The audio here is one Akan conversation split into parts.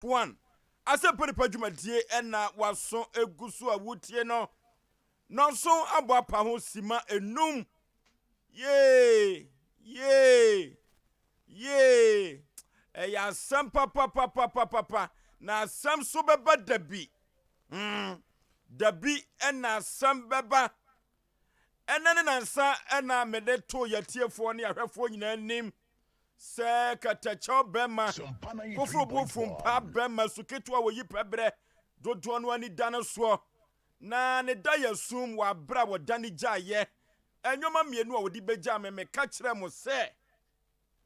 1, Asɛmpa Nipa dwumadie na waso egu so a wotie no. Nɔnso abɔ apa ho sima enum. Yee! Yee! Yee! Ɛyɛ asɛm papapapapapa na asɛm so bɛba dabi. Dabi na asɛm bɛba. Ɛnɛ ne nansa na mede to yɛtiefoɔ ne ahwɛfoɔ nyinaa anim sɛ katakyɛw bɛma, koforo bo fumpa bɛma, su ketewa wɔ yi pɛbrɛ dodoɔ no ani da no soɔ, na ne da yɛ sum wɔ aberɛ a wɔda ne gyaeɛ. Nneɛma mmienu a wɔde bɛgya me, meka kyerɛ mo sɛ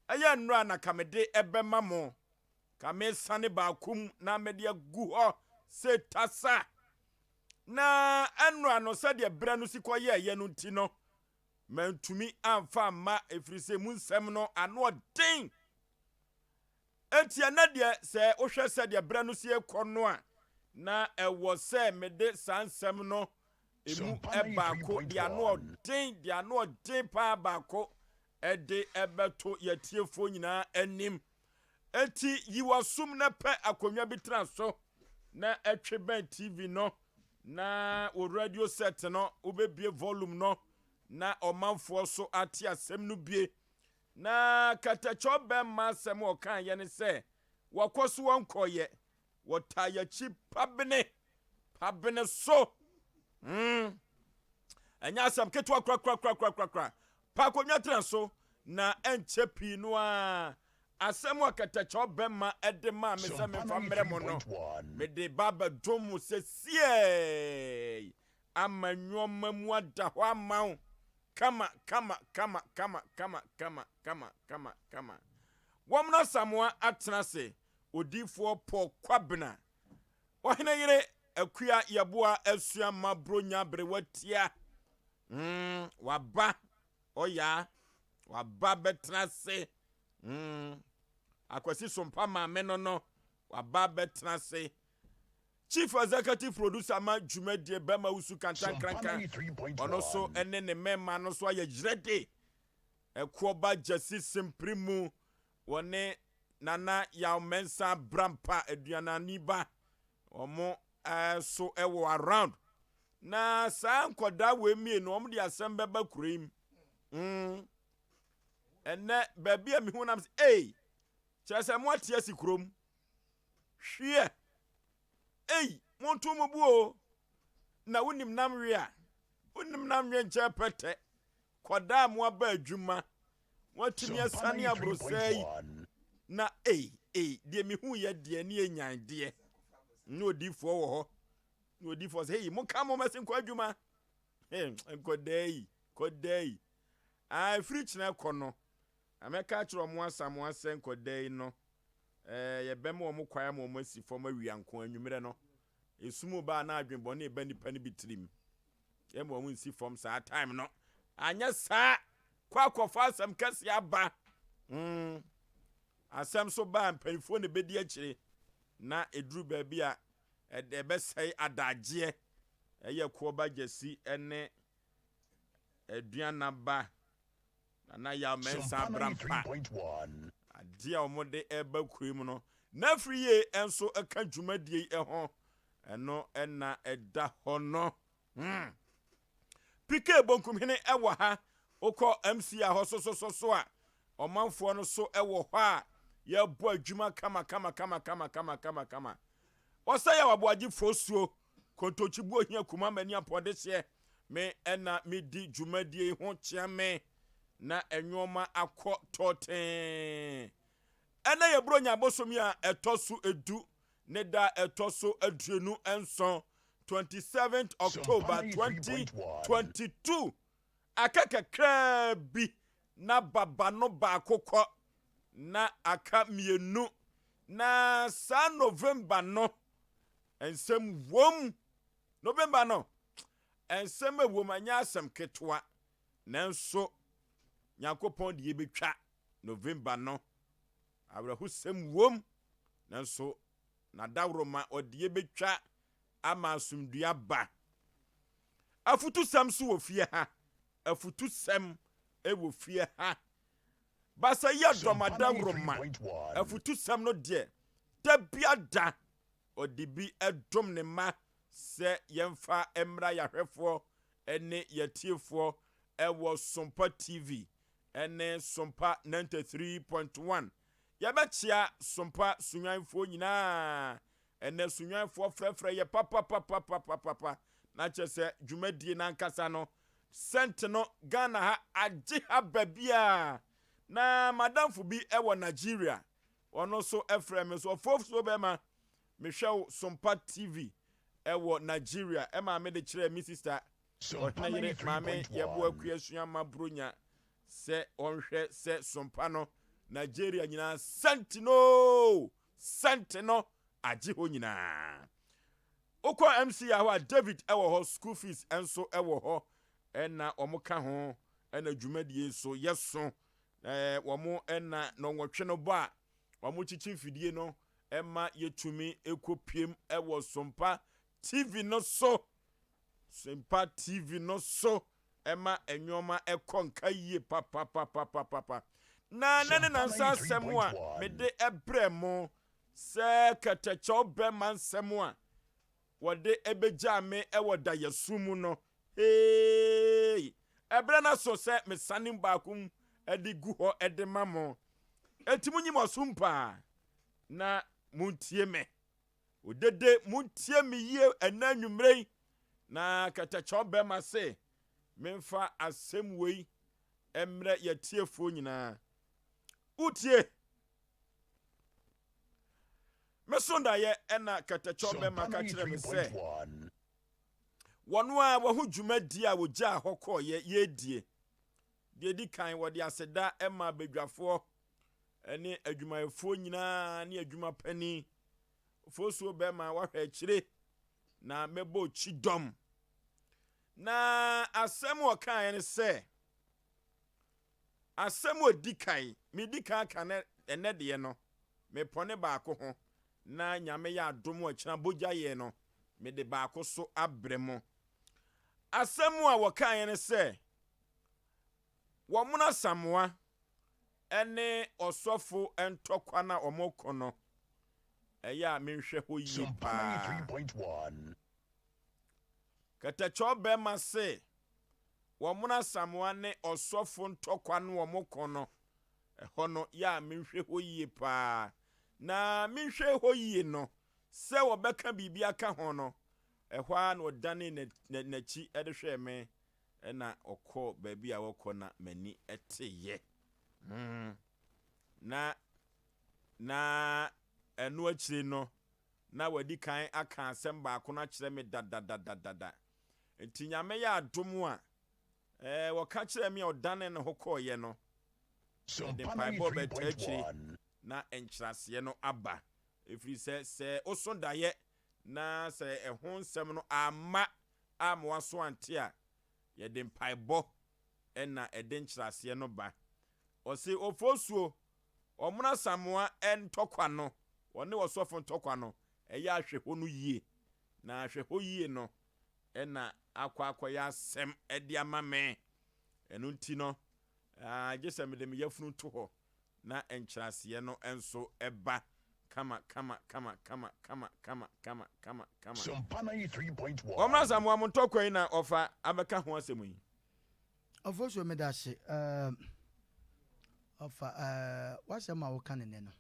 ɛyɛ nnora na ka mede ɛbɛma mo, ka mesane baako mu na mede agu hɔ sɛ tasa. Na ɛnora no, sɛdeɛ berɛ no si kɔyɛɛyɛ no nti no, mantumi amfa amma, ɛfiri sɛ mu nsɛm no ano ɔden. Enti ɛnɛ deɛ, sɛ wohwɛ sɛdeɛ berɛ no si kɔ no a, na ɛwɔ sɛ mede saa nsɛm no emu baako deɛ ano ɔden, deɛ ano ɔden paa baako ɛde ɛbɛto yɛtiefoɔ nyinaa anim. Enti yi w'asom na pɛ akonnwa bi tena so na ɛtwe bɛn TV no na wɔ radio set no, wobɛbie volume no na ɔmanfoɔ so ate asɛm no bie. Na katakyɛw bɛmma asɛm a ɔka yɛ ne sɛ wɔkɔ so wɔnkɔyɛ, wɔtaa yɛkyi pabene pabene so. Ɛnyɛ asɛm ketewa korakorakorakorakora. Pa akonnwa tena so na ɛnkyɛ pii no a, asɛm a katakyɛw bɛmma ɛde maa me sɛ memfa mmerɛ mo no, mede ba bɛdom mo sɛsiei ama nneɛma mu ada hɔ ama wo kama kama kama kama kama kama kama kama kama. Wɔn Samoa atena ase, odiifoɔ Paul Kwabena, ɔhene yere Akua Yɛboa asua ma bronya berewa tia. Waba ɔyaa waba bɛtena ase. Akwasi Sompa maame no waba bɛtena ase. Chief Executive Producer ma dwumadie, bɛma wusu kantankranka, ɔno so ne ne mmarima no so ayɛ yerɛde. Ɛkoɔba Gyasi Simpiri mu, wɔne Nana Yaw Mɛnsa Brampa aduanani ba, wɔn so wɔ around. Na saa nkɔdaa wɔ mmienu, wɔn de asɛm bɛba kuro yi mu. Ɛnɛ baabi a mihu nam sɛ ei, kyerɛ sɛ mo ate asi kurom hwiɛ. Ei, monto mo bu o, na wonim nam we a wonim nam we nkyɛn pɛtɛ kɔdaa mo aba adwuma, wɔatumi asane aborɔsɛɛ yi na ei ei, deɛ mehu yɛ deɛ ne yɛ deɛ ne odiifoɔ wɔ hɔ ne odiifoɔ sɛ, "Hei, monka mo mɛse nkɔ adwuma." Hey, nkɔdaa yi, kɔdaa yi a ɛfiri kyerɛ kɔ no na mɛka kyerɛ ɔmo asamoa sɛ nkɔdaa yi no, yɛbɛma ɔmo kwan ama ɔmo asi fam awia nko. Anwummerɛ no esum baa na adwenbɔne ɛba nipa no bi tirim, yɛma ɔmo nsi fam saa time no. Anyɛ saa, kɔ akɔfa asɛm kɛseɛ aba. Asɛm so baa, mpanyinfoɔ na ebedi akyire na eduru baabi a ɛde ɛbɛsɛe adagyeɛ. Ɛyɛ koɔba Gyasi ɛne Aduanaba Nana Yaw Mɛnsa Abrampa adeɛ a wɔde ɛreba kuro mu no na afiri yie nso ka dwumadie yi ho. Ɛno ɛna ɛda hɔ no. PK Bonkumhene ɛwɔ ha, wokɔ MC a hɔ sososo a ɔmanfoɔ no so ɛwɔ hɔ a yɛbɔ adwuma kama kama kama kama kama kama kama. Wɔsɛ yɛ waboagye fosuo kontokyibuo hia kuma mani apɔdehyeɛ me ɛna medi dwumadie yi ho kyea me na ɛnwoɔma akɔ tɔɔtɛn. Ɛnɛ yɛ Buronya bosomi a ɛtɔ so 10 ne da ɛtɔ so 27, 27 October 2022. Aka kakraa bi na baba no baako kɔ na aka mmienu, na saa November no nsɛm wom. November no nsɛm a wom anyɛ asɛm ketewa, nanso Nyankopɔn de yɛbɛtwa November no. Awerɛhosɛm wom, nanso n'adaworoma ɔde yɛbɛtwa ama asomdua ba. Afutusɛm so wɔ fie ha, afutusɛm wɔ fie ha. Basa yi adɔm adaworoma afutusɛm no deɛ. Da biada ɔde bi dom ne mma sɛ yɛmfa mmra yɛahwɛfoɔ ne yɛatiefoɔ wɔ Sompa TV ne Sompa 93.1. Yɛbɛkyea Sompa Sunyanfoɔ nyinaa. Ɛnɛ Sunyanfoɔ frɛfrɛ yɛ papapapapapapa na kyerɛ sɛ dwumadie no ankasa no sɛnt no Ghana ha agye ha baabiara. Na madamfo bi wɔ Nigeria, ɔno nso frɛ me so ɔfofuo bɛma mehwɛ wo Sompa TV wɔ Nigeria. Ɛma mede kyerɛɛ me sister ɔhene yere maame yɛboa akua sua ma bronya sɛ ɔnhwɛ sɛ Sompa no Nigeria nyinaa sɛnt no sɛnt no agye hɔ nyinaa. Wokɔ MC hɔ a, David wɔ hɔ, school fees nso wɔ hɔ, ɛna wɔn ka ho, ɛna dwumadie nso yɛso. Wɔn ɛna nɔnwɔtwe no bɔ a wɔn kyikyi mfidie no ɛma yɛtumi ɛkɔ piem ɛwɔ Sompa TV no so. Sompa TV no so ɛma nneɛma ɛkɔ nka yie papapapapapa. Na ne nansa asɛm a mede ɛbrɛ mo sɛ kɛtɛkyɛw bɛma nsɛm a wɔde ɛbɛgyaa me ɛwɔ dayasu mu no, hey, ɛbrɛ no so sɛ mesane baako mu ɛde gu hɔ ɛde ma mo. Enti monyi mo asom paa na montie me. Odede, montie me yie ɛnɛ anwummerɛ yi. Na kɛtɛkyɛw bɛma se memfa asɛm wei mmerɛ yɛtiefoɔ nyinaa. Wotie? Meso daeɛ ɛna kɛtɛkyɛw bɛma ka kyerɛ me sɛ wɔn a wɔho dwumadie a wɔgyaa hɔ kɔɔyɛ yɛdie. Deɛ di kan, wɔde aseda ma badwafoɔ ne adwumayɛfoɔ nyinaa ne adwuma panin. Fosuo bɛma wahwɛ akyire na mɛbɔ kyidɔm. Na asɛm a ɔkaeɛ ne sɛ, asɛm a ɔdi kan, medi kan ka ne ɛnɛ deɛ no, mepɔne baako ho, na Nyame yɛ adom a kyena bogya yɛ no, mede baako so abrɛ mo. Asɛm a wɔkaeɛ ne sɛ, wɔn Asamoa ne ɔsɔfo ntɔkwa na wɔn kɔ no, ɛyɛ a menhwɛ hɔ yie paa. Kɛtɛkyɛw bɛrima se wɔn Asamoa ne ɔsɔfo ntɔkwa no wɔn kɔ no, ɛhɔ no yɛ a menhwɛ hɔ yie paa. Na menhwɛ hɔ yie no, sɛ wɔbɛka biribi aka ho no, ɛhɔ ara na ɔdane n'akyi de hwɛɛ me, ɛna ɔkɔ baabi a wɔkɔ na m'ani teyɛ. Na ɛno akyire no, na wadi kan aka asɛm baako no akyerɛ me dadadadada. Nti Nyame yɛ adom a, wɔka kyerɛ me a ɔdane ne ho kɔɔyɛ no, ɛde mpaebɔ bɛta akyire na nkyerɛaseɛ no aba. Ɛfiri sɛ woso daeɛ na sɛ ɛho nsɛm no amma a waso ante a, yɛde mpaebɔ ɛna ɛde nkyerɛaseɛ no ba. Ɔse ofosuo ɔmono Asamoa ntɔkwa no, ɔne ɔsɔfo ntɔkwa no, ɛyɛ ahwɛ hɔ no yie. Na ahwɛ hɔ yie no ɛna akɔ akɔyɛ asɛm ɛde ama me. Ɛno nti no, gye sɛ mede me yafunu to hɔ na nkyerɛaseɛ no nso ɛba kama kama kama kama kama kama kama kama kama. Ɔmono Asamoa mo ntɔkwa yi na ɔfa abɛka ho asɛm yi. Ɔfosuo, meda ase. Ɔfa wasɛm a woka ne nɛ no,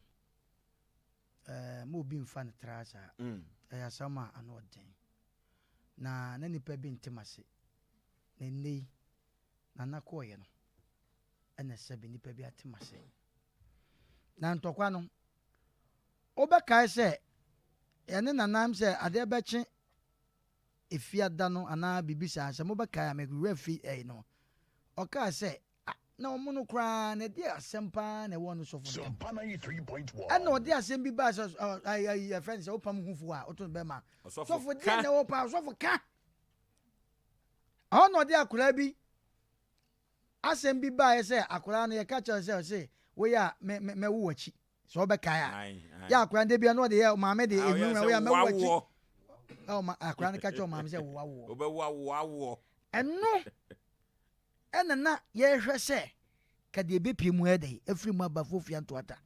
ma obi mfa no tra saa. Ɛyɛ asɛm a ano ɔden na nipa bi ntem ase na nnɛ yi nana kɔɔyɛ no ɛna sɛbi nipa bi atem ase. Na ntɔkwa no, wobɛkae sɛ yɛne nanam sɛ adeɛ bɛkye efiada no anaa biribi saa, sɛ mobɛkae a mewura fi ɛyi no, ɔkaa sɛ na ɔmo no koraa na ɛde asɛm paa na ɛwɔ no sɔfo ntam. Ɛna ɔde asɛm bi baa sɛ ɛyɛ yɛfrɛ no sɛ wopam hufoɔ a woto no bɛma sɔfo deɛ na ɛwɔ paa sɔfo ka. Ɛhɔ na ɔde akwaraa bi asɛm bi baeɛ sɛ akwaraa no yɛka kyerɛ sɛ ɔse woyɛ a mɛwo w'akyi. Sɛ wobɛkae a, yɛ akwaraa no da bia na ɔde yɛ maame de ehunahuna woyɛ a mɛwo w'akyi. Ɔma akwaraa no ka kyerɛ maame sɛ wo awoɔ. Wobɛwo awoɔ awoɔ. Ɛno ɛna na yɛhwɛ sɛ ka deɛ ɛbɛpie mu ɛdɛ afiri mu aba fofia ntoata.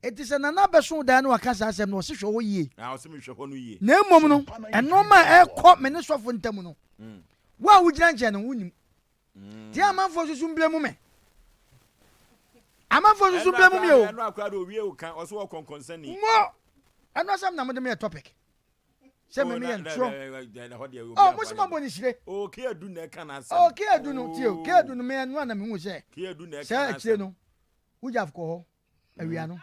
Enti sɛ Nana bɛso daeɛ na waka saa asɛm no, ɔse hwɛ hɔ yie. Ah, ɔse mehwɛ hɔ no yie. Na mmom no, nnoɔma a ɛrekɔ me ne sɔfo ntam no, wo a wogyina nkyɛn no, wonnim. Nti amanfoɔ nso so mblɛ mu me. Amanfoɔ nso so mblɛ mu me o. Ɛno akora de owie wo ka, ɔse wɔ kɔnkɔnsani. Mo! Ɛno asɛm na mode meyɛ topic. Sɛ me meyɛ ntorɔ. Oh, mo se mabɔ ne hyire. Oh, Keadu na ɛka n'asɛm. Oh, Keadu no, tie o, Keadu no, me ɛno a na mehu sɛ, sɛ akyire no, wogyaf kɔ hɔ. awia no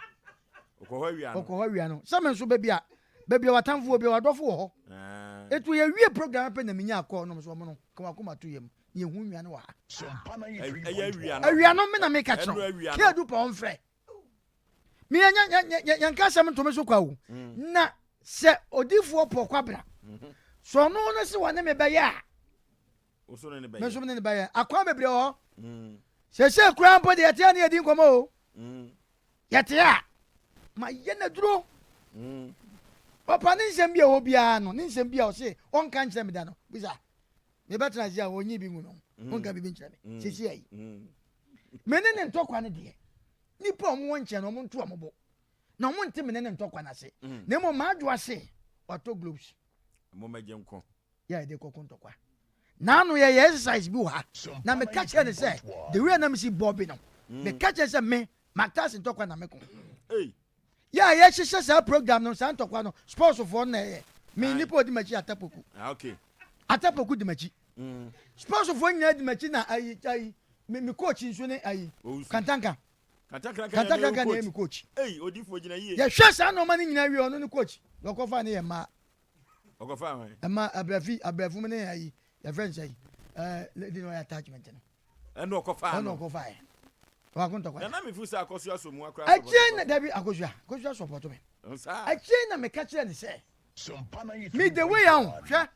ɔkɔ hɔ awia no ɔkɔ hɔ awia no sɛ me nso baabi a baabi a w'atamfo wɔ bi a w'adɔfo wɔ hɔ ah. etu yɛ wie program pɛ na menya akɔ nom so ɔmo no ka wakoma to yam na yɛhu nwia no wɔ ha ɛyɛ awia no awia no me na meka kyerɛ kí adu pa ɔmfrɛ me yɛn yɛn ka asɛm ntome so kwa o mm. na sɛ odifoɔ pɔ kwabra mm-hmm. sɛ ɔno no se wɔne me bɛyɛ a Me nso me ne no bɛyɛ. Akwan bebree wɔ hɔ. Mm. Seesei koraa mpo de yɛte a ne yɛdi nkɔmmɔ o. Mm. Yɛte a ma yɛ na duro. Mm. Papa ne nsɛm bi a ɛwɔ biara no ne nsɛm bi a ɔse ɔnka nkyerɛ me da no bisa mebɛtena ase a ɔnyi bi ngu no ɔnka biribi nkyerɛ me seesei ayi. Me ne ne ntɔkwa no deɛ nipa a wɔwɔ nkyɛn no wɔn nto wɔn bo na wɔn nte me ne ne ntɔkwa no ase na mmom m'adwo ase watɔ globes. Mo mɛgye nko. yɛ a yɛde kɔko ntɔkwa. Naano yɛyɛ exercise bi wɔ ha na meka kyerɛ no sɛ the way a na mesi bɔ bi no mm. meka kyerɛ sɛ me matase ntɔkwa na meko. Yɛ a yɛhyehyɛ saa program no saa ntɔkwa no sports foɔ no na ɛyɛ me nipa odi m'akyi atapoku ah, atapoku di m'akyi mm. sports foɔ nyinaa di m'akyi na ayi ayi me me coach nso ne ayi kantanka kantanka na ɛyɛ me coach yɛhwɛ saa nneɛma no nyinaa wie ɔno ne coach wɔkɔfa ne yɛ mmaa. Ɔkɔfaa hwan? Ɛma abrɛfi abrɛfo mu ne ayi yɛfrɛ no sɛn ɛɛ lady na ɔyɛ attachment no. Ɛna ɔkɔfaa no. Ɛna ɔkɔfaa yɛ. Ɔkɔ ntɔkwa. Nana mi fi sɛ akosua so mu akora. Akyire na dabi akosua akosua sɔpɔtɔ mi. Akyire na meka kyerɛ ne sɛ. Mi the way ahun hwɛ.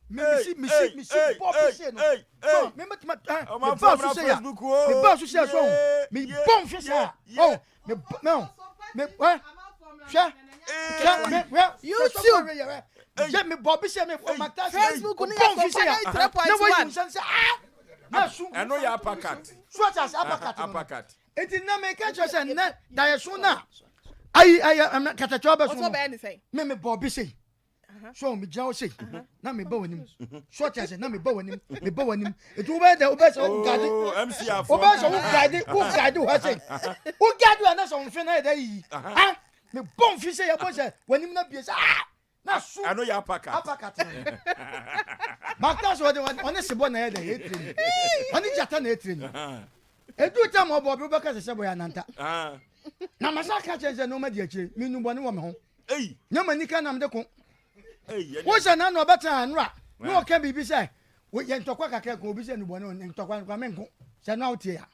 Mi misi misi misi bɔ pese no. So mi mɛtuma ɛ mi ba so se ya mi ba so se ya so mi bɔ nfi sa ɔ mi bɔ mɛ mi ɛ hwɛ. YouTube Facebook no yɛ Sompa 93.1. Ɛno yɛ uppercut. So ati ase uppercut no. Uppercut. Eti na me ka kyerɛ sɛ nnɛ daeɛso no a ayi ayi katakyɛ ɔbɛso no me me bɔ bi sei so me gyina hɔ sei na me ba w'anim so ati ase na me ba w'anim me ba w'anim eti wobɛyɛ dɛ wobɛyɛ sɛ wo gaade wobɛyɛ sɛ wo gaade wo gaade hɔ sei wo gaade hɔ na sɛ wo mfe na yɛ dɛ yiyi ah Me bɔ mfi sɛ yɛbɔ sɛ w'anim na bie sɛ ah na su. Ɛno yɛ apakat. Apakat no. Bakta sɛ ɔde ɔne sebɔ na ɛyɛ dɛ yɛ tire ni. Ɔne gyata na ɛtire ni. Edu tam ɔbɔ ɔbɛ wobɛka sɛ sɛ bɔ yɛ ananta. Na masa ka kyerɛ sɛ nneɛma di akyire me nu bɔne wɔ me ho. Nyɛ m'ani ka nam de ko. Wo sɛ na na ɔbɛtena anora na ɔka biribi sɛ yɛ ntɔkwa kakra ko obi sɛ nu bɔne ntɔkwa nkwa menko sɛ na wotie ya.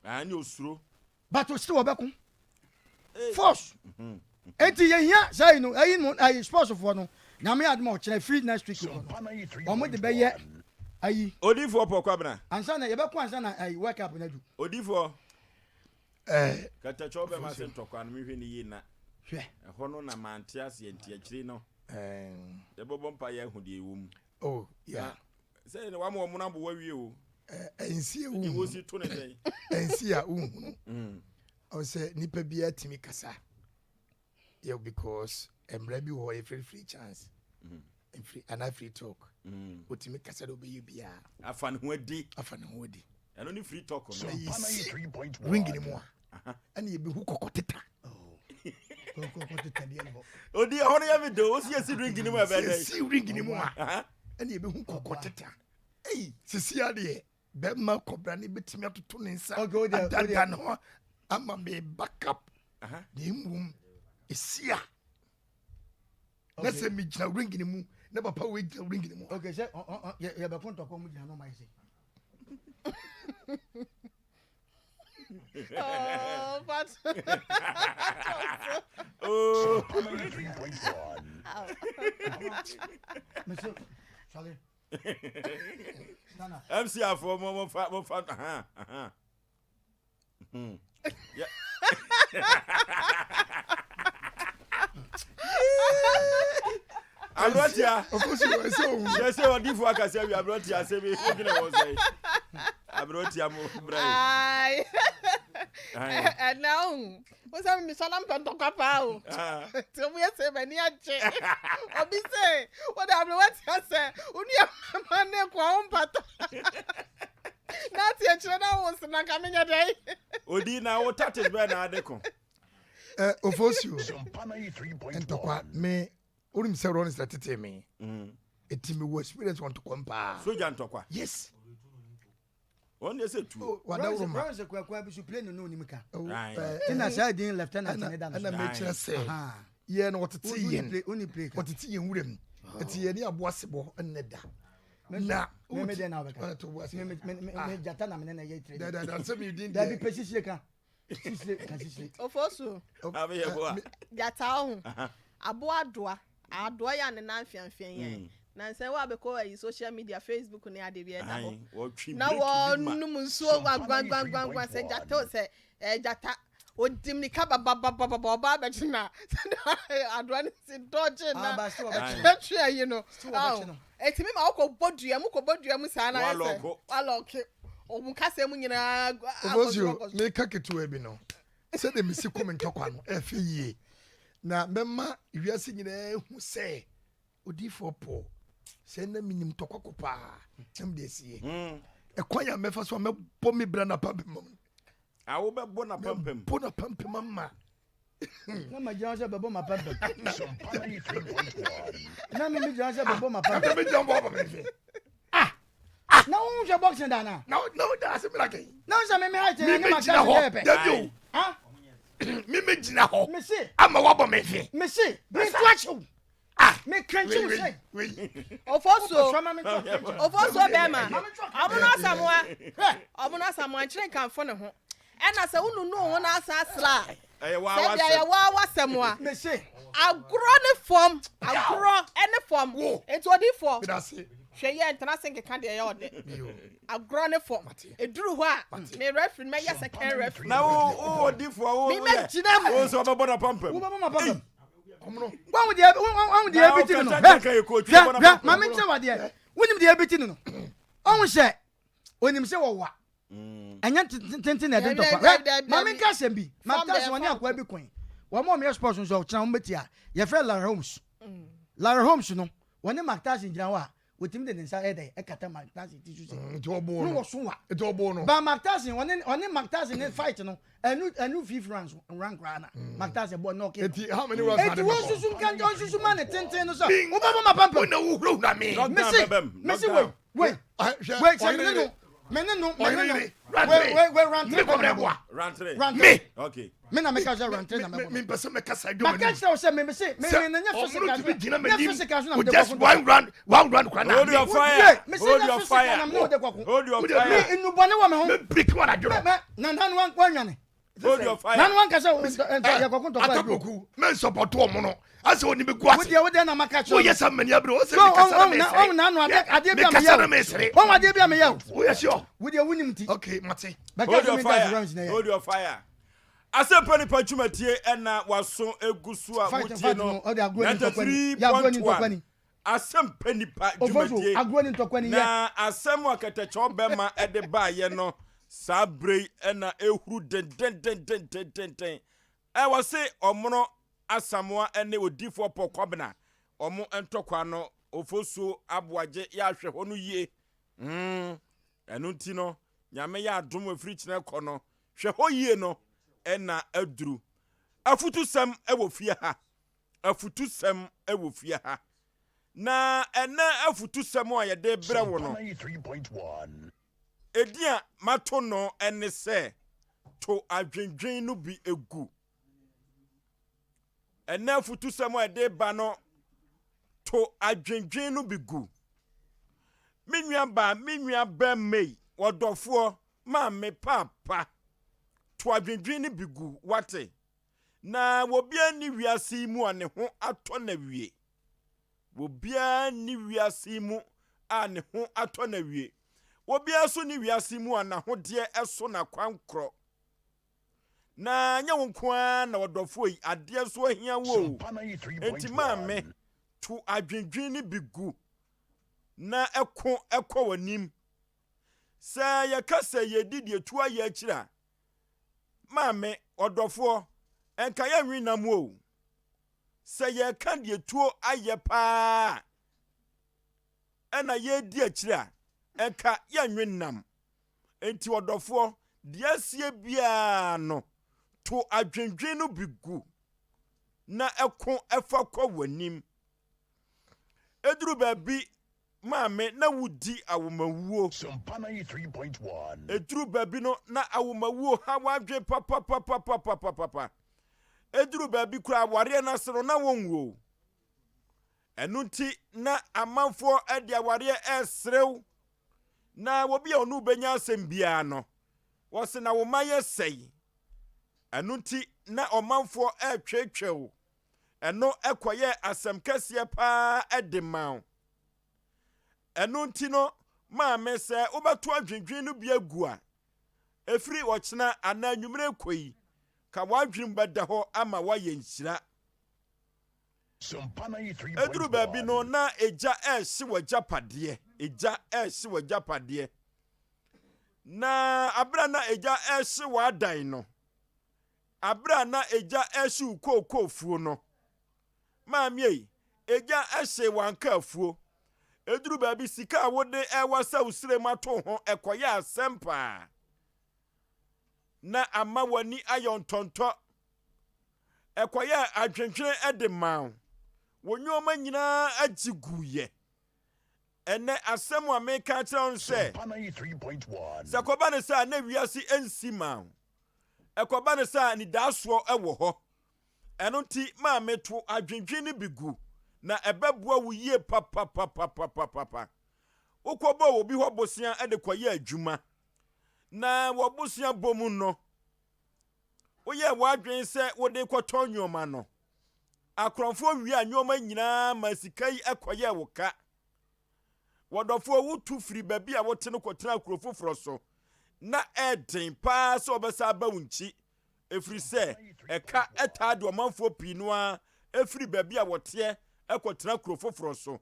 But still wɔbɛko force eti yɛhia saa yi no ayi no ayi sports foɔ no nyame adum a ɔkyerɛ free next week kɔ no wɔn de bɛyɛ ayi. Odiifoɔ Paul Kwabena. Ansa na yɛbɛko ansa na ayi world cup no adu. Odiifoɔ. Ɛɛ. Katakyɛ ɔbɛma se ntɔkwa no mehwɛ ne yie na. Hwɛ. Ɛhɔ no na mante aseɛ nti akyire no. Ɛɛ. Yɛbɛbɔ mpa yɛ ahu deɛ ɛwɔ mu. Oh yeah. Sɛ na wama wɔn abo wawie o. Ɛnsi a wohunu. Wosi to ne sɛn. Ɛnsi a wohunu. Mm. Ɔn sɛ nipa bi atumi kasa. Yɛ because mmerɛ bi wɔ hɔ yɛfrɛ free chance. Mm. Free anaa free talk. Mm. Otumi kasa dɛ ɔbɛyɛ biara. Afa ne ho adi. Afa ne ho adi. Ɛno ne free talk no. Sɛ yɛsi ring ne mu a ɛna yɛbɛhu kɔkɔ teta. Kɔkɔ teta bi ɛne hɔ. Odi ɛhɔ no yɛ mi de o si yɛsi ring ne mu ɛbɛn dɛ. Yɛsi ring ne mu a ɛna yɛbɛhu kɔkɔ teta. Ei sisi adeɛ bɛrima kɔbra ne bɛtumi atoto ne nsa adada ne ho ama me backup na mmom ɛsi a na sɛ megyina ring ne mu na papa wei gyina ring ne mu a. Okay, sɛ yɛbɛko ntɔkwa mu gyina no ɔma yɛ sɛ. Oh, but oh. MC afọ mo mo fa mo fa ha ha. Aberanteɛ yɛ sɛ ɔdifo akasɛ awie aberanteɛ asɛm yi wogyina wɔ sɛ aberanteɛ mo brɛ ɛna wo. Wo sɛ mesɔ na mpɛ ntɔkwa paa o. Nti ɔmo yɛ sɛ m'ani agye. Obi sɛ wode aberewa tia sɛ wo nua mmarima ne nkoa wo mpata. Na ate akyire na wo sena nka menyɛ dɛn. Odi na wo tactics bɛɛ na ade ko. Eh, Ofosuo, ntɔkwa me wonim sɛ Rollins na tetee me. Eti me wɔ experience wɔ ntɔkwa mu paa. Soja ntɔkwa. Yes. Wɔn deɛ sɛ tuo. Oh, wadaworo ma. Rollins kurakura bi so plane no onim ka. Oh, eh, Ti na saa din lieutenant ne da no so. Ɛna mekyerɛ sɛ yɛn no wɔtete yɛn Woni play ka. wɔtete yɛn wura mu. Ɛti yɛn ne aboa sebɔ ɛnɛ da. Na Me me deɛ na wobɛka. Ɔto bo ase. Me me me me gyata na me ne na yɛ tire. Dada dada sɛ mi din Dabi deɛ. pɛ sisire ka. Sisire ka sisire. Ofosu. Abɛyɛ boa. Gyata ɔho. Aboa adoa. Adoa yɛ a ne nan mfeamfea yɛn. Na nsɛ wo abɛkɔ ayi social media Facebook ne ade bi ɛda hɔ. Na wɔnom nsuo gwanguanguanguan sɛ gyata o sɛ ɛɛ gyata. Odi mirika bababababa ɔba abɛgyina sɛdeɛ adoa no si dɔgye na ɛtwetwe ayi no. Ɛtumi ma wokɔ bɔ dua mu kɔ bɔ dua mu saa na ayɛ sɛ walɔke. Wɔn kasa mu nyinaa akɔso. Meka ketewa bi no sɛdeɛ mesi kɔ me ntɔkwa no ɛfɛ yie na mɛma wiase nyinaa hu sɛ odiifoɔ Paul sɛ na menim ntɔkwa ko paa na mede asie ɛkwan a mɛfa so a mɛbɔ me bra napampem mu a wobɛbɔ napampem bɔ napampem ama na ma gyina sɛ bɛbɔ ma pampem na me gyina sɛ bɛbɔ ma pampem na me gyina bɔ pampem ah na wo hwɛ boxing da na na na wo da ase mena kɛn na wo sɛ me me height ne ma gyina hɔ dabi o ah me me gyina hɔ ama wabɔ me hwɛ me se me to akyew ah me krankyew sɛ Ofosuo Ofosuo bɛrima ɔmono asamoa ɔmono asamoa nkyere nkamfo ne ho ɛna sɛ wonunu ho na asa asra a sɛ deɛ yɛ waa wasɛm a agorɔ ne fam agorɔ ne fam nti odifoɔ hwɛ yɛ ntena se nkeka deɛ yɛ ɔdɛ agorɔ ne fam eduru hɔ a me referee no mɛyɛ second referee na wo wo odifoɔ wo me mɛgyina mu wo nso ɔbɛbɔ na pampam wobɛbɔ ma pampam wɔn deɛ wɔn deɛ ebi ti no no hwɛ hwɛ maame nkyɛn wa deɛ wonim deɛ ebi ti no no ɔn sɛ onim sɛ wɔwa ɛnyɛ tenten na ɛde ntɔkwa hwɛ maame nka asɛm bi maame ta so wɔne akoa bi kɔn wɔn a wɔyɛ sports nso ɔkyena wɔn bɛti a yɛfrɛ Larry Holmes Larry Holmes no wɔne Mike Tyson gyina hɔ a wɔtumi de ne nsa ɛdɛ ɛkata Mike Tyson ti so sɛ nti ɔbo no no wɔso wa nti ɔbo no ba Mike Tyson ɔne ɔne Mike Tyson ne fight no ɛnu ɛnu fifth round round koraa na Mike Tyson bɔ nɔɔke nti how many rounds na eti de wɔn bɛbɔ susu nka wɔn susu ma ne tenten no sɛ wobɛbɔ ma pampam wo na wohurahura me mesi mesi wei wei wei sɛ mene no mene no mene no wei wei wei rantere me kɔmrɛ boa rantere rantere okay me na meka sɛ rantere na mɛbɔ me mpɛ sɛ mɛka saa dwuma maka kyerɛ wo sɛ me se me me nyɛ physical tumi gyina nyɛ m'anim physical so na with mede just kɔko one round one round kora na hold your fire me se hold nyɛ your physical fire na mene wode kɔko hold your me fire nnubɔne wɔ me ho me break one adwono mɛ na nanu wanwane hold your fire nanu wankasa yɛ kɔko ntɔkwa aduro atapoku me nsɔpɔto ɔmo no asɛ ɔni me gu ase wodeɛ wodeɛ na maka kyerɛ woyɛ sɛ mmani abere ɔsɛ mekasa na mesere ɔn nanu adeɛ bi a mekasa na meyɛ mesere o ɔn adeɛ bi a meyɛ o woyɛ sure wodeɛ wonim ti okay mate bɛka hold sɛ your me ntaase fire rounds na yɛ hold your fire asɛmpa nipa dwumadie ɛna waso egu so a fight wotie fight no no ɔde agorɔ ni ntɔkwa ni yɛ agorɔ ni ntɔkwa 93.1 ni asɛmpa nipa ofosu dwumadie agorɔ ni ntɔkwa ni yɛ na asɛm a kɛtɛkyɛw bɛma ɛde baayɛ no saa bere yi ɛna ehuru dendendendendenden ɛwɔ se ɔmono asamoa ɛne odiifoɔ pɔ kɔbena ɔmo ntɔkwa no ofosuo aboagye yɛ ahwɛ hɔ no yie ɛno nti no nyame yɛ adom efiri kyerɛ kɔ no hwɛ hɔ yie no ɛna aduru afutusɛm ɛwɔ fie ha afutusɛm ɛwɔ fie ha na ɛnɛ afutusɛm a yɛde brɛ wo no edin a mato no ɛne sɛ to adwendwen no bi egu ɛnɛ afutusɛm a yɛde ba no to adwendwen no bi gu me nua baa me nua bɛrima yi ɔdɔfoɔ maame paapa to adwendwen no bi gu wate na obiara nni wiase yi mu a ne ho atɔ na wie obiara nni wiase yi mu a ne ho atɔ na wie obiara nso nni wiase yi mu a n'ahodeɛ ɛso n'akwankorɔ na nyɛ wo nko ara na ɔdɔfoɔ yi adeɛ nso ahia wo o enti maame to adwendwen no bi gu na ɛko ɛkɔ w'anim sɛ yɛka sɛ yɛdi deɛ tu ayɛ akyiri a maame ɔdɔfoɔ. Ɛnka yɛnwe nam o. Sɛ yɛreka deɛ tuo ayɛ paa a, ɛna yɛredi akyire a, ɛnka yɛnwe nam. Enti ɔdɔfoɔ, deɛ asie biara no, to adwendwen no bi gu na ɛko fa kɔ w'anim. Ɛduru baabi maame na wodi awomawuo. Ɛduru baabi no na awomawuo ha w'adwen papapapapapapa. Ɛduru baabi koraa awareɛ no ase no na wonwuo. Ɛno nti na amanfoɔ de awareɛ ɛreserew na obi a ɔne wo bɛnya asɛm biara no, wɔse na wo mma yɛ sɛe. Ɛno nti na ɔmanfoɔ ɛretweetwee wo. Ɛno kɔyɛɛ asɛm kɛseɛ paa de maa wo. Ɛno nti no, maame, sɛ wobɛto adwendwen no bi agu a, ɛfiri ɔkyena anaa anwummere rekɔ yi, ka w'adwene mu bɛda hɔ ama woayɛ nhyira. Ɛduru baabi no, na egya rehye w'agyapadeɛ. Egya rehye w'agyapadeɛ. Na abere a na egya rehye w'adan no, abere a na egya rehye wo kookoofuo no, maame ei, egya hyee w'anka afuo. Ɛduru baabi, sika a wode rewasa wo srɛ mu ato ho, ɛkɔyɛ asɛm paa. Na ama w'ani ayɛ ntɔntɔ. Ɛkɔyɛɛ adwendwene de maa wo. Wo nneɛma nyinaa agye guiɛ. Ɛnnɛ, asɛm a meka akyerɛ wo ne sɛ, sɛ ɛkɔba no sɛ a na wiase nsi maa wo. Ɛkɔba no sɛ a anidaasoɔ wɔ hɔ. Ɛno nti, maame, to adwendwene no bi gu, na ɛbɛboa wo yie papapapapapapa. Wokɔbɔɔ obi hɔ bosea de kɔyɛɛ adwuma, na wɔ bosea bɔ mu no, woyɛɛ w'adwene sɛ wode rekɔtɔn nneɛma no, akorɔmfoɔ wiaa nneɛma nyinaa ma sika yi kɔyɛɛ wo ka. Wɔdɔfoɔ, wotu firi baabi a wote no kɔtena kuro foforɔ so. Na ɛyɛ paa sɛ wɔbɛsa aba wo nkyi, ɛfiri sɛ ɛka taa de ɔmanfoɔ pii no ara firi baabi a wɔteɛ kɔtena kuro foforɔ so.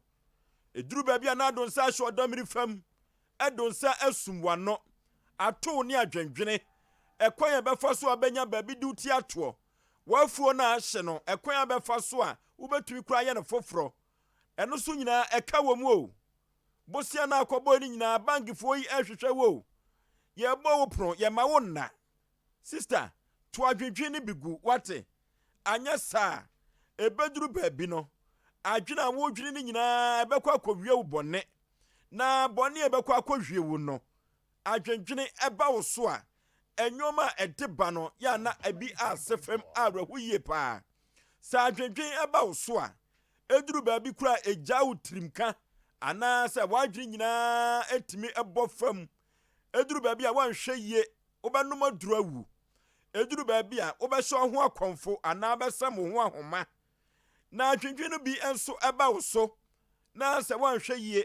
Ɛduru baabi a na ado nsa ahyɛ ɔdammiri fam de nsa asum w'ano, atow ne adwendwene, ɛkwan a ɛbɛfa so a bɛnya baabi de wo ti atoɔ, w'afuo no a ahye no, ɛkwan a bɛfa so a wobɛtumi koraa ayɛ no foforɔ, ɛno so nyinaa ɛka wɔ mu o. Bosea no a akɔbɔe no nyinaa bankfoɔ yi ɛrehwehwɛ wo o. Yɛrebɔ wo pono, yɛmma wo nna. Sista, to adwendwene no bi gu, woate? Anyɛ saa a, ɛbɛduru baabi no, adwene a woredwene no nyinaa ɛbɛkɔ akɔwie wo bɔne. Na bɔne a ɛbɛkɔ akɔwie wo no, adwendwene ba wo so a, nneɛma a ɛde ba no yɛ a na ebi ase fam awerɛho yie paa. Sɛ adwendwene ba wo so a, ɛduru baabi koraa a ɛgyaa wo tirimka anaasɛ w'adwene nyinaa tumi bɔ fam. Ɛduru baabi a woanhwɛ yie wobɛnom aduru awu. Ɛduru baabi a wobɛhyɛ wo ho akɔmfo anaa wobɛsam wo ho ahoma. Na adwendwene no bi nso ba wo so na sɛ woanhwɛ yie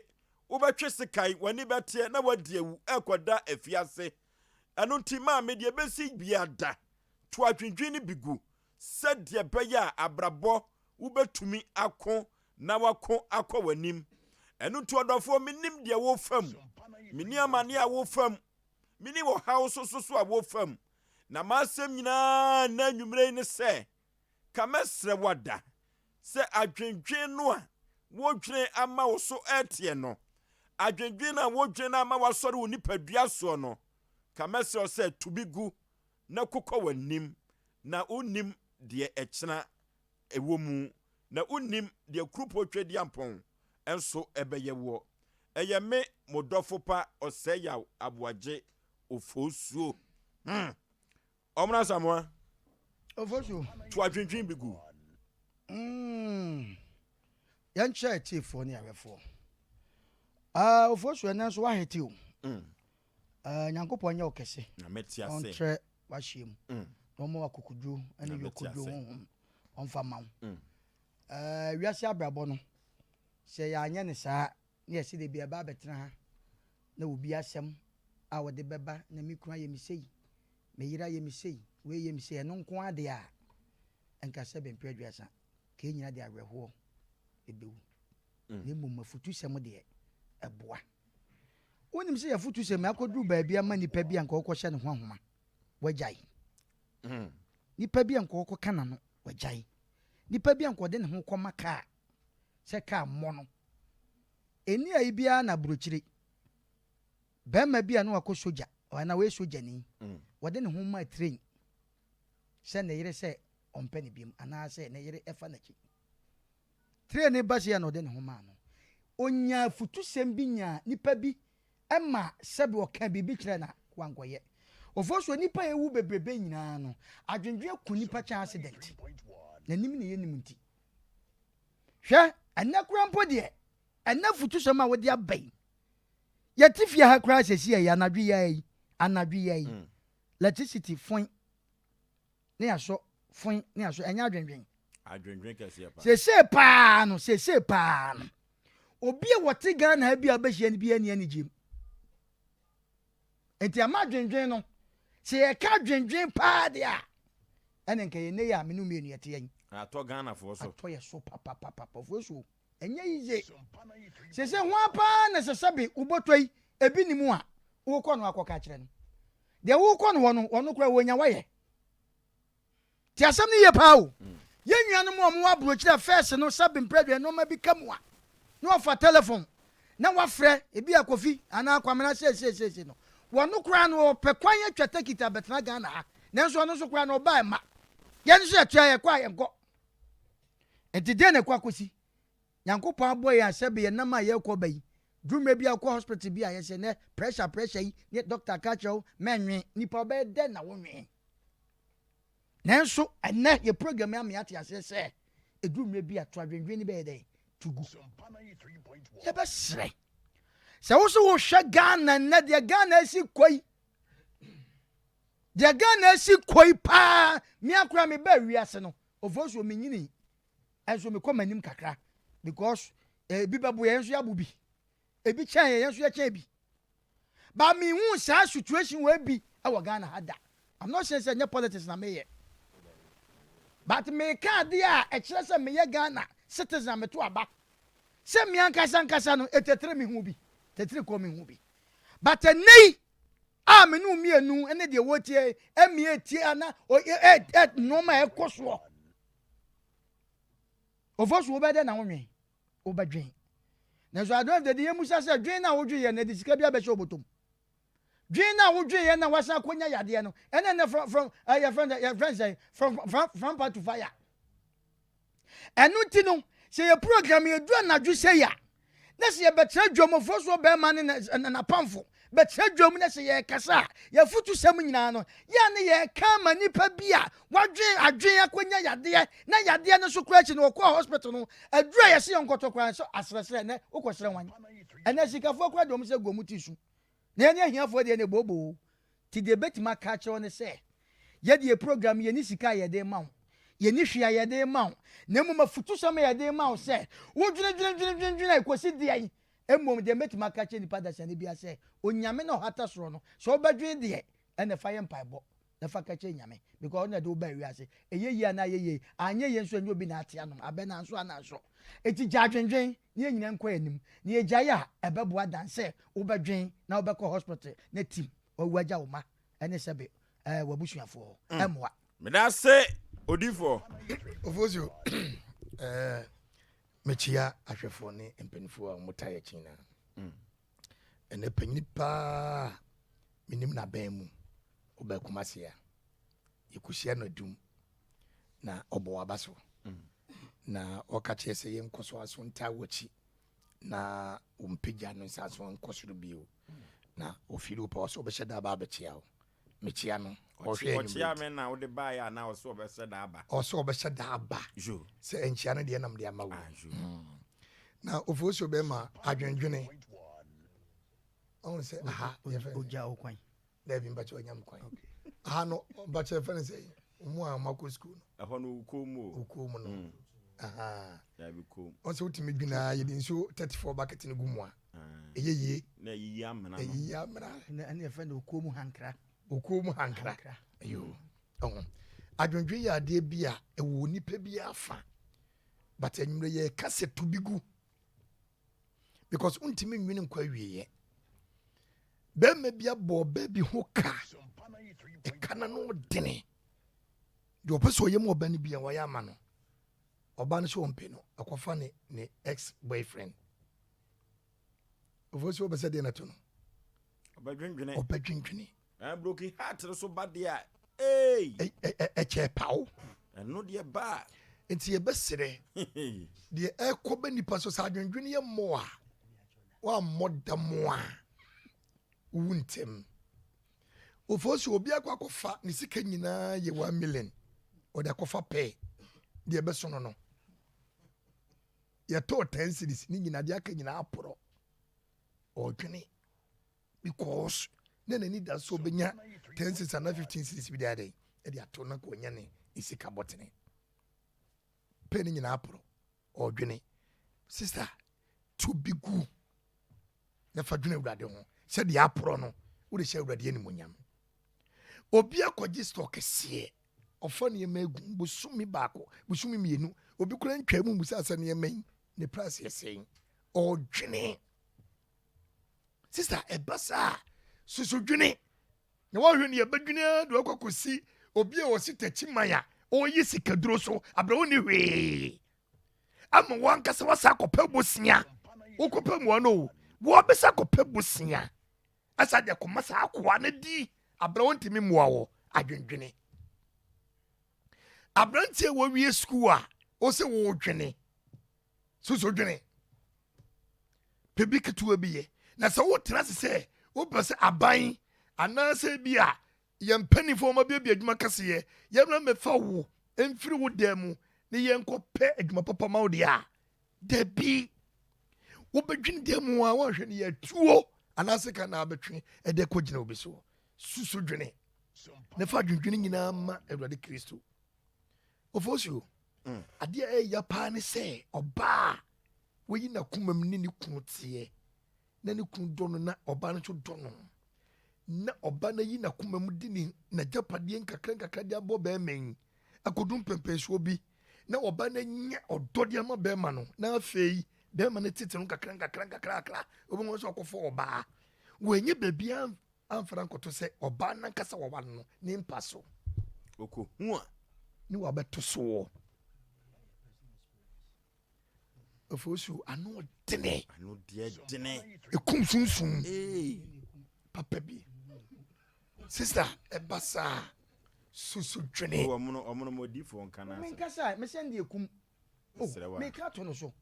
wobɛtwe sekan, w'ani bɛteɛ na woadi awu rekɔda afiase. Ɛno nti maame deɛ ɛbɛsi biara da, to adwendwene no bi gu sɛdeɛ ɛbɛyɛ a abrabɔ wobɛtumi ako na wako akɔ w'anim. Ɛno nti ɔdɔfoɔ menim deɛ wofa mu, menni amaneɛ a wofa mu, menni ɔhaw so so so a wofa mu. Na m'asɛm nyinaa nnɛ anwummerɛ yi ne sɛ, Ka mɛsrɛ wo ada sɛ adwendwen no a wodwene ama wo so reteɛ no, adwendwen no a wodwene no ama wasɔre wo nipadua soɔ no, ka mɛsrɛ wo sɛ to bi gu na kokɔ w'anim, na wonnim deɛ ɛkyena ɛwɔ mu, na wonnim deɛ kurupo Tweduampɔn nso ɛbɛyɛ woɔ. Ɛyɛ me, mo dɔfo pa Ɔsɛeyaw Aboagye Ofosuo. Hmm. Ɔmono Asamoah. Ofosu. To adwendwen bi gu. Mm. Yɛnkyerɛ atiefoɔ ne awɛfoɔ. Uh, Ofosu ɛnɛ nso wahete o. Mm. Uh, Nyankopɔn nyɛ wo kɛse. Ɔntrɛ w'ahyeɛ mu. Mm. Na ɔma wakokoduro ne yɔkoduro honhom ɔmfa ma wo. Mm. Uh, wiase abrabɔ no, sɛ yɛanyɛ ne saa na yɛse da bi ɛba abɛtena ha na obi asɛm a ɔde bɛba na me kunu ayɛ me sei, me yere ayɛ me sei, wei yɛ me sei, ɛno nko ara deɛ a, nka sɛ bɛmpere aduasa, ka yɛn nyinaa de awerɛhoɔ ɛbɛwu. Mm. Na mmom afutusɛm deɛ, ɛboa. Wonim sɛ yɛafutusɛm akɔduru baabi ama nipa bi a nka ɔkɔhyɛ ne ho ahoma, wagyae. Mm. Nipa bi a nka ɔkɔka n'ano, wagyae. Nipa bi a nka ɔde ne ho kɔma kaa sɛ kaa mmɔ no. Ɛnni ayi biara na aburokyire. Barima bi a na wakɔ sogya, anaa ɔyɛ sogyani, ɔde ne ho maa train sɛ ne yere sɛ ɔmpɛ no biom anaasɛ ne yere fa n'akyi. Train no ba sei a na ɔde ne ho maa no. Ɔnyaa afutusɛm bi nyaa nipa bi ma sɛbe ɔkaa biribi kyerɛɛ no a wankɔyɛ. Ofosuo, nnipa a ɛwu bebrebe nyinaa no, adwendwen ku nnipa kyɛn accident. N'anim na yɛnim nti. Hwɛ, ɛnnɛ koraa mpo deɛ, ɛnnɛ afutusɛm a wode aba yi, yɛte fie ha koraa sɛsi yi, anadwo yi ara yi, anadwo yi ara yi, electricity foin ne yɛasɔ, foin ne yɛasɔ, ɛnyɛ adwendwen. Adwendwen kɛseɛ paa. Seesei paa no, seesei paa no, obi a wɔte Ghana ha bi a wobɛhyia no bi ani anigye mu. Nti ama adwendwen no, sɛ yɛka adwendwen paa deɛ a, ɛne nka yɛn nnɛ yi a me ne mmienu yɛte yɛn. Atɔ Ghanafoɔ so. Atɔ yɛ so papapapa foɔ so. Ɛnyɛ yiye. Seesei ho ara paa na sɛ sɛbe wobɔtɔ yi ebi ni mu a, wokɔ no akɔka akyerɛ no. Deɛ wokɔ no hɔ no, ɔno koraa wɔnya wayɛ. Te asɛm no yie paa o. Yɛn nuanom a wɔwɔ aburokyire a fɛs no sɛbe mprɛdua nneɛma bi ka mu a, na wɔfa telefon na wɔafrɛ ebi a Kofi anaa Kwamena seeseiseesei no. Wɔno koraa no ɔpɛ kwan atwa tekiti abɛtena Ghana ha. Nanso ɔno nso koraa no ɔba ɛmma. Yɛn nso yɛtoa yɛkɔ a yɛnkɔ. Nti deɛn na ɛkɔ akɔsi? Nyankopɔn abɔ yɛn a sɛbe yɛn nam a yɛrekɔ ba yi, duru mmerɛ bi a wokɔ hospital bi a yɛsɛ nɛ pressure pressure yi ne doctor ka kyerɛ wo mɛnwe, nipa wobɛyɛ dɛn na wonwe? Nanso ɛnɛ yɛ program yi ama yɛate aseɛ sɛ ɛduru mmerɛ bi a to adwendwen no bɛyɛ dɛn? To gu. Yɛbɛsrɛ sɛ wo so wohwɛ Ghana nnɛ deɛ Ghana asi kɔ yi, deɛ Ghana asi kɔ yi paa, me akora mebaa wiase no, Ofosuo menyinii nso mekɔ m'anim kakra because ebi bɛbo yɛn nso yɛabo bi ebi kyɛn yɛn nso yɛkyɛn bi but mehu saa situation wɔ bi wɔ Ghana ha da. I'm not saying sɛ nyɛ politics na meyɛ but meka adeɛ a ɛkyerɛ sɛ meyɛ Ghana citizen a meto aba sɛ me ankasa ankasa no etetire mehu bi tetire kɔ mehu bi but ɛnɛ yi a me ne wo mmienu ne deɛ wɔtie ɛmi etie ana ɛ ɛ nneɛma a ɛkɔ soɔ Ofo so wobɛyɛ dɛn na wonwen? Wobɛdwen. Nanso at the end of the day yɛmmisa sɛ dwen no a wodwen yɛ no ɛde sika bi abɛhyɛ wo bɔtɔ mu? Dwen no a wodwen yɛ na wasan akɔnya yadeɛ no ɛna ɛnɛ from from eh, yɛfrɛ no yɛfrɛ no sɛ from from from part to fire. Ɛno nti no sɛ yɛ program yɛdu anadwo sɛ yɛ a na sɛ yɛbɛtena dwam, ɔfoɔ barima ne n'apamfo bɛtena dwam na sɛ yɛrekasa a, yɛafotusɛm nyinaa no, yɛ a ne yɛreka ama nipa bi a wadwen adwen akɔnya yadeɛ, na yadeɛ no so koraa akyi no ɔkɔɔ hospital no, aduru a yɛse yɛnkɔtɔ koraa nso asrɛsrɛ, ɛnɛ wokɔsrɛ hwan? Ɛnɛ sikafoɔ koraa de wɔn sɛ gu wɔn ti so, na yɛne ahiafoɔ deɛ ne booboo. Nti deɛ ɛbɛtumi aka akyerɛ wo ne sɛ, yɛde yɛ program yi, yɛnni sika a yɛde rema wo, yɛnni hwee a yɛde rema wo, na mmom afutusɛm a yɛde rema wo sɛ, wodwenedwenedwenedwene a ɛkɔsi deɛn? Mmom deɛ mɛtumi aka akyerɛ nnipa dasani biara sɛ, Onyame na ɔhata soro no, sɛ wobɛdwene deɛ, ɛnna fa yɛ mpaebɔ na fa ka kyerɛ Nyame, because ɔno na ɛde wo baa wiase. Ɛyɛ yie anaa ɛyɛ yie, anyɛ yie nso ɛnyɛ obi na ate anom, abɛ nanso ananso. Enti gya adwendwen na yɛn nyinaa nkɔ yɛn anim, na yɛgyae a, ɛbɛboa dan sɛ wobɛdwen na wobɛkɔ hospital na tim wawu agya wo mma ne sɛbe eh, w'abusuafoɔ hɔ. Mm. Ɛmmoa. Meda ase odifoɔ. Ofosuo, eh, mekyia ahwɛfoɔ ne mpanimfoɔ a wɔtaa yɛ akyi nyinaa. Mm. Ɛnɛ panyini paa menim n'abɛn mu ɔbaa Kumasi a yɛkɔhyia no adum na ɔbɔ waba so mm. na ɔka kyerɛ sɛ yɛnkɔ so aso ntaa w'akyi na wɔmpagya no nsa so nkɔ soro bio na ɔfiri wo pɛ ɔsɛ ɔbɛhyɛ da aba abɛkyea wo mekyea no ɔhwɛ ɔkyea me na wode baeɛ a na ɔsɛ ɔbɛhyɛ da aba ɔsɛ ɔbɛhyɛ da aba sɛ nkyea no deɛ nam de ama wo ah, mm. na ofosuo bɛma adwendwene ɔhu sɛ aha ɔgya wo kwan Dabi mpakyɛ ɔnya me kwan. Aha no mpakyɛ fɛ no sɛ ɔmu a ɔmo akɔ sukuu no. Ɛhɔ no okuo mu o. Okuo mu no. Mm. Aha. Dabi kuom. Wɔn sɛ wotumi dwina yɛde nsuo 34 bucket no gu mu a. Ɛyɛ yie. Na ɛyiyi amena no. Ɛyiyi amena. Ɛna ɛna yɛfrɛ no okuo mu hankra. Okuo mu hankra. Ayo. Ɛho. Adwendwen yɛ adeɛ bi a ɛwɔ nipa bi afa. But anwummerɛ yɛka sɛ to bi gu. Because wontumi nwene nkɔ awieɛ. Bɛrima bi abɔ ɔbaa bi ho ka. Ɛka no ano dene. Deɛ ɔpɛ sɛ ɔyɛ mu ɔba no bia wɔyɛ ama no. Ɔba no sɛ ɔmpɛ no, akɔfa ne ne ex boyfriend. Ofo sɛ ɔbɛ sɛ deɛ na to no. Ɔbɛdwendwene. Ɔbɛdwendwene. Ɛn broken heart no so ba deɛ a, ee. Ɛkyɛ paw. Ɛno deɛ ba a. Nti yɛbɛsrɛ deɛ ɛkɔ bɛ nipa so sɛ adwendwene yɛ mmɔ a, wammɔ da mu a, wowu ntɛm. Ofo sɛ obi akɔ akɔfa ne sika nyinaa yɛ 1 million, ɔde akɔfa pɛɛ deɛ ɛbɛso no no yɛtɔɔ 10 cedis ne nyinaa deɛ aka nyinaa aporɔ. Ɔdwene because na n'ani da so ɔbɛnya 10 cedis anaa 15 cedis bi de adɛn ɛde ato na kò ɔnya ne sika bɔtene pɛɛ ne nyinaa aporɔ. Ɔdwene. Sister, to bi gu na fa dwene Awurade ho sɛdeɛ aporɔ no wode hyɛ Awurade animonyam. Obi akɔgye store kɛseɛ, ɔfa nneɛma egu bosome 1, bosome 2, obi kura ntwa mu musa sɛ nneɛma yi ne price yɛ sɛn. Ɔdwene. Sister, ɛba saa soso dwene na wɔhwɛ ne yɛbɛdwene de wakɔ akɔsi obi a wɔsi takyi man a ɔyɛ sikaduro so abrɛwo ne hwee ama wɔn ankasa wasa akɔpɛ bosia. Wokɔpɛ mua no o, wɔbɛsa akɔpɛ bosia asa de akɔma saa akoa no di abrɛwo ntumi mmoa wɔ adwendwene. Aberanteɛ a wɔwie sukuu a wɔsɛ wɔredwene soso dwene pɛ bi ketewa bi yɛ na sɛ wotena ase sɛ wopɛ sɛ aban anaasɛ bi a yɛn mpanimfoɔ wɔn abiabia adwuma kɛseɛ yɛn mɛfa wo mfiri wo dan mu ne yɛn kɔ pɛ adwuma papa ma wo deɛ a, dabi, wobɛdwene dan mu a wɔnhwɛ no yɛ tuo anaasɛ ka na abɛtwe ɛde kɔ gyina obi so. Susu dwene na fa adwendwene nyinaa ma Awurade Kristo. Ofosuo, adeɛ a ɛyɛ paa ne sɛ ɔbaa wɔyi n'akoma mu ne ne kunu teɛ na ne kunu dɔ no na ɔbaa no nso dɔ no na ɔbaa no ayi n'akoma mu de ne n'agyapadeɛ nkakra nkakra de abɔ bɛrima yi akɔdu mpɛmpɛnsoɔ bi na ɔbaa no anya ɔdɔ de ama bɛrima no na afei bɛrima no tete no nkakra nkakra nkakra nkakra, obɛhu sɛ ɔkɔfɔ ɔbaa wɔnyɛ baabi amfra nkɔto sɛ ɔbaa nankasa wɔwa no ne mpa so. Okohu a. Ne wabɛto soɔ. Ofosu, ano dene. Ano deɛ dene. Ekum sunsun papa bi. Sister, ɛba saa susu dwene. Ɔmono ɔmono mo difoɔ nka na. Menkasa mesɛn deɛ kum meka to no so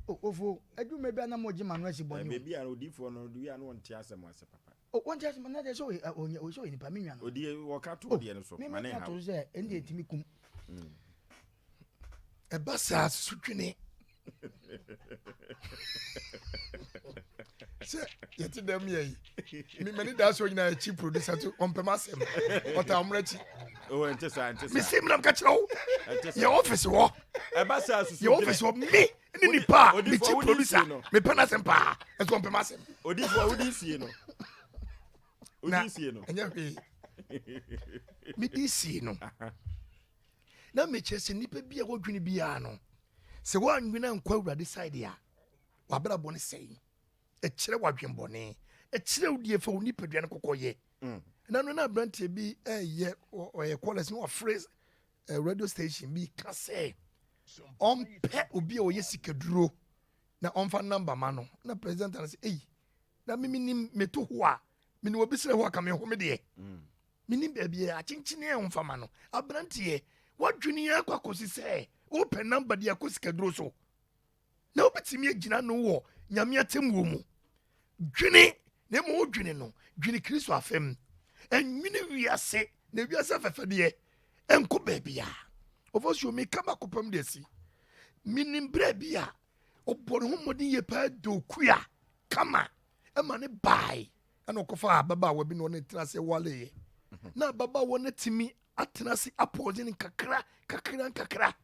ofo adwuma bi anam ɔgye ma no asi bɔne. Baabi a odifoɔ no odi a no wɔnte asɛm ase papa. Wɔnte asɛm na deɛ sɛ ɔyɛ ɔyɛ ɔyɛ nipa me nua no. Odi wɔka to deɛ no so ma ne ha. To sɛ ɛn deɛ ɛtumi kum. Ɛba saa susu dwene sɛ yɛte dɛm yɛ yi mani da so nyinaa akyi producer to ɔmpɛm asɛm ɔta ɔmmerɛ akyi. Nte saa, nte saa. Mesi mnam ka kyerɛ wo yɛ office hɔ. Ɛba saa susu yɛ office hɔ, me ne nipa a mekyi producer mepɛ no asɛm paa ɛnso ɔmpɛm asɛm. Odifoɔ wodi sie no. Na wodi sie no. Ɛnyɛ hwee, medi sie no na mekyerɛ sɛ nnipa bi a wɔdwene biara no sɛ woanwene ankɔ Awurade side a, wabrabɔ no sɛe. Ɛkyerɛ wadwenbɔne, ɛkyerɛ wo deɛ fa wo nipadua no kɔkɔyɛ. Na no na aberanteɛ bi ɛyɛ ɔyɛ callers na wafrɛ radio station bi ka sɛ ɔmpɛ obi a ɔyɛ sikaduro na ɔmfa number ma no. Na president no sɛ, eyi na mimi nim meto hɔ a mene obi srɛ hɔ a ka me ho me deɛ menim baabi a akyenkyene a ɔmfa ma no. Aberanteɛ, wadwene akɔ akɔsi sɛ wopɛ number de akɔ sikaduro so na wobɛtumi agyina no wɔ Nyame atemmuo mu. Dwene na mmom wodwene no, dwene Kristo afam, ɛnwene wiase na wiase afɛfɛdeɛ ɛnkɔ baabi a ɔfɔ so. Meka baako pam de asi. Menim berɛ bi a ɔbɔ ne ho mmɔden yie paa dɔkua kama ɛma ne bae ɛna ɔkɔfa ababaawa bi na ɔne tena ase waleeɛ na ababaawa no atumi atena ase apɔgye no nkakra kakra nkakra.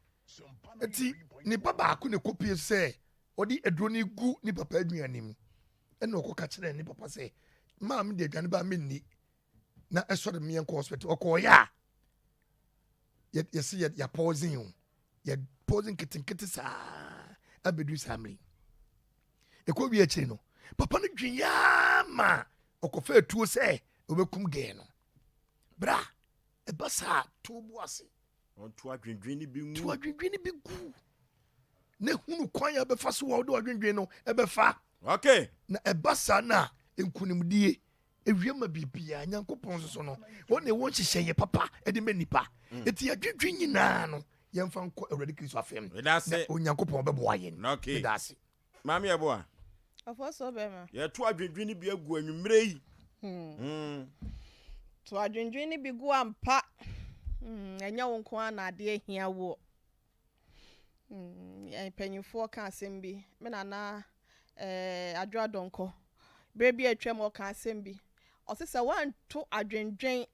Nti ne ba baako na ɛkɔpie sɛ ɔde aduro no gu ne papa aduane mu ɛna ɔkɔka kyerɛ ne papa sɛ maa me de aduane ba menni na ɛsɔre meɛ nkɔ hospital. Ɔkɔɔyɛ a yɛsi yɛ yɛ poison o, yɛ poison nketenkete saa abɛduru saa mmiri. Ɛkɔ wie akyiri no, papa no dwen yaa ma ɔkɔfa atuo sɛ ɔbɛkum gɛɛ no. Bra, ɛba saa to bo ase. Ɔnto adwendwen no bi ngu. To adwendwen no bi gu. Na hunu kwan a ɛbɛfa so a wode w'adwendwen no ɛbɛfa. Okay. Na ɛba saa no a, nkunimdie ewie ma biribiara. Nyankopɔn nso so no, wɔn na ɛwɔ nhyehyɛeɛ papa de ma nnipa. Eti adwendwen nyinaa no, yɛmfa nkɔ Awurade Kristo afam. Meda ase. Na Onyankopɔn bɛboa yɛn. Okay. Meda ase. Maame Yeboah. Ɔfɔsɔ bɛma. Yɛto adwendwen no bi agu anwummerɛ yi. Hmm. To adwendwen no bi gu ampa. Hmm, ɛnyɛ wo nko ara na adeɛ hia woɔ. Hmm, mpanyinfoɔ ka asɛm bi. Me nana eh, Adwo Adɔnkɔ, berɛ bi a atwam ɔka asɛm bi. Ɔse sɛ woanto adwendwen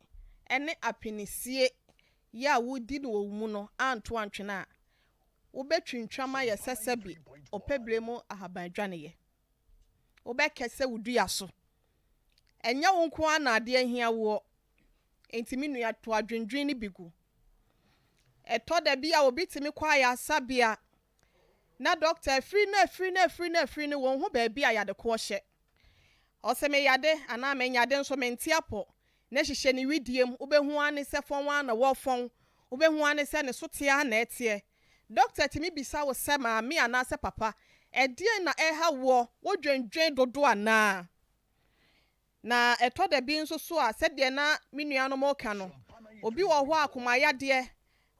ne apinisie yɛ a wodi no wɔ wo mu no anto antwene a, Wobɛtwintwam ayɛ sɛ sɛbe ɔpɛ berɛ mu ahaban dwaneyɛ. Wobɛkɛ sɛ wo dua so. Ɛnyɛ wo nko ara na adeɛ ahia woɔ, enti me nua to adwendwen no bi gu. Ɛtɔ da bi a obi tumi kɔ ayaresabea na dɔkta afiri no afiri no afiri no afiri no wɔnhu baabi a yadekoɔ hyɛ. Ɔse meyade anaa menyade nso mente apɔ na hyehyɛ ne wedeɛ mu, wobɛhu ara ne sɛ fɔn ara na wɔrefɔn, wobɛhu ara ne sɛ ne so teɛ ara na ɛteɛ. Dɔkta tumi bisa wo sɛ maame anaasɛ papa, ɛdeɛn na ɛreha woɔ, wodwendwen dodo anaa? Na ɛtɔ da bi nso so a, sɛdeɛ na me nuanom reka no, obi wɔ hɔ a akoma yadeɛ,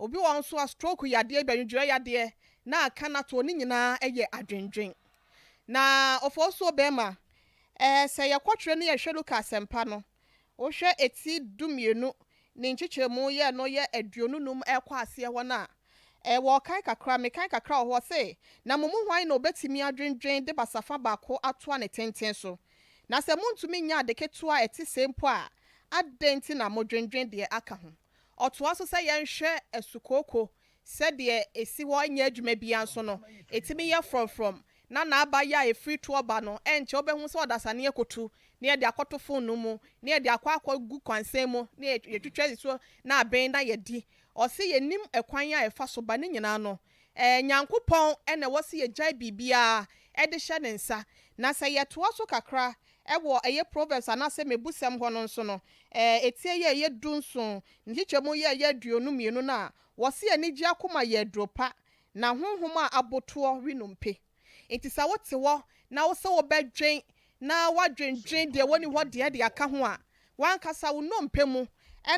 obi wɔ hɔ nso a stroke yadeɛ, bɛnwodwoeɛ yadeɛ na aka no atoɔ, ne nyinaa yɛ adwendwen. Na ɔfɔɔsuo bɛrima, ɛɛ sɛ yɛkɔtwerɛ ne yɛhwɛ Luka asɛmpa no, wohwɛ eti dummienu ne nkyekyɛmu yɛ no yɛ 25 ɛrekɔ aseɛ hɔ no a, ɛɛ wɔrekan kakra, mekan kakra wɔ hɔ, ɔse, Na mo mu hwan na ɔbɛtumi adwendwen de basafa baako atoa ne tenten so? Na sɛ montumi nyɛ ade ketewa a ɛte sei mpo a, adɛn nti na modwendwen deɛ aka ho? Ɔtoa so sɛ yɛnhwɛ asukooko sɛdeɛ ɛsi hɔ nyɛ adwuma biara nso no, ɛtumi yɛ frɔmfrɔm, na n'aba yɛ a ɛfiri toɔ ba no, ɛnkyɛ wobɛhu sɛ ɔdasani akɔtu na yɛde akɔto fononoo mu, na yɛde akɔ akɔgu kwansɛn mu, na yɛtwitwa asi so na aben na yɛadi. Ɔse yɛnnim ɛkwan a ɛfa so ba, ne nyinaa no, ɛɛ Nyankopɔn na ɛwɔ sɛ yɛgyae biribiara de hyɛ ne nsa. Na sɛ yɛtoa so kakra wɔ ɛyɛ Proverbs anaasɛ Mebusɛm hɔ no nso no, ɛɛ etie yɛ ɛyɛ dunson, ne nkyekyɛmu yɛ ɛyɛ 22 no a, Wɔse anigye akoma yɛ aduro pa, na honhom a abotoɔ we nnompe. Enti sɛ wote hɔ na wose wobɛdwen na woadwendwen deɛ wɔnni hɔ deɛ de aka ho a, w'ankasa wo nnompe mu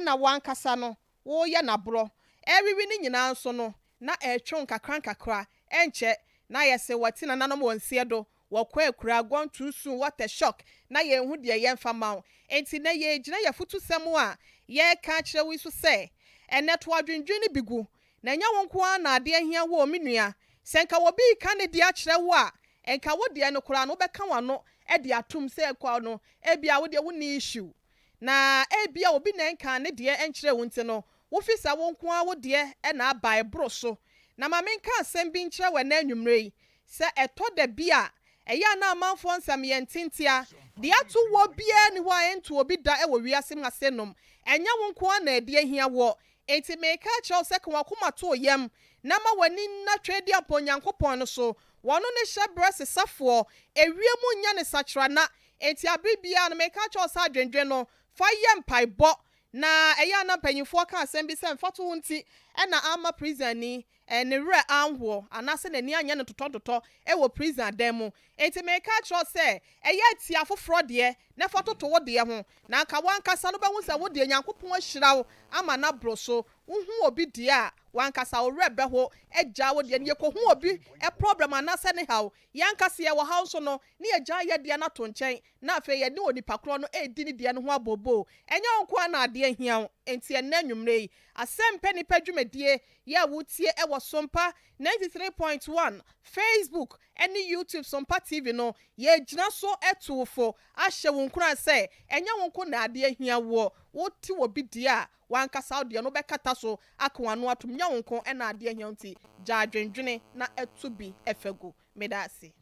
na w'ankasa no woreyɛ no aborɔ. Ɛrewe no nyinaa nso no, na ɛretwe wo nkakrankakra. Ɛnkyɛ na ayɛ se wɔte nananom wɔn nseɛ do Wɔkɔ akuraa, gone too soon, what a shock, na yɛnhu deɛ yɛmfa mma wo. Enti nnɛ yɛregyina y'afutusɛm a yɛreka akyerɛ wo yi so sɛ, ɛnnɛ to adwendwen no bi gu, na ɛnyɛ wo nko ara na adeɛ ahia wo o, me nua. Sɛ nka obi reka ne deɛ akyerɛ wo a, nka wo deɛ no koraa no wobɛka w'ano de atom sɛ kɔ no, ebia wo deɛ wonni issue. Na ebia obi na ɛnkaa ne deɛ nkyerɛɛ wo nti no, wofi sɛ wo nko ara wo deɛ na aba a ɛboro so. Na ma menka asɛm bi nkyerɛ wo ɛnnɛ anwummerɛ yi, sɛ ɛtɔ da bi a, ɛyɛ a na amanfoɔ nsɛm yɛ ntentea. Deɛ ato woɔ biara nni hɔ a ɛnto obi da wɔ wiase mu ha senom. Ɛnyɛ wo nko ara na ɛde ahia woɔ. Enti mereka akyerɛ wo sɛ ka w'akoma to wo yam, na ma w'ani nna Tweaduampɔn Onyankopɔn no so. Wɔno ne hyɛberɛ sesafoɔ, ewiem nnya ne sakyerana. Enti abere biara no mereka akyerɛ wo sɛ adwendwen no, fa yɛ mpaebɔ. Na ɛyɛ a na mpanyinfoɔ ka asɛm bi sɛ mfatoho nti na amma prisani ne werɛ anhoɔ anaasɛ n'ani anyɛ no totɔntotɔ wɔ prison adan mu. Enti mereka akyerɛ wo sɛ ɛyɛ a tie afoforɔ deɛ na fa toto wo deɛ ho, na anka w'ankasa no wobɛhu sɛ wo deɛ Nyankopɔn ahyira wo ama no aboro so. Wohu obi deɛ a, w'ankasa wo werɛ bɛho agyaa wo deɛ no. Yɛkɔhu obi problem anaasɛ ne haw, yɛn ankasa yɛwɔ haw nso no, ne yɛgyaa yɛn deɛ no ato nkyɛn na afei yɛne onipa korɔ no redi ne deɛ no ho abooboo. Ɛnyɛ wo nko ara na adeɛ hia wo. Enti ɛnnɛ anwummerɛ yi, Asɛmpɛ Nnipa dwumadie yi a wotie wɔ Sompa 93.1, Facebook ne YouTube Sompa TV no, yɛregyina so atu wo fo ahyɛ wo nkuran sɛ ɛnyɛ wo nko na adeɛ hia woɔ. Wote obi deɛ a, w'ankasa wo deɛ no wobɛkata so aka w'ano atom. Nyɛ wo nko na adeɛ hia wo nti, gyaa adwendwene na to bi fa gu. Meda ase.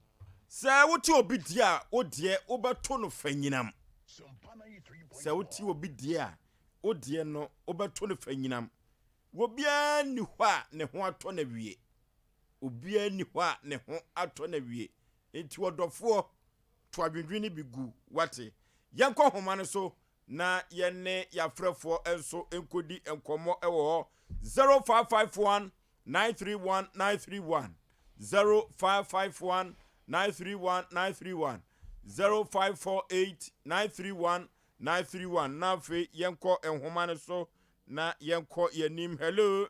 Sɛ wote obi deɛ a, wo deɛ wobɛto no fanyinam. Sɛ wote obi deɛ a, wo deɛ no wobɛto no fanyinam. Obiara nni hɔ a ne ho atɔ no awie. Obiara nni hɔ a ne ho atɔ no awie. Enti ɔdɔfoɔ, to adwendwene no bi gu, woate? Yɛnkɔ nhoma no so na yɛne yɛn afrɛfoɔ nso nkɔdi nkɔmmɔ wɔ hɔ. 0551 931 931 0551 931 931 0548 931 931 Na afei yɛnkɔ nhoma no so na yɛnkɔ yɛnim. Hello.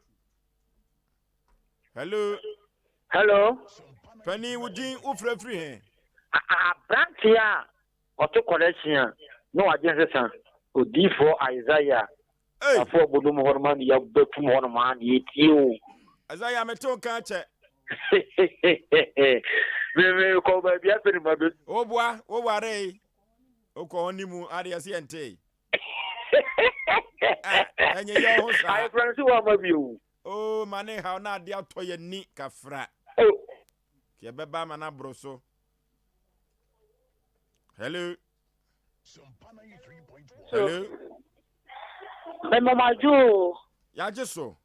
Hello. Hello. Panin, wo din, wofrɛ firi he? Aberanteɛ a ɔto kɔlɛkyen a na wagye nsesa, Odiyifoɔ Isaiah. Ei! Afo abodom hɔ nom a na yɛabɛtum hɔ nom a na yɛtie o. Isaiah, mete wo nka akyɛ. Me me kɔ baabi afei na mabɛ. Woboa, wowaree, wokɔ hɔ ne mu adeɛ sɛ yɛntee. Ah, ɛnyɛ yɛ ho saa. Ayefra no sɛ woama bio. Oh, ma ne haw na ade atɔ yɛn ni kafra. Oh. Yɛbɛba ama no aboro so. Hello. Hello. Mɛmɔmadwo o. Yɛagye so.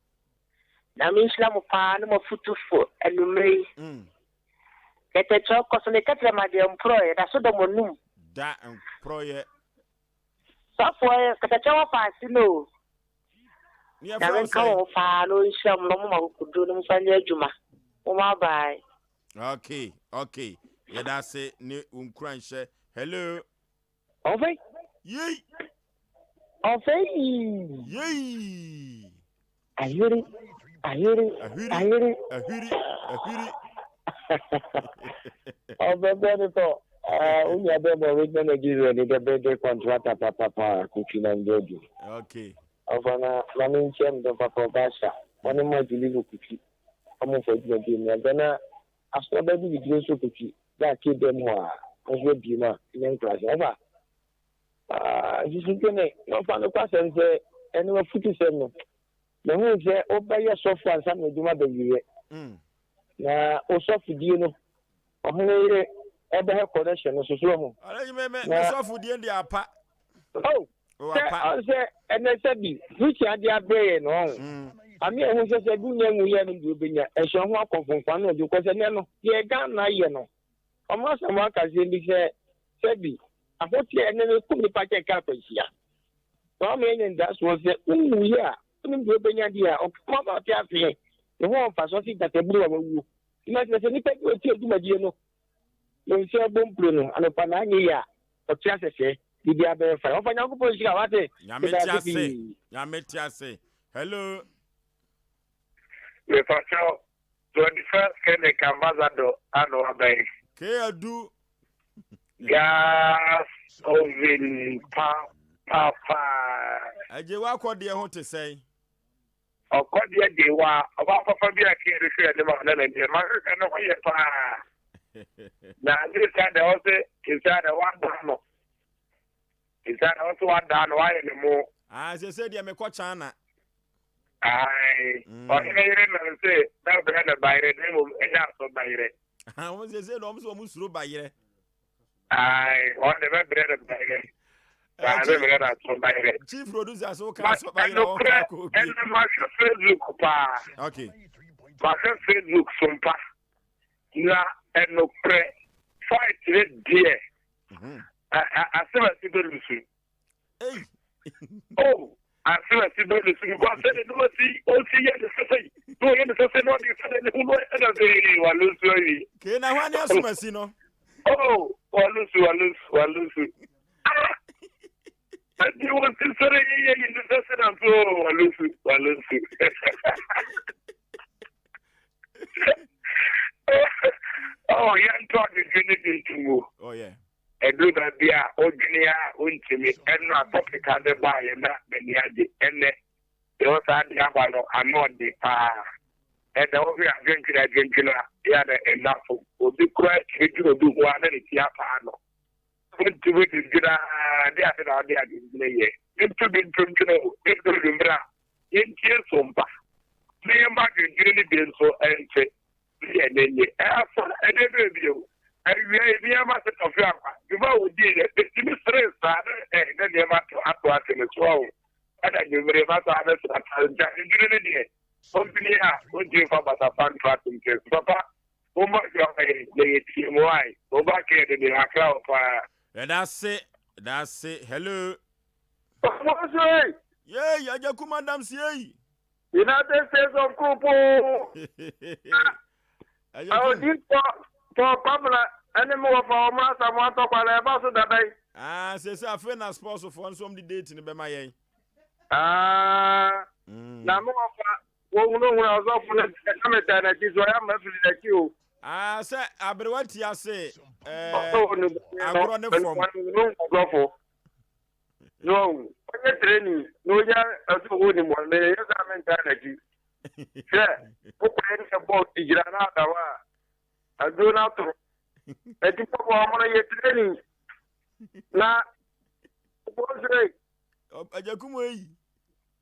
Na menhyira mo paa ne mo afotufo anwummere yi. Kɛtɛkyerɛ kɔ so ne kɛtrɛma deɛ mporɔeɛ da so da mo anum. Da mporɔeɛ. Sɔfoɔ kɛtɛkyerɛ wɔ faase no o. Ne yɛfrɛ Nyame wo nka sɛn? mo ho paa na ɔnhyira mo na ɔmo mo akokoduro na momfa nyɛ adwuma. Momma bye. Okay, okay. Yɛda ase ne wo nkuranhyɛ. Hello. Ɔfei. Yei. Ɔfei. Yei. Ahwiri, ahwiri, Ahwiri, ahwiri. ahwiri, ahwiri. Ɔfɛ bɛɛ ne tɔ. Wo nua bɛɛ ma original Nigeria ni dɛ bɛɛ de kɔntrata papapa kofi na ndɛ du. Okay. Ɔfa na ma me nkyɛn me dɔn papa ɔba ahyɛ. Ɔne ma deliver kofi. Ɔmo fɔ adwuma bi mu. Ɛbɛ na aso ɔbɛ bi bidire nso kofi. Dɛ ake dɛm hɔ a nso abie mu a nyɛ nkurase. Ɔfa nsusu dwene na ɔfa no kwasɛm sɛ ɛne wafutu sɛm no. Mehu sɛ wobɛyɛ sɔfo ansa na adwuma bɛwieɛ. Na wo sɔfodie no, ɔhene yere ɛbɛhɛ connection no soso ho. Ɔlɛyi me me me sɔfodie deɛ apa. Oh, O sɛ apa. ɔn sɛ ɛnɛ sɛ bi preaching ade abrɛ yɛ no ɔn. Ame ɛho sɛ sɛ bi nya nwu yɛ no deɛ obenya ɛhyɛ ho akɔmfomfa no ɔde kɔ sɛ nɛ no deɛ Ghana yɛ no. Ɔmo asɛm aka sɛm bi sɛ sɛ bi ahoteɛ ɛnɛ no kum nipa kyɛ nka akwanhyia. Na wama yɛanya anidasoɔ sɛ wonwuiɛ a, wonim deɛ wobɛnya deɛ a, ɔkama ma ɔte aseɛ, ne ho ɔmfasoɔ se gyataburu a wawuo. Nti na kyerɛ sɛ nipa bi a ɔtie dwumadie no, ne nsa bɔ mpire no, anɔpa na anyɛ yie a, ɔte ase sɛ biribiara bɛyɛ fine. Ɔfa Nyankopɔn nhyira wo, wate? Nyame Meda te ase ase. pii. Nyame te ase. Hello. Mepakyɛw, 21st Clinic Ambassador ano aba yi. K Adu. Gas oven pa pa paa. Agye w'akɔdeɛ ho te sɛn? Ɔkɔdeɛ de wa ɔba papa bi a kee de hwɛ anim a na n'ani mahwehwɛ ne ho yɛ paa. Na ne saa deɛ ɔse saa deɛ wadaa no. Saa deɛ ɔse wadaa no wayɛ ne mo. Ah, sese deɛ mekɔ China. Ae, ɔhene yere nam se bɛbrɛ no bayerɛ na mmom ɛnyɛ asɔ bayerɛ. Wɔn sese deɛ wɔn sɛ wɔn suro bayerɛ. Ae, wɔn de bɛbrɛ no bayerɛ. Baa bɛbrɛ no asɔ bayerɛ. Chief producer so ka asɔ bayerɛ wɔn ka kɔ obi. Ɛnɛ mahwɛ Facebook paa. Okay. Mahwɛ Facebook so mpa. Na ɛnokorɛ fight ne deɛ. Asɛm asi bɛ lusu. Hey. Oh, asɛm asi bɛ lusu because sɛ ne no si osi yɛ ne sɛsɛ yi. Na ɔyɛ ne sɛsɛ na ɔde sɛ ne ho no ɛna sɛ wa lusu awie. Ke na hwan ne asɛm asi no? Oh, wa lusu wa lusu wa lusu. Ah! Ɛdi wɔn ti sɛrɛ yɛ yɛ yi ne sɛsɛ na so wa lusu wa lusu. Oh, yɛn tɔ adwendwen ne bi ntum o. Oh yeah. Ɛduru baabi a wodwene a wontumi ɛno a topic a de baeɛ na m'ani agye ɛnɛ deɛ wɔ saa de aba no ano ɔde paa ɛnɛ wohwɛ adwendwene adwendwene a yɛ na ɛna fam obi koraa tumi dwene obi ho a na ne ti apaa no wontumi dwendwene a de ade na wode adwendwene yɛ nto bi ntontwene o ɛduru dwummerɛ a yɛntie so mpa na yɛmma adwendwene no bi nso ɛnte yɛ ne nye ɛafa ɛdɛ bɛɛ bio awia yi nneɛma sɛ tɔfe akwa dwuma a wodii yɛ ɛtumi sere saa ne ɛ ne nneɛma to ato ase ne so awo ɛna nwummere ma saa ne sra ta nti adwendwene ne deɛ ɔmpini a ɔntumi mfa basafa nto ato nkyɛn so papa momma dwuma yɛ na yɛtie mu ae wɔba kɛɛ de deɛ akra wɔ paa. Yɛda ase, yɛda ase. Hello. Ɔmo nso ei. Yei, Agya Kuma Adams yei. United States of Kuropoo. Odiyifoɔ Paul Kwabena ne me wɔfa wɔn Asamoah Ntɔkwa na ɛba so dada yi. Ah, sese afei na sports foɔ nso wɔn de date no bɛma yɛn. Ah, na me wɔfa wɔhunahuna ɔsɔfo no deɛ na metaa n'akyi so ɔyɛ ama firi n'akyi o. Ah, sɛ aberewa ti ase ɛɛ agorɔ ne fam. Ɔsɔfo. So ɔhu? Ɔnyɛ training na onya ɛsɛ ɔwɔ nim wɔn mɛ yɛ sɛ ame ntaa n'akyi. Hwɛ, wokɔyɛ ne bɔ gyina na ada hɔ a, aduro no atoro. Ɛti pɔpɔ ɔmo no yɛ training na wobɔ nso ei. Agyakum ei.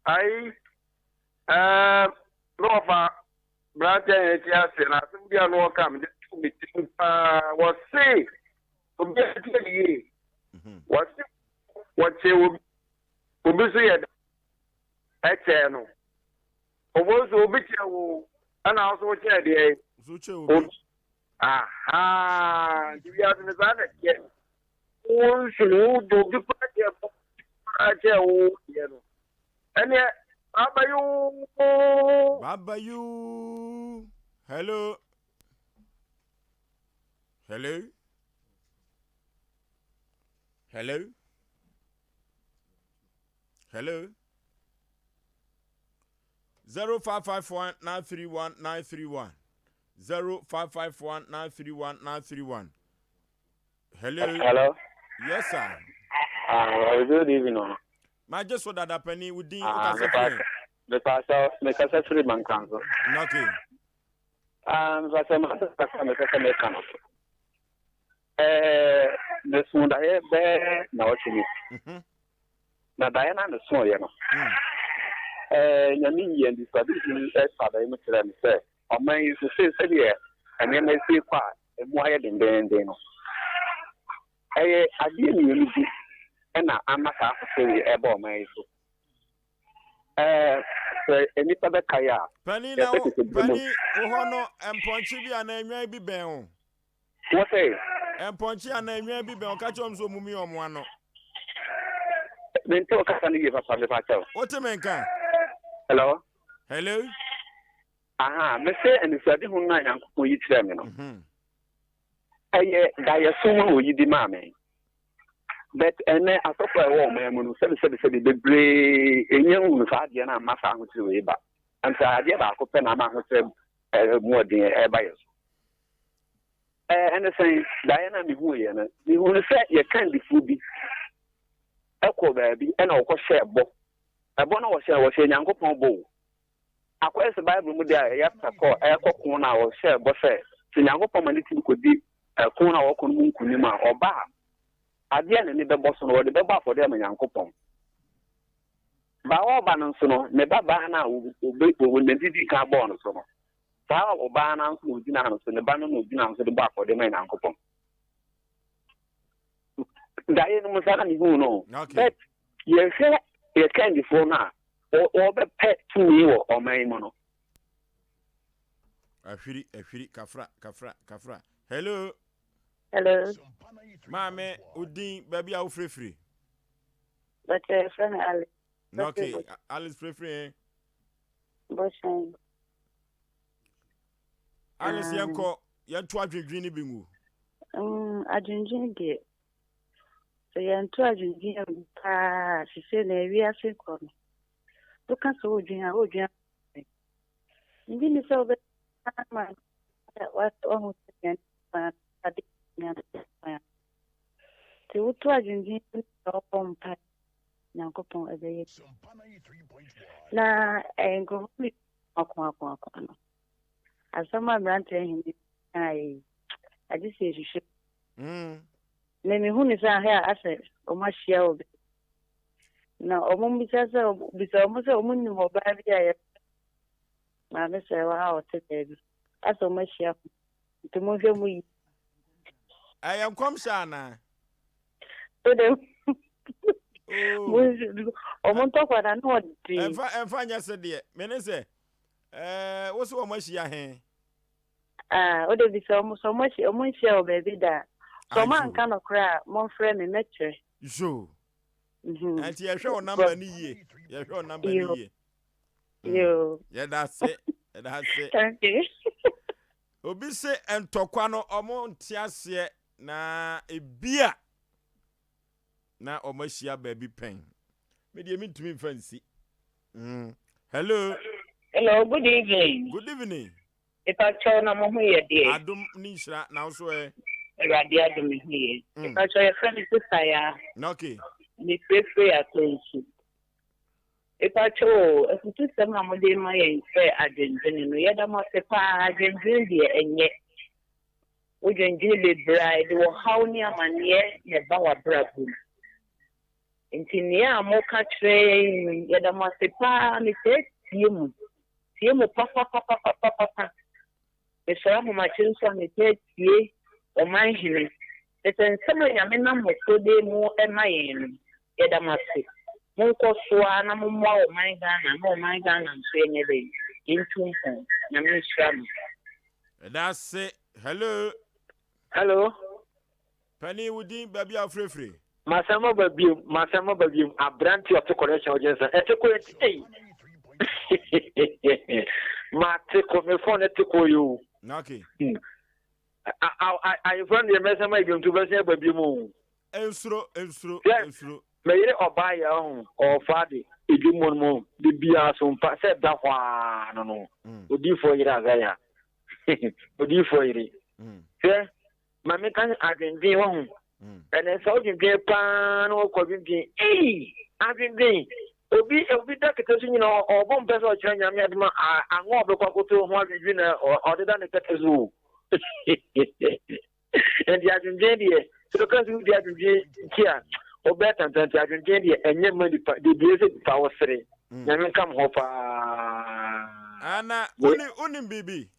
Ayi, ɛɛ, na ɔfa branteɛ yɛn ti ase na asɛm bi a na ɔka mede to me tirim paa wɔse obi a tie ne yie. Mhm. Wɔse wɔkyɛ obi obi so yɛ ɛkyɛɛ no. Obo nso obi kyɛ wo ɛna wo so wokyɛɛ deɛ. Obi. Aha, nti wiase no saa na ɛteɛ. Wo nso no wo de obi koraa kyɛ koraa kyɛ wo deɛ no. Ɛneɛ baba yoo. Baba yoo. Hello. Hello? Hello? Hello? 0551 931 931 0551 931 931 Hello? Hello? Yes, sir. Good evening. Magye so dada pani wo din wokasa firi. Mepasa mekasa firi Mankranso. Okay. Ah, mepasa masa kasa mepɛ sɛ meka no. Ɛɛ, mesoo daeɛ bɛɛ nnawɔtwe ni. Mhm. Na daeɛ no a mesooeɛ no, mm. ɛɛ, Nyame yii anisoadehu ɛfa daeɛ mu kyerɛɛ me sɛ ɔman yi so sei sɛdeɛ nneɛma si kɔ a ɛmu ayɛ dendeenden no, ɛyɛ adeɛ mmienu bi ɛna ama saa ahokyere yi ɛba ɔman yi so. Ɛɛ, sɛ nnipa bɛkae a, Panin na wo, panin wo hɔ no mpɔnkye bi anaa nnwan bi bɛn wo? Wɔ sɛ. Mpɔnkye anaa nnwan bi bɛn wo, ka kyerɛ wɔn sɛ wɔn mumia wɔn ano. Mente wo kasa no yie papa, mepa kyɛw. Wote me nka? Hello? Hello? Aha, mese anisoadehu no a Nyankopɔn yi kyerɛɛ me no, mhm. ɛyɛ daeɛso mu na oyi de maa me. But ɛnɛ asɔfo a ɛwɔ ɔman mu no, sɛbisɛbisɛbi bebree ɛnya hu no saa adeɛ no amma saa ahokyere wei ba. Ɛnti adeɛ baako pɛ na ama ahokyerɛ mu ɔden ɛba yɛ so. Ɛne sɛn, daeɛ no a mehuiɛ no, mehunu sɛ yɛ kandifoɔ bi kɔɔ baabi ɛna ɔkɔhyɛɛ bɔ. Ɛbɔ no wɔhyɛɛ, wɔhyɛɛ Nyankopɔn bɔ o. Akɔyɛ sɛ Bible mu deɛ a Yefta kɔɔ ɛrekɔ ko no a ɔhyɛɛ bɔ sɛ, sɛ Nyankopɔn ma ne tumi kɔdi ɛko no a ɔkɔ no mu nkonim a, ɔba a, adeɛ a n'ani bɛbɔ so no, ɔde bɛbɔ afɔdeɛ ama Nyankopɔn. Ba a ɔreba no nso no, ne ba baa no a ɔbe, ne dii kan bɔɔ no so no, Saa ɔbaa no ara nso na ogyinaa no so, ne ba no na ogyinaa no so de bɔɔ afɔdeɛ maa Nyankopɔn. Daeɛ no mu saa na mehuu no. But yɛhwɛ yɛ kandifoɔ no a wɔbɛpɛ tumi wɔ ɔman yi mu no. Ahwiri, ahwiri, kafra, kafra, kafra. Hello. Hello. Maame, odin baabi a wofirefiri. Bàtɛ yɛfrɛ me Alice. Okay, Alice firefiri he. Bɔhyɛn. Alice yɛnkɔ yɛnto adwendwen no bi ngu. Mm, adwendwen deɛ sɛ yɛnto adwendwen agu paa sise na ewiase kɔ no woka sɛ wodwen a wodwen ngye ni sɛ wobɛma wahu sɛ nea nipa ade nea nipa nti woto adwendwen na wɔbɔ mpa Nyankopɔn ɛbɛyɛ na eh, nkurɔfoɔ bi ako ako ako no asɛm a mmeranteɛ hene kaeɛ yi agye sɛ yɛhwehwɛ mm. na mehu ne sɛ ahɛ a asɛ ɔmo ahyia wɔ baabi na ɔmo bisa sɛ bisa ɔmo sɛ ɔmo nim ɔbaa bi a yɛ maame sɛ wɔ a ɔte baabi asɛ ɔmo ahyia ho nti monhwɛ mu yi ɛyɛ nkɔmhyɛ anaa ɔmo ntɔkwa na na ɔde. Ɛnfa ɛnfa nyɛ se deɛ mene sɛ ɛɛ wosi wɔn ahyia he. Aa o de bi sɛ ɔmo sɛ ɔmo ahyia ɔmo nhyia wɔ baabi da a sɛ ɔmo anka no koraa a momfrɛ me mɛkyerɛ. Yoo. Ɛnti yɛhwɛ wɔ namba ne yie yɛhwɛ wɔ namba ne yie. Yoo. Yɛda ase, yɛda ase. Thank you. Obi se ntɔkwa no ɔmo nte aseɛ na ebia na ɔmo ahyia baabi pɛn. Me deɛ mentumi mfa nsi. Hello. Hello, good evening. Good evening. Mepakyɛw na mo ho yɛ deɛ? Adom ne nhyira na wo so ɛ? Awurade adom me ho yɛ. Mepakyɛw yɛfrɛ me Sister Yaa. Okay. Mefirefire Atonsu. Mepakyɛw o, afutusɛm a mode rema yɛn sɛ adwendwene no, yɛda mo ase paa. Adwendwene deɛ ɛnyɛ. Wodwendwene bebree a, ɛde ɔhaw ne amanneɛ na ɛba w'abrabɔ mu. Nti nea moka kyerɛ yɛn yi, yɛda mo ase paa. Metaa tie mo, tie mo papapapapapapa. Mesɔre ahomakye nso a metaa tie Ɔman Hene. Kyerɛ sɛ nsɛm a Nyame nam mo so de mo ma yɛn no, yɛda mo ase. Monkɔ so ara na mommoa ɔman Ghana na ɔman Ghana nso yɛnyɛ dɛn? Yɛntu mpɔn. Nyame nhyira mo. Yɛda ase. Hello. Hello. Panin wo din baabi a wofirefire. Masan maba biom masan maba biom abrante ɔte correction ɔgye nsa ɛte kɔ ɛte ei mate kɔ me phone ɛte kɔ yi o. Okay. Ayefra no deɛ mɛsan ma biom to bɛsan aba biom o. Nsuro nsuro nsuro. Meyere ɔbaa yɛ ɔho ɔfa de edwom mu no mu de biara so mpa sɛ da hɔ ara no no odiifoɔ yere Azaya odiifoɔ yere hwɛ Ma me ka adwendwen wahu. Ɛnɛ sɛ wodwendwen paa na wɔkɔ dwendwen ei adwendwen obi obi da kɛtɛ so nyina ɔbɔ mpɛ sɛ ɔkyerɛ nyame adoma anwa ɔbɛkɔ akoto ho adwendwen na ɔdeda ne kɛtɛ so o nti adwendwen deɛ sɛ ɔka sɛ wodi adwendwen nti a wobɛyɛ tantan nti adwendwen deɛ ɛnyɛ ma nipa deɛ bie sɛ nipa wo sere nyame nka mo hɔ paa. Ana wonim biribi?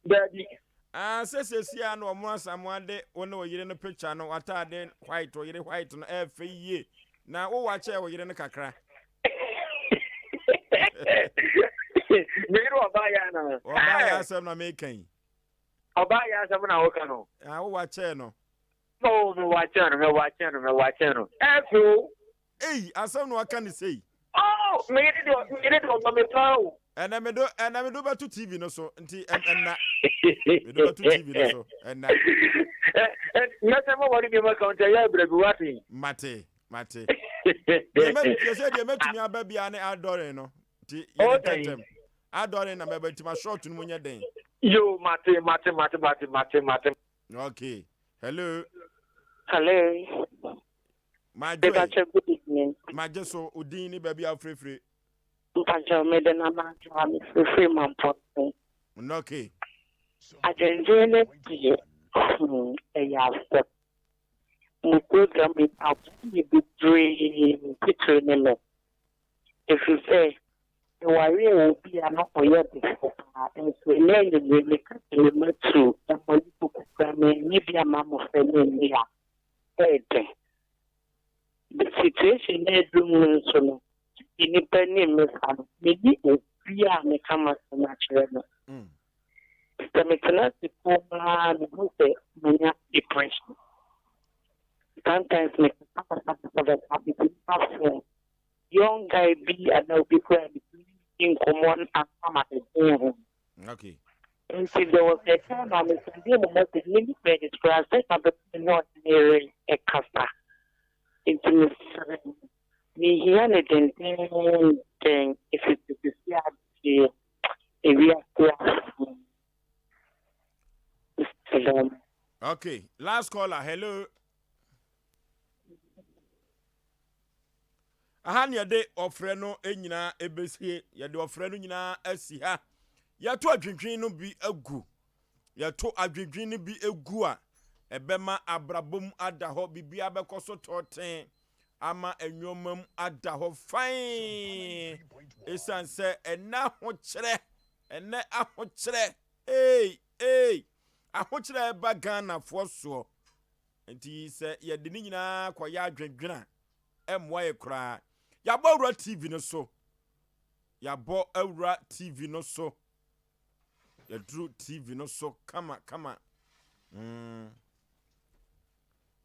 Daabi. Ah sɛ sɛsi a na ɔmo asamoa de wo ne wo yere no picture no w'ataade white wo yere white no ɛɛfɛ yie na wo wakyɛɛ wo yere no kakra. Me yere ɔbaa yɛ ana? Ɔbaa yɛ asɛm na meka yi. Ɔbaa yɛ asɛm na woka no. Ah wo wakyɛɛ no. Oh me wakyɛɛ no me wakyɛɛ no me wakyɛɛ no ɛɛfɛ o. Ei asɛm na waka no sei. Oh me yere deɛ me yere deɛ ɔdɔ me paa o. Ɛnɛ me do ɛnɛ me do bɛto TV no so nti ɛnna me do bɛto TV no so ɛnna. Mɛsɛn ma wɔde bi ma kawunta yɛ abira bi wate. Mate mate. Deɛ mɛ deɛ sɛ deɛ mɛtumi aba biara ne adɔre no nti yɛ ne ntɛntɛm adɔre na mɛba nti ma short no mu nyɛ den. Yo mate mate mate mate mate mate. Okay hello. Hello. Madwoe. Mepakyɛ good evening. Magye so, wo din ne baabi a wofirefiri? Mpakyɛ mede Nana Adwoa mefirefiri Mampɔnten. Nnɔke. Adwendwen no deɛ hmm ɛyɛ asɛm. Mo program yi aboa me bebree titire ne me. Ɛfiri sɛ mewaree obi a na ɔyɛ ɔdefo paa nso ɛnnɛ anwummere meka sɛ me mma tu mmɔ ne kuku koraa mannya bi amma mmɔfra no anni a ɛyɛ den. The situation na aduru mu no nso no, nnipa nim me fa no, menni obi a meka m'asɛm akyerɛ no. Sɛ metena ase komm ara a, mehu sɛ manya depression. Sometimes mekasakasakasakasa, metumi fa phone, young guy bi anaa obi koraa a metumi ne no di nkɔmmɔ ansa mabɛdwen ho. Okay. Nti there was a time a me sendee mo message me ni credit koraa sɛ na bɛ me ne ɔne ne yere ɛkasa nti me srɛ mo me hia no dendenden ɛfiri sɛ sisi adeɛ ewiase afo mesrɛ mo. Okay, last caller, hello. Aha ne yɛde ɔfrɛ no nyinaa ɛbɛsie. Yɛde ɔfrɛ no nyinaa asi ha. Yɛto adwendwen no bi agu. Yɛto adwendwen no bi gu a, ɛbɛma abrabɔ mu ada hɔ, biribiara bɛkɔ so tɔɔten ama nneɛma mu ada hɔ fann. Ɛsiane sɛ ɛnɛ ahokyerɛ, ɛnɛ ahokyerɛ, ei, ei, ahokyerɛ ɛba Ghanafoɔ soɔ. Nti sɛ yɛde ne nyinaa kɔyɛ adwendwen a, ɛmmoa yɛ koraa. Yɛabɔ awura TV no so. Yɛabɔ awura TV no so. Yɛduru TV no so kama kama. Mm.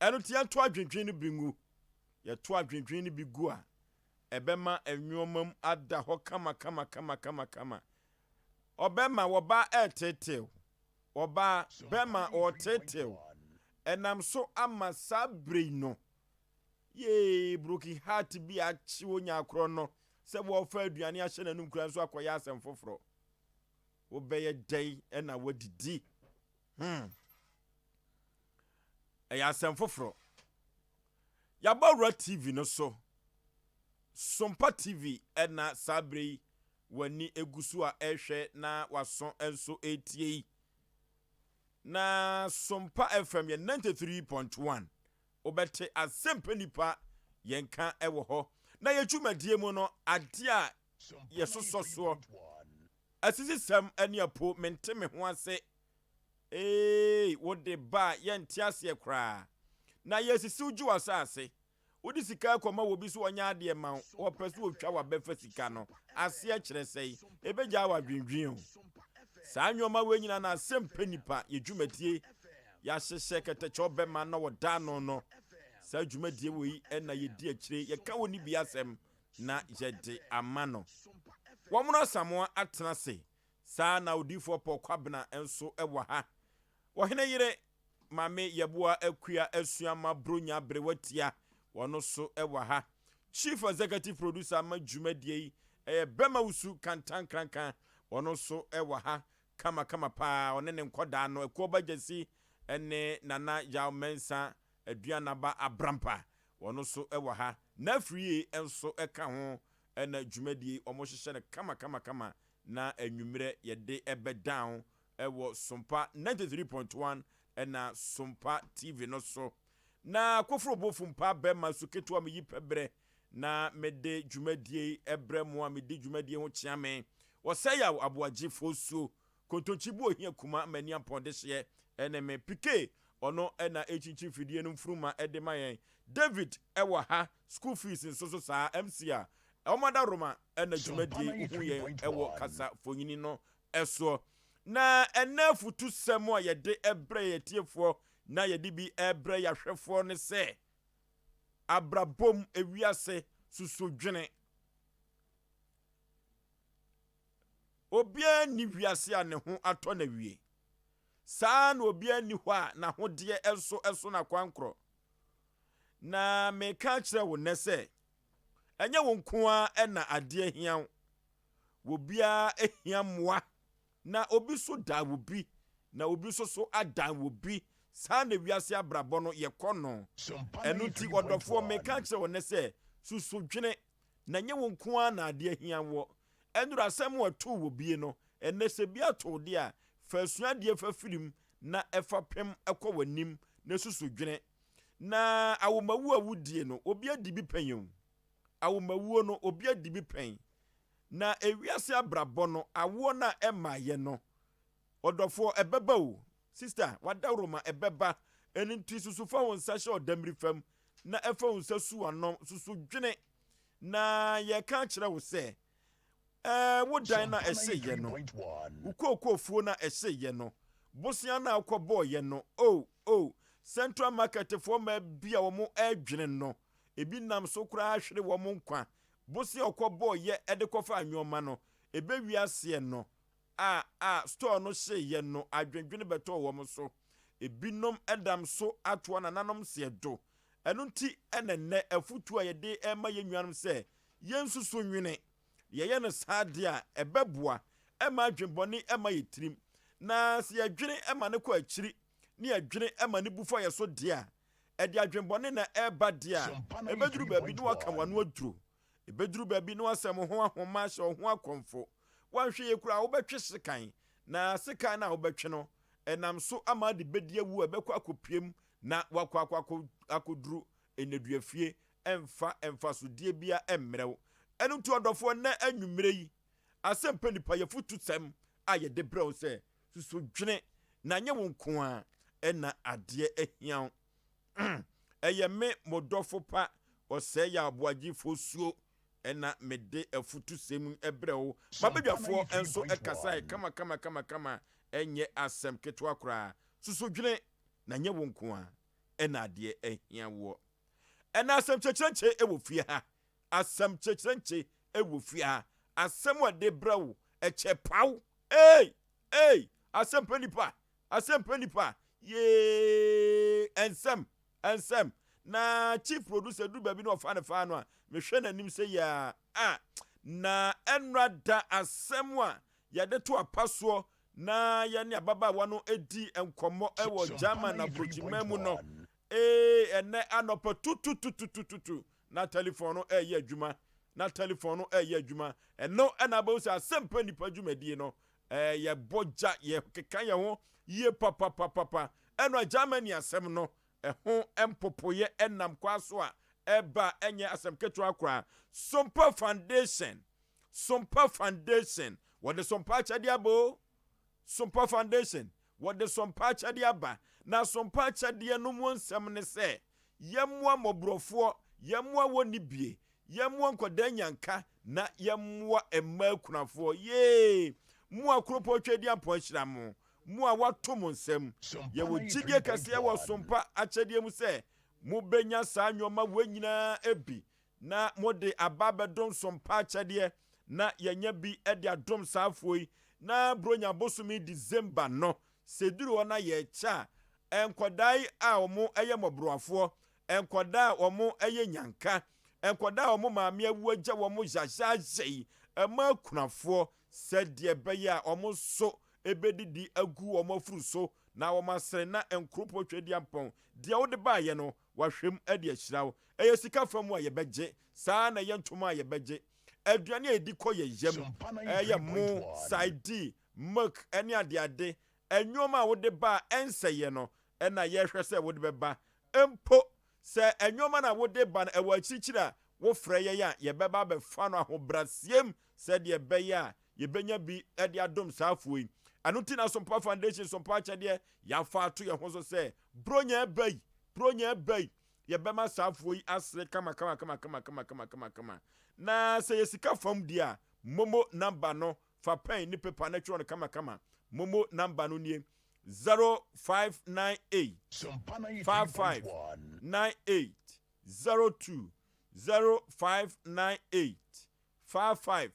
Ɛno ti yɛnto adwendwen no bi ngu. Yɛto adwendwen no bi gu a, Ɛbɛma nnoɔma mu ada hɔ kama kama kama kama kama. Ɔbɛma wɔba ɛreteetew. Ɔbaa, bɛma ɔreteetew. Ɛnam so ama saa bere yi no, yee, broken heart bi akye onyakorɔ no sɛ wɔrefa aduane ahyɛ n'anum koraa nso akɔyɛ asɛm foforɔ. Wobɛyɛ dɛn na woadidi? Hmm. Ɛyɛ asɛm foforɔ. Yɛabɔ awura TV no so. Sompa TV na saa berɛ yi w'ani gu so a ɛrehwɛ na w'aso nso retie yi. Na Sompa FM yɛ 93.1. Wobɛte asɛmpa nipa yɛn ka wɔ hɔ. Na yɛ dwumadie mu no adeɛ a yɛsosɔ soɔ asisisɛm ne apo mente me ho ase Eei wode ba a yɛnte aseɛ koraa. Na yɛsisi wo gye w'asase. Wode sika rekɔma obi sɛ ɔnyɛ adeɛ ma wo, ɔpɛ sɛ ɔtwa w'abɛfa sika no. Aseɛ kyerɛ sɛn? Ɛbɛgyaa wo adwendwen o. Saa nnoɔma wei nyinaa na asɛm pɛ nipa. Yɛ dwumadie yɛahyehyɛ kɛtɛkyɛw bɛma na wɔda ano no. Saa dwumadie wei na yɛdi akyire, yɛka wɔ ne bi asɛm na yɛde ama no. Wɔmono Asamoah atena ase Saa na Odiyifoɔ Paul Kwabena nso wɔ ha. Ɔhene yere Maame Yeboah Akua Asuama Bronya Aberewatia, ɔno nso wɔ ha. Chief Executive Producer ma dwumadie yi yɛ Bɛma Wusu Kantankranka, ɔno nso wɔ ha kamakama paa. Ɔne ne nkɔdaa no, Akuoba Gyasi ne Nana Yaw Mensah Aduanaba Abrampa, ɔno nso wɔ ha. N'Afrie nso ka ho na dwumadie yi wɔhyehyɛ no kamakamakama na anwummerɛ yɛde bɛdan wo wɔ Sompa 93.1 na Sompa TV no so. Na Koforo Bofumpa bɛma su ketewa meyi pɛ berɛ na mede dwumadie yi brɛ mo a medi dwumadie ho kyea me. Wɔsɛ yaw aboagye fosuo Kontonkyi bu ohia kuma ma ani ampɔn dehyeɛ ne me. Pike ɔno na ɛkyinkyin fidie no mfuruma de ma yɛn. David wɔ ha, school fees nso so saa. MC a wɔn adaworoma na dwumadie yi wohu yɛn wɔ kasa fonyini no soɔ. Na ɛnnɛ afutusɛm a yɛde brɛ yɛn atiefoɔ na yɛde bi brɛ yɛn ahwɛfoɔ ne sɛ, abrabom, ewiase, susu dwene. Obiara nni wiase a ne ho atɔ no awie. Saa ara na obiara nni hɔ a n'ahodeɛ nso so n'akwankorɔ. Na mereka akyerɛ wo nnɛ sɛ, ɛnyɛ wo nko ara na adeɛ hia wo. Obiara hia mmoa, na obi so dan wo bi, na obi nso so adan wo bi. Saa na wiase abrabɔ no yɛkɔ no. Ɛno nti, ɔdɔfoɔ, mereka akyerɛ wo nnɛ sɛ, susu dwene na ɛnyɛ wo nko ara na adeɛ ahia woɔ. Ɛnora asɛm a ɛtoo wɔ bie no, ɛnnɛ sɛ bi ato wo deɛ a, fa asuadeɛ fa firi mu na fa pem kɔ w'anim na susu dwene. Na awomawuo a wodie no, obi adi bi pɛn o. Awomawuo no, obi adi bi pɛn. Na ewiase abrabɔ no, awoɔ no a ɛmmaeɛ no, ɔdɔfoɔ, ɛbɛba o. Sister, w'adaworoma, ɛbɛba. Ɛno nti susu fa wo nsa hyɛ ɔdammiri fam na fa wo nsa su w'ano, susu dwene. Na yɛreka akyerɛ wo sɛ, ɛɛ, wo dan no a ɛhyeeɛ no, wo kookoofuo no a ɛhyeeɛ no, bosea no a wokɔbɔeɛ no, oh, oh, Central Marketfoɔ mmaa bi a wɔredwene no, ebi nam so koraa hwere wɔn nkwa, bosea a wɔkɔbɔeɛ de kɔfaa nneɛma no, ɛbɛwie aseɛ no, a a store no hyeeɛ no, adwendwene bɛtɔɔ wɔn so. Ebinom dam so atoa nananom seɛ do. Ɛno nti na nnɛ afotuo a yɛde rema yɛn nuanom sɛ yɛnsusu nnwene. Yɛyɛ no saa deɛ a, ɛbɛboa ma adwenbɔne mma yɛn tirim. Na sɛ yɛdwene ma no kɔ akyiri na yɛdwene ma no bu fa yɛn so deɛ a, ɛde adwenbɔne na ɛreba deɛ a, ɛbɛduru baabi na woaka w'ano aduro. Ebeduru baabi na woasɛn wo ho ahoma ahyɛ wo ho akɔmfo. Woanhwɛ yie koraa a, wobɛtwe sekan, na sekan no a wobɛtwe no, ɛnam so ama ade bedi awu a ɛbɛkɔ akɔpiem na woakɔ akɔ akɔduru nneduafie. Ɛmfa mfasodeɛ biara mmrɛ wo. Ɛno nti ɔdɔfoɔ, nnɛ anwummerɛ yi, asɛmpa nipa yɛfotusɛm a yɛde brɛ wo sɛ, susu dwene, na nyɛ wo nko ara na adeɛ ahia wo. Ɛyɛ me mo dɔfo pa ɔsɛe yɛ aboagyefoɔ suo ɛna mede afutusɛm yi brɛ wo. M'abadwafoɔ nso kasae kama kama kama kama ɛnyɛ asɛm ketewa koraa. Susu dwene na nyɛ wo nko ara ɛna adeɛ ahia woɔ. Ɛna asɛm kyɛkyerɛnkyɛ wɔ fie ha. Asɛm kyekyerɛnkye wɔ fie ha. Asɛm a ɛde brɛ wo, ɛkyɛ paw. Ei! Ei! Asɛm pɛ nipa. Asɛm pɛ nipa. Yee! Nsɛm, nsɛm. Na chief producer duru baabi na ɔfa ne faa no a, mehwɛ n'anim sɛ yaa a. Na ɛnora da asɛm a yɛde to apa soɔ na yɛne ababaawa no di nkɔmmɔ wɔ German aburokyiman mu no, Ee, ɛnnɛ anɔpa tutututututu na telefon no reyɛ adwuma, na telefon no reyɛ adwuma. Ɛno na abɛhu sɛ asɛmpa nnipa dwumadie no, ɛɛ, yɛbɔ gya, yɛkeka yɛn ho yie papapapapa. Ɛno a Germany asɛm no, ɛho mpopoeɛ ɛnam kwa so a ɛba a ɛnyɛ asɛm ketewa koraa. Sompa Foundation, Sompa Foundation, wɔde Sompa akyɛdeɛ aba o. Sompa Foundation, Wɔde Sompa akyɛdeɛ aba, na Sompa akyɛdeɛ no mu nsɛm ne sɛ, yɛmmoa mmɔborɔfoɔ, yɛmmoa wɔnni bie, yɛmmoa nkwadaa nyanka, na yɛmmoa mmaa akunafoɔ. Yee! Mo a Kuropɔn Tweaduampɔn ahyira mo, mo a wɔato mo nsam, yɛwɔ gyidie kɛseɛ wɔ Sompa akyɛdeɛ mu sɛ mobɛnya saa nnoɔma wei nyinaa bi na mode aba abɛdom sompa akyɛdeɛ na yɛanya bi de adom saa afoɔ yi, na Buronya bosome December no, sɛ ɛduru hɔ na yɛrekyɛ a, nkwadaa yi a wɔyɛ mmɔborɔwafoɔ, nkwadaa a wɔyɛ nyanka, nkwadaa a wɔn maame awu agya wɔn yayaaya yi, mmaa akunafoɔ, sɛdeɛ ɛbɛyɛ a wɔn nso bɛdidi agu wɔn afuru so na wɔasere na Nkoropɔn Tweaduampɔn, deɛ wode baeɛ no, wahwɛ mu de ahyira wo. Ɛyɛ sika fa mu a yɛbɛgye, saa ara na ɛyɛ ntoma a yɛbɛgye. Aduane a yɛdi kɔ yɛn yam, ɛyɛ mo, sardine, milk ne adeade. Nneɛma a wode ba a ɛnsɛeɛ no na yɛhwɛ sɛ wode bɛba. Mpo sɛ nneɛma no a wode ba no ɛwɔ akyirikyiri a, wofrɛ yɛn a, yɛbɛba abɛfa no ahobrɛaseɛm sɛdeɛ ɛbɛyɛ a yɛbɛnya bi de adom saa afoɔ yi. Ɛno nti na Sompa Foundation Sompa Akyɛdeɛ yɛafa ato yɛn ho so sɛ Buronya ɛba yi, Buronya ɛba yi, yɛbɛma saa afoɔ yi asere kama kama kama kama kama kama kama kama. Na sɛ yɛ sika fam deɛ a, momo number no, fa pɛn ne paper na twerɛ no kama kama. Momo number no nie, 0598 55 98 02, 0598 55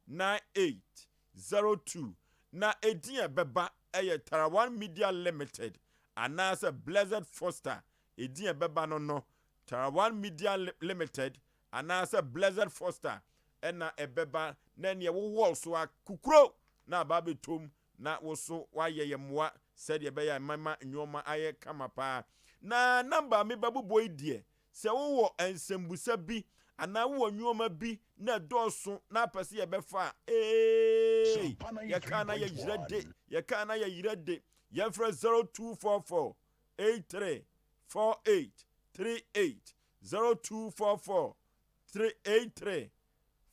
9802 na edin a ɛbɛba yɛ Tarawan Media Limited anaasɛ Blessed Foster, edin a ɛbɛba no no Tarawan Media Limited anaasɛ Blessed Foster na ɛbɛba na ɛneɛ wowɔɔ so a kukuro na aba abɛtom na wo so woayɛ yɛ mmoa sɛdeɛ ɛbɛyɛ a mɛma nnoɔma ayɛ kama paa. Na number a mebɛbobɔ yi deɛ Sɛ wowɔ nsɛmbusa bi anaa wowɔ nnoɔma bi na ɛdɔɔso na apɛ sɛ yɛbɛfa a, eei, yɛka na yɛyerɛ de, yɛka na yɛyerɛ de. Yɛmfrɛ 0244 83 48 38, 0244 83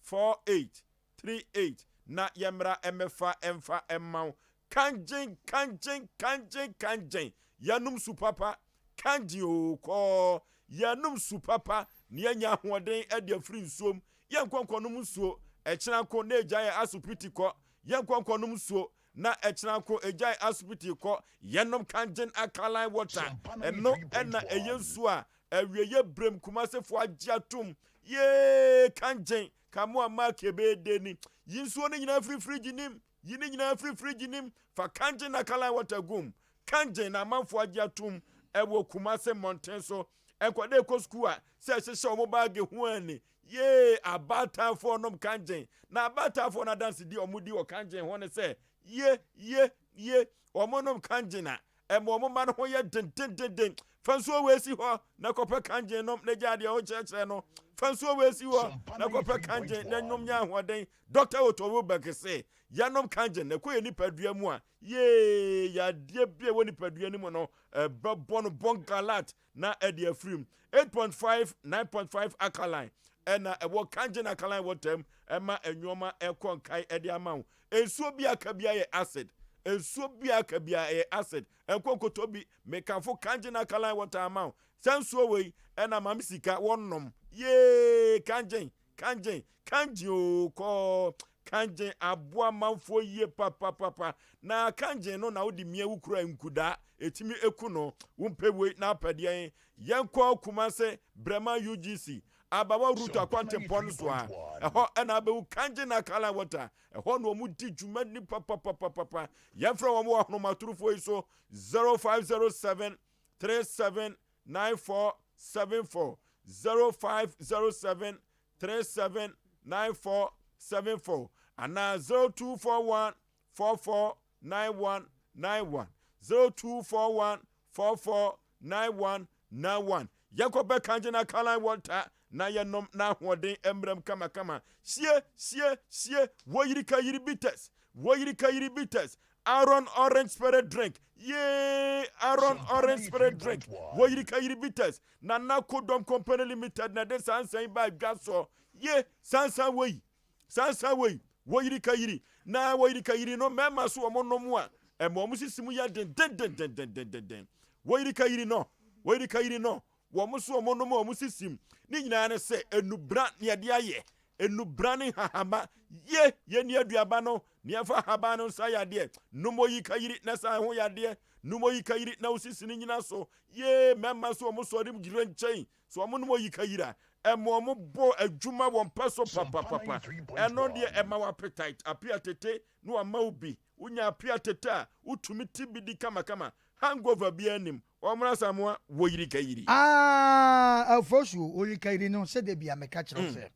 48 38 na yɛmmra mmɛfa mfa mma wo. Kangyen, kangyen, kangyen, kangyen, yɛnom su papa, kangyen oo kɔɔ, yɛnom su papa na yɛanya ahoɔden de afiri nsuom. Yɛnkɔ nkɔnom nsuo, ɛkyena ko na egya yɛn asopiti kɔ, yɛnkɔ nkɔnom nsuo na ɛkyena ko egya yɛn asopiti kɔ, yɛnom kangyen alkaline water, ɛno na ɛyɛ nsuo a Awieɛ brem Kumasefoɔ agye atom yee kangyen ka mo a mark ɛbɛyɛ den ni yi nsuo no nyinaa firi fridge nim yi ne nyinaa firi fridge nim fa kangyen na alkaline water gum kangyen na amanfoɔ agye atom ɛwɔ Kumase mmɔnten so nkwadaa ɛkɔ sukuu a sɛ ɛhyehyɛ wɔn baage ho ani yee abaatafoɔ nom kangyen na abaatafoɔ no adansedi wɔn di wɔ kangyen ho ne sɛ ye ye ye wɔn nom kangyen a Ɛma wɔn mma no ho yɛ dendendenden. Fa nsuo wei si hɔ na kɔpɛ kangyen nom na gyaa deɛ wokyerɛkyerɛ no. Fa nsuo wei si hɔ na kɔpɛ kangyen na nom nya ahoɔden. Dɔkta Otto Wilberg se, Yɛnom kangyen na ɛkɔ yɛn nipadua mu a, yee, yadeɛ bi a ɛwɔ nipadua no mu no, ɛbɛbɔ no bɔngalat na ɛde afiri mu. 8.5, 9.5 alkaline ɛna ɛwɔ kangen alkaline water mu ɛma nneɛma ɛkɔ nkae ɛde ama wo. Nsuo bi aka bi ayɛ acid. Nsuo bi aka bi ɛyɛ acid. Ɛnkɔ nkotɔ bi. Mekamfo kangen alkaline water ama wo. Saa nsuo wei ɛna maame sika wɔnom. Yee kangen Kangyen, kangyen oo kɔɔ, kangyen aboa manfoɔ yie papapapa. Na kangyen no na wode mia wo kura nkudaa, ɛtumi ɛku no. Wompɛ wei na apɛ deɛn? Yɛnkɔ Kumase, Brɛman UGC. Abawa Route akwantempɔn no so a, ɛhɔ na abɛhu Kangen Alkaline Water. Ɛhɔ na wɔn di dwuma ni papapapapa. Yɛmfrɛ wɔn wɔ ahonomatorofoɔ yi so 0507 37 9474 0507 37 9474 anaa 0241 44 9191 0241 44 9191 Yɛnkɔ bɛka gyina Kalan Water na yɛnom na ahoɔden mmram kamakama. Sie, sie, sie, woyiri ka yiri bitters, woyiri ka yiri bitters, Aaron orange spirit drink, yee, Aaron orange spirit drink, woyiri ka yiri bitters, Nana Kodom Company Limited na ɛde saa nsa yi baa dwa soɔ, ye, saa nsa wei, Saa nsa wei, wɔyiri ka yiri, na wɔyiri ka yiri no, mmarima so wɔn nom a, ɛma wɔn sisi mu yɛ den dendendendendenden. Wɔyiri ka yiri no, wɔyiri ka yiri no, wɔn so wɔn nom a wɔn sisi mu. Ne nyinaa ne sɛ, enubra ne yɛde ayɛ, enubra ne hahama. Ye, yɛnni aduaba no, ne yɛmfa ahaban no nsa yɛ adeɛ. Nom oyi ka yiri na sa ɛho yadeɛ. Nom oyi ka yiri na wo sisi no nyina so. Ye, mmarima so wɔn sɔre gyina nkyɛn So wɔn nom oyi ka yira? Ɛma wɔn bɔ adwuma wɔn pɛ so papapapa. Ɛno deɛ ɛma wo appetite, apia tete na wama wo bi. Wonya apia tete a, wotumi te bi di kamakama. Hangover biara nnim. Wɔn Asamoah, woyiri ka yiri. Ah Alfosuo, oyi ka yiri no sɛ da bia meka kyerɛ wo sɛ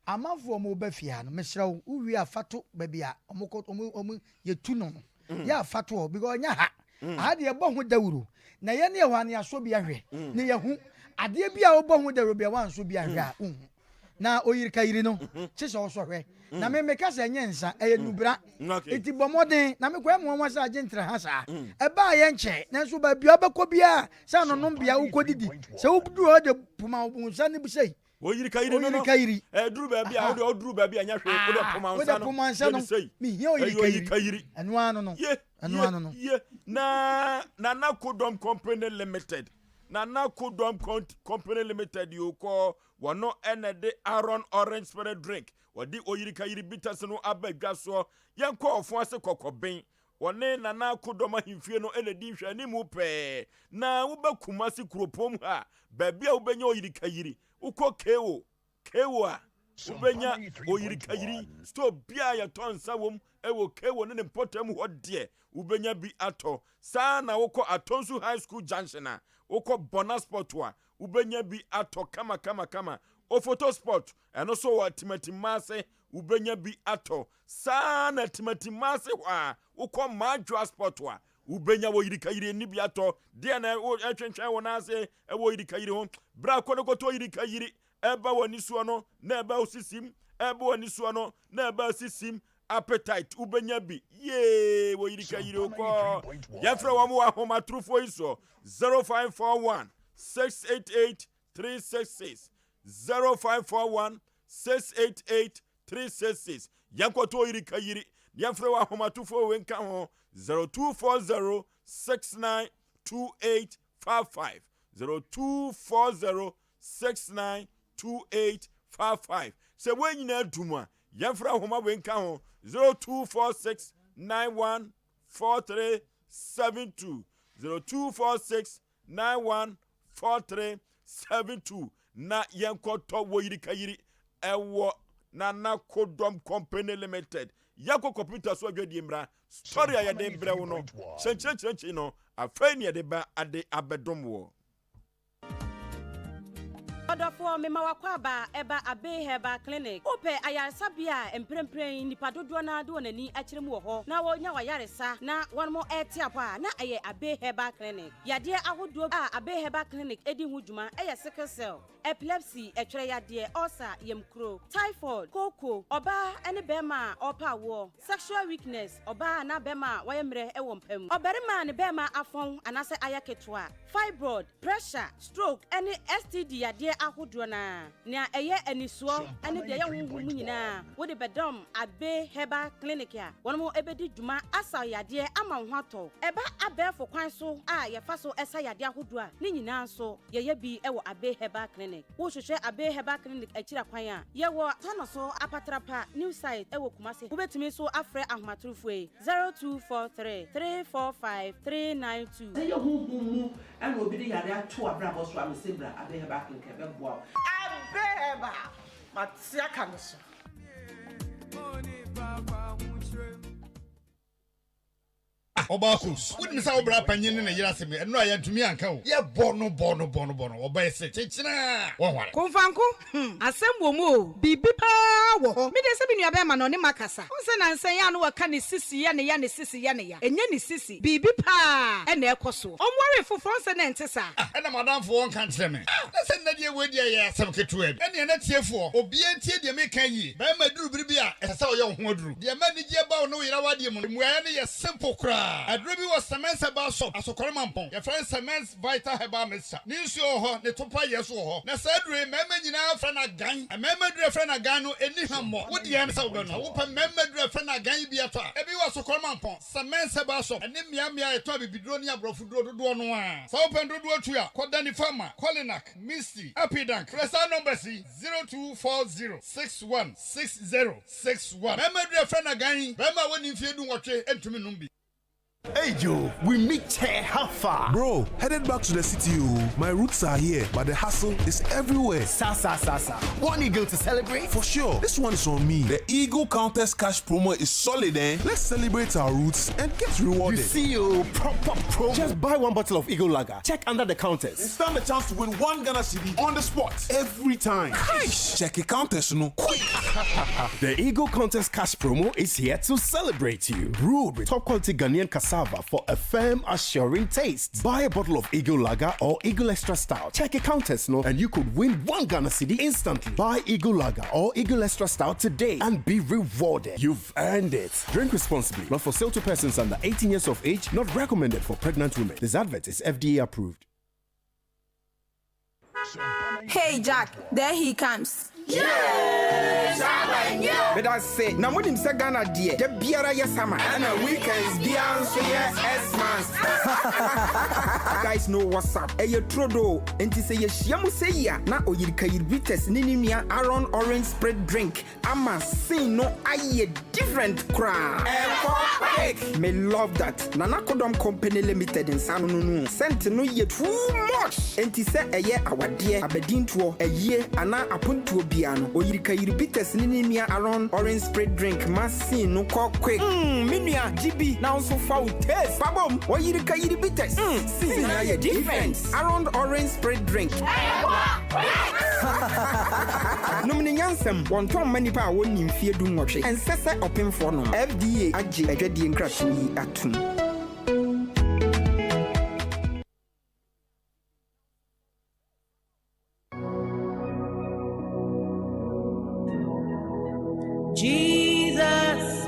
amanfoɔ a wɔba fie ha no mesrɛ wo wo wie a fa to baabi a wɔkɔ wɔn wɔn yɛtu no no yɛ a fa to hɔ because ɛnyɛ ha aha deɛ yɛbɔ ho dawuro na yɛn ne ɛhɔ a ne yɛasɔ bi ahwɛ ne yɛhu adeɛ bi a wobɔ ho dawuro bi a wansɔ bi ahwɛ a wonhu na oyirika yiri no kye sɛ ɔsɔ hwɛ na me meka sɛ ɛnyɛ nsa ɛyɛ nubra nti bɔ mmɔden na mekɔ ɛmu nwanwa sɛ agye ntra ha saa ɛbaa yɛ nkyɛn nanso baabi a wobɛkɔ biara sɛ anonom bea wokɔdidi sɛ woduru hɔ de poma wo nsa no sei Oyiri ka yiri no no. Oyiri ka yiri. Ɛduru baabi a wode ɔduru baabi a ɛnyɛ hwee wode poma nsa no. Wode poma nsa no. Mehia oyiri ka yiri. Ɛno ano no. Ye. Ɛno ano no. Ye. Na Nana Kodom Company Limited. Nana Kodom Company Limited yi kɔ wɔno ɛna de Aaron Orange Spirit Drink. Wɔde oyiri ka yiri bitters no aba dwa soɔ. Yɛnkɔ ɔfo ase kɔkɔben. Wɔne Nana Akodɔm ahemfie no na ɛdi nhwɛanimu pɛɛ. Na woba Kumasi kuropɔn mu ha a, baabi a wobɛnya oyirikayiri, wokɔ KO, KO a, wobɛnya oyirikayiri. Store biara a yɛtɔ nsa wom wɔ KO ne ne mpɔtam hɔ deɛ, wobɛnya bi atɔ. Saa ara na wokɔ Atonsu High School Junction a, wokɔ Bona Spot a, wobɛnya bi atɔ kamakamakama. Ofoto Spot, ɛno nso wɔ Atimatimma ase, wobɛnya bi atɔ. Saa ara na Atimatimma ase hɔ a, wokɔ Madwoa Spot a, wobɛnya wɔ yirikayiri nni bi atɔ. Deɛ na ɛtwentwɛn wo nan ase wɔ yirikayiri ho? Berɛ a kɔ no kɔtɔ yirikayiri, ɛba w'ani soɔ no, na ɛba wo sisim, ɛba w'ani soɔ no, na ɛba sisim. Appetite, wobɛnya bi. Yee, wɔ yirikayiri kɔ. Yɛmfrɛ wɔn wɔ ahomatorofoɔ yi soɔ, 0541 688 366, 0541 688 366. Yɛnkɔtɔ oyiri ka yiri na yɛmfrɛ wɔ ahomatorofoɔ wei nka ho, 0240 69 2855, 0240 69 2855. Sɛ wei nyinaa dum a, yɛmfrɛ ahoma wei nka ho, 0246 91 4372, 0246 914372 na yɛnkɔtɔ woyirikayiri ɛwɔ Nana Kodɔm Company Limited. Yɛnkɔ kɔmputa so adwadie mmra. Story a yɛde brɛ wo no, kyɛnkyerɛnkyerɛnkyi no, afei ne yɛde ba ade abɛdom woɔ. Ɔdɔfoɔ, mema w'akwaaba ɛba Abbey Herbal Clinic. Wopɛ ayaresabea a mprempren nnipa dodoɔ no ara de wɔn ani akyerɛ mu wɔ hɔ na wɔnya w'ayaresa na wɔn rete apɔ a, na ɛyɛ Abbey Herbal Clinic. Yadeɛ ahodoɔ a Abbey Herbal Clinic di ho dwuma yɛ sickle cell, epilepsy, ɛtwerɛ yadeɛ, ulcer, yamkuro, typhoid, kooko, ɔbaa ne barima a ɔrepɛ awoɔ, sexual weakness, ɔbaa anaa barima a wayɛ mmerɛ wɔ mpa mu, ɔbarima a ne barima afɔn anaasɛ ayɛ ketewa, fibroid, pressure, stroke ne STD yadeɛ ahodoɔ no ara. Nea ɛyɛ anisoɔ ne deɛ ɛyɛ honhom mu nyinaa, wode bɛdɔm Abbey Herbal Clinic a wɔn bɛdi dwuma asa wo yadeɛ ama wo ho atɔ wo. Ɛba abɛɛfo kwan so a yɛfa so sa yadeɛ ahodoɔ a, ne nyinaa nso yɛyɛ bi wɔ Abbey Herbal Clinic. Wohwehwɛ Abbey Herbal Clinic akyiri akwan a, yɛwɔ Tanoso Apatrapa New Site wɔ Kumasi. Wobɛtumi nso afrɛ ahomatorofoɔ yi, 0243 345 392. Sɛ ɛyɛ honhom mu na obi de yare ato w'abrabɔ so a, mese bra Abbey Herbal Clinic ɛbɛboa wo. Abɛ Herbal, mate aka no so. Ah Ɔbaa Kos, wonim sɛ wo bra panyin ne ne yere asɛm yi, ɛno a yɛantumi anka o. Yɛbɔ no bɔ no bɔ no bɔ no, ɔbaa yi se kyekyena a, wɔnware. Komfanko, hmm, asɛm wɔ mu o, biribi paa wɔ hɔ. Me deɛ sɛ me nuabɛrima no, ɔne makasa. Wohu sɛ nansa yi a na wɔka ne sisi yɛ ne ya, ne sisi yɛ ne ya. Ɛnyɛ ne sisi, biribi paa na ɛrekɔ soɔ. Ɔnwaree foforɔ, wohu sɛ na ɛnte saa. Ah, ɛna m'adamfo ɔnka nkyerɛ me. Ah, na sɛ nnɛ deɛ wei deɛ ɛyɛ asɛm ketewa bi. Ɛnneɛ na tiefoɔ, obiara ntie deɛ mereka yie. Barima duru bere bi a, ɛsɛ sɛ ɔyɛ wo ho aduru. Deɛ ɛma anigyeɛ ba wo ne wo yere awadeɛ mu no, mmuaeɛ no yɛ simple koraa. Aduro bi wɔ Semens Herbal Shop, Asokore Mampong. Yɛfrɛ no Semens Vital Herbal Mixture. Ne nsuo wɔ hɔ, ne topa yɛ nso wɔ hɔ. Na saa aduro yi, mmarima nyinaa frɛ no agan. Mmarima aduro a yɛfrɛ no agan no, ɛnni hwammɔ. Wo deɛ ne sɛ wobɛnom. Sɛ wopɛ mmarima aduro a yɛfrɛ no agan yi bi atɔ a, ebi wɔ Asokore Mampong, Semens Herbal Shop, ɛne mmeammea a yɛtɔn abibiduro ne aborɔfoduro dodoɔ no ara. Sɛ wopɛ no dodoɔ tu a, kɔ Danny Pharma, Kolinak, Misty, Apidank. Frɛ saa numbers yi, 0240 61 60 61. Barima aduru a yɛfrɛ no agan yi, barima a wadi mfeɛ dunwɔtwe ntumi nnom bi. Hey Joe, we meet here, how far? Bro, headed back to the city, oh. My roots are here, but the hustle is everywhere. Sa sa sa sa. One eagle to celebrate? For sure. This one is on me. The Eagle Countess Cash promo is solid, eh? Let's celebrate our roots and get rewarded. You see, oh, proper promo. Just buy one bottle of Eagle Lager. Check under the counters. And stand a chance to win one Ghana cedi on the spot every time. Cash! Check your counters, no. Quick! The Eagle Contest Cash promo is here to celebrate you. Brewed with top quality Ghanaian cassava for a firm, assuring taste. Buy a bottle of Eagle Lager or Eagle Extra Stout. Check a counters, no, and you could win one Ghana cedi instantly. Buy Eagle Lager or Eagle Extra Stout today and be rewarded. You've earned it. Drink responsibly. Not for sale to persons under 18 years of age. Not recommended for pregnant women. This advert is FDA approved. Hey Jack, there he comes. Meda se na monim sɛ Ghana deɛ da biara yɛ summer ɛna weekends biara nso yɛ Xmas. You guys know what's up. Ɛyɛ turodoo nti sɛ yɛhyia mu sɛ yi a na Oyirikayiri Bitters ne ne nua Aaron Orange Spirit Drink ama scene no ayɛ different koraa. Ɛkɔ quick! Me love that. Nana Kodɔm Company Limited nsa ano no no scent no yɛ too much! Enti sɛ ɛyɛ awadeɛ, abadintoɔ, ayie anaa apontoɔ biara no, Oyirikayiri Bitters ne ne nua Aron Orange Spirit Drink ma scene no kɔ quick. Mm me nua gye bi na wo nso fa wo taste fa bom! Oyirikayiri Bitters, mm scene no ayɛ different! Aron Orange Spirit Drink. Nom no nyansam, wɔntɔn mma nnipa a wɔnnii mfeɛ dunwɔtwe. Ɛnsɛ sɛ ɔpemfoɔ nom. FDA agye adwadie nkratoɔ yi atom. Jesus,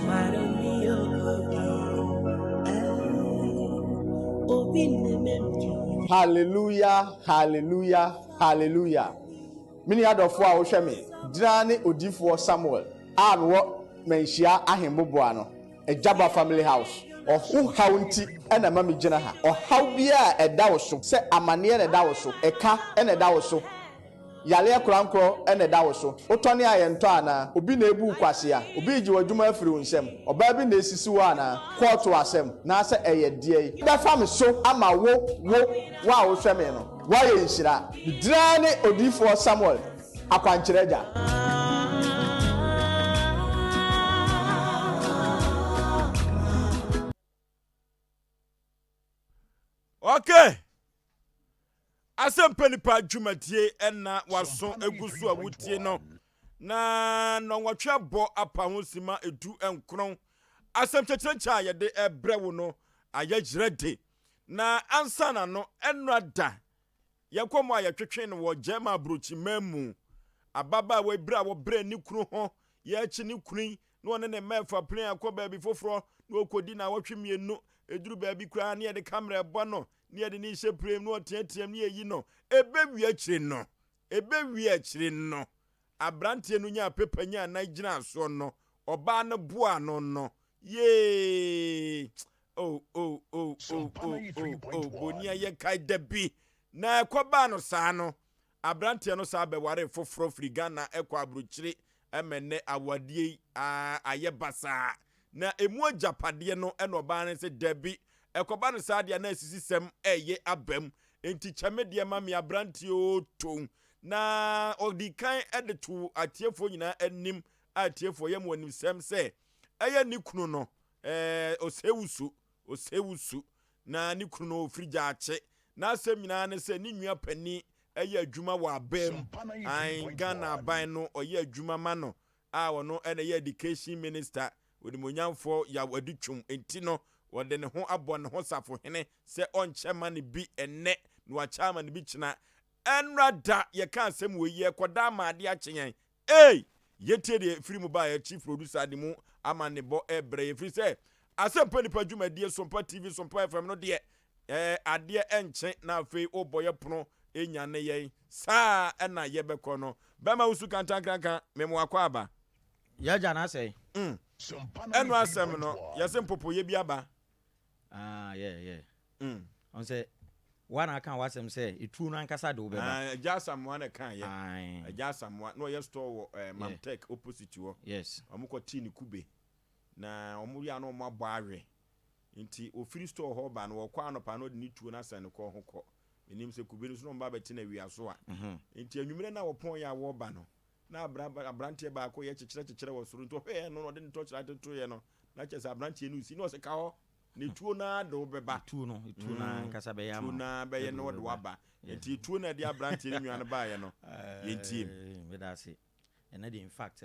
Hallelujah, hallelujah, hallelujah. Me nua dɔfoɔ a wohwɛ me, gyina ne odiyifoɔ Samuel a mewɔ Manhyia Ahemmoboa no, Agyaba Family House. Ɔho haw nti na ɛma megyina ha. Ɔhaw biara a ɛda wo so, sɛ amaneɛ na ɛda wo so, ɛka na ɛda wo so, Yareɛ korankorɔ na ɛda wo so. Wotɔne a yɛntɔ anaa? Obi na ebu wo kwasea? Obi regye w'adwuma afiri wo nsam? Ɔbaa bi na esisi wo anaa? Kɔɔto asɛm, naasɛ ɛyɛ deɛn? Bɛfa me so ama wo, wo, wo a wohwɛ me no, woayɛ nhyira. Me din ara ne Odiyifoɔ Samuel, Akwankyerɛ Agya. Okay. Asɛmpa Nipa dwumadie na waso egu so a wotie no na nnɔnwɔtwe abɔ apa ho sima edu nkron. Asɛm kyɛkyerɛkyɛ a yɛde ɛbrɛ wo no ayɛ gyerɛ de na ansa na no ɛnora da yɛn kɔmmɔ a yɛtwetwe no wɔ German aburokyiman mu. Ababaawa yi bere a wɔbrɛ ne kunu ho yɛakyi ne kunu yi na ɔne ne mma ɛfa plane akɔ baabi foforɔ na ɔkɔdi naawɔtwe mmienu ɛduru baabi koraa ne yɛde kamera ɛbɔ no ne yɛde no rehyɛ plane mu na ɔteateam ne yɛyi no. Ɛbɛwie akyire no, ɛbɛwie akyire no, aberanteɛ no nyaa pepa nyaa nan gyinaa soɔ no, ɔbaa no boaa no no, yee! Oh, oh, oh, oh, oh, oh, oh, bonia yɛ kae da bi. Na ɛkɔbaa no saa no, aberanteɛ no saa bɛwaree foforɔ firi Ghana kɔ aburokyire ma ɛnnɛ awadeɛ yi ayɛ basaa. Na ɛmu agyapadeɛ no na ɔbaa no sɛ dabi, ɛkɔba no saa deɛ na asisisɛm ɛreyɛ aba mu. Enti kyɛ me deɛ ma me aberanteɛ oo tow. Na ɔdii kan de too atiefoɔ nyinaa anim a atiefoɔ yɛ mo animsɛm sɛ ɛyɛ ne kunu no ɛɛ Osei-Wusu, Osei-Wusu, na ne kunu no ɔfiri Gyaakye. N'asɛm nyinaa ne sɛ ne nua panin yɛ adwuma wɔ aban mu, ae Ghana aban no ɔyɛ adwuma ma no a ɔno na ɛyɛ Education Minister, Onimuonyamfoɔ Yaw Adutwum nti no ɔde ne ho abɔ ne ho safohene sɛ ɔnkyɛ ma no bi ɛnnɛ na wakyɛ ama no bi kyena. Ɛnnora da yɛka asɛm wei yɛrekɔda ama adeɛ akye yɛn Ei! Yɛntie deɛ ɛfiri mu baeɛ, Chief Producer de mu amanebɔ rebrɛ yɛn, ɛfiri sɛ Asɛmpa Nipa dwumadie, Sompa TV, Sompa FM no deɛ, ɛɛ, adeɛ nkye na afei wobɔ yɛ pono nyane yɛn. Saa na yɛbɛkɔ no. Bɛma wo su kantankranka, mema wakɔ aba. Yɛagya no asɛe. Mm. Ɛno asɛm no, yɛse mpopoeɛ bi aba. Ah, yeah, yeah. Mm. Ɔn sɛ, woa na aka w'asɛm sɛ etuo no ankasa de wo bɛba. Ah, Agya Asamoah na ɛka yɛ. Agya Asamoah na ɔyɛ store wɔ eh, Mamtech opposite hɔ. Yes. Wɔn kɔ tii ne kube. Na wɔn yɛ ano wɔn abɔ awe. Nti ofiri store hɔ ba no wɔkɔ anɔpa na ɔde ne tuo no asɛn ne kɔn ho kɔ. Menim sɛ kube no so na wɔn ba bɛte no awia so a. Nti anwummerɛ na wɔpɔn yɛ a wɔreba no. Na abra abranteɛ baako yɛ kyekyerɛ kyekyerɛ wɔ soro nti ɔhwɛɛ no na ɔde ne torchlight toeɛ no na kyerɛ sɛ abranteɛ no resi na ɔsɛ ka hɔ na etuo no ara de wo bɛba. Etuo no etuo no ara ankasa bɛyɛ ama Tuo no ara bɛyɛ na ɔde wo aba. Nti etuo no a ɛde abranteɛ no nua no baeɛ no yɛntie mu. Meda ase. Ɛnɛ deɛ in fact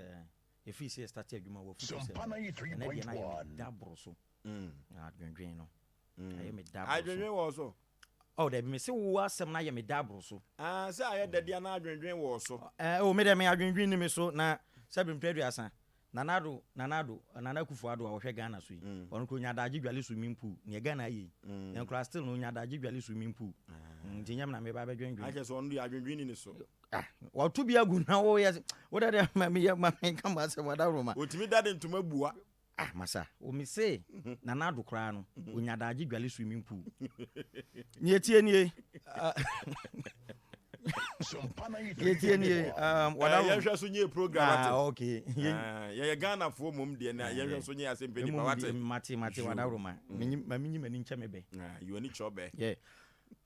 ɛfiri sɛ yɛstarte adwuma wɔ afutusɛm no ɛnɛ deɛ na ayɛ me da boro so. Adwendwen no ayɛ me da boro so. Adwendwen wɔ wo so? Oh dabi mese wo asɛm no ayɛ me dɛ aboro so. Ah sɛ ayɛ dɛ deɛ na adwendwen wɔ wo so. Eh oh me deɛ me adwendwen nni me so na sɛbi mprɛ aduasa Nana Addo Nana Addo Nana Akufo Addo a ɔhwɛ Ghana so yi ɔno koraa onya adagye dwale swimming pool neɛ Ghana ayɛ yi yɛn koraa still no onya adagye dwale swimming pool nti nyɛ me na meba abɛdwendwen. Akyɛ sɛ ɔno deɛ adwendwen nni ne so. Ah wato bi agu na woyɛ wo dɛ deɛ ma meyɛ ma menka mo asɛm adaworoma. Otumi dade ntoma bua. Ah masa o me se Nana Addo koraa no onya daagye dwale swimming pool. Nea etie nie. Nea etie nie. Um, wada eh, yɛhwɛ so nye program ate. Ah, okay. Eh, yɛyɛ Ghana foɔ mom deɛ na yɛhwɛ so nye asɛm pɛ nipa wate. Mate mate wada roma. Mm. Ma menyi m'ani nkyɛ me bɛ. Ah, you ani kyɛ bɛ. Yeah.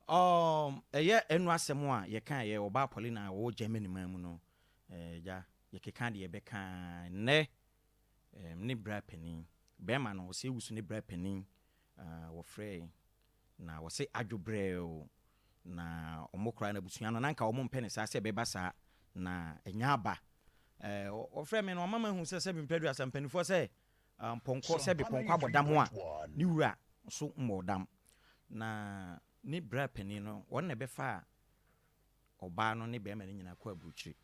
Um, ɛyɛ ɛnu asɛm a yɛka yɛ ɔbaa Paulina a ɔwɔ Germany man mu no. Eh, ja yɛkeka deɛ yɛbɛka nnɛ. Ɛɛm, ne bra panin. Bɛɛma no, ɔse wusu ne bra panin, ah, wɔfrɛɛ, na wɔse adwo brɛoo, na ɔmo koraa no abusua no, na nka ɔmo mpɛ no saa sɛ ɛbɛba saa, na ɛnya aba. Ɛɛ, wɔfrɛɛ me no, ɔma mahu sɛ sɛbe mprɛ aduasa mpaninfoɔ sɛ, ah, mpɔnkɔ, sɛbe pɔnkɔ abɔ dam a, ne wura nso mmɔɔ dam. Na ne bra panin no, ɔno na ɛbɛfaa ɔbaa no ne barima no nyinaa kɔɔ aburokyire.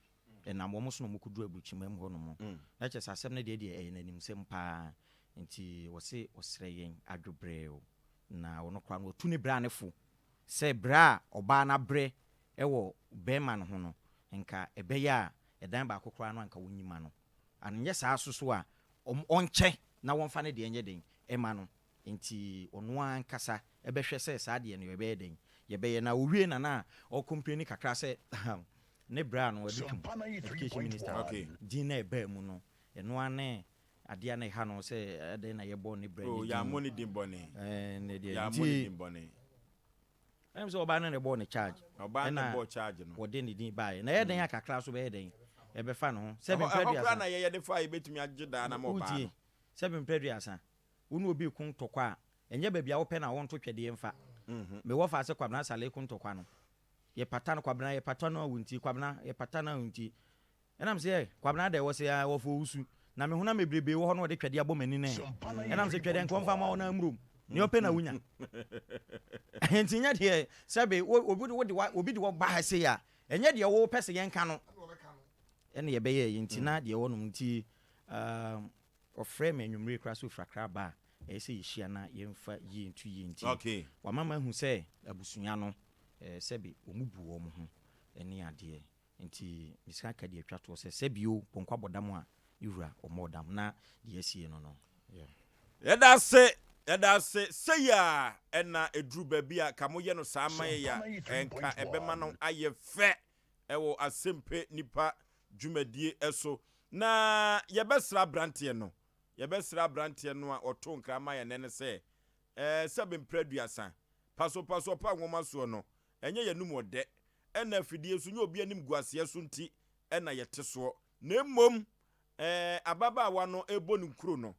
Ɛnam wɔn so na wɔkɔduruu aburokyiman mu hɔnom. Na kyerɛ sɛ asɛm no deɛ deɛ ɛyɛ n'animsɛm pa ara. Nti wɔse ɔsrɛ yɛn adwobrɛw. Na ɔno koraa no watu ne bra no fo sɛ berɛ a ɔbaa no abrɛ wɔ barima no ho no, nka ɛbɛyɛ a ɛdan baako koraa no anka wɔnyi ma no. Anyɛ saa nso so a, ɔnkyɛ na wɔmfa ne deɛ nyɛ dɛn mma no. Enti ɔno ara ankasa bɛhwɛ sɛ saa deɛ no yɛbɛyɛ dɛn? Yɛbɛyɛ. Na ɔwie na na ɔcomplaini kakra sɛ ne berɛ a no ɔde twam education minister no din no a ɛbaa mu no, ɛno ara ne adeɛ a na ɛha no sɛ adɛn na yɛbɔ ne berɛ ne din. Oh, yɛammɔ ne din bɔne. Ɛɛ, ne deɛ. Yɛammɔ ne din bɔne. Ɛm sɛ ɔbaa no na ɛbɔɔ ne charge. Ɔbaa no na ɛbɔɔ charge no. Wɔde ne din baeɛ. Na ɛyɛ dɛn a kakra nso bɛyɛ dɛn? Ɛbɛfa ne ho. Sɛ Ɛhɔ koraa na yɛyɛ de fa a yɛbɛtumi agye daa na ma ɔbaa no. Wotie? Sɛ mprɛ aduasa. Wo ne obi reko ntɔkwa a, ɛnyɛ baabi a wopɛ na wonto twɛdeɛ mfa. Me wɔfa ase Kwabena Saleh reko ntɔkwa no, yɛpata no, Kwabena yɛpata no a wontie, Kwabena yɛpata no a wontie. Ɛna mese ɛ, Kwabena dɛ? Wɔse aa wɔfa owusu. Na me honam bebrebe wɔ hɔ na wɔde twɛdeɛ abɔ m'ani nɛ. Ɛna mese twɛdeɛ nka wɔmfa mma wo na amurom. Nea ɔpɛ na wonya. Nti nyɛ deɛ sɛbe obi de obi de wɔ ba ha sei a, ɛnyɛ deɛ wopɛ sɛ yɛnka no ɛna yɛbɛyɛɛ nti na deɛ ɛwɔ nom nti um, Ɔfrɛɛ me anwummere koraa sɛ ɔfiri Accra ba a, ɛyɛ sɛ yɛhyia na yɛmfa yie nto yie nti Okay. wama mahu sɛ abusua no eh, sɛbe wɔn bu wɔn ho ne adeɛ nti mesan ka deɛ atwa toɔ sɛ sɛbe o pɔnkɔ abɔ dam a ne wura ɔmmɔɔ dam na deɛ asie no no yeah. Yɛda ase, yɛda ase. Sei a ɛna ɛduru baabi a ka moyɛ no saa ma yɛn a, nka ɛbɛma no ayɛ fɛ wɔ Asempe Nipa dwumadie so. Na yɛbɛsrɛ abranteɛ no, yɛbɛsrɛ abranteɛ no a ɔtoo nkra ma yɛn nnɛ no sɛ, ɛɛ, sɛbe mprɛ aduasa, pasopaso ɔpa nwoma soɔ no, Ɛnyɛ yɛn anum ɔdɛ, ɛna afidie nso nyɛ obi animguaseɛ so nti na yɛte soɔ, na mmom ɛɛ ababaawa no rebɔ ne nkuro no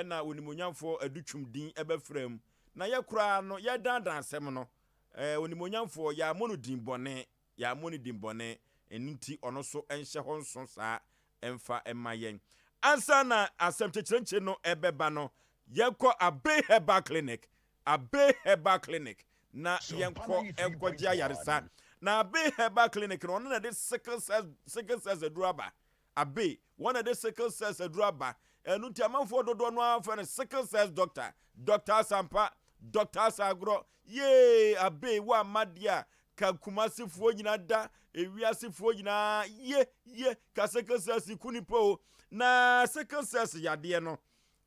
na Onimuonyamfoɔ Adutwum din bɛfra mu. Na yɛ koraa no, yɛredaadaa asɛm no, ɛɛ Onimuonyamfoɔ, yɛammɔ no din bɔne, yɛammɔ no din bɔne, ɛno nti ɔno nso nhyɛ hɔ nso saa mfa mma yɛn. Ansa na asɛm kyekyerɛnkyere no ɛbɛba no, yɛnkɔ Abbey Herbal Clinic, Abbey Herbal Clinic, na yɛnkɔ nkɔgye ayaresa. Na Abbey Herbal Clinic no, ɔno na ɛde sickle cell, sickle cells aduru aba. Abbey, wɔn na ɛde sickle cells aduru aba. Ɛno nti amanfoɔ dodoɔ no ara frɛ no sickle cells doctor, Doctor Asampa, Doctor Asagorɔ. Yee, Abbey, woamma deɛ a, ka Kumasefoɔ nyinaa da, ewiasefoɔ nyinaa, ye, ye, ka sickle cells ku nipa o. Na sickle cells yadeɛ no,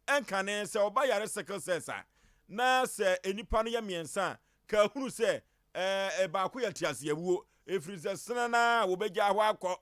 ɛnkane sɛ ɔba yare sickle cells a, na sɛ nnipa no yɛ mmiɛnsa a, ka hunu sɛ ɛɛ baako yɛ teaseawuo, ɛfiri sɛ sene no ara wɔbɛgyaa hɔ akɔ.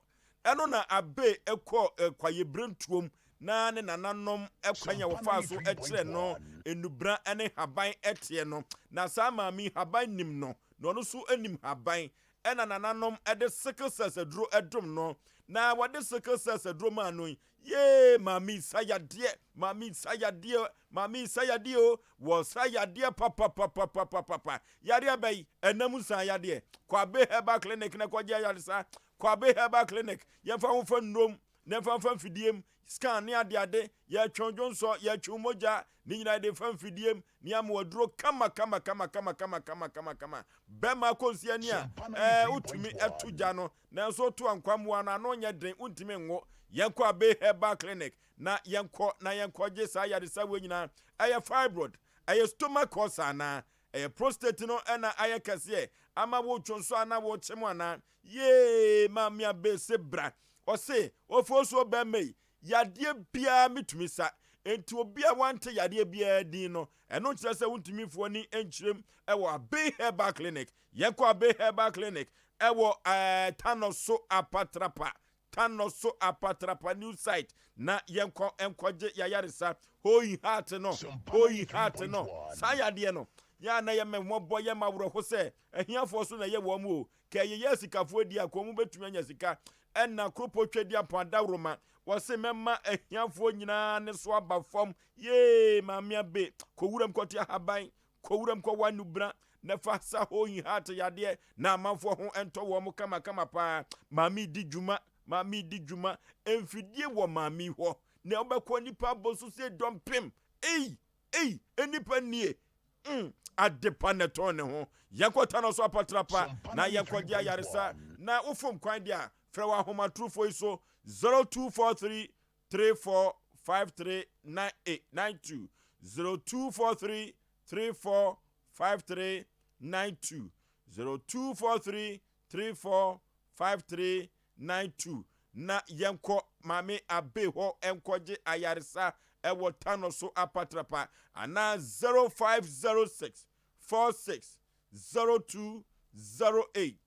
Ɛno na Abbey kɔɔ kwaeɛbirentuom na ne nananom kwan a wɔfaa so kyerɛɛ no nnubra ne nhaban teɛ no. Na saa maame yi, haban nim no, na ɔno nso nim haban. Ɛna nananom de sickle cells aduro dom no. Na wɔde sickle cells aduro maa no yi, yee, maame yi sa yadeɛ, maame yi sa yadeɛ, maame yi sa yadeɛ o, wɔsa yadeɛ papapapapapapa. Yadeɛ bɛyi, ɛnam nsan yadeɛ. Kɔ Abbey Herbal Clinic na kɔgye ayaresa. Kwabe Herbal Clinic, yɛmfa wo mfa nnurom na yɛmfa mfa mfidie mu, scan ne adeade, yɛtwe dwonsɔ, yɛtwe mogya, ne nyinaa yɛde fa mfidie mu ne ama waduro kama kama kama kama kama kama kama kama. Bɛrima akɔnsi ani a, ɛɛ wotumi to gya no, nanso woto ankwammoa no ano nyɛ den, wontumi nwo. Yɛnkɔ Abe Herbal Clinic na yɛnkɔ na yɛnkɔgye saa yaresa wei nyinaa. Ɛyɛ fibroid, ɛyɛ stomach ulcer anaa? Ɛyɛ prostate no na ayɛ kɛseɛ ama wotwo nso anaa wokyem anaa? Yee maame abe se bra. Ɔse ofosuo bɛɛma yi yadeɛ biara metumi sa enti obi a wante yadeɛ biara din no ɛno nkyerɛ sɛ wontumi mfa w'ani nkyerɛm ɛwɔ Abe Herbal Clinic. Yɛnkɔ Abe Herbal Clinic ɛwɔ ɛɛ Tanoso Apatrapa Tanoso Apatrapa New Site na yɛnkɔ nkɔgye yayaresa Hoyi heart no Hoyi heart no saa yadeɛ no yɛ a na yɛ mɛmɔbɔ yɛ ma worɔho sɛ ahiafoɔ so na ɛyɛ wɔn o Kɛ yeyɛ asikafoɔ di a, kɔ ɔmo bɛtumi anya sika. Ɛna Kropɔ Twadiampɔn adaworoma, wɔse mɛma ahiafoɔ nyinaa ne so aba fam. Yee Maame Abe, kɔ wuram kɔte ahaban, kɔ wuram kɔ wa nubra, na fa sa hɔ heart yadeɛ, na amanfoɔ ho ntɔ wɔn kama kama paa. Maame di dwuma, maame di dwuma, mfidie wɔ maame yi hɔ, na wobɛkɔ nipa abɔ so sɛ dɔmpem. Ei! Ei! Nnipa nie! Mm, adepa na ɛtɔn ne ho. Yɛnkɔ ta no so apatrapa na yɛnkɔgye ayaresa. Na wofom kwan deɛ a, frɛ wɔ ahomatorofoɔ yi so 0243 34 53 92 0243 34 53 92 0243 34 53 92 na yɛnkɔ Maame Abbey hɔ nkɔgye ayaresa wɔ Tano so apatrapa anaa 0506 46 0208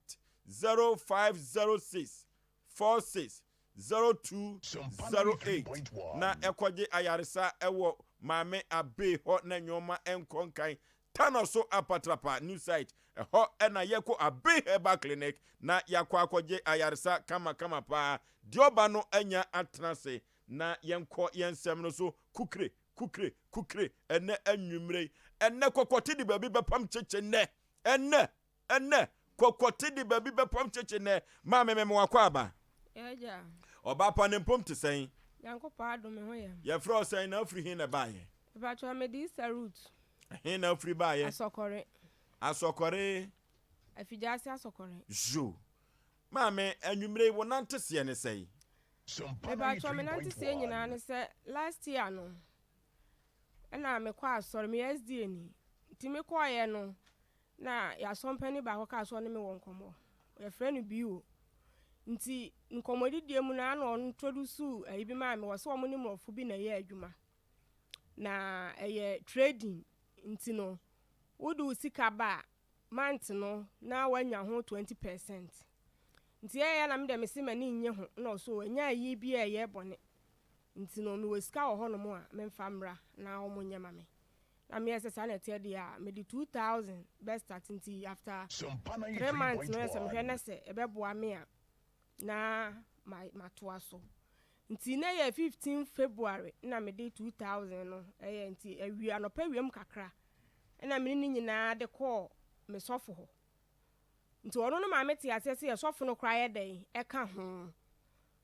0506 46 0208 na ɛkɔgye ayaresa wɔ Maame Abbey hɔ na nnoɔma nkɔ nkan Tano so apatrapa new site ɛhɔ na yɛkɔ Abbey Herbal Clinic na yɛakɔ akɔgye ayaresa kama kama paa. Deɛ ɔba no anya atena ase na yɛnkɔ yɛn nsɛm no so kukire kukire kukire ɛnɛ anwummere yi. Ɛnɛ kɔkɔte de baabi bɛpam kyekye nnɛ. Ɛnɛ ɛnɛ kɔkɔte de baabi bɛpam kyekye nnɛ. Maame mema wakɔ aba. Agya. Ɔbaa pa ne mpom te sɛn? Nyankopɔn adom me ho yɛ. Yɛfrɛ wo sɛn na wofiri he na ɛbaeɛ? Mepakyɛw mede Isa Ruth. Ɛhe na wofiri baeɛ? Asɔkɔre. Asɔkɔre. Afigyaase Asɔkɔre. Zo. Maame, anwummere yi wo nanteseɛ ne sɛn? Mepakyɛw me nanteseɛ nyinaa ne sɛ last year no ɛna mekɔ asɔre, meyɛ SDA ni. Nti mekɔeɛ no na yɛasɔmpani baako kaa sɛ ɔne me wɔ nkɔmmɔ. Yɛfrɛ no Bio. Nti nkɔmmɔdidie mu no ana ɔno introduce ayi bi maa me wɔ sɛ wɔn ne mmorɔfo bi na ɛyɛ adwuma. Na ɛyɛ trading nti no wode wo sika ba a month no na woanya ho 20 percent. Nti ɛyɛ na me deɛ mese m'ani nnye ho na ɔso ɛnyɛ ayi bi a ɛyɛ bɔne. Nti no mewɔ sika wɔ hɔnom a memfa mmra na wɔn nyɛ ma me. Na meyɛɛ sɛ saa na ɛteɛ deɛ a, mede 2000 bɛ start nti after 3 months no sɛ mehwɛ na sɛ ɛbɛboa me a na matoa so. Nti na ɛyɛ 15 February na mede 2000 no ɛyɛ nti awia anɔpa awiam kakra ɛna mene ne nyinaa de kɔɔ me sɔfo hɔ. Nti ɔno no maa mete aseɛ sɛ yɛ sɔfo no koraa yɛ dɛn ɛka ho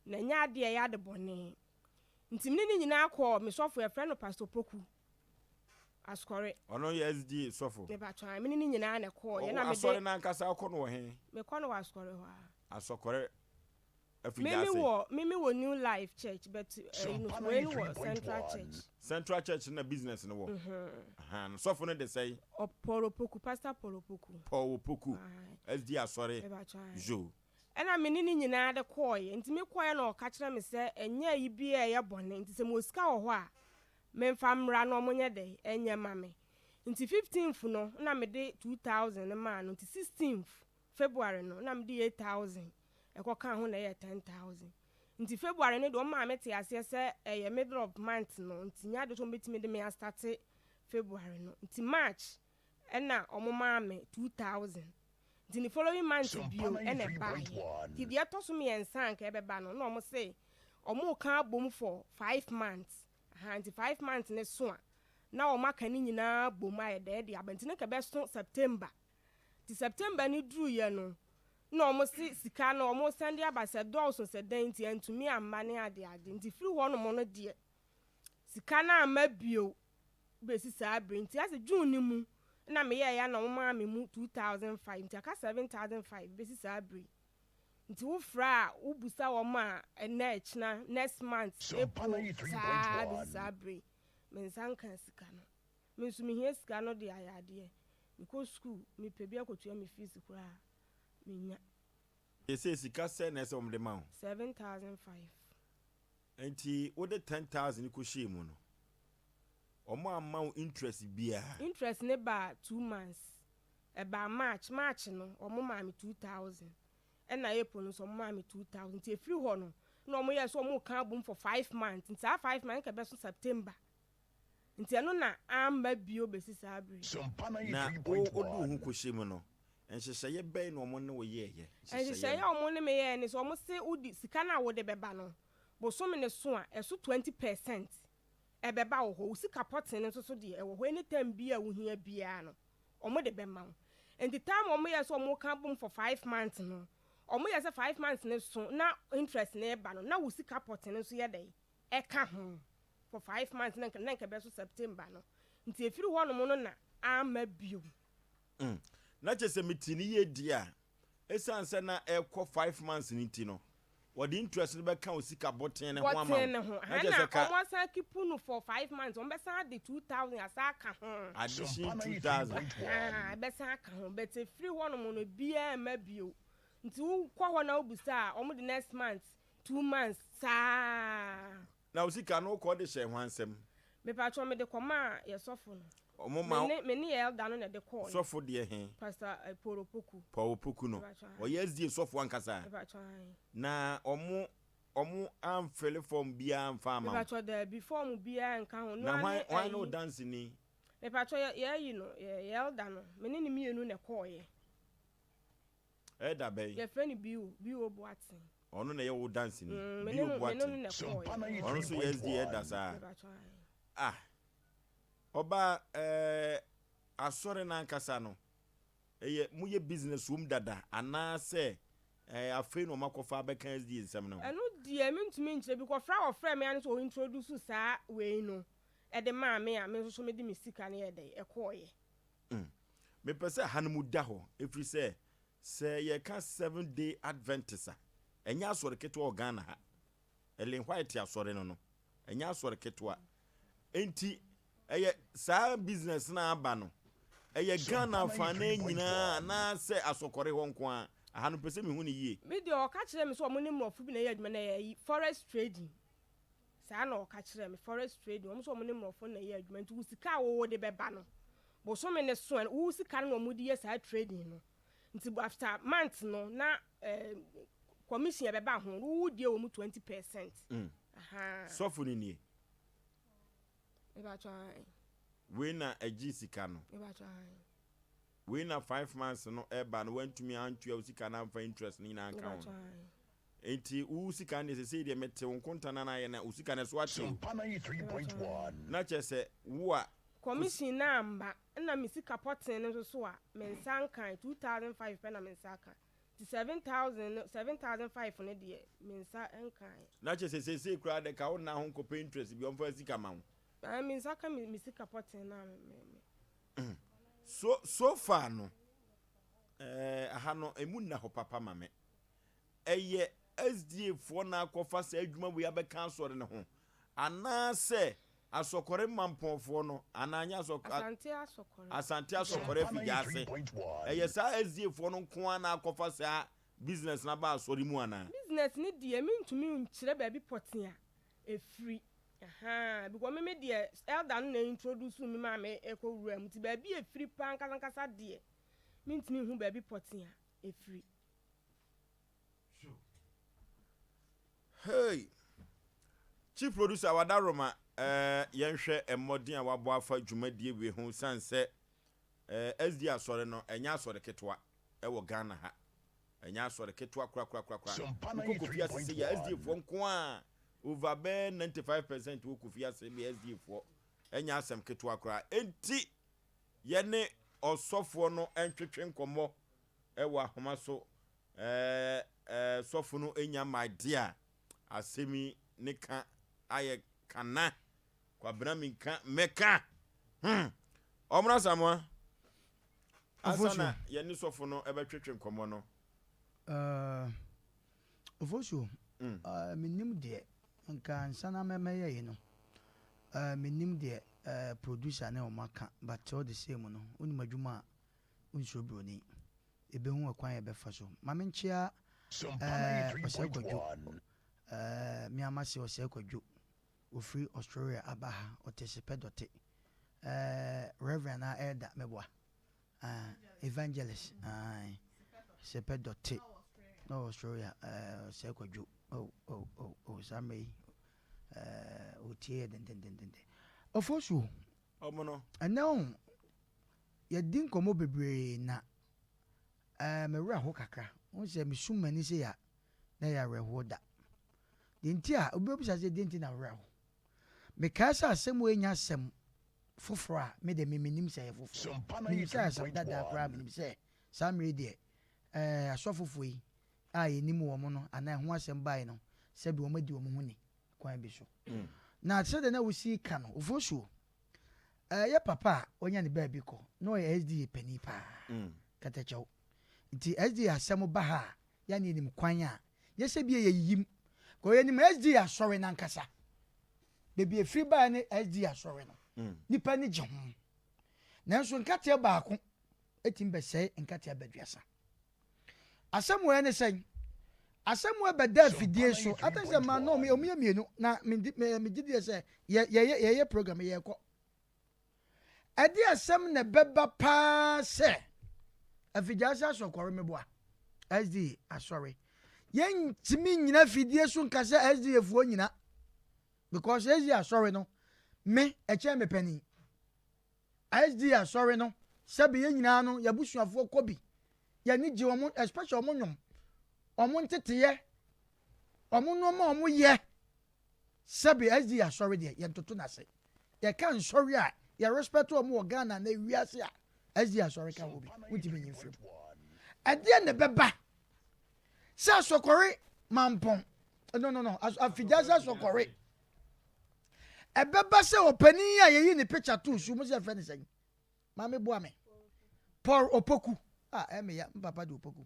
na ɛnyɛ adeɛ ɛyɛ ade bɔne. Nti mene ne nyinaa kɔɔ me sɔfo yɛfrɛ no Pastor Poku Asukɔre. Ɔno yɛ SDA sɔfo. Mepakyɛw ae, mene ne nyinaa na ɛkɔɔ yɛ na mede. Asɔre no ankasa wokɔ no wɔ he? Mekɔ no wɔ Asukɔre hɔ ara. Asɔkɔre afigya Meme ase. wɔ meme wɔ New Life Church but ɛyi no wei no wɔ Central Church. Central Church no na business no wɔ. Ahaa no sɔfo no de sɛn? Ɔ Paul Opoku, Pastor Paul Opoku. Paul Opoku, Ae. SDA asɔre. Mepakyɛw ae. Yoo. Ɛna me ne no nyinaa de kɔeɛ. Nti me kɔeɛ na ɔka kyerɛ me sɛ ɛnyɛ ayi biara a ɛyɛ bɔne nti sɛ mewɔ sika wɔ hɔ a memfa mmra na ɔmo nyɛ dɛn ɛnyɛ ma me. Nti fifteenth no na mede 2000 no maa no nti sixteenth February no na mede 8000 ɛkɔ kaa ho na ɛyɛɛ 10000. Nti February no deɛ ɔmo maa me tee aseɛ sɛ ɛyɛ middle of month no nti nyɛ adeɛ sɛ ɔmo bɛtumi de me astate February no. Nti March ɛna ɔmo maa me 2000. Nti ne following month bio ɛna ɛbaeɛ. Nti deɛ ɛtɔ so mmiɛnsa a anka ɛbɛba no na ɔmo se ɔmo reka abom for 5 months. Ahaa nti 5 months no so a na ɔmo aka ne nyinaa abom ayɛ dɛn de aba. Nti na anka ɛbɛso September. Nti September no duruiɛ no na ɔmo se sika no ɔmo san de aba sɛ ɛdɔɔso sɛ dɛn nti antumi amma ne ade ade. Nti firi hɔ nom no deɛ sika no amma bio bɛsi saa bere nti asɛ June no mu na meyɛeɛ a na wɔn maa me mu 2005 nti aka 7005 bɛsi saa bere yi nti wo frɛ a wo busa wɔn a ɛnɛ ɛkyena next month April saa bɛsi saa bere yi me nsa nkaa sika no me nso mehia sika no de ayɛ adeɛ mekɔ school mepɛ bi akɔtua me fees koraa menya. Seesei sika sɛn na ɛsɛ sɛ wɔde ma wo? 7005. Enti wode 10,000 kɔhyɛɛ mu no, wɔamma wo interest biara? Interest no baa two months. Ɛbaa March, March no wɔn maa me 2,000, ɛna April no nso wɔn maa me 2,000. Nti ɛfiri hɔ no na wɔn yɛɛ sɛ wɔn reka abom for five months. Nti saa five months no nka ɛbɛso September. Nti ɛno na amma bio bɛsi saa bere yi. Na wo wode wo ho kɔhyɛ mu no, nhyehyɛeɛ bɛn na wɔn ne wo yɛeɛ? Nhyehyɛeɛ a wɔn ne me yɛeɛ ne sɛ wɔn se wode sika no a wode bɛba no, bosome no so a, ɛso 20 percent ɛbɛba wo hɔ. Wo sika pɔtee no nso so deɛ, ɛwɔ hɔ anytime biara a wohia biara no, wɔn de bɛma wo. Nti time a wɔn yɛɛ sɛ wɔn reka abom for five months no, wɔn yɛɛ sɛ five months no so na interest no reba no, na wo sika pɔtee no nso yɛ dɛn? Ɛka ho. For five months na nka na nka ɛbɛso September no. Nti ɛfiri hɔ nom no na amma bio. Mm. Na kyerɛ sɛ mete no yie deɛ a, ɛsiane sɛ na ɛrekɔ five months no nti no, wɔde interest no bɛka wo sika bɔten no ho ama wo. Bɔten no ho. Na Aha kyerɛ na sɛ ka. wɔn asan akipu no for five months, wɔn bɛsan de 2000 asan aka ho. Addition 2000. Ahaa, ɛbɛsan aka ho. But ɛfiri hɔ nom no, biara mma bio. Nti wokɔ hɔ na wobisa a, wɔn de next month, two months, saa. Na wo sika no wokɔ de hyɛɛ hwan nsam? Mepakyɛw mede kɔmaa yɛ sɔfo no. Ɔmo ma Me ne me ne yɛ elder no na ɛde kɔɔ no. Sɔfo deɛ he? Pastor eh, Paul Opoku. Paul Opoku no. Mepakyɛw ae. Ɔyɛ SDA sɔfo ankasa? Mepakyɛw ae. Na ɔmo ɔmo amfele fɔm biaa amfa amma wo? Mepakyɛw daabi, fɔɔm biaa nka ho. Na Noa hwan ne hwan ne wo ayi. danseni? Mepakyɛw yɛ yɛ ayi no, yɛ yɛ elder no, me ne no mmienu na ɛkɔɔeɛ. Elder bɛn? Yɛfrɛ no Bio, Bio Boateng. Ɔno na ɛyɛ wo danseni? Mm, me ne Bio no, me ne no Boateng. na ɛkɔɔeɛ. Ɔno nso yɛ SDA elder saa? Mepakyɛw ae. Ah, ɔbaa ɛɛ asɔre no ankasa no, ɛyɛ moyɛ business wom dada anaasɛ ɛɛ afei na wɔakɔfa abɛka SDA nsɛm no ho? Ɛno deɛ mentumi nkyerɛ because frɛ a wɔfrɛɛ me ara ne sɛ ɔ introduce saa wei no de maa me a me nso so mede me sika no yɛɛ dɛn ɛkɔeɛ. Mm. Mepɛ sɛ ha no mu da hɔ, ɛfiri sɛ, sɛ yɛka Seventh Day Adventist a, ɛnyɛ asɔre ketewa wɔ Ghana ha. Ellen White asɔre no no, ɛnyɛ asɔre ketewa. Enti, ɛyɛ saa business no a aba no, ɛyɛ Ghana afanan nyinaa anaasɛ asɔkɔre hɔ nko ara? Aha no, mepɛ sɛ mehu no yie. Me deɛ ɔka kyerɛɛ me sɛ ɔmo ne mmorɔfo bi na ɛyɛ adwuma na ɛyɛ ayi forest trading saa na ɔka kyerɛɛ me forest trading ɔmo sɛ ɔmo ne mmorɔfo na ɛyɛ adwuma nti wo sika a wo de bɛba no bosome no so a wo sika no na ɔmo de yɛ saa trading no nti after month no na eh, commission ɛbɛba ho no wo deɛ wɔ mu 20 percent. Mm. Ahaa. Sɔfo no nie. Mepakyɛ ae. Wei na ɛgye sika no. Wei na 5 months no ɛba no wantumi antua wo sika no amfa interest no nyinaa anka ho no. Enti wo sika no deɛ sesei deɛ mete wo nkonta no na ayɛ na wo sika no ɛso ate o. Na kyerɛ sɛ wo a. Commission no amba ɛna me sika pɔtee no nso so a me nsa nkae, 2005 pɛ na me nsa aka. Nti 7000 no, 7005 no deɛ me nsa nkae. Na kyerɛ sɛ seesei koraa deɛ ka wo nna ho nkɔpɛ interest bi ɔmfa sika ma wo. Ae me nsa ka me sika pɔtee no a me me. So so far no eh, aha no emu nna hɔ papa ma me. Ɛyɛ SDA foɔ na akɔfa saa adwuma wei abɛka asɔre no ho anaasɛ Asɔkɔre Mampɔnfoɔ no anaa nyɛ asɔ Asante Asɔkɔre. Asante Asɔkɔre Afigya ase. Ɛyɛ saa SDA foɔ no nko ara na akɔfa saa business no aba asɔre mu anaa? Business no deɛ mentumi nkyerɛ baabi pɔtee a ɛfiri ahaa because me me deɛ elder no na introduce me maa me kɔ wuraa mu nti baabi a ɛfiri paa ankasa ankasa deɛ mentumi nhu baabi pɔtee a ɛfiri. Hey! Chief producer Wadaroma, eh, yɛnhwɛ mmɔden a wabɔ afa dwumadie wei ho sane sɛ eh, SD asɔre no ɛnyɛ asɔre ketewa ɛwɔ Ghana ha. Ɛnyɛ asɔre ketewa korakorakorakora. Wokɔ Kofi ase sɛ yɛ SDA foɔ nko a over bɛɛ 95% wɔ Kofi ase bɛ SDA foɔ. Ɛnyɛ asɛm ketewa koraa. Enti yɛne ɔsɔfoɔ no ntwetwe nkɔmmɔ wɔ ahoma so ɛɛ ɛɛ sɔfo no nya my dear asɛm yi ne ka ayɛ kana kwabena mi nka mɛka hmm ɔmra samoa ansa na yɛne sɔfo no ɛbɛtwetwe nkɔmmɔ no. Uh, Ofosuo, mm. uh, menim deɛ nka ansa na mɛyɛ yi no uh, menim deɛ uh, producer ne ɔma ka but all the same no wonim adwuma a wonsuro broni Yɛbɛhu ɛkwan a yɛbɛfa so. Ma menkyea eh, Ɔsɛe Kwadwo. Eh, me ama se Ɔsɛe Kwadwo. Ɔfiri Australia aba ha. Ɔte Sepɛ Dɔte. Eh, Reverend anaa Elder, meboa. Ah, Evangelist. Aye. Sepɛ Dɔte. Na ɔwɔ Australia. Eh, Ɔsɛe Kwadwo. Oh, oh, oh, oh, saa mmerɛ yi. Eh, ɔtie yɛ dendendendenden. Ɔfosuo. Ɔmono. Ɛnɛ ɔho, Yɛadi nkɔmmɔ bebree na ɛɛ me werɛ how kakra. Wohu sɛ mesum m'ani sei a, na ɛyɛ awerɛhoɔ da. Deɛ nti a, obi bɛbisa sɛ deɛ nti na wo werɛ how? Mekae sɛ asɛm wei nyɛ asɛm foforɔ a me deɛ me mennim sɛ ɛyɛ foforɔ. Menim sɛ ɛyɛ asɛm dadaa koraa, menim sɛ saa mmerɛ yi deɛ ɛɛ asɔfofoɔ yi a yɛnim wɔn no anaa ɛho asɛm baeɛ no sɛbi wɔn adi wɔn ho ni kwan bi so. Na sɛdeɛ na wosi ka no, Ofosuo, Ɛyɛ papa a wanya ne baabi kɔ na ɔyɛ SDA panin paa kɛtɛkyɛw nti SDA asɛm ba ha a yɛ na yɛnim kwan a nyɛ sɛ bia yɛyiyim kɔ yɛnim SDA asɔre no ankasa baabi ɛfiri baeɛ ne SDA asɔre no nipa ani gye ho nanso nkateɛ baako ɛtumi bɛsɛe nkateɛ abaduasa. Asɛm wei ne sɛn? Asɛm wei bɛda afidie so. I think sɛ ma no ɔmo yɛ mmienu na megye die sɛ yɛyɛ yɛyɛ program yɛkɔ. Ɛde asɛm na ɛbɛba paa sɛ afidie ase asɔkɔre meboa SD asɔre. Yɛntumi nyina afidie so nka sɛ SD efuo nyina because SD asɔre no me ɛkyɛn me panin. SDA asɔre no sɛbe yɛn nyinaa no yɛabusuafoɔ kɔ bi, yɛn ani gye wɔn especially wɔn nnwom, wɔn nteteyɛ, wɔn nneɛma a wɔyɛ. Sɛbe SDA asɔre deɛ yɛntoto no ase. Yɛka nsɔre a yɛ respect wɔn wɔ Ghana na wiase a SDA asɔre ka ho bi, wontumi nyi mfiri mu. Ɛdeɛ na ɛbɛba sɛ asɔkɔre mampɔn no no no afigya sɛ asɔkɔre Ɛbɛba sɛ ɔpanin yi a yɛyi ne picture too so, mo sɛ yɛfrɛ no sɛn? Maame boa me. Paul Opoku. Ah, ɛmɛ ya, mpapa de Opoku.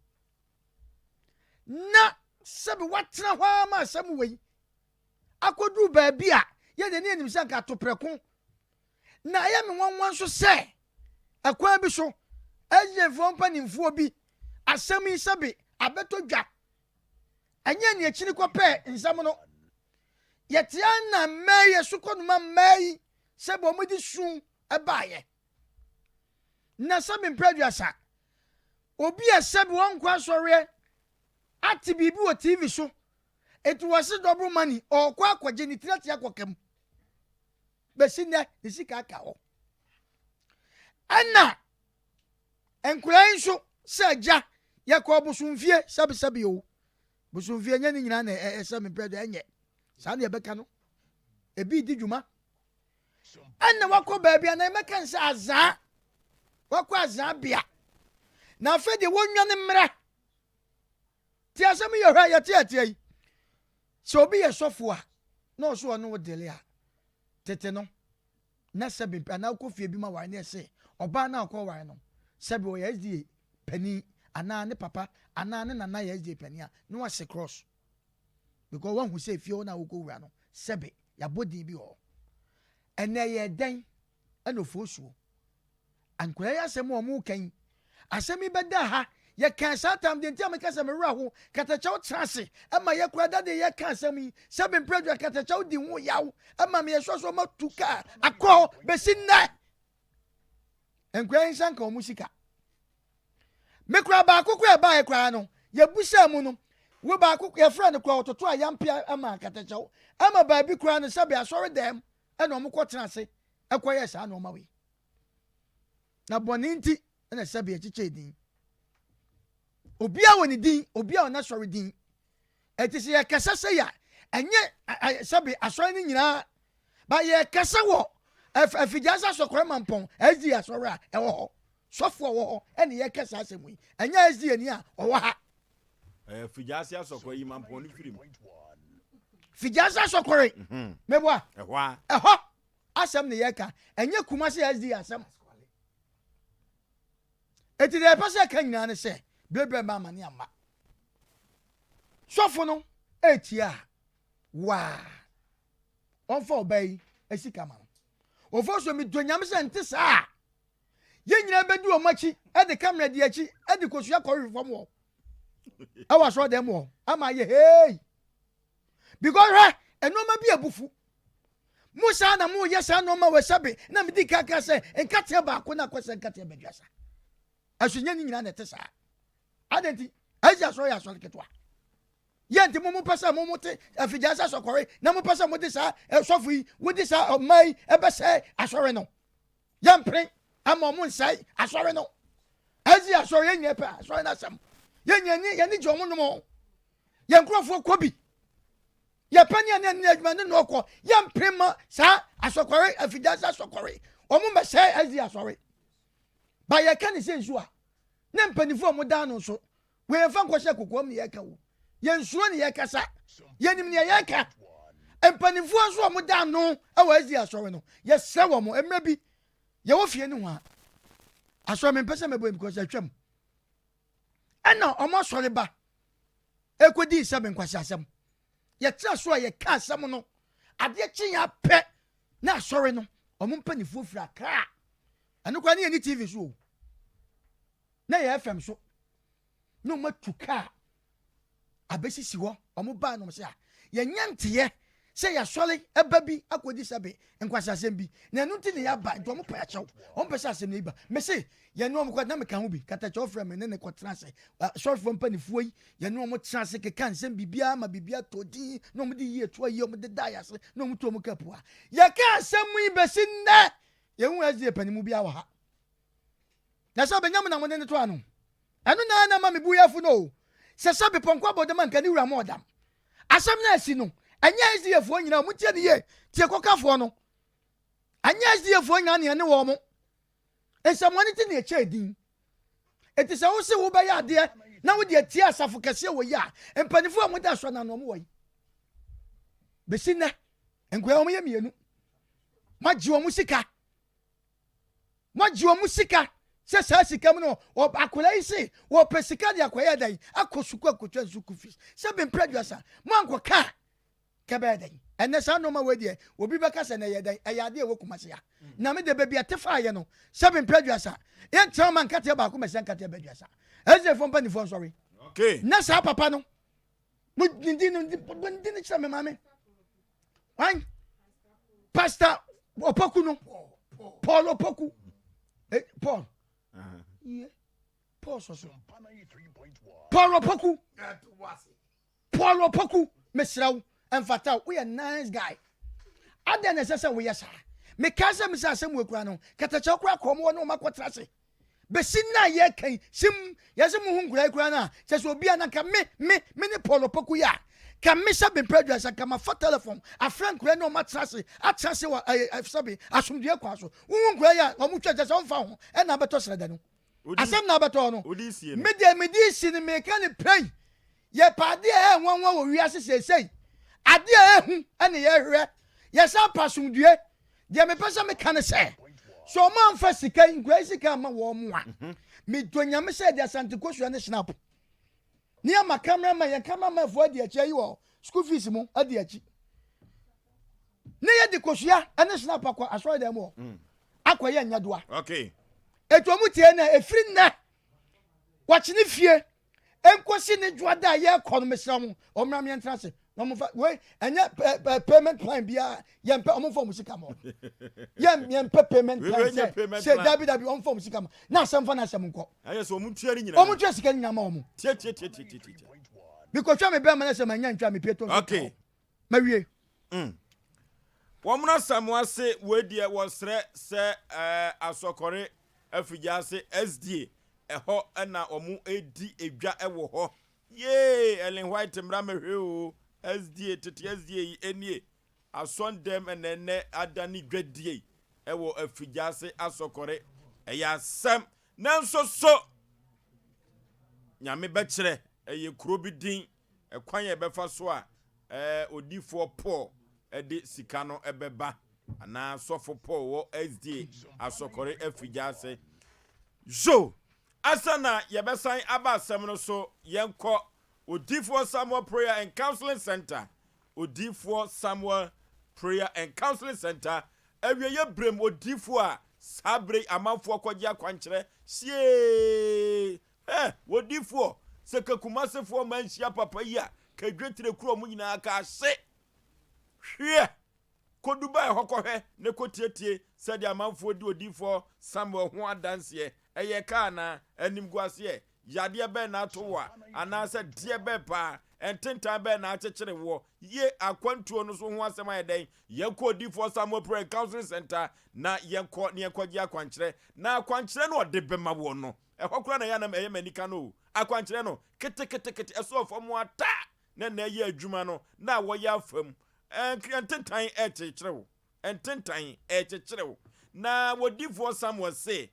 Na sɛbi watena hɔ ara ma asɛm wei akɔduru baabi a yɛde ne anim sɛ nka ato prɛko. Na ɛyɛ me nwanwa nso sɛ ɛkwan bi so Asiafoɔ mpanimfoɔ bi asɛm yi sɛbi abɛtɔ dwa. Ɛnyɛ nea akyiri kɔpɛɛ nsɛm no. Yɛte ara na mmaa yi asukɔnoma mmaa yi sɛ bɔ wɔn de su baeɛ. Na sɛbi mpɛ aduasa, obi a sɛbi wɔn nkɔ asɔreɛ ate biribi wɔ TV so, eti wɔse double money, ɔrekɔ akɔgye ne tiri ate akɔ kam. Bɛsi nnɛ, ne sika aka hɔ. Ɛna nkwadaa yi nso sɛ agya yɛkɔ bosomfie sɛbesɛbe o bosomfie nyɛ ne nyinaa na ɛsɛ me mpɛ deɛ ɛnyɛ saa na yɛbɛka no ebi di dwuma ɛna wakɔ baabi a na yɛbɛka no sɛ azaa wakɔ azaa bea na afei deɛ wɔnwa ne mmerɛ te asɛm yɛ hwɛ yɛte ateɛ yi sɛ obi yɛ sɔfo a na ɔso ɔne wo dele a tete no na sɛbe mpe anaa wokɔ fie bi ma ware na ɛse ɔbaa no a ɔkɔ ware no sɛbe ɔyɛ SDA panin anaa ne papa anaa ne nana yɛ SDA panin a na wase cross because wahu sɛ efie hɔ no a wokɔ wura no sɛbe yɛabɔ din bi wɔ hɔ. Ɛnɛ ɛyɛ dɛn ɛna ofosuo Nkwadaa yi asɛm a wɔreka yi, asɛm yi bɛda ha. Yɛkaa saa tam deɛ nti a meka sɛ me werɛ aho. Katakyɛw tena ase ma yɛkora da deɛ yɛka asɛm yi. Sɛ mempere adwa katakyɛw di ho yaw ma me yɛsɔ so ma tu kaa akɔ hɔ bɛsi nnɛ. Nkwadaa yi nsa nka wɔn sika. Me kora baako kora ɛbaeɛ koraa no yɛbusaa mu no wo baako yɛfrɛ no kora ɔtoto ayampea ma katakyɛw ama baabi koraa no sɛbe asɔre dɛm ɛna wɔn kɔ tena ase ɛkɔyɛ saa nneɛma wei. Na bɔne nti na sɛbe ɛkyekyɛɛ din. Obiara wɔ ne din, obiara wɔ n'asɔre din. Ɛti sɛ yɛkasa sɛ yɛ ɛnyɛ sɛbe asɔre no nyinaa, ba yɛkasa wɔ afigya sɛ asɔkɔrɔ mampɔn SD asɔre a ɛwɔ hɔ. Sɔfo a ɔwɔ hɔ ɛne yɛka saa asɛm yi. Ɛnyɛ SD ani a ɔwɔ ha. Ɛyɛ Figyase asɔkɔrɔ yi mampɔn no firi mu. Figyase asɔkɔrɔ. Mhm. Meboa. Ɛhɔ a. Ɛhɔ. Asɛm ne yɛka, ɛnyɛ Kumasi SD asɛm. Eti deɛ yɛpɛ sɛ yɛka nyinaa ne sɛ, berɛberɛ mma amane amma. Sɔfo no ɛretie a, waa, ɔmfa ɔbaa yi sika ma no. Ɔfo so medɔ Nyame sɛ nte saa a, yɛn nyinaa bɛdi wɔn akyi de kamera di akyi de kosua kɔhwehwɛ fam wɔ ɛwɔ asɔrɔdan mu hɔ ama ayɛ hei. Because hwɛ, nneɛma bi abufu. Mo saa na mo yɛ saa nneɛma wɔ sɛbe na medi kan ka sɛ nkateɛ baako na akɔsɛ nkateɛ bɛduasa. Ɛso nyɛ ne nyinaa na ɛte saa. Adɛn nti? Ɛsi asɔre yɛ asɔre ketewa. Yɛ nti mo mo pɛ sɛ mo mo te afigya sɛ sɔkɔre na mo pɛ sɛ mo de saa sɔfo yi wode saa ɔmaa yi ɛbɛsɛe asɔre no. Yɛmpere ama ɔmo nsɛe asɔre no. Ɛsi asɔre yɛn nyɛ pɛ asɔre no asɛm. Yɛn nyɛ yɛn gye ɔmo nnwom ho. Yɛn nkurɔfoɔ kɔ bi. Yɛpɛ ne ɛne ɛne adwuma ne na ɔkɔ. Yɛmpere ma saa asɔkɔre afigya sɛ asɔkɔre. Ɔmo mbɛsɛe ɛsi asɔre. Ba yɛka ne sɛ nsu a ne mpanimfoɔ a wɔn dan no nso wɔyɛmfa nkɔhyɛ kokoam ne yɛka wo. Yɛnsuro ne yɛkasa. Yɛnim nea yɛka. Mpanimfoɔ nso a wɔda ano wɔ SDA asɔre no, yɛsrɛ wɔn mmerɛ bi yɛwɔ fie no ho a asɔre mempɛ sɛ mɛbɔ because atwam. Ɛna wɔn asɔre ba ɛkɔdii sɛ menkwasi asɛm. Yɛtena so a yɛka asɛm no adeɛ kye yɛ apɛ na asɔre no wɔn mpanimfoɔ firi Accra. Ɛno koraa ne yɛni TV so o. Na yɛ FM so. na wɔn atu kaa abɛsisi hɔ wɔn baa nom sɛ a yɛnyɛ nteɛ sɛ yɛasɔre ɛba bi akɔdi sɛbe nkwasi asɛm bi na ɛno nti na yɛaba nti wɔn pɛ akyɛw wɔn pɛ sɛ asɛm no yi ba mese yɛne wɔn kɔ na meka ho bi katakyɛw frɛ me ne ne kɔtena ase sɔrefoɔ mpanimfoɔ yi yɛne wɔn tena ase keka nsɛm biribiara ma biribiara tɔ din na wɔn de yie to ayie wɔn de da yɛ ase na wɔn tu wɔn kapua yɛka asɛm yi bɛsi nnɛ yɛn ho SDA panimu bi wɔ ha Na sɛ ɔbɛnya mo na mode no to ano. Ɛno na na ɛma me bo yɛ afu no o. Sɛ sɛ bepɔnkɔ abɔ dam a nka ne wura ma ɔdam. Asɛm no a asi no, ɛnyɛ SDA foɔ nyinaa o, montie no yie, tie kɔkafoɔ no. Ɛnyɛ SDA foɔ nyinaa na yɛne wɔn. Nsɛmmoa no ti na ɛkyɛɛ din. Enti sɛ wose wobɛyɛ adeɛ na wode atia asafo kɛseɛ wɔ yi a, mpanimfoɔ a wɔda asɔ no ano wɔn wɔ yi. Bɛsi nnɛ, nkoa wɔn yɛ mmienu. Moagye wɔn sika. Wɔagye wɔn sika sɛ saa sika mu no akwadaa yi se wɔpɛ sika de akɔyɛ dɛn akɔ sukuu akɔtwa sukuu fees sɛ bempere aduasa mo ankɔ kaa kɛbɛyɛ dɛn ɛnɛ saa nneɛma wei deɛ obi bɛka sɛ na ɛyɛ dɛn ɛyɛ adeɛ ɛwɔ Kumasi ha na me de baabi ɛte fa yɛ no sɛ bempere aduasa yɛnkyerɛ ma nkateɛ baako mɛsɛ nkateɛ bɛ aduasa ɛsɛ mpanimfoɔ nsɔre na saa papa no mo ne din no mo din no kyerɛ me maame wan pastor ɔpɔku no paul ɔpɔku eh, paul yie paul sɔsɔ paul ɔpɔku paul ɔpɔku mesrɛ wo ɛmfata wo woyɛ nice guy adɛn na ɛsɛ sɛ woyɛ saa. Mekae sɛ mesɛ asɛm wei koraa no, katakyɛw koraa kɔ wɔn hɔ ne wɔn akɔtra ase. Bɛsi nnɛ a yɛreka yi, sim, yɛse mohu nkwadaa yi koraa no a, kyerɛ sɛ obi a na nka me, me, me ne Paul Opoku yi a, ka me sɛ mempɛ aduasa, nka mafa telefon afrɛ nkwadaa yi ne wɔn atena ase, atena ase wɔ ɛyɛ, sɛbe, asomdwoeɛ kwan so. Wohu nkwadaa yi a, wɔn twa kyerɛ sɛ wɔmfa ho ɛna abɛtɔ srɛdɛ no. Asɛm na abɛtɔ no. Me deɛ mede si no meka no prɛi. Yɛpɛ adeɛ a ɛyɛ nwanwa wɔ wiase seesei. Adeɛ a ɛhu ɛne yɛhwehwɛ. Yɛsan pɛ asomdwoeɛ. Deɛ mepɛ sɛ meka ne sɛ, sɛ wɔn amfa sika yi, nkura yi sika ama wɔn a, mhm. medɔ nyame sɛ yɛde Asante Kosua ne Schnapp ne ama cameraman, yɛn cameraman foɔ adi akyi ayi wɔ school fees mu adi akyi. Ne yɛde kosua ne Schnapp akɔ asɔre dɛm hɔ. Mm. Akɔyɛ nyɛdoa. Okay. Etu wɔn tie na efiri nnɛ wɔkyene fie nkosi ne dwoada a yɛrekɔ no mesrɛ mo ɔmmra me yɛntena ase na ɔmfa wei ɛnyɛ payment plan biara yɛmpɛ ɔmfa ɔmo sika ma yɛn yɛmpɛ payment plan sɛ sɛ dabi dabi ɔmfa ɔmo sika ma na asɛm fa na asɛm nkɔ ɛyɛ sɛ ɔmo tua ne nyinaa ɔmo tua sika nyinaa ma ɔmo tie tie tie tie tie tie mekɔtwa me bɛrima na sɛ manya ntwa me pie to okay mawie mm. Wɔn Asamoah se wei deɛ wɔsrɛ sɛ ɛɛ Asɔkɔre Afigya ase SDA ɛhɔ na wɔn redi edwa wɔ hɔ. Yee Ellen White mmra mɛhwɛ oo SDA tete SDA yi enie Asɔndɛm na ɛnɛ adane dwadie ɛwɔ Afigya ase Asɔkɔre. Ɛyɛ asɛm nanso so Nyame bɛkyerɛ ɛyɛ kuro bi din ɛkwan a ɛbɛfa so a odiyifoɔ Paul de sika no bɛba, anaa sɔfo Paul wɔ SDA asɔkɔre afigya ase. Yo! Ansa na yɛbɛsan aba asɛm no so, yɛnkɔ Odiyifoɔ Samuel Prayer and Counseling Center, Odiyifoɔ Samuel Prayer and Counseling Center, awieeɛ berɛm odiyifoɔ a saa berɛ yi amanfoɔ kɔgye akwankyerɛ siee Hɛ! Wodifoɔ, sɛ ka Kumasefoɔ mma nhyia papa yi a, ka dwetire kuro ɔmo nyinaa ka ahye! Hweɛ! Kɔ Dubai hɔ kɔhwɛ na kɔtietie sɛdeɛ amanfoɔ di odiyifoɔ Samuel ho adanseɛ. Ɛyɛ ka anaa? Animguaseɛ? Yadeɛ bɛn na ato wo a? Anaasɛ deɛ bɛn paa? Ntentan bɛn na akyekyere woɔ? Ye! Akwantuo no so ho asɛm ayɛ dɛn? Yɛnkɔ Odiyifoɔ Samuel Prayer and Counseling Center na yɛnkɔ na yɛnkɔgye akwankyerɛ. Na akwankyerɛ no a ɔde bɛma woɔ no, Ɛhɔ koraa na ɛyɛ a na ɛyɛ me anika no o. Akwankyerɛ no, ketekete, ɛsɔɔ fam ara ta na na ɛyɛ adwuma no, na wɔyɛ afa mu. Ntentan rekyekyere wo, ntentan rekyekyere wo. Na odiyifoɔ Samuel se,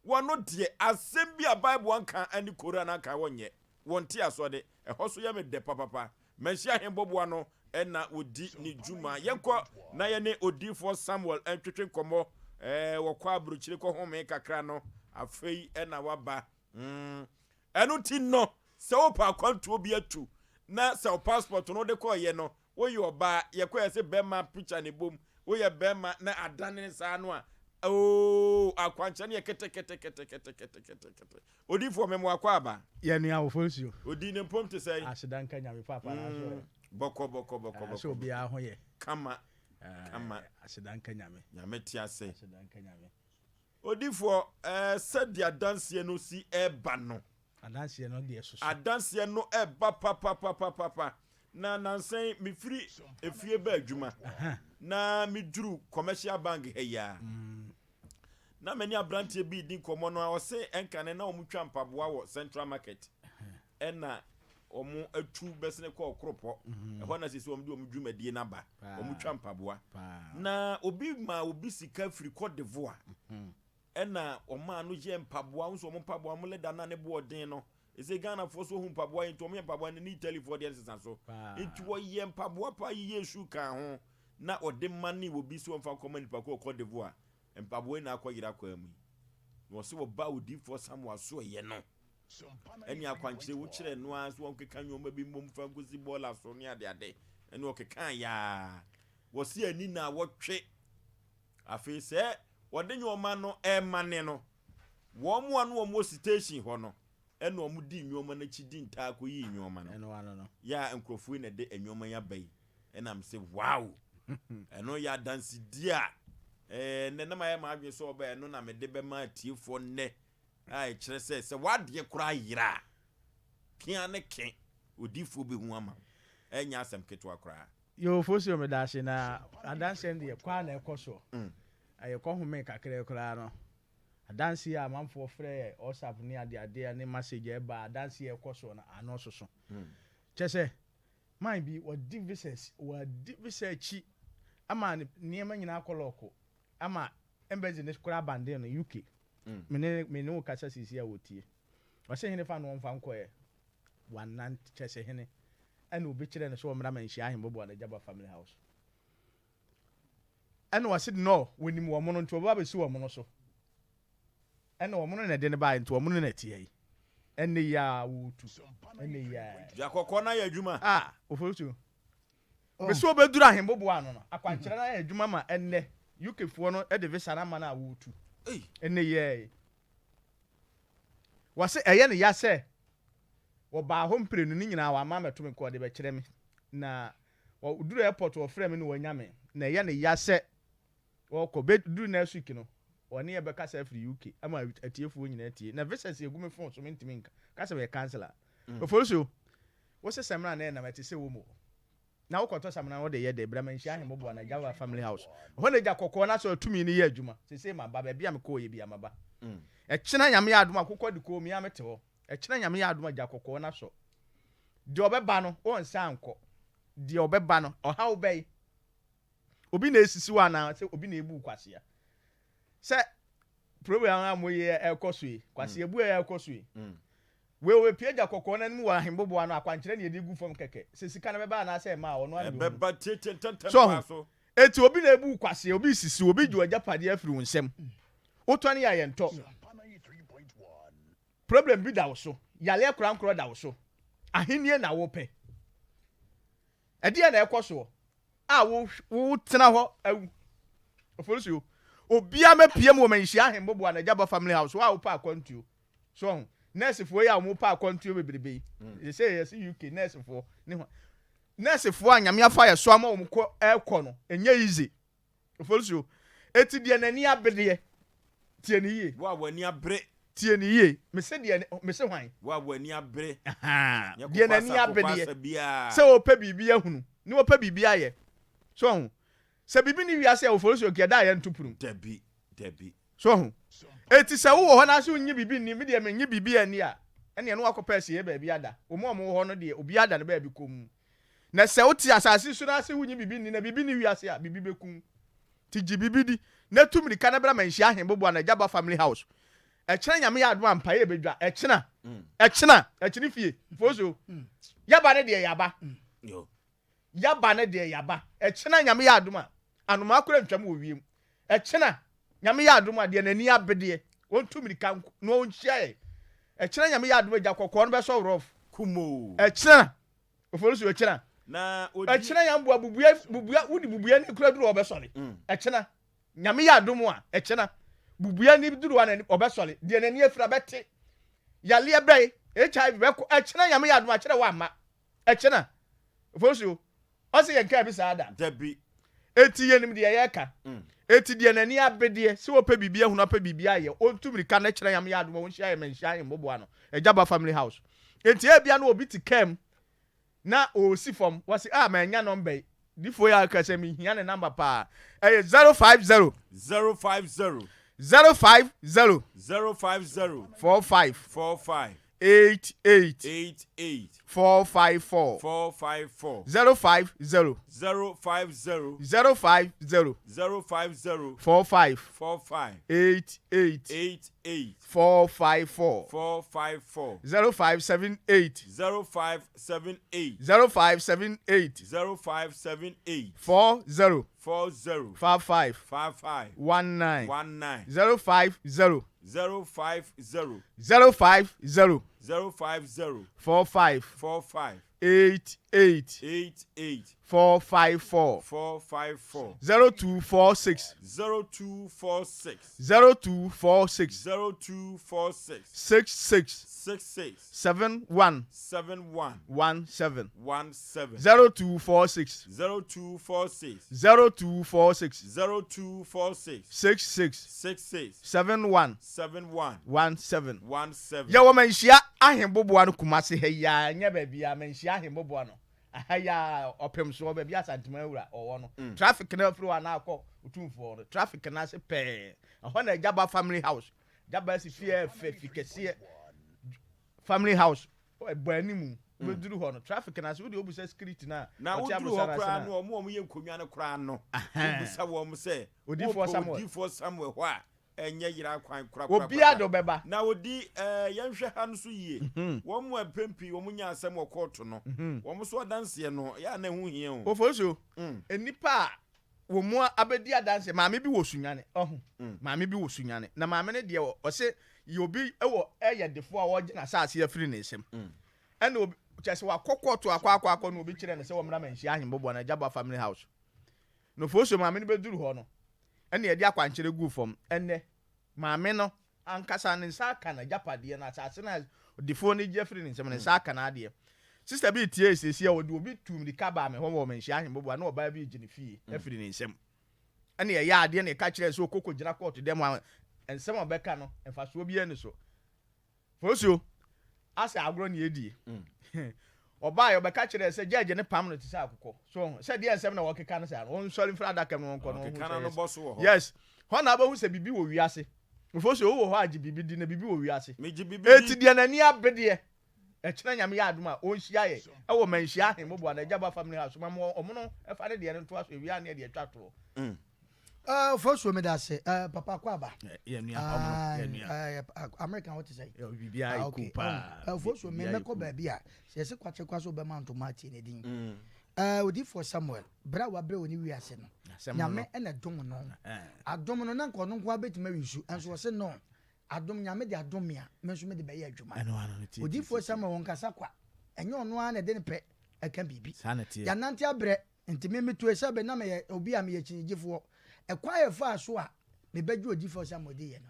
wɔno deɛ, asɛm bi a Bible anka ne Koran anka wɔnyɛ. Wɔnte asoɔ de, ɛhɔ so yɛ me dɛ papapa. Manhyia Ahembɔboa no na wɔdi ne dwuma. Yɛnkɔ na yɛne Odiyifoɔ Samuel ntwetwe nkɔmmɔ. Ɛɛ, wɔkɔ aburokyire kɔhome kakra no, afei na waba. Mm. Ɛno nti no, sɛ wopɛ akwantuo bi atu, na sɛ wo passport no wode kɔeɛ no, Woyɛ ɔbaa, yɛkɔ yɛse bɛma picture ne bom, woyɛ bɛma na adane saa no a, ooh, akwankyerɛ no yɛ keteketeketeketekete. Odiyifoɔ mema wakɔ aba. Yɛ nua awofo nsuo. Odi ne mpom te sɛn? Aseda nka Nyame paapa na so ɛ. Bɔkɔ bɔkɔ bɔkɔ bɔkɔ. Sɛ obiara ho yɛ. Kama kama. Aseda nka Nyame. Nyame te ase. Aseda nka Nyame. Odifoɔ, ɛɛ, sɛdeɛ adanseɛ no si reba no. Adanseɛ no deɛ soso. Adanseɛ no reba papapapapa. Na nansa yi, mefiri efie ba adwuma, na meduru Commercial Bank ha yi ara. Na me ne aberanteɛ bi redi nkɔmmɔ no a, ɔse ɛnkane na wɔtwa mpaboa wɔ Central Market. Ɛna wɔatu bɛsene kɔɔ Koropɔ. Ɛhɔ na seesei wɔde wɔn dwumadie no aba. Wɔtwa mpaboa. Na obi maa obi sika firi Cote d'Ivoire. Ɛna wɔmaa no yɛɛ mpaboa. Wohu sɛ wɔn mpaboa, wɔn leda no a ne bo ɔden no. Ɛsɛ Ghanafoɔ so hu mpaboa yi nti wɔyɛ mpaboa no ne Italyfoɔ deɛ nsesa so. Nti wɔyɛ mpaboa paa yiyɛ shoe kaa ho na ɔde ma ne obi sɛ wɔmfa nkɔma nipa ko wɔ Cote d'Ivoire. Mpaboa yi na akɔyera kwaa mu yi. Na wɔse wɔbaa odiyifoɔ Samuel asoɛeɛ no. Ɛne akwankyerɛ wo kyerɛ no ara sɛ wɔnkeka nneɛma bi mmom fa nkosi bɔɔla so ne adeade. Ɛne ɔkekaa yaa. Wɔse ani na wɔtwe. Afei sɛ wɔde nneɛma no ɛremane no, wɔn a na wɔn wɔ station hɔ no ɛna wɔn di nneɛma no akyi di ntaa kɔyii nneɛma no. Yɛ a nkurɔfoɔ yi na ɛde nneɛma yi aba yi. Ɛna mese wow! Ɛno yɛ adansedie a ɛɛ nnɛ na mayɛ m'adwene sɛ ɔbɛ ɛno na mede bɛma atiefoɔ nnɛ. a ɛkyerɛ sɛ, sɛ w'adeɛ koraa yera a, ke ara ne ke, odiyifoɔ bɛhu ama wo. Ɛnyɛ asɛm ketewa koraa. Yoo Fosuo medaase na adanseɛ no deɛ kɔ ara na ɛkɔ soɔ. Ɛyɛ kɔ home kakra koraa no adanseɛ a amanfoɔ frɛ yɛ WhatsApp ne adeadeɛ ne message a ɛba adanseɛ a ɛkɔ soɔ no ano soso. Kyerɛ sɛ man bi wɔdi visas wɔadi visa akyi ama ne nneɛma nyinaa akɔ lɔɔko ama embassy no koraa abandon no UK. Me ne me ne wo kasa seesei a wɔtie. Ɔse hene fa no ɔmfa nkɔɛ wanante kyerɛ sɛ hene ɛna obi kyerɛ no sɛ ɔmmra manhyia ahemboboa no Gyaba family house ɛna ɔse no wɔnim wɔn no nti ɔbɛba bɛsi wɔn no so ɛna wɔn no na ɛde no baeɛ nti wɔn no na ɛteɛ yi ɛnɛ yi a wɔretu ɛnɛ yi a Dua kɔkɔɔ no ayɛ adwuma. Ah, ofosu. Mesi wɔbɛduru ahemboboa ano no akwankyerɛ no ayɛ adwuma ma ɛnɛ UK foɔ no de visa no ama no a wɔretu ɛnɛ yi a yi. Wɔse ɛyɛ no ya sɛ wɔbaa hɔ mprenu no nyinaa wamma ammɛto me nka ɔde bɛkyerɛ me na wɔduru airport wɔfrɛɛ me na wɔanya me na ɛyɛ no ya sɛ wɔkɔ bɛduru next week no wɔne yɛ bɛkasa afiri UK ama atiefoɔ nyinaa atie na visas ɛgu me phone so mentumi nka ka sɛ meyɛ cancel a Ofosuo wo se samina na ɛnam ɛte sɛ womo Na wokɔtɔ samina no wode yɛ dɛn? Bra manhyia ahemmoboa no Java family house. Ɛhɔ na gya kɔkɔɔ no asɔre tumi no yɛ adwuma. Seesei maba, baabi a mekɔɔeɛ biara maba. Ɛkyena Nyame yɛ adom a, akokɔ de kɔɔ mu, me ara mete hɔ. Ɛkyena Nyame yɛ adom a, gya kɔkɔɔ no asɔ. Deɛ ɔbɛba no, ɔnsan nkɔ. Deɛ ɔbɛba no, ɔhaw bɛn? Obi na esisi wo anaa sɛ obi na ebu wo kwasea? Sɛ program a moyɛ ɛkɔ so yi, kwasea bu a ɛkɔ so yi, Wei ɔbɛpue gya kɔkɔɔ no anim wɔ ahemboboa ano, akwankyerɛ na yɛde gu fam kɛkɛ. Sɛ sika no bɛba anaasɛ ɛmma a, ɔno ara na ɔnim. Ɛbɛba tietie ntɛmntɛm So paa ho? so. Enti obi na ebu wo kwasea, obi resisi wo, obi regye w'agyapadeɛ afiri wo nsam. Wotɔ ne a yɛntɔ. Problem bi da wo so, yareɛ korankorɔ da wo so, ahennie na wopɛ. Ɛdeɛn na ɛkɔ soɔ a wo wotena hɔ awu? Ofosuo, obiara mɛpue mu wɔ manhyia ahemboboa no, Agyaba family house, wo a wopɛ akwantuo. So wahu? Nɛɛsefoɔ yi a wɔn pɛ akwantuo bebrebe yi, mm. sɛ yɛsi UK nɛɛsefoɔ ne ho nɛɛsefoɔ a nyame afa yɛ so ama wɔn kɔ ɛkɔ no, ɛnyɛ easy. Ofosuo, eti deɛ n'ani abedeɛ, tie ne yie. Wo a w'ani abere. Tie ne yie. Mese deɛ mese hwan? Wo a w'ani abere. Deɛ n'ani abedeɛ. Sɛ ɔpɛ biribi ahunu, ne ɔpɛ biribi ayɛ. So wahu? Sɛ biribi ne wiase a ofosuo kɛ da a yɛnto pono mu. Dabi, dabi. So wahu? Enti sɛ wowɔ hɔ na sɛ wonnye biribi nni, me deɛ mennye biribi anni a, ɛnneɛ na woakɔpɛ asieeɛ baabi ada. Wɔn a wɔwɔ hɔ no deɛ, obiara da ne baabi komm. Na sɛ wote asase so na sɛ wonnye biribi nni, na biribi nni wiase a, biribi bɛku wo. Nti gye biribi di, na tu mmirika na bra Manhyia Ahemboboa no Agyaba Family House. Ɛkyena Nyame yɛ adom a, mpaeɛ bɛdwa. Ɛkyena, ɛkyena, ɛkyene fie. Foso, yɛba no deɛ yɛaba. Yaba no deɛ yaba. Ɛkyena Nyame yɛ adom a, anomaa koraa ntwam wɔ wiem. Ɛkyena Nyame yɛ adom a, deɛ n'ani abedeɛ, ɔntu mirika nko na ɔnhyia yɛn. Ɛkyena Nyame yɛ adom a, gya kɔkɔɔ no bɛsɔ rough. Kumoo. Ɛkyena, Ofosu, ɛkyena. Na odi. Ɛkyena Nyamboa bubua, bubua, wode bubua ni koraa duru hɔ ɔbɛsɔre. Ɛkyena Nyame yɛ adom a, ɛkyena bubua ni duru hɔ a n'ani, ɔbɛsɔre. Deɛ n'ani afira bɛte. Yareɛ bɛn, HIV bɛkɔ. Ɛkyena Nyame yɛ adom a, kyerɛ wamma. Ɛkyena, Ofosuo, ɔse yɛn kaa bi saa da. Dabi. Eti yɛnim deɛ yɛka. Eti deɛ n'ani abedeɛ sɛ ɔpɛ biribi ahunu apɛ biribi ayɛ, ɔntu mirika na kyerɛ Nyame yɛ adom a ɔnhyia yɛn manhyia ahemmoboa no, Agyaba family house. Enti ebia na obi te kaa mu na ɔresi fam, wɔse ah mannya number yi, Difoɔ yi aka sɛ mehia ne number paa. Ɛyɛ 050. 050. 050. 050. 45. 45. 88. 88. 454. 454. 050. 050. 050. 050. 45. 45. 88. 88. 454. 454. 0578. 0578. 0578. 0578. 40. 40. 55. 55. 19. 19. 050. 050. 050. 050. 45. 45. 88. 88. 454. 454. 0246. 0246. 0246. 0246. 66. 66. 71. 71. 17. 17. 0246. 0246. 0246. 0246. 66. 66. 71. 71. 17. 17. Yɛwɔ Manhyia Ahemboboa no Kumasi ha yi ara, ɛnyɛ baabiara, Manhyia Ahemboboa no. Aha yi ara ɔpem soɔ baabi a Asantema awura ɔwɔ no. Traffic no afiri hɔ a na akɔ Otumfoɔ no. Traffic no ase pɛɛ. Ɛhɔ na Agyaba family house. Agyaba asi fie a ɛfɛ, fi kɛseɛ. Family house ɛbɔ anim. Wobɛduru hɔ no, traffic no ase, wode wobisa security no a, Na ɔte woduru hɔ aborosan ase koraa no no, a. wɔn a wɔyɛ nkonnwa no koraa no, Ahaa. wobisa wɔn sɛ, Odiyifoɔ Wopɛ Samuel. Odiyifoɔ Samuel hɔ a, ɛnyɛ yera kwan korakorakora. Obiara de wobɛba. Na odi ɛɛ yɛnhwɛ ha no so yie. Wɔn a mpɛn pii wɔn nya asɛm wɔ kɔɔto no, wɔn nso adanseɛ no, ɛyɛ a na ɛho hia o. Ofosuo, nnipa a wɔn mu abɛdi adanseɛ, maame bi wɔ Sunyani, ɔho, maame bi wɔ Sunyani, na maame no deɛ ɔse yɛ obi wɔ ɛyɛ defoɔ a ɔregye n'asaase afiri ne nsam. Ɛna obi, kyerɛ sɛ wakɔ kɔɔto akɔ akɔ akɔ na obi kyerɛ no sɛ wɔmmra Manhyia Ahemboboa no, Agyabua Family House. Na Ofosuo maame no bɛduru hɔ no, ɛna yɛde akwankyerɛ guu fam. Ɛnnɛ, maame no ankasa ne nsa aka n'agyapadeɛ no, asase no a ɔdefoɔ no gye afiri ne nsam no, ne nsa aka n'adeɛ. Sista bi retiee seesei a ɔde obi tuu mmirika baa me hɔ wɔ Manhyia Ahemboboa na ɔbaa bi regye ne fie afiri ne nsam. Ɛna yɛyɛ adeɛ na yɛka kyerɛɛ no sɛ ɔkɔ kɔgyina kɔɔto dɛm hɔ a, nsɛm a ɔbɛka no, mfasoɔ biara nni so. Fosuo, asɛ agorɔ na yɛdie. Ɔbaeɛ ɔbɛka kyerɛɛ sɛ gyɛɛgye no pam no te sɛ akokɔ. So ɔho sɛ deɛ nsɛm na wɔkeka no saa no, ɔnsɔre mfiri adaka mu na ɔnkɔ na ɔnhu Ɔkeka sɛ n'ano yes. bɔ so wɔ hɔ. Yes. Hɔ na wobɛhu sɛ biribi wɔ wiase. Fosuo, wowɔ hɔ a gye biribi di na biribi wɔ wiase. Megye biribi Enti di. deɛ n'ani abe deɛ, ɛkyena Nyame yɛ adom a, ɔnhyia yɛn ɛwɔ Manhyia Ahemmoboa no Agyaba Family House. Ma mo ɔmono ɛfa ne deɛ no ntoa so, ɛwie a ne yɛde atwa toɔ. Uh, Fosuo meda ase. Uh, papa kɔ aba. Yɛ nua, ɔmo, yɛ nua. Uh, America wo te sɛ. Biribiara yɛ cool paa. Uh, Fosuo me mɛkɔ baabi a sɛ yɛsɛ kwakyɛ kwa so bɛma ntoma atie ne din. Uh, Odifoɔ Samuel, berɛ a wabrɛ wɔ ne wiase no, Nyame ɛna dom no. Adom no na nka ɔno nko ara bɛtumi awi su, ɛnso ɔse no. Adom, Nyame de adom me a, me nso mede bɛyɛ adwuma. Odifoɔ Samuel ɔnkasa kwa. Ɛnyɛ ɔno ara na ɛde ne pɛ ɛka biribi. Yɛanante abrɛ. Nti me metue sɛ bɛ na meyɛ obi a meyɛ kyinigyefoɔ. Ɛkwan a yɛfaa so a mebɛgye odiyifoɔ Samuel diiɛ no,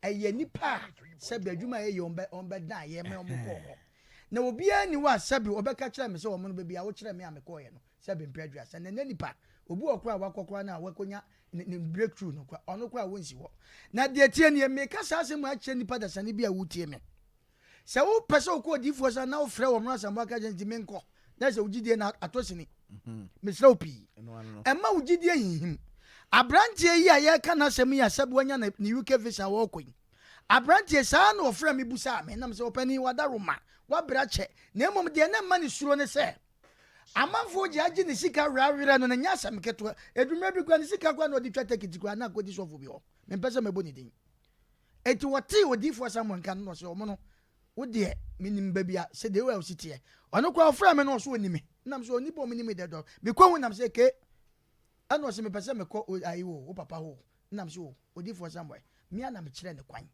ɛyɛ nnipa a sɛbe adwuma a yɛyɛ wɔn bɛ wɔn bɛdan yɛn ma wɔn kɔɔ hɔ. Na obiara nni hɔ a sɛbe ɔbɛka kyerɛ me sɛ wɔn no baabi a wokyerɛ me a mekɔeɛ no sɛbe mpɛ aduasa. Na ɛnnɛ nipa, obi wɔ koraa a wakɔ koraa no a wakɔnya ne ne breakthrough no koraa, ɔno koraa wɔnsi hɔ. Na deɛ ɛteɛ nie, meka saa asɛm yi akyerɛ nipa dasani bi a wotie me. Sɛ wopɛ sɛ wokɔ odiyifoɔ sa na wofrɛ wɔn asamoah ka kyerɛ nti menkɔ na sɛ wo gyidie no atɔ sini. Mhm. Mesrɛ wo pii. Ɛma wo gyidie hinhim. Aberanteɛ yi a yɛreka n'asɛm yi a sɛbi wanya ne UK visa a wɔrekɔ yi. Aberanteɛ saa na ɔfrɛ me busaa me nam sɛ ɔpanin wadaroma wabrɛ akyɛ na mmom deɛ na ɛma ne suro ne sɛ amanfoɔ gye agye ne sika werɛawerɛ no na nyɛ asɛm ketewa. Ɛdummerɛ bi koraa ne sika koraa na ɔde twa tekiti koraa na akɔdi sɔfo bi hɔ. Mempɛ sɛ mɛbɔ ne din. Enti wɔtee odiyifoɔ Samuel nka no na ɔse, Ɔmo no, wo deɛ, menim baabi a sɛdeɛ wei a wosi teɛ. Ɔno koraa ɔfrɛɛ me no ɔse ɔni me. Nam sɛ onipa a ɔmenim me dɛdɔ. Mekɔ hu nam sɛ ke. Ɛna ɔse mepɛ sɛ mekɔ ayi o, wo papa hɔ o. Nam sɛ o, odiyifoɔ Samuel, me ara na mekyerɛɛ no kwan.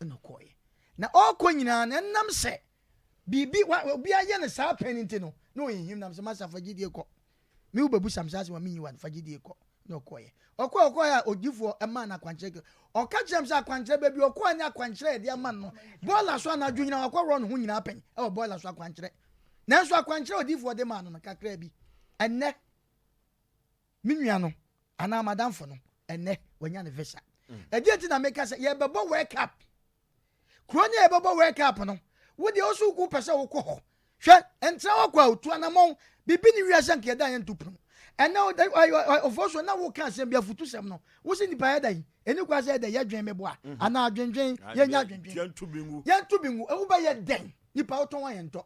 Ɛna ɔkɔeɛ. Na ɔrekɔ nyinaa no, ɛnam sɛ biribi, wa, obi ayɛ no saa pɛn nti no, na ɔhinhim. Nam sɛ masa fa gyidie kɔ. Me wo bɛbu sam saa asɛm a menyi wa no, fa gyidie kɔ. Na ɔkɔeɛ. Ɔkɔɛ ɔkɔeɛ a odiyifoɔ maa no akwankyerɛ kɛ. Ɔka kyerɛɛ me sɛ akwankyerɛ baabi ɔkɔeɛ ne akwankyerɛ a yɛde ama no no, bɔɔla so anadwo nyinaa wakɔworɔ ne ho nyinaa pɛn wɔ bɔɔla so akwankyerɛ. Nanso akwankyerɛ a odiyifoɔ de maa no no, kakraa bi. Ɛnnɛ, me nua no anaa m'adamfo no, ɛnnɛ wanya ne visa. Ɛdeɛ nti na meka sɛ yɛbɛbɔ World Cup. Kuro no a yɛbɛbɔ World Cup no, wo deɛ wo so wopɛ sɛ wokɔ hɔ. Hwɛ, ntra hɔ kwa o, tu anamɔn. Biribi ne wiase anka yɛda yɛnto pono. Ɛnɛ ɔfoɔ so na woka asɛm bi afutusɛm no, wo se nipa yɛda yi, ɛni kwa sɛ yɛda yɛdwen meboa mhm. anaa adwendwen, yɛnya adwendwen. Yɛnto bi ngu. Yɛnto bi ngu. Wobɛyɛ dɛn? Nipa wotɔn a yɛntɔ.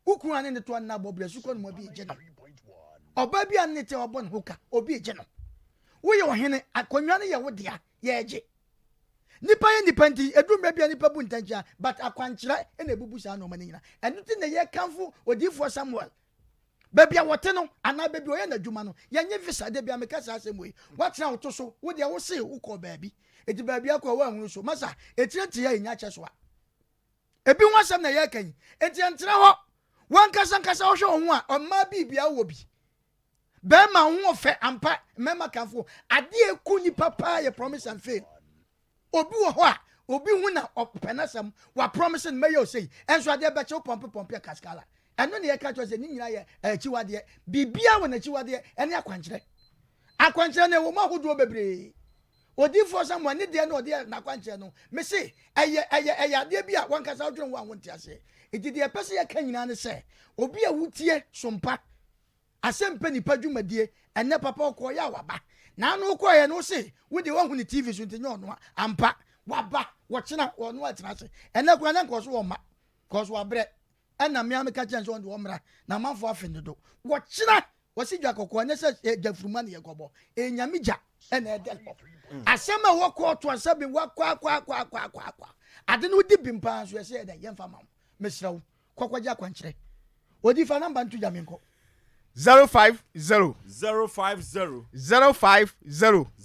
Wo kunu a ne ne toa nna bɔ brɛ sukɔ no mu obi regye no. Ɔbaa bi a ne te ɔbɔ ne ho ka obi regye no. Woyɛ ɔhene, akonnwa no yɛ wo dea, yɛregye. Nipa yɛ nipa nti, edu mmerɛ bi a nipa bu ntɛnkyea, but akwankyerɛ na ebubu saa nneɛma no nyinaa. Ɛno ti na yɛkamfo odiyifoɔ Samuel. Baabi a wɔte no anaa baabi a ɔyɛ n'adwuma no, yɛnye visa. Da bi a meka saa asɛm wei. Woatena wo to so, wo deɛ wo se wokɔɔ baabi. Eti baabi akɔ a woanhunu so. Masa, etire nteɛ a enya kyɛ so a. Ebi ho asɛm na yɛreka yi. Enti ɛntena hɔ. W'ankasa ankasa wohwɛ wo ho a, ɔmmaa biribiara wɔ bi. Bɛrima wo ho ɔfɛ ampa, mmarima kamfo. Adeɛ a ɛku nipa paa yɛ promise and fail. Obi wɔ hɔ a, obi hu na ɔpɛ n'asɛm, wa promise no mɛyɛ osei, ɛnso adeɛ bɛkye wo pɔmpe pɔmpe a kaskala. Ɛno na yɛka kyerɛ sɛ ne nyinaa yɛ akyiwadeɛ. Biribiara wɔ n'akyiwadeɛ ɛne akwankyerɛ. Akwankyerɛ no ɛwɔ mu ahodoɔ bebree. Odiyifoɔ Samuel ne deɛ na ɔde yɛ n'akwankyerɛ no, mese ɛyɛ ɛyɛ ɛyɛ adeɛ bi a wankasa wodwene ho a wonte aseɛ. Nti deɛ yɛpɛ sɛ yɛka nyinaa ne sɛ, obi a wotie sompa, asɛm pɛ nipa dwumadie, ɛnɛ papa ɔkɔɔyɛ a waba. Naano wokɔɔyɛ no wose wo deɛ woahu ne TV so nti nyɛ ɔno a, ampa, waba, wɔkyena ɔno atena ase. Ɛnɛ koraa na nka ɔso ɔmma, cause wabrɛ. Ɛna me ara meka kyerɛ no sɛ ɔno deɛ ɔmmra, na amanfoɔ afe no dodo. Wɔkyena Wɔsi dwa kɔkɔɔ ɛnyɛ sɛ eh, gya furuma ne yɛkɔbɔ. Ɛyɛ nyame gya ɛna ɛdɛ hɔ. Mm. Asɛm a ɛwɔ kɔɔto ansa bi wakɔ akɔ akɔ akɔ akɔ akɔ. Ade no wodi bim paa nso yɛsɛ yɛdɛ yɛmfa ma wo. Mesrɛ wo kɔkɔgye akwankyerɛ. Odi fa namba nto gya menkɔ. 050. 050. 050.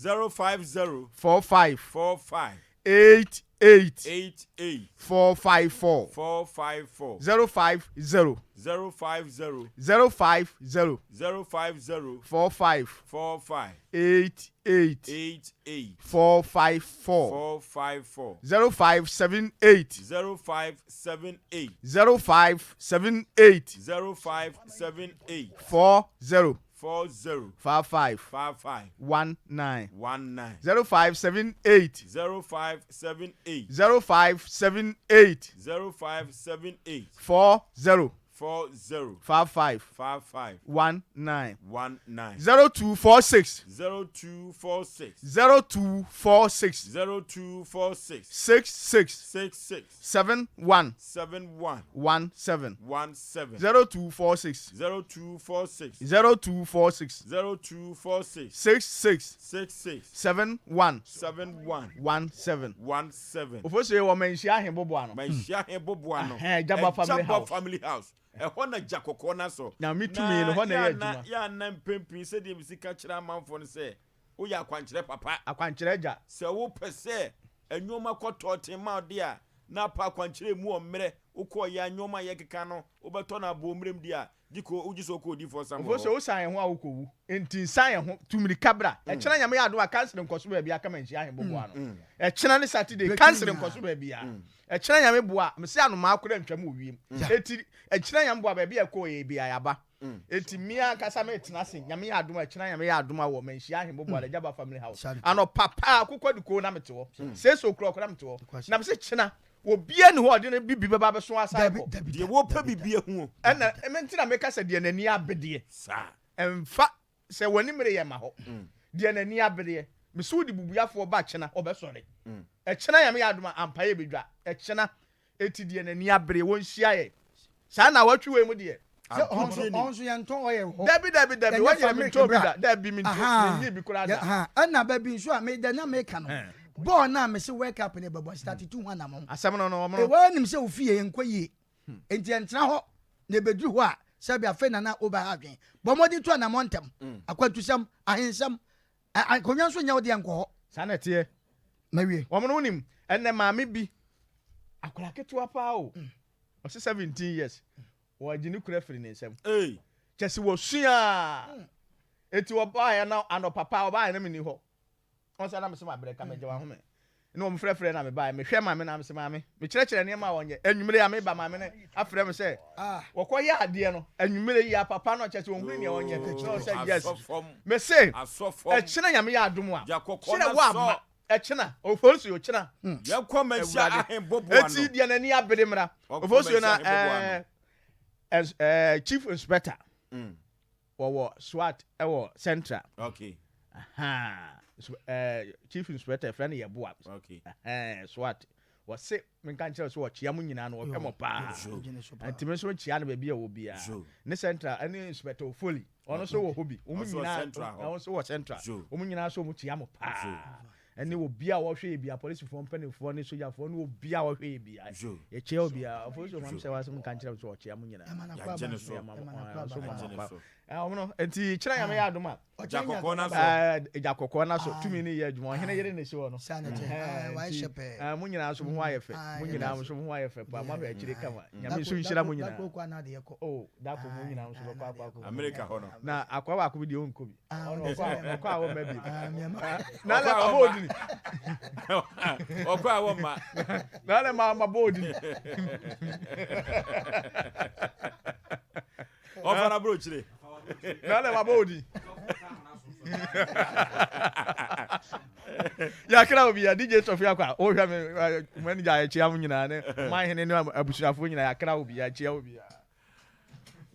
050. 45. 45. 8 8. 8 8. 4 5 4. 4 5 4. 0 5 0. 0 5 0. 0 5 0. 0 5 0. 4 5. 4 5. 8 8. 8 8. 4 5 4. 4 5 4. 0 5 7 8. 0 5 7 8. 0 5 7 8. 0 5 7 8. 4 0. 4 0. 5 5. 5 5. 1 9. 1 9. 0 5 7 8. 0 5 7 8. 0 5 7 8. 0 5 7 8. 4 0. 4 0. 5 5. 5 5. 1 9. 1 9. 0 2 4 6. 0 2 4 6. 0 2 4 6. 0 2 4 6. 6 6. 6 6. 7 1. 7 1. 1 7. 1 7. 0 2 4 6. 0 2 4 6. 0 2 4 6. 0 2 4 6. 6 6. 6 6. 7 1. 7 1. 1 7. 1 7. Ofosu wɔ Manhyia Ahemboboa no. Manhyia Ahemboboa no. Ɛhɛn, Gyaba Family House. Family House. Ɛhɔ na gya kɔkɔɔ no asɔ. Nyame tumi no, hɔ na ɛyɛ adwuma. Yɛ ana mpɛn sɛdeɛ mesi ka kyerɛ amanfoɔ no sɛ woyɛ akwankyerɛ papa. Akwankyerɛ agya. Sɛ wopɛ sɛ nneɛma kɔ tɔɔten ma wo de a, na apɛ akwankyerɛ mu wɔ mmerɛ wokɔɔ yɛ a nneɛma a yɛkeka no wobɛtɔ no aboɔ mmerɛm di a, gye ko wogye sɛ wokɔ odiyifoɔ Samuel Ofosu hɔ. wosan yɛn ho a wokɔwu. Enti nsan yɛn ho, tu mmirika bra. Ɛkyena Nyame yɛ adom a kansere nkɔso baabiara ka Manhyia Ahemboboa no. Ɛkyena ne Saturday, kansere nkɔso baabiara. Ɛkyena Nyame boa a, mese anomaa koraa ntwam wɔ wiem. Enti ɛkyena Nyame boa a, baabi a ɛkɔɔ yɛ biara yɛaba. Enti me ankasa metena ase, Nyame yɛ adom a, ɛkyena Nyame yɛ adom a wɔ Manhyia Ahemboboa no, Agyaba Family House. Anɔpa paa, Akokɔdikoo na mete hɔ. Seesei o'clock na mete hɔ. Na mese kyena, obiara nni hɔ a ɔde ne bibi bɛba abɛso asan kɔ. Deɛ wɔpɛ bibi ahu o. Ɛna, me nti na meka sɛ deɛ n'ani abedeɛ. Saa. Ɛmfa sɛ w'ani mmere yɛ ma hɔ. Deɛ n'ani abereɛ. Mese wode bubuafoɔ ba kyena, ɔbɛsɔre. Ɛkyena Nyame yɛ adom a, ampa yɛbɛdwa. Ɛkyena. Eti deɛ n'ani abereɛ, wɔnhyia yɛn. Saa nnawɔtwe wei mu deɛ. Sɛ ɔhɔ nso, ɔhɔ nso yɛntɔn oil wɔ hɔ. Dabi, dabi, dabi, Ɛnyɛ wɔnyɛ fa milk mentɔn bi bra. da. Dabi, mentɔ, Ahaa. menyii bi koraa Yɛ, da. ahaa. Ɛna baabi nso a, me deɛ na meka no, bɔɔl no a mese World Cup no yɛbɛbɔ, start tu ho anamɔn. Asɛm no no, wɔn no. Woanim sɛ wo fie ɛnkɔ yie. Enti ɛntena hɔ, na ɛbɛduru hɔ a, sɛbe afei na na wobɛha adwene. Bɔ mmɔden tu anammɔn ntɛm. Akwantusɛm, ahensɛm, ɛ, akonnwa nso nyɛ wo deɛ nkɔ hɔ. Saa na ɛteɛ. Mawie. Wɔn no wonim, ɛnnɛ maame bi, akwadaa ketewa paa o, ɔse 17 years, wɔagye ne kunu afiri ne nsam. Kyɛ sɛ wɔsua. Enti wɔbaeɛ na anɔpa paa wɔbaeɛ na menni hɔ. Wɔn sɛ na mese mabrɛ ka megye wahome. Ne wɔn frɛfrɛ na mebaeɛ. Mehwɛ maame na mese maame. Mekyerɛkyerɛ nneɛma a wɔnyɛ. Anwummere a meba maame no afrɛ me sɛ wɔkɔyɛ adeɛ no. Anwummere yi a papa no kyɛ sɛ wɔhunu nea ɔnyɛ. Na ɔsɛ yes. Mese ɛkyena Nyame yɛ adom a kyerɛ wo ama ɛkyena ofosuo kyena. Awurade. Eti deɛ n'ani abere mmra. Ofosuo na ɛɛ chief inspector. Wɔwɔ SWAT wɔ Central. Okay. Ahaa. So, eh, Chief Inspector frɛ no Yɛboa. Okay. Eh, SWAT. Wɔse menka nkyerɛ so wɔkyea mo nyinaa no wɔhwɛ mo paa. Nti me nso mekyea no baabi a wɔ biara. Ne Central ɛne Inspector Ofoli. Ɔno nso wɔ hɔ bi. Wɔn nyinaa ɔno nso wɔ Central. Wɔn nyinaa nso wɔn kyea mo paa. Ɛne obi a wɔhwɛ yɛ bia polisifoɔ mpanimfoɔ ne sogyafoɔ ne obi a wɔhwɛ yɛ bia. Yɛkyea obiara. Ɔfo so mam sɛ wasɛm nka nkyerɛ so ɔkyea mo nyinaa. Yɛagye ne so. Ɔmo no nti kyerɛ nyame yɛ adom a. Gya kɔkɔɔ na so. Gya kɔkɔɔ na so tumi ne yɛ adwuma ɔhene yere ne si hɔ no. Nti mo nyinaa nso mo ho ayɛ fɛ. Mo nyinaa nso mo ho ayɛ fɛ paa. Mo ahwɛ akyire kama. Nyame nso nhyira mo nyinaa. Oh, dako mo nyinaa nso bɛkɔ akɔ akɔ. Amerika hɔ no. Na akwa baako bi deɛ ɔnkɔ bi. Ɔno ɔkɔ a ɔkɔ a wɔmma bi. Na na abɔ odini. Ɔkɔ a wɔmma. Na na ma ma bɔ odini. Ɔfa na bro kyire. Na na ma bɔ odini. Yɛakra obi a DJ Tɔfi akɔ a wohwɛ me manager yɛkyia mo nyinaa ne ɔmanhene ne abusuafoɔ nyinaa yɛakra obi yɛakyia obi a.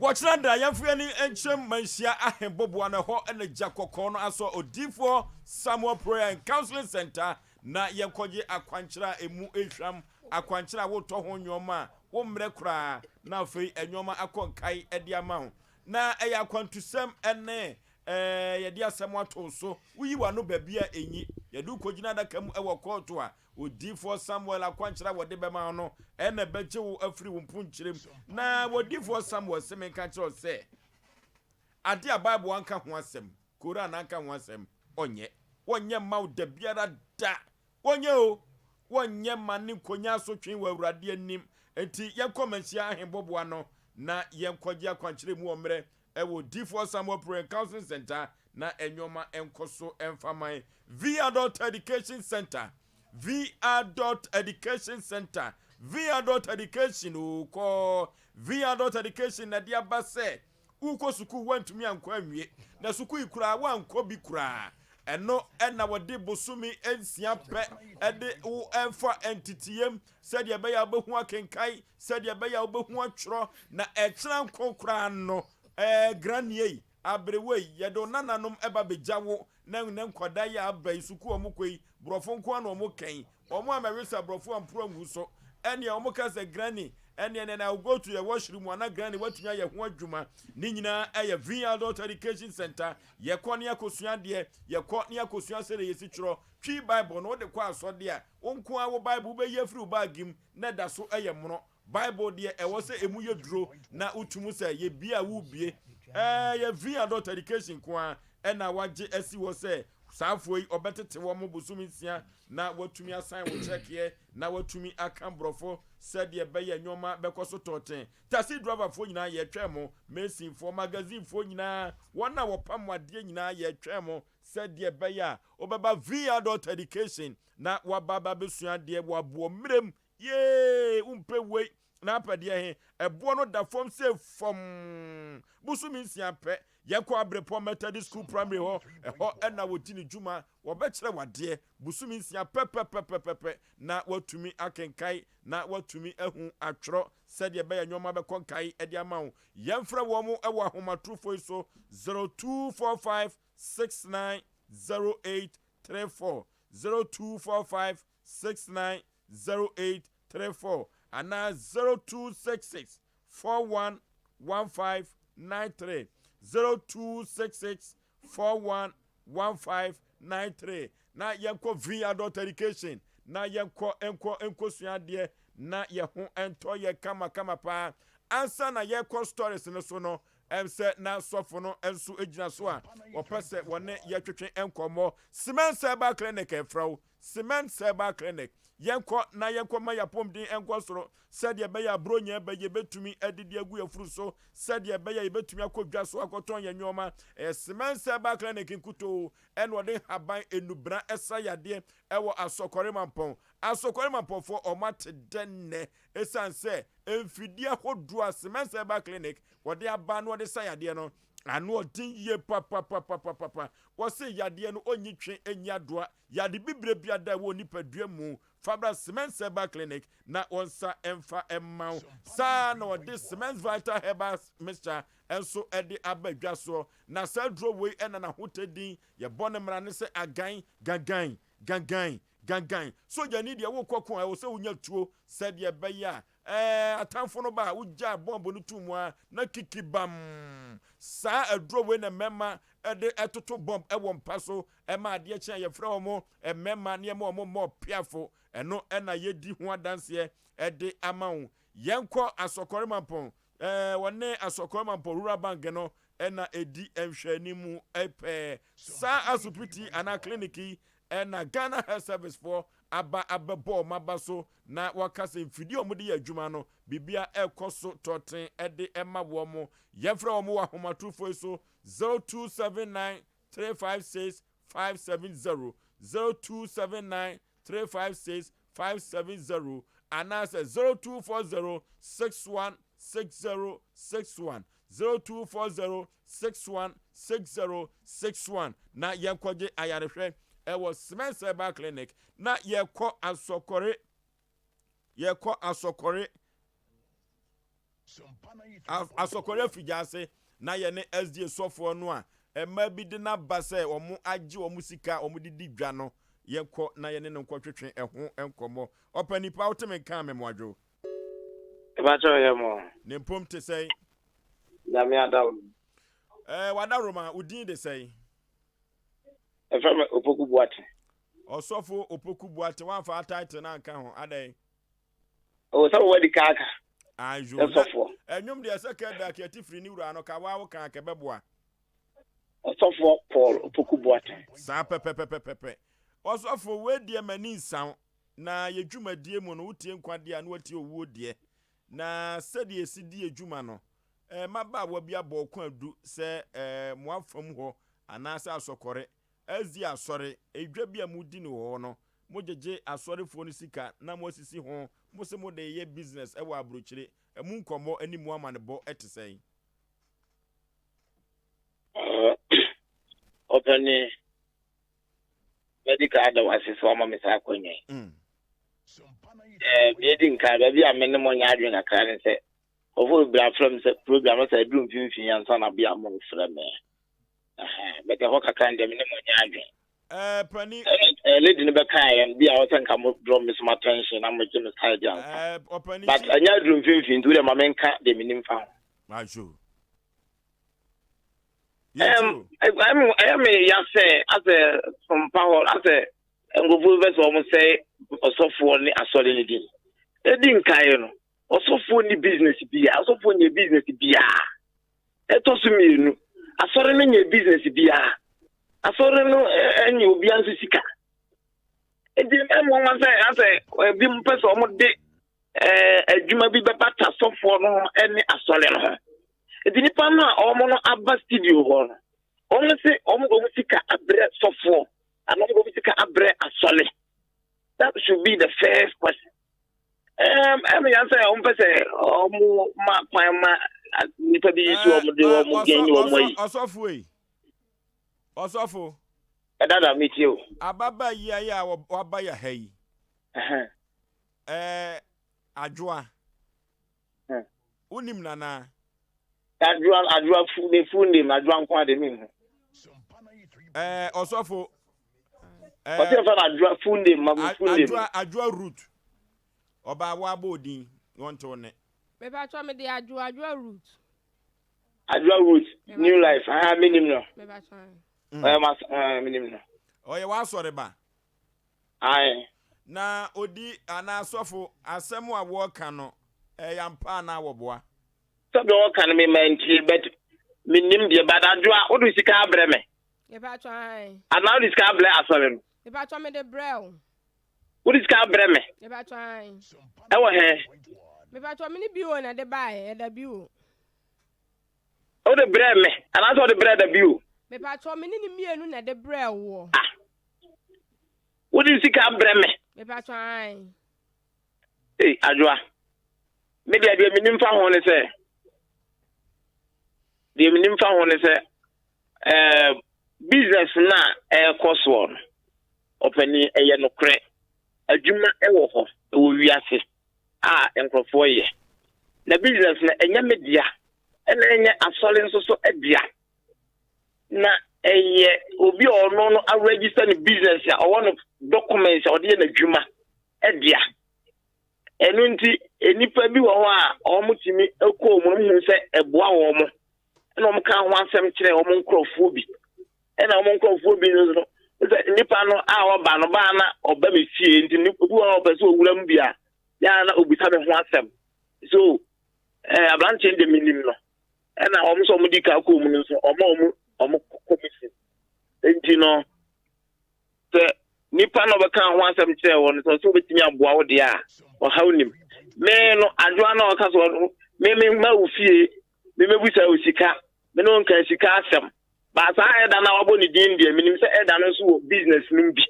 Wɔkyena da yɛmfa yɛn ani nkyerɛ Manhyia Ahemboboa no ɛhɔ na gya kɔkɔɔ no asɔ Odiyifoɔ Samuel Prayer and Counseling Center na yɛnkɔgye akwankyerɛ a ɛmu hwam, akwankyerɛ a wotɔ ho nnoɔma a wommrɛ koraa na afei nnoɔma akɔ nkae de ama wo. Na ɛyɛ akwantusɛm ne yɛde asɛm ato wo so, woyi w'ano baabi a ɛnyi, yɛde wo kɔgyina adaka mu wɔ kɔɔto a, Odiyifoɔ Samuel akwankyerɛ a wɔde bɛma wo no na ɛbɛgye wo afiri wo mponkyerɛ mu. Na odiyifoɔ Samuel se menka nkyerɛ wo sɛ, ade a Bible anka ho asɛm, Koran anka ho asɛm, ɔnyɛ. Wɔnyɛ mma wo da biara da. Wɔnyɛ o! Wɔnyɛ mma ne nkonya asotwe wɔ Awurade anim. Enti yɛnkɔ Manhyia Ahenboboa no na yɛnkɔgye akwankyerɛ mu wɔ mmerɛ Ɛwɔ Odiyifoɔ Samuel Prayer and Counseling Center na nnoɔma nkɔ so mfa man. V Adult Education Center, V Adult Education Center, V Adult Education oo kɔ V Adult Education na ɛde aba sɛ wokɔ sukuu woantumi ankɔ anwie na sukuu yi koraa woankɔ bi koraa ɛno ɛna wɔde bosome nsia pɛ ɛde wo ɛfa nteteyɛm sɛdeɛ ɛbɛyɛ a wobɛhu akenkan, sɛdeɛ ɛbɛyɛ a wobɛhu atwerɛ, na ɛkyena nko koraa no, ɛɛ granie yi, aberewa yi, yɛde wo nananom ɛba bɛgya wo, na nnɛ nkwadaa yi a aba yi, sukuu a wɔkɔ yi, borɔfo nko ara na wɔka yi, wɔn a mɛwesa borɔfo amporo angu so, ɛnneɛ wɔka sɛ granny, ɛnneɛ nɛ I will go to the washroom ana granny watumi ayɛ ho adwuma, ne nyinaa ɛyɛ V Adult Education Center, yɛkɔ ne akɔsua adeɛ, yɛkɔ ne akɔsua sɛdeɛ yɛsi twerɛ, Twi Bible no wode kɔ asɔdeɛ a, Wo nko ara wo Bible wobɛyi afiri wo baage mu na ɛda so yɛ mono. Bible deɛ ɛwɔ sɛ ɛmu yɛ duro na wotu mu sɛ yɛbie a worebie. Ɛɛ yɛ V Adult Education nko ara ɛna wagye asi hɔ sɛ saa afoɔ yi ɔbɛtete wɔn bosome nsia na watumi asan wo kyɛkeɛ na watumi aka borɔfo sɛdeɛ ɛbɛyɛ nneɛma bɛkɔ so tɔɔten. Taxi driverfoɔ nyinaa yɛtwɛn mo, masonfoɔ, magazinefoɔ nyinaa, wɔn a wɔpam adeɛ nyinaa yɛtwɛn mo sɛdeɛ ɛbɛyɛ a wobɛba V Adult Education na waba aba abɛsua adeɛ wɔ aboɔ mmerɛ mu. Yee! Wompɛ wei na apɛ deɛ he? Ɛboɔ no da fam sei fɔmm. Bosome nsia pɛ, yɛkɔ Abrepɔ Methodist School Primary hɔ, ɛhɔ na wɔdi ne dwuma. Wɔbɛkyerɛ wo adeɛ bosome nsia pɛpɛpɛpɛpɛ na woatumi akenkae na woatumi ahu atwerɛ sɛdeɛ ɛbɛyɛ nnoɔma bɛkɔ nkae de ama wo. Yɛmfrɛ wɔn wɔ ahomatorofoɔ yi so, 0245 69 08 34 0245 69 08 34 anaa 0266 41 15 93 0266 41 15 93 na yɛnkɔ V Adult Education na yɛnkɔ nkɔ nkɔsua adeɛ na yɛ ho ntɔ yɛ kama kama paa ansa na yɛkɔ stories no so no Ɛm sɛ na sɔfo no nso gyina so a wɔpɛ sɛ wɔne yɛ twetwe nkɔmmɔ. Cement Herbal Clinic ɛfrɛ wo. Cement Herbal Clinic. Yɛnkɔ na yɛnkɔ ma yɛapɔmuden nkɔ soro sɛdeɛ ɛbɛyɛ a Buronya ɛbɛ yɛbɛtumi adidi agu yɛn afuru so, sɛdeɛ ɛbɛyɛ a yɛbɛtumi akɔ dwa so akɔtɔn yɛn nnoɔma. Ɛyɛ Cement Herbal Clinic nkutoo ɛna ɔde nhaban nnubena ɛsa yadeɛ ɛwɔ Asɔkɔre Mampɔn. Asɔkɔre Mampɔnfoɔ wɔn ate dɛ nnɛ ɛsiane sɛ mfidie ahodoɔ a Cement Herbal Clinic Wɔde aba na wɔde sa yadeɛ no, ano ɔden yie papapapapapa. Wɔse yadeɛ no ɔnyi twe nyi adoa, yade bibire biada ɛwɔ onipadua mu, fa bra Cement Herbal Clinic na wɔnsa mfa mma wo. Saa na wɔde Cement Vital Herbal Mixture nso de aba dwa soɔ. Na saa aduro wei na n'ahotɛ din yɛbɔ no mmara ne sɛ agan, gangan, gangan, gangan. Sogyani deɛ wokɔ ko a ɛwɔ sɛ wonya tuo sɛdeɛ ɛbɛyɛ a Ɛɛ, atamfo no ba a, wogyaa bɔmb no too mu ara na kiki bam! Saa aduro wei na mmarima de toto bɔmb wɔ mpa so ma adeɛ kye a yɛfrɛ wɔn mmarima na yɛma wɔn mmɔ piafo. Ɛno na yɛdi ho adanseɛ de ama wo. Yɛnkɔ Asɔkɔre Mampɔn. Ɛɛ, wɔne Asɔkɔre Mampɔn Rural Bank no na ɛdi nhwɛanimu pɛɛ. Saa asopiti anaa clinic yi na Ghana Health Service foɔ aba abɛbɔ wɔn aba so na wɔaka sɛ mfidie a wɔde yɛ adwuma no, biribiara rekɔ so tɔɔten de ma wɔn. Yɛmfrɛ wɔn wɔ ahomatorofoɔ yi so, 0279 356 570, 0279 356 570 anaasɛ 0240 61 60 61, 0240 61 60 61 na yɛnkɔgye ayarehwɛ ɛwɔ Cement Herbal Clinic na yɛkɔ asɔkɔre yɛkɔ asɔkɔre asɔkɔre afigya ase na yɛne SDA sɔfoɔ no a mmaa bi de n'aba sɛ wɔn agye wɔn sika a wɔn de di dwa no yɛnkɔ na yɛne no nkɔtwetwe ɛho nkɔmmɔ. Ɔpɛ nipa wote me nka memoadwo. Ɛbɛkyɛ ɔyɛ mo. Ne mpom te sɛn? Nyame adaworo. Ɛɛ w'adaworoma, wo din de sɛn? Ɛfrɛ me Opoku Boateng. Ɔsɔfo Opoku Boateng, woamfa title no anka ho, adɛn? O sɛ wadi ka aka. Ayo, na ɛnwom deɛ sɛ kɛ da kɛ firi ne wura no ka waa wo kan kɛ bɛboa. Ɔsɔfoɔ Paul Opoku Boateng. Saa pɛpɛpɛpɛpɛ. Ɔsɔfo, wei deɛ m'ani nsa na yɛ dwumadie mu no wotie nkwa deɛ a na watie owuo deɛ. Na sɛdeɛ yɛsi di yɛ dwuma no, mmabaawa bi abɔ ɔko adu sɛ mo afam hɔ anaasɛ asɔkɔre, SDA asɔre, edwa bi a modi no wɔ hɔ no, mogyegye asɔrefoɔ no sika na moasisi ho, mose mode reyɛ business wɔ abrokyire, ɛmu nkɔmmɔ ne mu amanebɔ te sɛn? Ɔpɛni, mɛdi kan ada wo ase sɛ wama me saa akwanya yi. Deɛ ɛdi nkan, baabi a me ne mo nyɛ adwene kakra ne sɛ, nkurɔfoɔ bebree afrɛ me sɛ program no sɛ aduru mfimfini ansa na bia mo frɛ me. But ɛhɔ kakra no deɛ me ne mo nyɛ adwene. Pani. Lady no bɛka yɛn bi a ɔsɛ nka mo draw me some attention na mo gye me side ansa. But ɛnyɛ aduru mfimfini nti wo deɛ ma menka deɛ menim fa ho. Ajo. Ɛyɛ me ya sɛ asɛ sompa hɔ asɛ nkurɔfoɔ bi bɛ sɛ wɔn sɛ ɔsɔfoɔ ne asɔre no din. Edi nkaeɛ no, ɔsɔfoɔ ni business bia, ɔsɔfoɔ nyɛ business biara. Ɛtɔ so mmienu, asɔre no nyɛ business biara. Asɔre no nyɛ obiara nso sika. Nti ɛmu wɔn sɛ asɛ ebi mpɛ sɛ wɔn de adwuma bi bɛbata sɔfoɔ no ho ne asɔre no ho. Nti nipa no a wɔn no aba studio hɔ no, wɔn se wɔn de wɔn sika abrɛ sɔfoɔ anaa wɔn de wɔn sika abrɛ asɔre. That should be the first question. Ɛm yɛn sɛ wɔn pɛ sɛ wɔn ma kwan ma nipa bi so wɔn de wɔn gɛn ne wɔn ayi. Ɔsɔfo yi, ɔsɔfo. Ɛdada mi tie o. Ababa yi ayɛ a waba yɛ ha yi. Ɛɛ Adwoa. Wonim nana? Adwoa Adwoa fu ne full name Adwoa nko ade mi hu. Ɛɛ ɔsɔfo. Ɔsɛ yɛfrɛ no Adwoa full name ma me full name. Adwoa Adwoa Ruth. Ɔbaa wa abɔ odin na ɔnte wo ne. Mepatwɔ me de Adwoa Adwoa Ruth. Adwoa Ruth New Life aha me nim no. Ɔyɛ ma me nim no. Ɔyɛ w'asɔre ba. Ae. Na odi anaa sɔfo asɛm a wɔka no ɛyɛ ampa anaa wɔboa? Sɛdeɛ wɔka no me mantie but mennim deɛ but Adwoa wode sika abrɛ me? Mepatwɔ ae. Anaa wode sika abrɛ asɔre no? Mepatwɔ mede brɛ wo. Wode sika abrɛ me? Mepatwɔ ae. Ɛwɔ he? Mepatwɔ me ne bio na ɛde baeɛ ɛda bio. Wode brɛɛ me anaasɛ wode brɛɛ da bio? Mepatwɔ me ne ne mmienu na ɛde brɛɛ woɔ. Ah. Wode sika abrɛ me? Mepatwɔ ae. Ei, Adwoa. Me deɛ deɛ menim fa ho ne sɛ deɛ menim fa ho ne sɛ ɛɛ business no a ɛrekɔ soɔ no ɔpanin ɛyɛ nokorɛ adwuma ɛwɔ hɔ ɛwɔ wiase a nkurɔfoɔ yɛ na business no ɛnyɛ me dea ɛna ɛnyɛ asɔre nso so dea na ɛyɛ obi a ɔno no aregister ne business a ɔwɔ no documents a ɔde yɛ n'adwuma dea ɛno nti nnipa bi wɔ hɔ a wɔtumi kɔ wɔn mu hu sɛ ɛboa wɔn ɛna wɔn ka ho asɛm kyerɛ wɔn nkurɔfoɔ bi ɛna wɔn nkurɔfoɔ bi nso no sɛ nipa no a ɔba no baa na ɔba me fie nti obi wɔ hɔ a ɔpɛ sɛ owura mu bi a yɛ a na obisa me ho asɛm so ɛɛ aberanteɛ no deɛ menim no ɛna wɔn nso wɔn di ka kɔɔ mu no nso wɔn a wɔn wɔn kɔmisi nti no sɛ nipa na ɔbɛka ho asɛm kyerɛ wɔn sɛ ɔsɛ obetumi aboa wo deɛ a ɔhaw nim me no adwoa na ɔka so me me ma wo fie me mɛbusa wo sika me ne wo nka sika asɛm ba saa ɛda no a wabɔ ne din deɛ menim sɛ ɛda no nso wɔ business no bi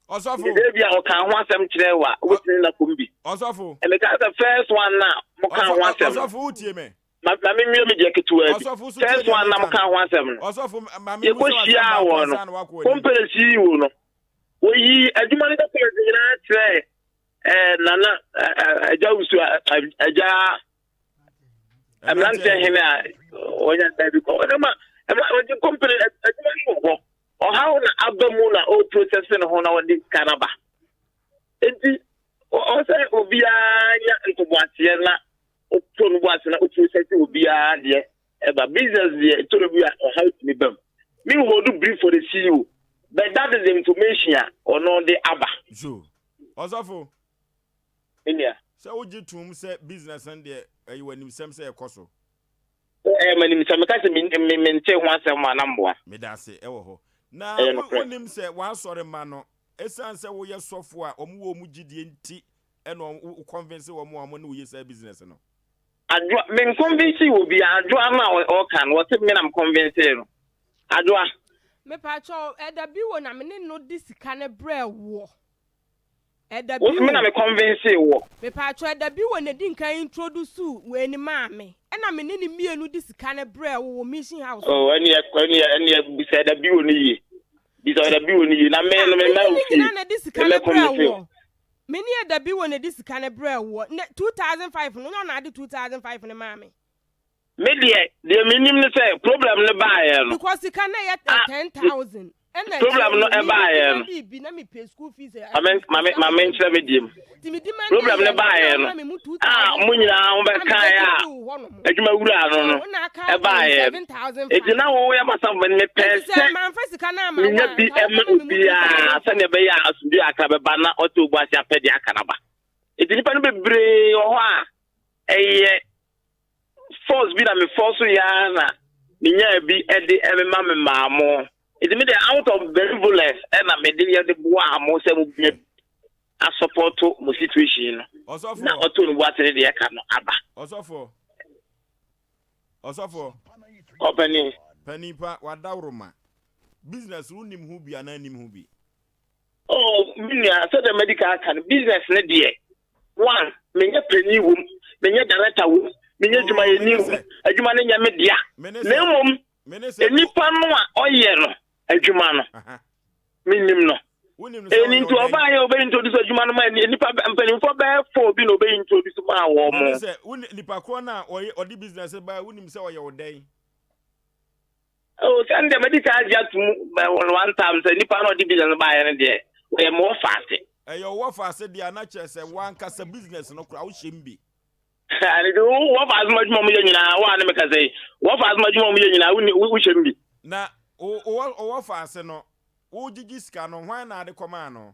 ɔsɔfo nti bi a ɔka ho asɛm kyerɛ wa wobɛtumi na kɔm bi ɔsɔfo ɛmeka sɛ first one na moka ho asɛm ɔsɔfo wotie me. Ma ma menwie me deɛ ketewaa bi. Ɔsɔfo so tie First deɛ one na meka mokaa no. ho asɛm no, Ɔsɔfo, ma me mmusa wo asɛm yɛkɔhyiaa baako wɔn ansa no, na woakɔ w'anim. company CEO no, wɔyii adwuma no documents nyinaa kyerɛɛ eh, Nana eh, eh, Agya Wusu, eh, eh, Agya Mmeranteɛ mmeranteɛ hene hene. a wɔnya baabi kɔ. Ɔde ma ɛma ɔde company adwuma no wɔ hɔ. Ɔhaw na aba mu na ɔreprocess ne ho na ɔde sika no aba. Enti ɔsɛ obiara nya ntoboaseɛ na ɔtɔ no bo ase na ɔprocess obiara deɛ ɛba. Business deɛ ɛtɔ no bi a ɔhaw tumi ba mu. Me hold brief for the CEO but that is the information a ɔno de aba. So, ɔsɔfo, Me nua. sɛ wogye tom sɛ business no deɛ ɛyɛ w'animsɛm sɛ ɛkɔ so? Ɛyɛ m'animsɛm. Meka sɛ me me mente ho asɛm a na mboa. Meda ase ɛwɔ hɔ. Na Ɛyɛ nokorɛ. wonim sɛ w'asɔre mma no, ɛsiane sɛ woyɛ sɔfo a wɔn wɔ wɔn gyidie nti ɛna wo convince wɔn a wɔn ne wo yɛ saa business no? Adwoa, me nconvince obiara. Adwoa no a ɔka no, ɔse me na me convince no. Adwoa. Mepakyɛw, ɛda bi wo na me ne no de sika no brɛɛ woɔ? Ɛda Wo bi se me na o. me convince woɔ? Mepakyɛw, ɛda bi wo na edi nkan introduce wei no maa me, ɛna me ne no mmienu de sika no brɛɛ wo wɔ mission house hɔ. Oh, ɛneɛ, ɛneɛ, ɛneɛ bisa ɛda bi wo no yie. Bisa ɛda bi wo no yie. Na me Ah, no, me me mma ne wo no fie. nyinaa na ɛde Me sika mɛ no brɛɛ convince wo. woɔ. Me ne ɛda bi wo na ɛde sika no brɛɛ woɔ. Nɛ, 2005 no, nyɛ ɔna ade 2005 no maa me. Me deɛ, deɛ menim ne sɛ problem no baeɛ no. Because sika no ɛyɛ Ah, 10,000. Ɛna problem akyire no no, me ɛbaeɛ no. demand bi, na mepɛ school fees. Ma me ma me ma me nkyerɛ me deɛ mu. Nti me demand Problem no yɛ no, ɛna baeɛ no, ɔma me mu a 2,000 mo nyinaa mo na me bɛkaeɛ bɛgye a firi wo hɔ nom. adwuma wura no no So, na aka ɛyɛ ɛbaeɛ no. 7,500. Enti na woyɛ m'asafo no mepɛɛ Nti sɛ sɛ mamfa sika no amma wo menya a, bi nka ɛma wobɛma me mu obiara 2,500. sɛdeɛ ɛbɛyɛ a asomdwoeɛ akra bɛba na ɔte obu ase apɛ deɛ aka no aba. Enti nnipa no bebree wɔ hɔ a ɛyɛ force bi na me force yɛ ara na menyaa bi de mema me maa mo. Nti me deɛ out of benevolence ɛna mede yɛ de boaa mo sɛ mobɛnya bi asɔpɔto mo situation no. Na Ɔsɔfoɔ. ɔtoo no bo ase ne deɛ ɛka no aba. Ɔsɔfoɔ. Ɔsɔfoɔ. Ɔpanin. Panin pa, w'adaworoma. Business wonim ho bi anaa nnim ho bi? Oh, me nua, sɛdeɛ madi kan aka no, business no deɛ, one, menyɛ panin wom, menyɛ director wom, menyɛ Oh, adwumayɛni mene wom, sɛ, adwuma no nyɛ me dea. mene Na sɛ, mmom, mene sɛ, wo, nnipa no a ɔyɛ no adwuma no, aha, menim no. wonim no sɛ Ɛno ɔyɛ nti wo dɛn? ɔbaeɛ a ɔbɛ introduce adwuma no ma nnipa mpanimfoɔ bɛyɛ four bi na ɔbɛ introduce maa wɔn Mene mo. sɛ, wo nipa korɔ no a ɔyɛ, ɔde business no baeɛ, wonim sɛ ɔyɛ wo dɛn? Oh, sɛ deɛ madi kan agye ato mu one time sɛ nipa na ɔde business no baeɛ no deɛ ɔyɛ me wɔfa ase. Ɛyɛ wo wɔfa ase deɛ a na kyerɛ sɛ w'ankasa business no koraa wohyɛ mu bi. Ɛne de wo wɔfa ase ma adwuma mu yɛ nyinaa wo a ne meka sɛ yi wɔfa ase ma adwuma mu yɛ nyinaa wo wohyɛ mu bi. Na wo wo wɔfa ase no wogyegye sika no hwan na ade kɔmaa no?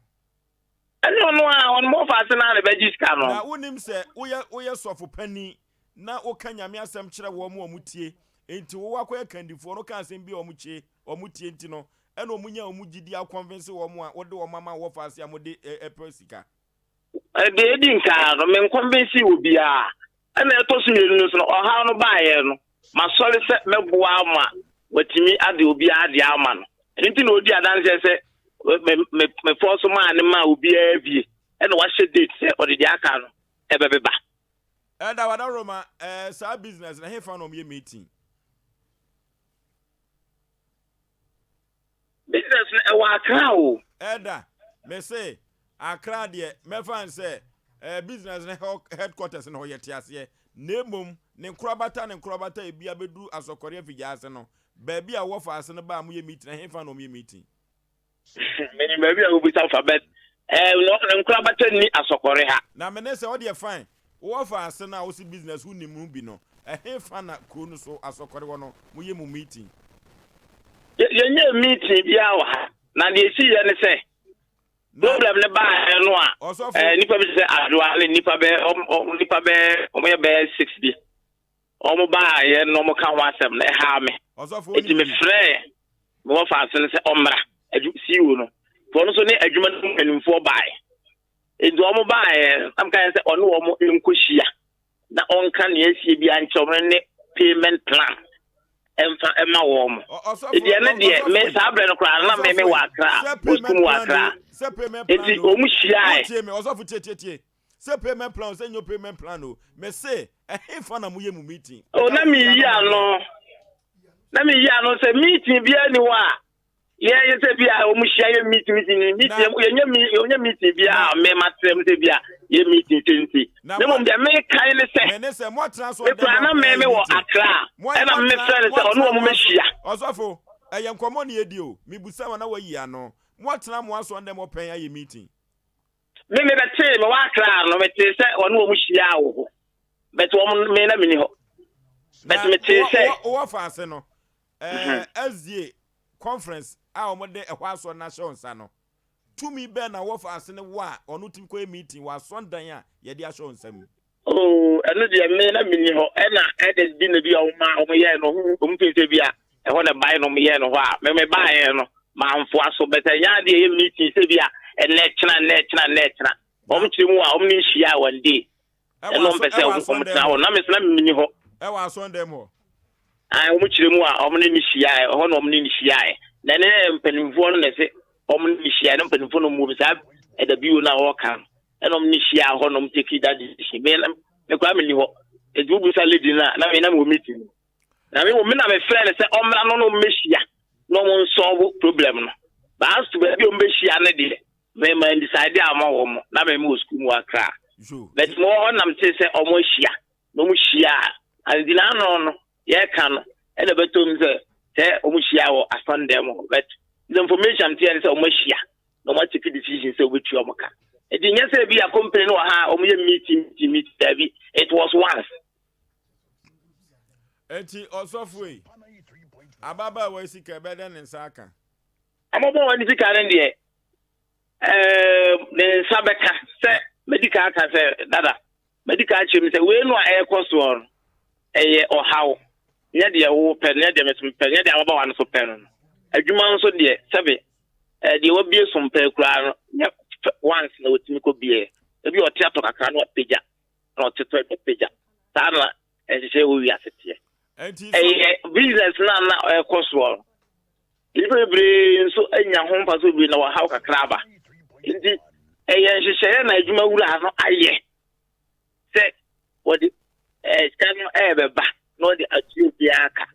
Ɛne ɔno a ɔno wɔfa ase no a na bɛgye sika no. Na wonim sɛ woyɛ woyɛ sɔfo panin na woka Nyame asɛm kyerɛ wɔn a wɔtie, enti wo wakɔyɛ kandifoɔ no woka asɛm bi a wɔn kye wɔn tie nti no ɛna wɔn nya wɔn gyidie akɔnvinse wɔn a wode wɔn ama wɔ faase a mode ɛpɛ sika. Deɛ edi nkan no, menkɔnvinse obiara. Ɛna ɛtɔ so mmienu no nso no, ɔhaw no baeɛ no, masɔre sɛ mɛboa ama watumi ade obiara deɛ ama no. Ɛno nti na ɔdi adanseɛ sɛ me me mefɔɔ so maa ne maa obiara bie ɛna wahyɛ date sɛ ɔde deɛ aka no ɛbɛbeba. Elder Wadaroma, eh, saa business no, hefa na wɔyɛ meeting? Business no ɛwɔ Accra o. Elder, me se, Accra deɛ, mɛfa no sɛ, eh, business no headquarters no hɔ, yɛte aseɛ. Na mmom, ne nkorabata ne nkorabata a ebi abɛduru Asɔkɔre Afigya ase no, baabi a wɔfa ase no ba a moyɛ meeting, ɛhefa na wɔyɛ meeting? Menim baabi a wobisa fa but eh, no, nkorabata nni Asɔkɔre ha. Na me ne sɛ, wodeɛ fine, wowɔ fa ase no a wose business wonim ho bi no, ɛhefa na kuro no so Asɔkɔre hɔ no moyɛ mo meeting? Yɛnyɛɛ meeting biara wɔ ha, na deɛ ɛsiiɛ ne sɛ, problem no baeɛ no a, eh, nnipa bi te sɛ Adwoa ne nnipa bɛɛ, nnipa bɛɛ, wɔyɛ bɛyɛ six bi. Wɔn baeɛ na wɔn ka ho asɛm no ɛhaa me. Eti me frɛɛ me wɔfa ase no sɛ ɔmmra adwu CEO no. Nti ɔno nso ne adwuma no mu mpanimfoɔ baeɛ. Enti wɔn baeɛ na meka yɛ sɛ ɔne wɔn nkɔhyia na ɔnka nea asie biara nkyerɛ wɔn ne payment plan ɛmfa ɛma wɔn. Eti ɛno deɛ me saa berɛ no koraa na me me wɔ Accra, Oskum wɔ Accra. Eti wɔn hyiaeɛ. Ɔsɔfo tietietie. Sɛ payment plan o, sɛ nyɛ payment plan o, mese ɛhefa na moyɛ mo meeting? Oh, na meyi ano. Na meyi ano sɛ meeting biara ni hɔ a yɛyɛ sɛ bi a wɔn hyia yɛ meeting meeting meeting yɛnyɛ mi yɛnyɛ meeting bi a mɛma kyerɛ mu sɛ bi a yɛ meeting sɛ nti. Na mmom deɛ mekae ne sɛ mekura na mɛmɛ wɔ Accra ɛna mefrɛ no sɛ ɔne wɔn mɛhyia. Ɔsɔfo, ɛyɛ nkɔmmɔ ne yɛdi o, mebusa ma na wayi ano. Moatena mo asɔn dɛm ɔpɛn ayɛ meeting? Me me bɛtee me wɔ Accra no metee sɛ ɔne wɔn hyiaa wɔ hɔ but wɔn me na menni hɔ but metee sɛ. Wowɔ faase no ɛɛ SDA conference a wɔde ɛhɔ asɔre no ahyɛ wɔn nsa no tumi bɛn na wɔ faase no wɔ a ɔno tumi kɔyɛ meeting wɔ asɔndan a yɛde ahyɛ wɔn nsa mu? Oh, ɛno deɛ me na menni hɔ ɛna ɛde bi na bi a wɔn a wɔn yɛɛ no wɔn fi sɛ bi a ɛhɔ na bae no wɔn yɛɛ no hɔ a me me baeɛ no manfoa so bɛtɛ nyɛ adeɛ ɛyɛ meeting sɛ bi a ɛnɛ kyena nnɛ kyena nnɛ kyena wɔn kyerɛ mu a wɔn ne nhyia wɔn day ɛna wɔn pɛ sɛ wɔn tena hɔ na me so na menni hɔ. Ɛwɔ asɔn dɛm hɔ. Ayi wɔn kyerɛ mu a wɔn ne ne hyia ɛhɔ na wɔn ne ne hyia na ɛne mpanimfoɔ no na ɛsɛ wɔn ne ne hyia na mpanimfoɔ no mu saa ɛda bi wo na wɔka no. Ɛna ɔmo ne hyiaa hɔ na ɔmo take that decision. Me na me koraa me ni hɔ. Eti wo bisa lady no a na me na me wɔ meeting mu. Na me wɔ me na me frɛ no sɛ ɔmmra no na ɔmo bɛhyia na ɔmo nsolve problem no. But as to baabi a ɔmo bɛhyia no deɛ me ma decide ama wɔn na me me wɔ school mu wɔ Accra. But me wɔ hɔ na me te sɛ ɔmo ahyia na ɔmo hyia a anti na ano no yɛka no ɛna ɛbɛtɔ mu sɛ sɛ ɔmo hyia wɔ asɔndɛm hɔ but the information teɛ ne sɛ ɔmo ahyia. na wɔn atake decision sɛ wɔbɛtua wɔn ka. Nti nyɛ sɛ bi a company no wɔ ha a wɔyɛ meeting meeting meeting daabi it was once. Eti ɔsɔfo yi, ababaawa yi sika ɛbɛyɛ dɛn ne nsa aka? Ababaawa ne sika no deɛ ɛɛ ne nsa bɛka sɛ mɛdi ka aka sɛ dada mɛdi ka akyerɛ mu sɛ wei no a ɛrekɔ soɔ no ɛyɛ ɔhaw nyɛ deɛ wopɛ no nyɛ deɛ meso mepɛ nyɛ deɛ ababaawa no so pɛ no no adwuma nso deɛ sɛbe Eh, deɛ wabie so mpɛɛ koraa no, nyɛ once na wɔtumi kɔ bie. Ebi ɔte atɔ kakra na wapagya, na ɔte tɔ wapagya. Saa na nhyehyɛ wɔ wiase teɛ. Ɛyɛ business no a na ɛkɔ soɔ no. Nnipa bebree nso anya ho mfaso bebree na wɔhaw kakra aba. Nti ɛyɛ nhyehyɛeɛ na adwuma wura no ayɛ sɛ wɔde eh, sika no ɛrebɛba na wɔde atua obiara ka.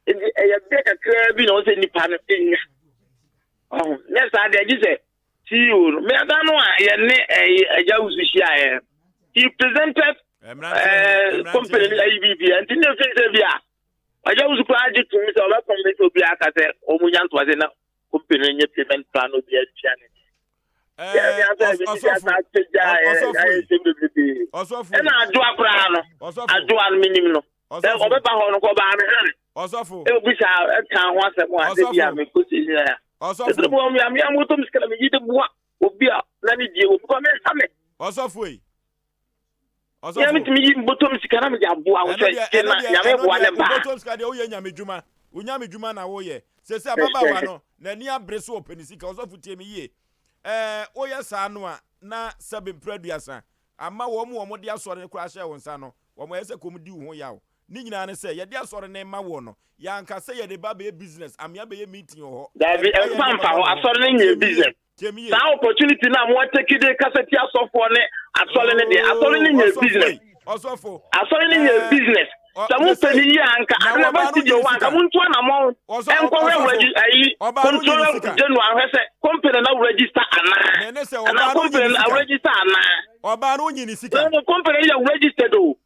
Nti ɛyɛ berɛ kakraa bi na wɔsɛ nipa no nya. Ɔho, nyɛ saa deɛ gye sɛ CEO no. Mmeada no a yɛne ɛyi agya wusu hyiaeɛ. He presented ɛɛ company no ayi biribi a nti ne fi sɛ bi a agya wusu koraa gye tum sɛ ɔbɛ convince obi aka sɛ wɔn nya ntoa sɛ na company no nye payment plan obi atua ne. Ɔsɔfo ɛna adoa koraa no adoa no menim no sɛ ɔbɛba hɔ no kɔ ɔbaa me han ɔsɔfo ɛbisa ɛka ho asɛm a sɛ bi a mekɔ sɛ nyina a ɔsɔfo bɔ me a mea motɔ me sika na meyi de boa obi a na ne die obi kɔ mensa me ɔsɔfo yi ɔsɔfo yɛ metumi yi mbɔtɔ me sika na mede aboa wo sɛ gye na nyame boa ne ba mbɔtɔ sika deɛ woyɛ nyame dwuma wo nyame dwuma na woyɛ sɛ sɛ ababaawa no n'ani abere so ɔpɛ ne sika ɔsɔfo tie me yie ɛɛ woyɛ saa no a na sɛbe mprɛ aduasa ama wɔn mu wɔn de asɔre no koraa hyɛ wo nsa no Wɔn ayɛ sɛ kɔm di wo ho yaw. Ne nyinaa ne sɛ, yɛde asɔre no rema woɔ no, yɛanka sɛ yɛde ba abɛyɛ business, amea abɛyɛ meeting wɔ hɔ. Daabi, Ɛmfa yɛn ɛmfa nneɛma mfa hɔ, bɔne ho. asɔre no Tie nyɛ me yie, business. tie me yie. Saa opportunity no a mo atake de kasa tia asɔfoɔ ne asɔre no deɛ, asɔre no Oh, nyɛ ɔsɔfo business. ei, ɔsɔfo, Asɔre no nyɛ ɛɛ, business. ɔ, Sɛ mo pɛ sesei, ne yie a anka na ade na wɔbaa ba no studio nyi hɔ anka sika. mo ntu anamɔn Ɔsɔ, nkɔhwɛ ɔsɔfo, regi ayi ɔbaa no nyi ne controller sika. general ahwɛ sɛ company no register anaa Me ne sɛ anaa ɔbaa no nyi company ne no sika. register anaa. Ɔbaa no nyi ne sika. Na company no yɛ registered o.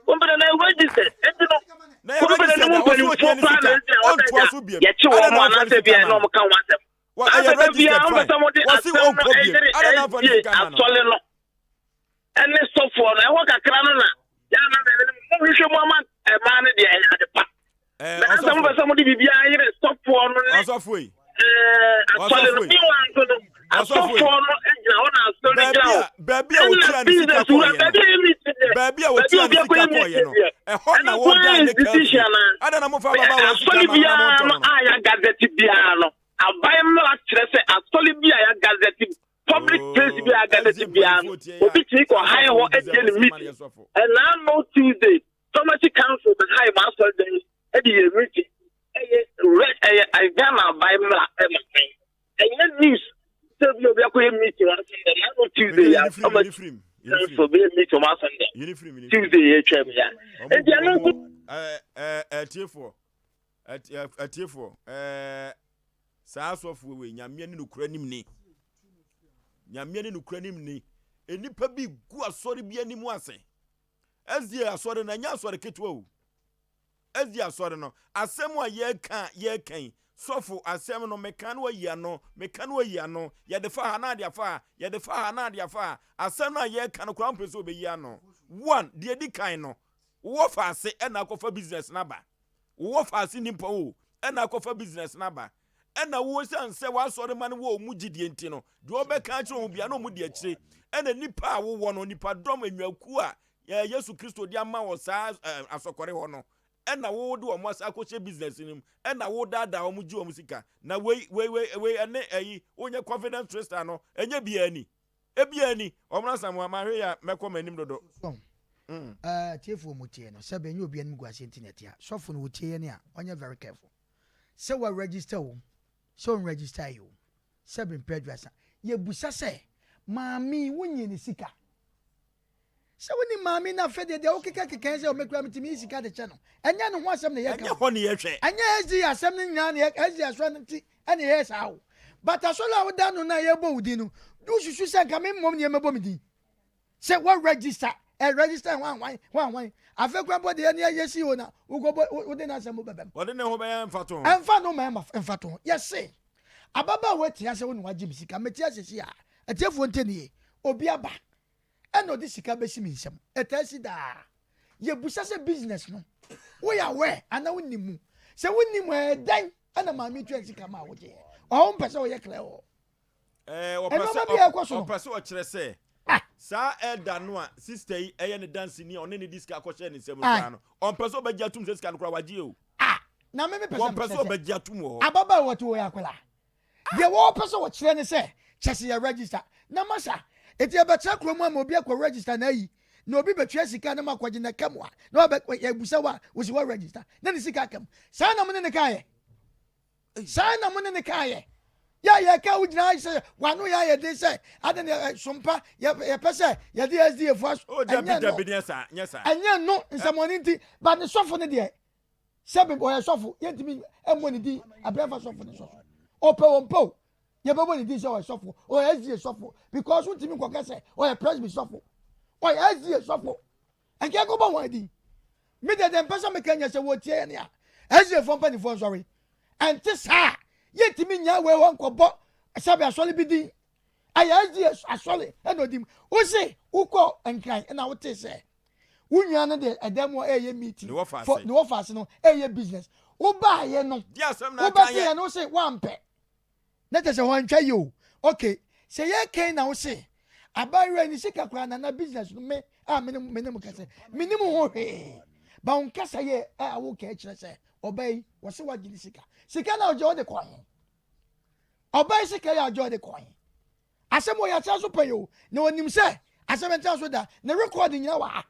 Company no registered. Enti no Na yɛ company no registered mu a ɔso mpanimfoɔ ohia ne koraa na sika. ɛsɛ a wɔsɛ Ɔntoa agya so biam. yɛkye Adɛn wɔn na ɔmfa ne anaasɛ sika bia ma na no? wɔn ka ho asɛm. Wɔ ɛyɛ Asɛ da registered biara wɔn fine. sɛ wɔde Wɔsi asɛm no ɔnkɔ biam. ɛyere Adɛn na ɔmfa ne ɛsie sika ma no? asɔle no ɛne sɔfoɔ no ɛhɔ kakra no na yɛana na ɛne mo hwehwɛ mu ama ɛmaa no deɛ ɛyɛ ade pa. Ɛɛ Na asɛ mo ɔsɔfo. pɛ sɛ mo de biribiara yere sɔfoɔ no ne Ɔsɔfo yi. ɛɛ asɔle no Ɔsɔfo yi. bi wa nso no Ɔsɔfo yi. asɔfoɔ no gyina hɔ na asɔre Baabi gyina hɔ. a baabi a Ɛna wotua ne sika business wura kɔɔyɛ no. baabi a yɛ meeting deɛ Baabi a baabi a wotua obi ne akɔyɛ sika kɔɔyɛ meeting no. deɛ Ɛhɔ ɛno na nko ara wɔdan ne curfew. institution a Adɛn na mofa ababaawa sika asɔre ma no na biara montɔ no no no? a yɛagazɛte biara no aban mmara kyerɛ sɛ asɔre bi a yɛagazɛte public place bi a Oh, yɛagazɛte SDA biara no mpanyinfoɔ tie yɛ obi a tumi kɔ saa han asɔfo hɔ yi bisa atie ne mo sɛ ma no meeting yɛ sɔfo. ɛnaa no Tuesday pharmacy council na han ma asɔre dan yi ɛde yɛ meeting ɛyɛ red ɛyɛ Ghana aban mmara ɛma kwan ɛnyɛ news sɛ bi obi akɔyɛ meeting wɔ asɔre dan no Tuesday Mede yɛ mede firim pharmacy mede firim. Council bɛyɛ meeting ɔmo asɔre dɛm Tuesday yɛ atwa mu ya. Nti ɛno nso. Atiefoɔ, atiefoɔ, ɛɛ saa asɔfoɔ wei nyameɛ ne nokura nim ni. Nyameɛ ne nokura nim ni. Nnipa bi gu asɔre bi anim ase. SDA asɔre no ɛnyɛ asɔre ketewa o. SDA asɔre no, asɛm a yɛreka a yɛreka yi, sɔfo, asɛm no, meka na wayi ano, meka na wayi ano, yɛde fa ha na ade afa ha, yɛde fa ha na ade afa ha, asɛm no a yɛreka no koraa wompɛ sɛ obeyi ano. One, deɛ edi kan no, wowɔ faase ɛna akɔfa business no aba. Wowɔ faase nipa o, ɛna akɔfa business no aba. Ɛna wo esiane sɛ w'asɔremma no wɔ wɔn gyidie nti no, deɛ wɔbɛka akyerɛ wɔn biara na wɔdi akyire. Ɛna nipa a wowɔ no, nipadɔm, nnwakuo a Yesu Kristo de ama wɔ saa asɔkɔre hɔ no, ɛna wo de wɔn asa akɔhyɛ business no mu, ɛna wo daadaa wɔn gye wɔn sika. Na wei, wei, wei, wei ɛne ɛyi, wonyɛ confidence trickster no, ɛnyɛ biara ni. Ebiara ni. Wɔn asamoa, mahwɛ yi a, mɛkɔ m'anim dodo. Atiefoɔ mu tie no, sɛbe ɛnyɛ obi anim guaseɛ nti na ɛte ha. Sɔfo no wotie yɛn a, ɔnyɛ very careful. Sɛ wa register o, sɛ ɔn register yɛ o, sɛbe mpɛ aduasa. Yɛbusa sɛ, maame yi wonyee ne sika? Sɛ wonim maame no afɛ deɛ deɛ wokeka keka sɛ ɔmɛkura metumi yi sika de kyɛ no ɛnyɛ ne ho asɛm na yɛka ɛnyɛ hɔ ne yɛhwɛ ɛnyɛ SD asɛm no nyinaa na SD asɔre no ti ɛna yɛyɛ saa o but asɔre a woda no na yɛbɔ wo din no wosusu sɛ nka me mmom ne yɛmɛbɔ me din sɛ wɔ register ɛ register hwan hwan hwan hwan afɛ kura bɔ deɛ ne yɛ si o na wokɔbɔ wode n'asɛm bɛbɛm wɔde ne ho bɛyɛ mfato ho ɛmfa no ma mfato ho yɛse ababaawa tia sɛ wo ne wagye me sika metia sisi a atiefoɔ ntɛnie obi aba ɛna ɔde sika bɛsi me nsam. Ɛtaa si daa. Yɛbusa sɛ business no, woyɛ aware anaa wonim mu? Sɛ wonim a, ɛdɛn ɛna maame tua sika ma a wogyeɛ? Ɔho mpɛ sɛ ɔyɛ clear wɔ hɔ. Nneɛma bi a ɛkɔ so no. Ɔpɛ sɛ ɔkyerɛ sɛ ah. saa ɛda no a sista yi ɛyɛ ne danseni a ɔne ne di sika akɔhyɛ ne nsam no koraa no, ɔmpɛ sɛ ɔbɛgye atum sɛ sika no koraa wagye o. Ah, na me mepɛ sɛ Wɔmpɛ sɛ ɔbɛgye atum wɔ hɔ. Ababaawa ti wɔ yɛ akwadaa. Deɛ wɔpɛ sɛ wɔkyerɛ ne sɛ kyɛ sɛ yɛ register na masa eti yɛbɛtra kuro mu ama obi akɔ register na ayi na obi bɛtua sika na makɔgye na ka mu a na wabɛ yɛbusa wa wosi wɔ register na ne sika aka mu saa na mo ne ne kaayɛ saa na mo ne ne kaayɛ yɛ a yɛka wo gyina sɛ wano yɛ ayɛ den sɛ ade ne sompa yɛpɛ sɛ yɛde SDA fo aso oh, ɛnyɛ no ɛnyɛ no nsɛmɔne nti ba ne sɔfo ne deɛ Sɛbi ɔyɛ sɔfo, yɛntumi mmɔ ne din abira nfa sɔfo ne sɔfo. Ɔpɛ wɔn pɛ o, yɛbɛbɔ ne din sɛ ɔyɛ sɔfo, ɔyɛ SDA sɔfo because wontumi nkɔka sɛ ɔyɛ presby sɔfo, ɔyɛ SDA sɔfo. Nka ɛkɔbɔ wɔn din. Me deɛ deɛ mpɛ sɛ meka nyɛ sɛ wɔtie yɛn a, SDA foɔ mpanimfoɔ nsɔre. Ɛnte saa a, yɛntumi nyaa wei hɔ nkɔbɔ sɛbi asɔre bi din. Ɛyɛ SDA asɔre ɛna ɔdi mu. Wose wokɔ Nkran ɛna wotee sɛ Wo nua no de ɛdan mu ɛyɛ meeting. Ne wɔfa ase. Ne wɔfa ase no ɛyɛ business. Wo baayɛ no. Di asɛm na aka yɛ. Wo bɛte yɛ no wo se wampɛ. Na kyerɛ sɛ wɔntwa yi o. Okay, sɛ yɛ kɛn na wo se abaayewa ni sika koraa nana business no me a me ne me ne mo kasa me nim ho hwee. Ba wo nkasa yɛ a wo kɛ kyerɛ sɛ ɔbaa yi wɔse wagye ne sika. Sika na ɔgye ɔde kɔ he. Ɔbaa yi sika yɛ agye ɔde kɔ he. Asɛm wɔ yɛatra so pɛn o, na onim sɛ asɛm ntra so da, ne record nyina wɔ ha.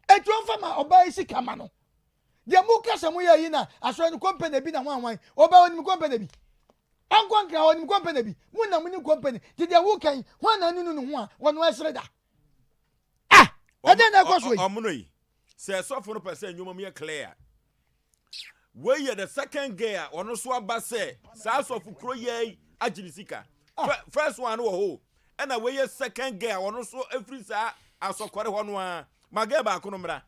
Enti ɔmfa ma ɔbaa yi sika ma no. Deɛ mo ka sɛ mo yɛ yi na asɔre no company bi na hwan hwan, ɔbaa onim company bi. Ɔnkɔ nkra onim company bi. Mo na mo nim company. Ti deɛ wo kan hwan na anunu ne ho a ɔno ɛsere da. Ah, ɛdɛn na ɛkɔ so yi? Ɔmono yi, sɛ sɔfo no pɛ sɛ nnwuma mu yɛ clear Wei yɛ the second girl a ɔno nso aba sɛ saa asɔfo kuro yɛ yi agye ne sika. Ah. First one no wɔ hɔ ɛna wei yɛ second girl a ɔno nso efiri saa asɔkɔre hɔ no ara. Ma girl baako no mmra.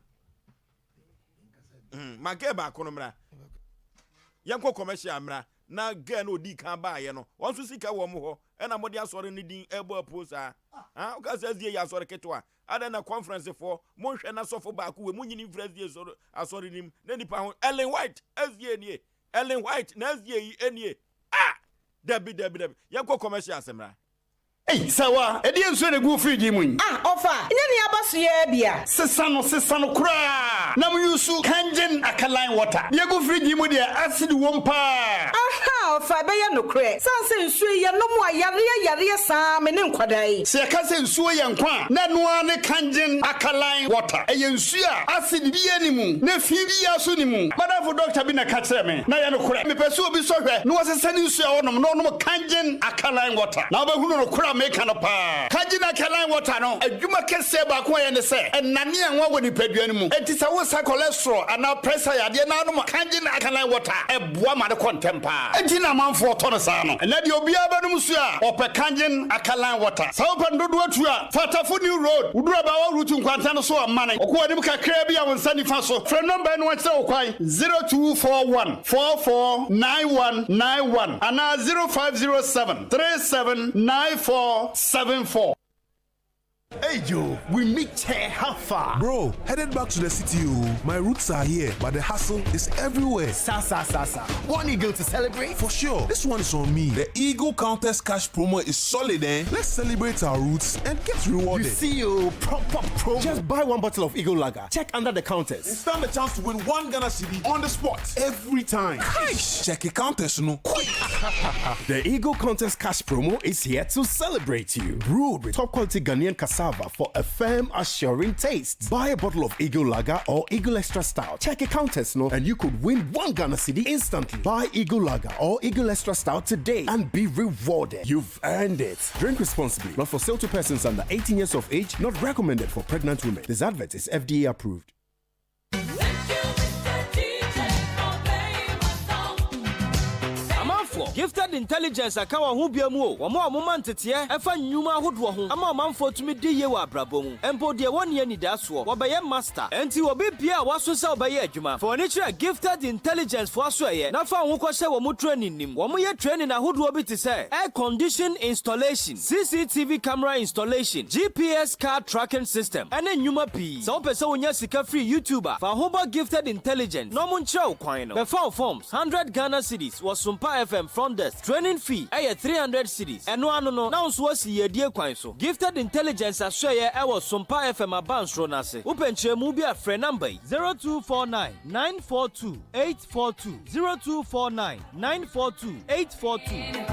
Ma girl baako no mmra. Yɛnkɔ commercial mmra na girl no odi kan baayɛ no wɔn nso sika wɔ wɔn hɔ ɛna wɔde asɔre no din ɛbɔ apuo saa. Ah, woka sɛ SDA yɛ asɔre ketewa. Adɛn na conference foɔ mo nhwɛ na sɔfo baako wei mo nyini mfiri SDA sɔre asɔre nim na nipa ho Ellen White SDA nie Ellen White na SDA yi nie ah dabi dabi dabi yɛnkɔ commercial asɛmra. Ei Sawa, ɛdeɛn nsuo na ɛgu wo fridge yi mu yi? Ah ɔfa, nyɛ nea aba so yi ara bi a? Sesa no, sesa no koraa na mo use Kangen alkaline water. Deɛ ɛgu fridge yi mu deɛ acid wom paa. Ahaa ɔfa, ɛbɛyɛ nokorɛ. Sane sɛ nsuo yi yɛnom a, yareɛ yareɛ saa me ne nkwadaa yi. Sɛ yɛka sɛ nsuo yɛ nkwa a, na ɛno ara ne Kangen alkaline water. Ɛyɛ nsuo a acid biara nni mu, na fi biara nso nni mu. Madamfo. M'adamfo dɔkta bi na ɛka kyerɛɛ me, na ɛyɛ nokorɛ. Mepɛ sɛ obi sɔ hwɛ na wɔsesa ne nsuo a ɔnom na ɔnom Kangen Alkaline Water, na wobɛhunu nokorɛ a meka no paa. Kangen Alkaline Water no, adwuma kɛseɛ baako a ɛyɛ ne sɛ, ɛnane anwa wɔ nipadua no mu. Enti sɛ woresa cholesterol anaa pressure yadeɛ na wonom Kangen Alkaline Water a, ɛboa ma no kɔ ntɛm paa. Enti na amanfoɔ tɔ no saa no. Ɛnnɛ deɛ obiara bɛnom nsuo a, ɔpɛ Kangen Alkaline Water. Sɛ wopɛ no dodoɔ tu a, fa Tafo New Road, woduru Abaawa Route nkwanta no so a, mane kɔ w'anim kakraa bi a wo nsa nifa so. Frɛ nɔmba yi na wɔnkyerɛ wo kwan, 0241 44 9191 anaa 0507 37 94 74. Hey Joe, we meet here, how far? Bro, headed back to the city, oh. My roots are here, but the hustle is everywhere. Sa sa sa sa. One eagle to celebrate? For sure. This one is on me. The Eagle Countess Cash promo is solid, eh? Let's celebrate our roots and get rewarded. You see, oh, proper promo. Just buy one bottle of Eagle Lager. Check under the counters. And stand a chance to win one Ghana cedi on the spot every time. Cash! Check your counters, no. Quick! The Eagle Contest Cash promo is here to celebrate you. Brewed with top quality Ghanaian cassava for a firm, assuring taste. Buy a bottle of Eagle Lager or Eagle Extra Stout. Check a counters, no, and you could win one Ghana cedi instantly. Buy Eagle Lager or Eagle Extra Stout today and be rewarded. You've earned it. Drink responsibly. Not for sale to persons under 18 years of age. Not recommended for pregnant women. This advert is FDA approved. Amanfoɔ, Gifted Intelligence aka wɔn ho bia mu o, wɔn a wɔma nteteɛ ɛfa nnwuma ahodoɔ ho ama ɔmanfoɔ tumi di yie wɔ abrabɔ mu, mpo deɛ wɔnni anidaasoɔ, wɔbɛyɛ master. Ɛnti obi biaa a waso sɛ ɔbɛyɛ adwuma, fa w'ani kyerɛ Gifted Intelligence foɔ asoɛeɛ na fa wo ho kɔhyɛ wɔn training no mu. Wɔyɛ training ahodoɔ bi te sɛ Air Condition Installation, CCTV Camera Installation, GPS Car Tracking System, ɛne nnwuma pii. Sɛ wopɛ sɛ wonya sika firi YouTube a, fa wo ho bɔ Gifted Intelligence na wɔnkyerɛ wo kwan no. Bɛfa wo forms, 100 Ghana cedis, wɔ Sompa FM front desk. Training fee yɛ 300 cedis. Ɛno ano no, na wo nso woasi yiedie kwan so. Gifted Intelligence asoɛeɛ wɔ Sompa FM abansoro no ase. Wopɛ nkyerɛmu bi a, frɛ number yi, 0249 942 842, 0249 942 842.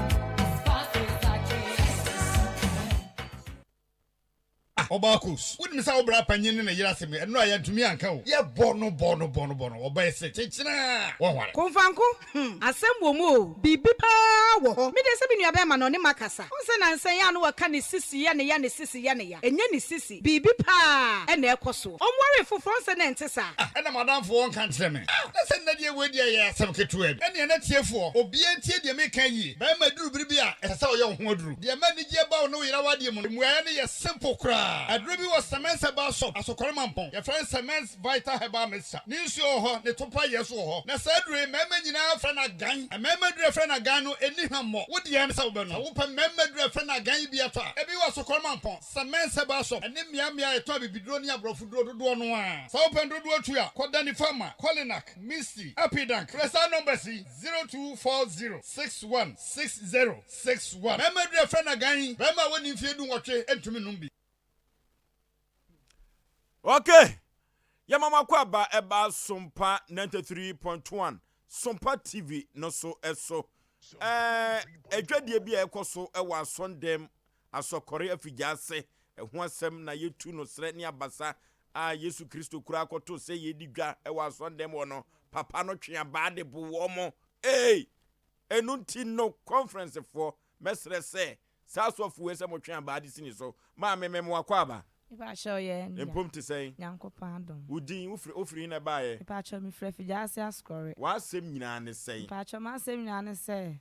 Ah, ɔbaa Kos, wonim sɛ wo bra panyin ne ne yere asɛm yi, ɛno a yɛantumi anka o. Yɛbɔ no bɔ no bɔ no bɔ no, ɔbaa yi se, Kyekyena! Wɔnware. Komfanko, hmm, asɛm wɔ mu o, biribi paa wɔ hɔ. Me deɛ sɛ me nua bɛɛma no ɔne makasa. Wohu sɛ nansa yi a na wɔka ne sisi yɛ ne ya ne sisi yɛ ne ya. Ɛnyɛ ne sisi, biribi paa na ɛkɔ soɔ. Ɔnwaree foforɔ, wohu sɛ na ɛnte saa. Ah, ɛna m'adamfo ɔnka nkyerɛ me. Ah, na sɛ nnɛ deɛ wei deɛ ɛyɛ asɛm ketewa bi. Ɛnneɛ n'atiefoɔ, obiara ntie deɛ mereka yi yie. Barima duru bere bi a, ɛsɛ sɛ ɔyɛ wo ho aduru. Deɛ ɛma anigyeɛ ba wo ne wo yere awadeɛ mu no, mmuaeɛ no yɛ simple koraa. Aduro bi wɔ Semens Herbal Shop, Asokore Mampong. Yɛfrɛ no Semens Vital Herbal Mixture. Ne nsuo wɔ hɔ, ne topa yɛ nso wɔ hɔ. Na saa aduro yi, mmarima nyinaa frɛ no agan. Mmarima aduro a yɛfrɛ no agan no, ɛnni hwammɔ. Wo deɛ ne sɛ wobɛnom. Sɛ wopɛ mmarima aduro a yɛfrɛ no agan yi bi atɔ a, ebi wɔ Asokore Mampong, Semens Herbal Shop, ɛne mmeammea a yɛtɔn abibiduro ne aborɔfo duro dodoɔ no ara. Sɛ wopɛ no dodoɔ tu a, kɔ Danny Pharma, Kolinak, Misty, Apidank. Frɛ saa numbers yi, 0240 61 60 61. Mmarima aduru a yɛfrɛ no agan yi, barima a wadi mfeɛ dunwɔtwe ntumi nnom bi. Okay, yɛma mo akɔ aba ɛba Sompa 93.1 Sompa TV no so ɛso. Ɛɛ adwadie bi a ɛkɔ so ɛwɔ asɔndɛm asɔkɔre afigya ase ɛho asɛm na yɛtu no serɛ ne abasa a Yesu Kristo koraa kɔto sɛ yɛdi dwa ɛwɔ asɔndɛm hɔ no papa no twe abaa de bo wɔn mo. Ee! Ɛno nti no conference foɔ mɛsrɛ sɛ saa asɔfo wei sɛ motwe abaa de si ne so. Maame me mo akwaaba. Mepakyɛw yɛ nea. Mpom te sɛn? Nyankopɔn adom. Wo din, wo firi, wo firi he na ɛbaeɛ? Mepakyɛw me firi Afigya-ase Asukɔre. W'asɛm nyinaa ne sɛn? Mepakyɛw m'asɛm nyinaa ne sɛ,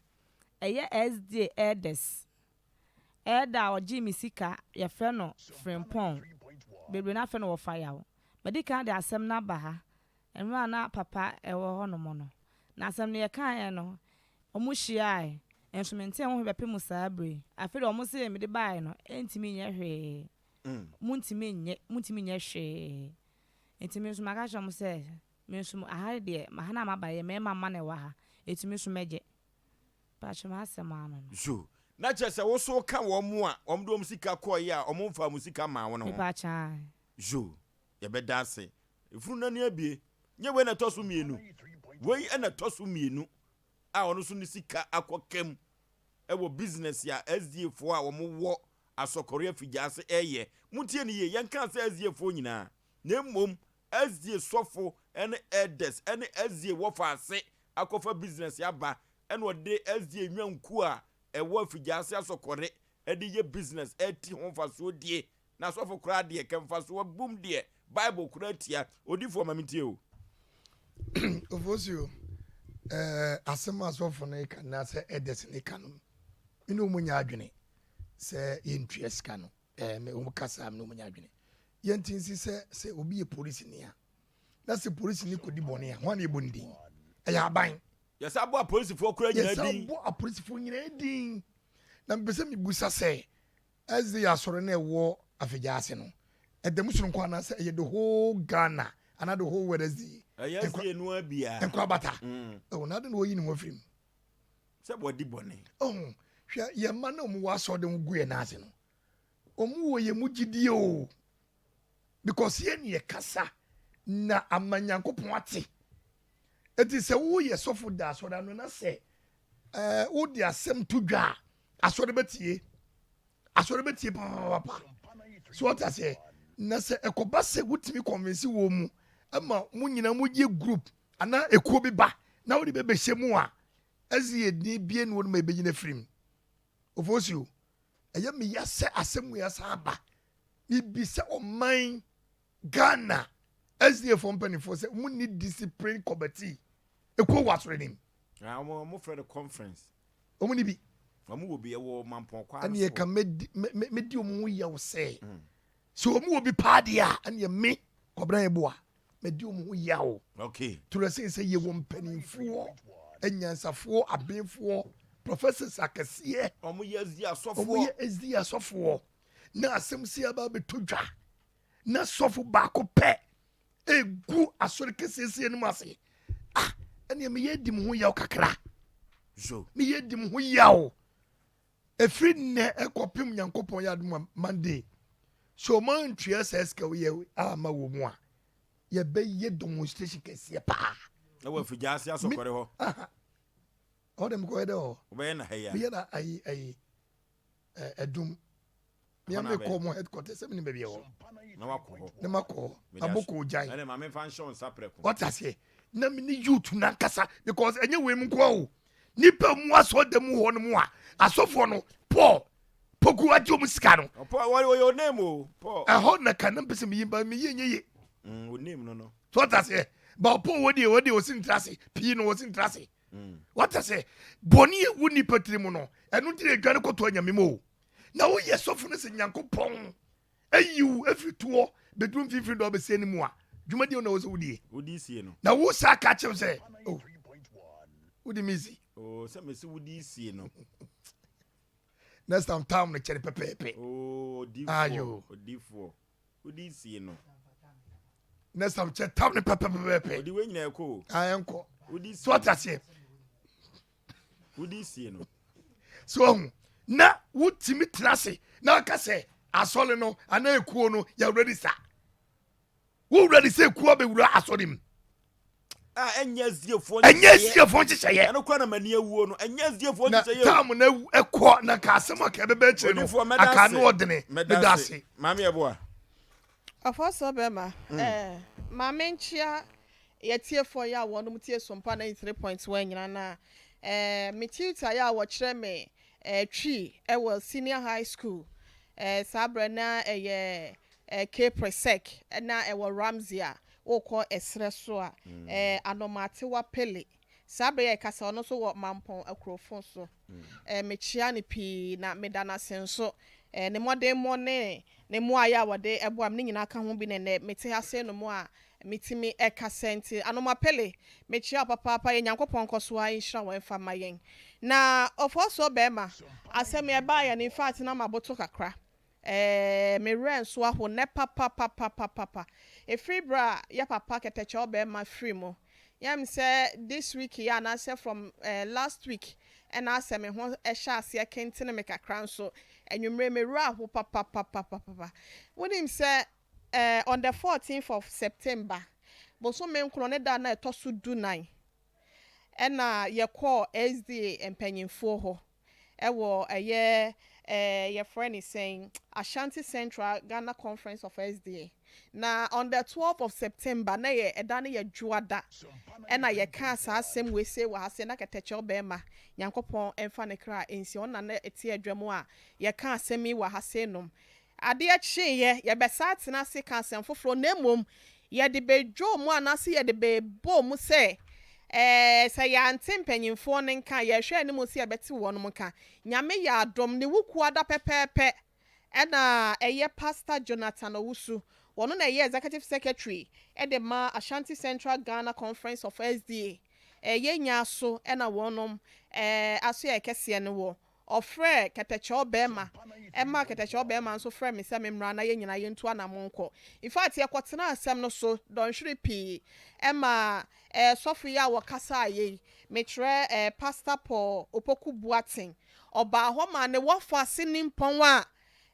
ɛyɛ SDA elders, elder a ɔgyee me sika, yɛfrɛ no Frimpong, bebree no ara frɛ no Wɔfayaw. Madi kan de asɛm no aba ha, Mmerɛ a na papa wɔ hɔ nom no, na asɛm no yɛkaeɛ no, wɔn hyiaae, nso mentee ho hwee bɛpem saa berɛ yi. Afei deɛ wɔn se mede baeɛ no ntumi nyɛ hwee, montumi nnye, montumi nyɛ hwee. Nti me nso maka akyerɛ wɔn sɛ, me nso aha deɛ, ha no a maba yi, mmarima mma na ɛwɔ ha, enti me nso mɛgye. Mpakyɛ m'asɛm ano no. So na kyerɛ sɛ wo nso woka wɔn a wɔde wɔn sika kɔeɛ a wɔmfaa wɔn sika mmaa wo no ho? Mepakyɛ ae. Zo, yɛbɛda ase. Efunu no ani abue. Nyɛ wei na ɛtɔ so mmienu. Wei na ɛtɔ so mmienu a ɔno nso ne sika akɔka mu wɔ business a SDA foɔ a wɔwɔ Asɔkɔre Afigya ase reyɛ. Montie no yie, yɛnkaa sɛ SDA foɔ nyinaa, na mmom SDA sɔfo ne elders ne SDA wɔfaase akɔfa business aba ɛna ɔde SDA nnwankuo a ɛwɔ afigyaase asɔkɔre de yɛ business ɛti ho mfasoɔ die. Na sɔfo koraa deɛ kɛ mfasoɔ bum deɛ bible koraa tia. Odifoɔ ma mentie o. Ofosuo, eh, asɛm a sɔfo no reka no sɛ elders no reka no, me ne wɔn nyɛ adwene sɛ yɛntua sika no. Eh, me wɔn kasa me ne wɔn nyɛ adwene. Yɛnte nsi sɛ sɛ obi yɛ polisini a, na sɛ polisini kɔdi bɔne a, hwan na yɛbɔ ne din? Ɛyɛ aban. Yɛsan bɔ apolisifoɔ koraa nyinaa din. Yɛsan bɔ apolisifoɔ nyinaa din. Na mepɛ sɛ mebusa sɛ, SDA asɔre no a ɛwɔ Afigya ase no, ɛda mu soronko anaasɛ ɛyɛ the whole Ghana anaa the whole world SDA? Ɛyɛ SDA no ara biara. Nkorabata. Oh, na adɛn na wɔyi ne ho afiri mu? Sɛ wɔadi bɔne. Oh, hwɛ, yɛn mma no a wɔwɔ asɔre de ho gu yɛn nan ase no, wɔn wɔ yɛn mu gyidie o. Because yɛn ne yɛkasa na ama Nyankopɔn ate. Eti sɛ woyɛ sɔfo da asɔre ano na sɛ ɛɛ wode asɛm to dwa a, asɔre bɛtie. Asɔre bɛtie papapapa. So wɔte aseɛ? Na sɛ ɛkɔba sɛ wotumi convince wɔn mu ma mo nyinaa moyɛ group anaa ekuo bi ba na wode bɛbɛhyɛ mu a, ɛdze yɛ din bie ne wɔn ma ɛbɛgyina firi mu. Ofosuo, ɛyɛ me ya sɛ asɛm wei asan aba. Mebisa ɔman Ghana SDA foɔ mpanimfoɔ sɛ wɔn nni discipline committee ekuo wɔ asɔre nim. Na wɔn wɔn frɛ no conference. Wɔn ni bi. Wɔn wɔ bi ɛwɔ mampɔn kwan so. Ɛnneɛ ka mɛdi mɛ mɛdi wɔn ho yaw sɛ sɛ wɔn wɔ bi paa deɛ a ɛnneɛ me Kwabena Yeboah mɛdi wɔn ho yaw. Okay. To the sense sɛ yɛwɔ mpanimfoɔ, anyansafoɔ, abenfoɔ, professors akɛseɛ. Wɔn yɛ SDA asɔfoɔ. Wɔn yɛ SDA asɔfoɔ. Na asɛm si aba abɛtɔ dwa. Na sɔfo baako pɛ egu asɔre kɛseɛseɛ no mu ase. Ah, ɛnneɛ meyɛ di mo ho yaw kakra. So. Meyɛ di mo ho yaw. Ɛfiri nnɛ ɛkɔpem Nyankopɔn yɛ adom a Monday, sɛ ɔma ntua saa sika wei yɛ ama wɔ mu a, yɛbɛyɛ demonstration kɛseɛ paa. Ɛwɔ afigya ase asɔkɔre hɔ. Ɔwɔ dɛ mekɔyɛ dɛ hɔ. Wobɛyɛ na ha yi a. Meyɛ na ayi ayi ɛdum. Mea mekɔ mo headquarters sɛ menim baabi ɛwɔ. Na wakɔ hɔ. Na makɔ hɔ. Mabɔ kɔ ogyan. Ɛnna maame nfa nhyɛ wo nsa prɛko. Wate aseɛ? Na me ne youth nankasa because ɛnyɛ wei mu nko o. Nipa mu asɔɔdan mu hɔ no mu a asɔfoɔ no Paul Poku agye wɔn sika no. Paul wɔyɛ wɔyɛ onim o Paul. Ɛhɔ na ka na mpɛ sɛ meyi ba meyi nye ye. Mm, onim no no. So wate aseɛ? Ba Paul wɔ deɛ wɔ deɛ ɔsi ntra ase pii no ɔsi ntra ase. Mm. Wate aseɛ? Bɔne ewu nipa tiri mu no ɛno nti na edwane kɔtɔ anyame mu o. Na woyɛ sɔfo no sɛ Nyankopɔn ayi wo afiri toɔ bɛduru mfimfini dɔ bɛsie no mu a, dwumadie na wɔ sɛ wodie. Wodi sie no. Na wo saa ka kyerɛ sɛ, oh, wodi me si. Oh, sɛ mesi wodi sie no. Next time time no kyɛre pɛpɛɛpɛ. Oh, odifoɔ, odifoɔ, wodi sie no. Next time kyɛ tam no pɛpɛpɛpɛ. Odi wei nyinaa ɛkɔ o. Ah, ɛnkɔ. Wodi sie. So ɔte aseɛ. Wodi sie no. So ɔhu na wotumi tena ase na aka sɛ asɔre no anaa ekuo no yɛ register. Wo register ekuo abɛwura asɔre mu. A ɛnyɛ aziefoɔ nhyehyɛeɛ. Ɛnyɛ aziefoɔ nhyehyɛeɛ. Ɛno kora na m'ani awuo no. Ɛnyɛ aziefoɔ nhyehyɛeɛ. Na tam na ɛkɔ na ka asɛm a ka ɛbɛbɛ akyire no aka no ɔdene. Meda ase. Maame Ɛboa. Ɔfɔsɔ bɛma ɛɛ maame nkyia Yɛtiefoɔ yi a wɔnom tie Sompa 93.1 nyina no a, eh, me tutor yi a wɔkyerɛ me eh, Twi wɔ senior high school, eh, saa berɛ na ɛyɛ eh, K Presec, na ɛwɔ Ramsey a wokɔ ɛserɛ so a, eh, Anomatewa Pele, saa berɛ yi a yɛkasa ɔno nso wɔ Mampɔn Akurofo so. Eh, mekyea no pii na meda no ase nso. Eh, ne mmɔdenmmɔ ne ne mmoaeɛ a wɔde boa me no nyinaa ka ho bi na ɛnnɛ mete ha sei nom a metumi kasa nti. Anoma Pele, mekyea wo papaapa, yɛn Nyankopɔn nkɔ so ara nhyira wo mfa mma yɛn. Na Ofosuo barima, asɛm yi ɛbaeɛ no, in fact na maboto kakra. Eeh me werɛ nso aho nnɛ papapapapapa. Ɛfiri berɛ a yɛ papa kɛtɛkyɛw barima firi mu. Yɛ me sɛ this week yi anaasɛ from eh last week ɛna asɛ me ho hyɛ aseɛ kentene me kakra nso anwummere me werɛ aho papapapapapa. Wonim sɛ eh on the 14th of September, bosome nkron ne da no a ɛtɔ so du nan ɛna yɛkɔɔ SDA mpanyinfoɔ hɔ. Ɛwɔ ɛyɛ eh, yɛfrɛ ne sɛn, Ashanti Central Ghana Conference of SDA. Na on the 12 of September, na yɛ ɛda no yɛ Dwoada, ɛna yɛkaa saa asɛm wei sei wɔ ha sei, na kɛtɛkyɛw bɛɛma, Nyankopɔn mfa ne kra nsie, ɔno na na ɛte adwa mu a yɛkaa asɛm yi wɔ ha sei nom. Adeɛ kyeeɛ, yɛbɛsan atena ase ka asɛm foforɔ, na mmom yɛde bɛdwoo mu anaase yɛde bɛbɔɔ mu sɛ, ɛɛ, sɛ yɛante mpanyimfoɔ no nka a, yɛrehwɛ anim sɛ yɛbɛte wɔnom nka. Nyame yɛ adom, ne Wukuada pɛpɛɛpɛ ɛna ɛyɛ Pastor Jonathan Owusu, wɔno na ɛyɛ Executive Secretary de ma Ashanti Central Ghana Conference of SDA, ɛyɛ nyaa so ɛna wɔnom ɛɛ asoɛeɛ kɛseɛ no wɔ. Ɔfrɛɛ kɛtɛkyɛw barima maa kɛtɛkyɛw barima nso frɛɛ me sɛ memmra na yɛn nyinaa yɛntu anammɔn nkɔ. In fact, yɛkɔtenaa asɛm no so dɔnhwere pii ma eh, sɔfo yi a wɔkasaeɛ yi, mekyerɛ eh, Pastor Paul Opoku Boateng, ɔbaa hɔ maa ne wɔfaase nimpɔn a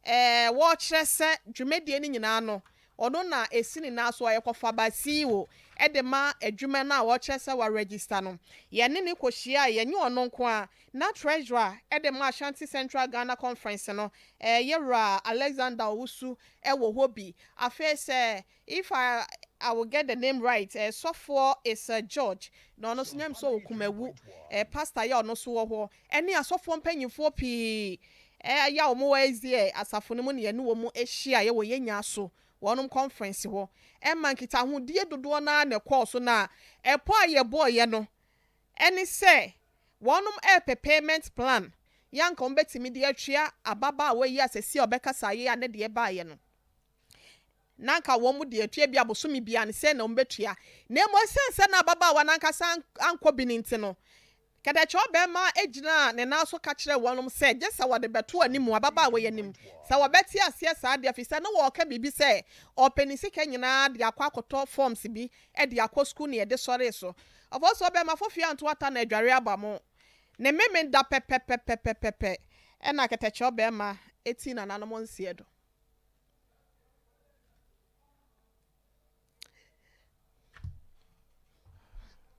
eh, wɔrekyerɛ sɛ dwumadie no nyinaa no, Ɔno na esi ne nan so, ɔyɛ kɔfaba CEO de ma adwuma no a ɔkyerɛ sɛ wa register no. Yɛne no kɔhyiae, ɛnyɛ ɔno nko ara, na Treasurer de ma Ashanti Central Ghana Conference no, Yɛwura Alexander Owusu wɔ hɔ bi. Afei sɛ, if I I will get the name right, Sɔfoɔ Issa George, na ɔno nso nyɛ me sɛ ɔwɔ Kumawu, Pastor yɛ ɔno nso wɔ hɔ, ɛne asɔfoɔ mpanyinfoɔ pii yɛ a wɔn wɔ SDA asafo no mu na yɛne wɔn hyiaeɛ wɔ yɛn nyaa so wɔnom conference hɔ ɛma nkitahodie dodoɔ no ara na ɛkɔɔ so na ɛpɔ a yɛbɔeɛ no ɛne sɛ wɔnom ɛrepɛ payment plan yɛ anka wɔn bɛtumi de atua ababaawa yi a sɛsi a ɔbɛkasa yɛ a ne deɛ baeɛ no. Na anka wɔn de atua ebia bosome biara no, sɛn na wɔbɛtua. Na mmom ɛsiane sɛ na ababaawa no ankasa ankɔ bi no nti no, kɛtɛkyɛ ɔbarima gyinaa ne nan so ka kyerɛɛ wɔn sɛ gye sɛ wɔde bɛto anim, ababaawa yi anim, sɛ wɔbɛte aseɛ saa deɛ, ɛfiri sɛ na wɔreka biribi sɛ ɔrepɛ ne sika nyinaa de akɔ akɔtɔ forms bi de akɔ sukuu na yɛde sɔree so. Ɔfɔɔ sɛ ɔbarima fofie anto ata na adware aba mo. Ne memenda pɛpɛpɛpɛpɛpɛ ɛna kɛtɛkyɛ ɔbarima tii nananom nseɛ do.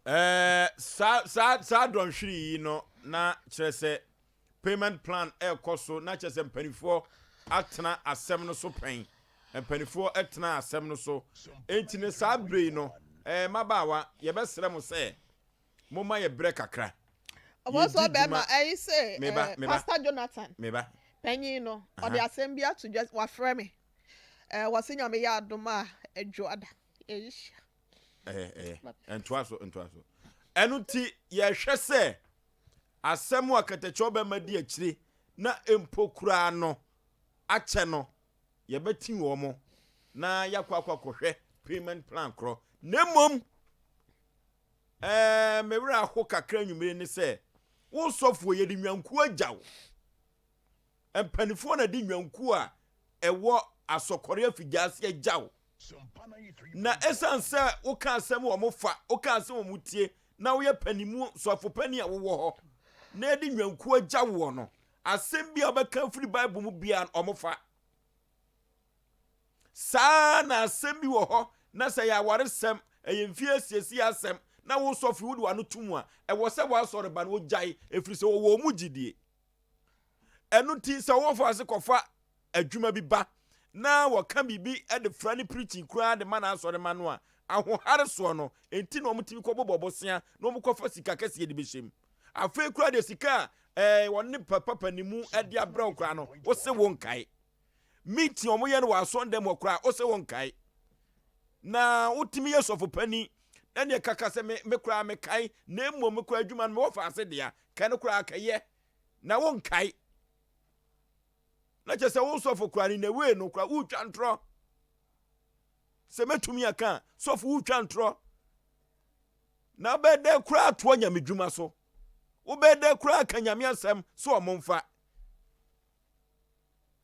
Ɛɛ saa saa saa dɔnhwere yi no na kyerɛ sɛ payment plan ɛrekɔ so na kyerɛ sɛ mpanimfoɔ atena asɛm no so pɛn mpanimfoɔ atena asɛm no so enti ne saa bere yi no ɛɛ mmabaawa yɛbɛsrɛ mo sɛ Momma yɛ brɛ kakra. Ɔbɔsɔ Yɛdi bɛrima dwuma. ɛyi se Meba, eh, meba. Pastor Jonathan Meba. panyin no ɔde Aha. asɛm bi ato dwa wafrɛ me eh, wɔse Nyame yɛ adom a adwoada yɛhyia. Ɛyɛ, ɛyɛ. Ɛntoa so, ɛntoa so. Ɛno nti, yɛhwɛ sɛ asɛm a katakyɛ bɛma di akyire na mpo koraa no akyɛ no, yɛbɛti wɔn na yɛakɔ akɔ akɔhwɛ payment plan korɔ. Na mmom, Ɛɛ, me werɛ aho kakra anwummere ne sɛ, wo sɔfoɔ, yɛde nnwankuo agya wo. Mpanimfoɔ na de nnwankuo a ɛwɔ asɔkɔre afigya ase agya wo. Na ɛsiane sɛ woka asɛm wɔn fa, woka asɛm wɔn tie, na woyɛ panimu sɔfo panin a wowɔ hɔ, na yɛde nnwankuo agya woɔ no, asɛm bi a wobɛka afiri Bible mu biara no, wɔfa. Saa ara na asɛm bi wɔ hɔ na sɛ ɛyɛ awaresɛm, ɛyɛ mfie asiesie asɛm, na wo sɔfo yi wode w'ano to mu a, ɛwɔ sɛ w'asɔreba no wɔgyae, ɛfiri sɛ wɔwɔ wɔn mu gyidie. Ɛno nti sɛ wɔfa ase kɔfa adwuma bi ba na wɔka biribi de fra ne preaching koraa de ma n'asɔrema no a, ahohare soɔ no, enti na wɔtumi kɔbobɔ bosea na wɔkɔfa sika kɛseɛ de bɛhyɛ mu. Afei koraa deɛ sika a ɛɛ wɔne papa panimu de abrɛ wo koraa no, wose wo nkae. Meeting a wɔyɛ no wɔ asɔndan mu hɔ koraa, wose wonkae. Na wotumi yɛ sɔfo panin, na neɛ kaka sɛ me, me koraa mekae, na mmom me koraa adwuma no mewɔ faase dea, ka no koraa kɛyɛ, na wonkae. Na kyerɛ sɛ wo sɔfo koraa no, in a way no koraa, wotwa ntorɔ. Sɛ mɛtumi aka a, sɔfo wotwa ntorɔ. Na wobɛyɛ dɛ koraa atoa nyame dwuma so. Wobɛyɛ dɛ koraa ka nyame asɛm sɛ ɔmo mfa.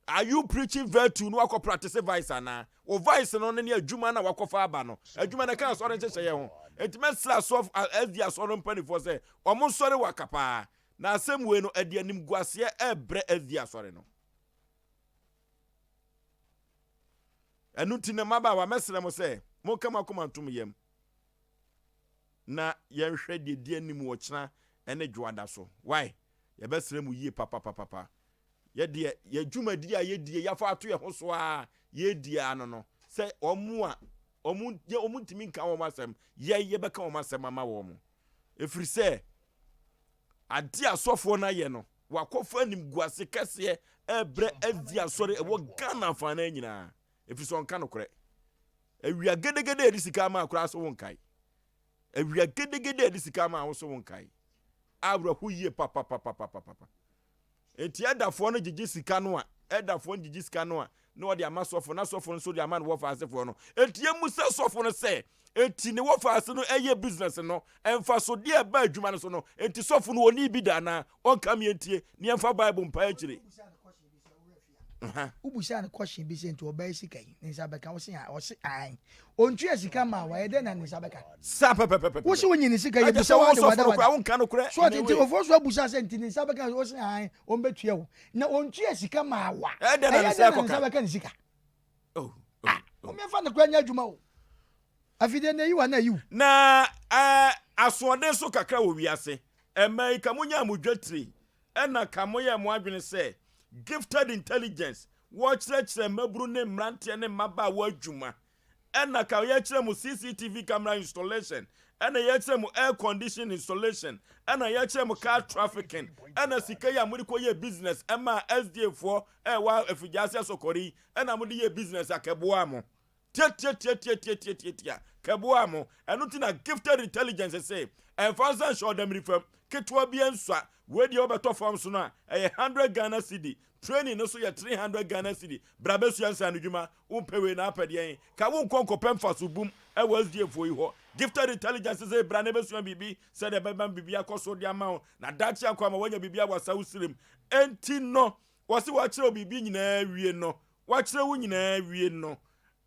Are you preaching virtue na wakɔ practice vice anaa? Wo vice no ne adwuma na wakɔfa aba no. Adwuma no ɛka asɔre nhyehyɛeɛ ho. Enti mɛsrɛ asɔf SD asɔre no mpanimfoɔ sɛ wɔn nsɔre waka paa. Na asɛm wei no ɛde animguaseɛ ɛrebrɛ SD asɔre no. Ɛno nti na mmabaawa mɛsrɛ mo sɛ monka mo akoma ntom yam na yɛnhwɛ deɛ di anim wɔ kyena ne dwoada so. Why? Yɛbɛsrɛ mo yie papapapapa. Yɛ deɛ, yɛ dwumadie a yɛdie, yɛafa ato yɛn ho so ara, yɛredie ara no no, sɛ wɔn a wɔn, wɔn ntumi nka wɔn asɛm, yɛn yɛbɛka wɔn asɛm ama wɔn. Ɛfiri sɛ, adeɛ a asɔfoɔ no ayɛ no, wakɔfa animguase kɛseɛ ɛrebrɛ adi asɔre ɛwɔ Ghana afanan nyinaa. Ɛfiri sɛ ɔnka nokorɛ. Awia gedegede a ɛde sika ama koraa so wonkae. Awia gedegede a ɛde sika ama wo so wonkae. Awerɛho yie papapapapapa. Enti ɛdafoɔ no gyegye sika no a, ɛdafoɔ no gyegye sika no a, na wɔde ama sɔfo, na sɔfo no nso de ama ne wɔfaasefoɔ no. Enti yɛmmisa sɔfo no sɛ, enti ne wɔfaase no ɛyɛ business no, mfasodeɛ a ɛba adwuma no so no, enti sɔfo no ɔnii bi da anaa? Ɔnka me yɛntie, na yɛmfa Bible mpae akyire. Wobusaa no question bi sɛ nti ɔbaa yi sika yi ne nsa bɛka wose a ɔse ae ɔntua sika ma wo ɛyɛ dɛn na ne nsa bɛka Saa pɛpɛpɛpɛ. Wose wonyi ne sika Agye yɛbusa sɛ wo wo ade sɔfo wada no wada koraa wonka nokorɛ so ɔte nti anyway. ofoɔ so abusa sɛ nti ne nsa bɛka wose ae ɔmbɛtua wo na ɔntua sika maa wo a Ɛyɛ dɛn na ne ɛyɛ nsa dɛn na ne ɛkɔka? nsa bɛka ne sika Oh, oh, ah oh. momyɛmfa nokorɛ nyɛ adwuma o afidie na ayi wa na ayi wo. Na eh, asoɔden so kakra wɔ wiase. Ɛmaa yi ka monyaa mo dwatire Ɛna ka moyɛɛ mo adwene sɛ Gifted Intelligence wɔkyerɛkyerɛ mmabunu ne mmeranteɛ ne mmabaawa adwuma. Ɛna ka yɛkyerɛ mo CCTV camera installation, ɛna yɛkyerɛ mo air condition installation, ɛna yɛkyerɛ mo car trafficking, ɛna sika yi a mode kɔyɛɛ business ɛmaa SDA foɔ ɛwɔ Afigyaase Asɔkɔre yi, ɛna mode yɛɛ business a kɛboaa mo. Tiatiatiatiatiatiatia, kɛboaa mo. Ɛno nti na Gifted Intelligence se, ɛmfa nsa nhyɛ ɔdammiri fam, ketewa biara nsua. Wei deɛ wobɛtɔ fam so no a, ɛyɛ 100 Ghana cedi. Training no nso yɛ 300 Ghana cedi. Bra bɛsua nsaanodwuma. Wompɛ wei na apɛ deɛn? Ka wonkɔ nkɔpɛ mfaso bum wɔ SDA foɔ yi hɔ. Gifted Intelligence se, bra na bɛsua biribi sɛdeɛ ɛbɛma biribi akɔ so de ama wo, na daakye akɔ ama woanya biribi awasa wo serem. Enti no, wɔse wɔakyerɛ wo biribi nyinaa awie no, Wakyerɛ wo nyinaa awie no,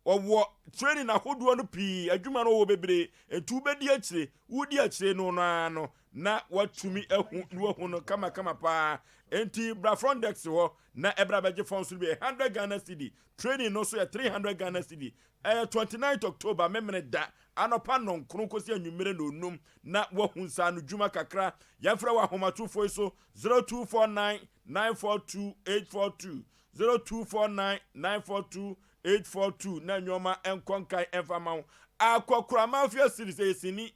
ɔwɔ training ahodoɔ no pii, adwuma no ɔwɔ bebree, nti wobɛdi akyire, wodi akyire no no ara no, na watumi ahu na wahu no kamakama paa. Nti bra front desk hɔ na ɛbra bɛgye forms no bi, ɛyɛ 100 Ghana cedi, training no nso yɛ 300 Ghana cedi. Ɛyɛ 29th October, Memene da, anɔpa nnɔnkron kɔsi anwummere nnɔnnum, na wahu nsaano dwuma kakra. Yɛmfrɛ wɔ ahomatorofoɔ yi so, 0249 942 842. 0249 942 842 na nneɛma nkɔ nkan mfa ma wo. Akɔkora Mafia series ɛyɛ sini.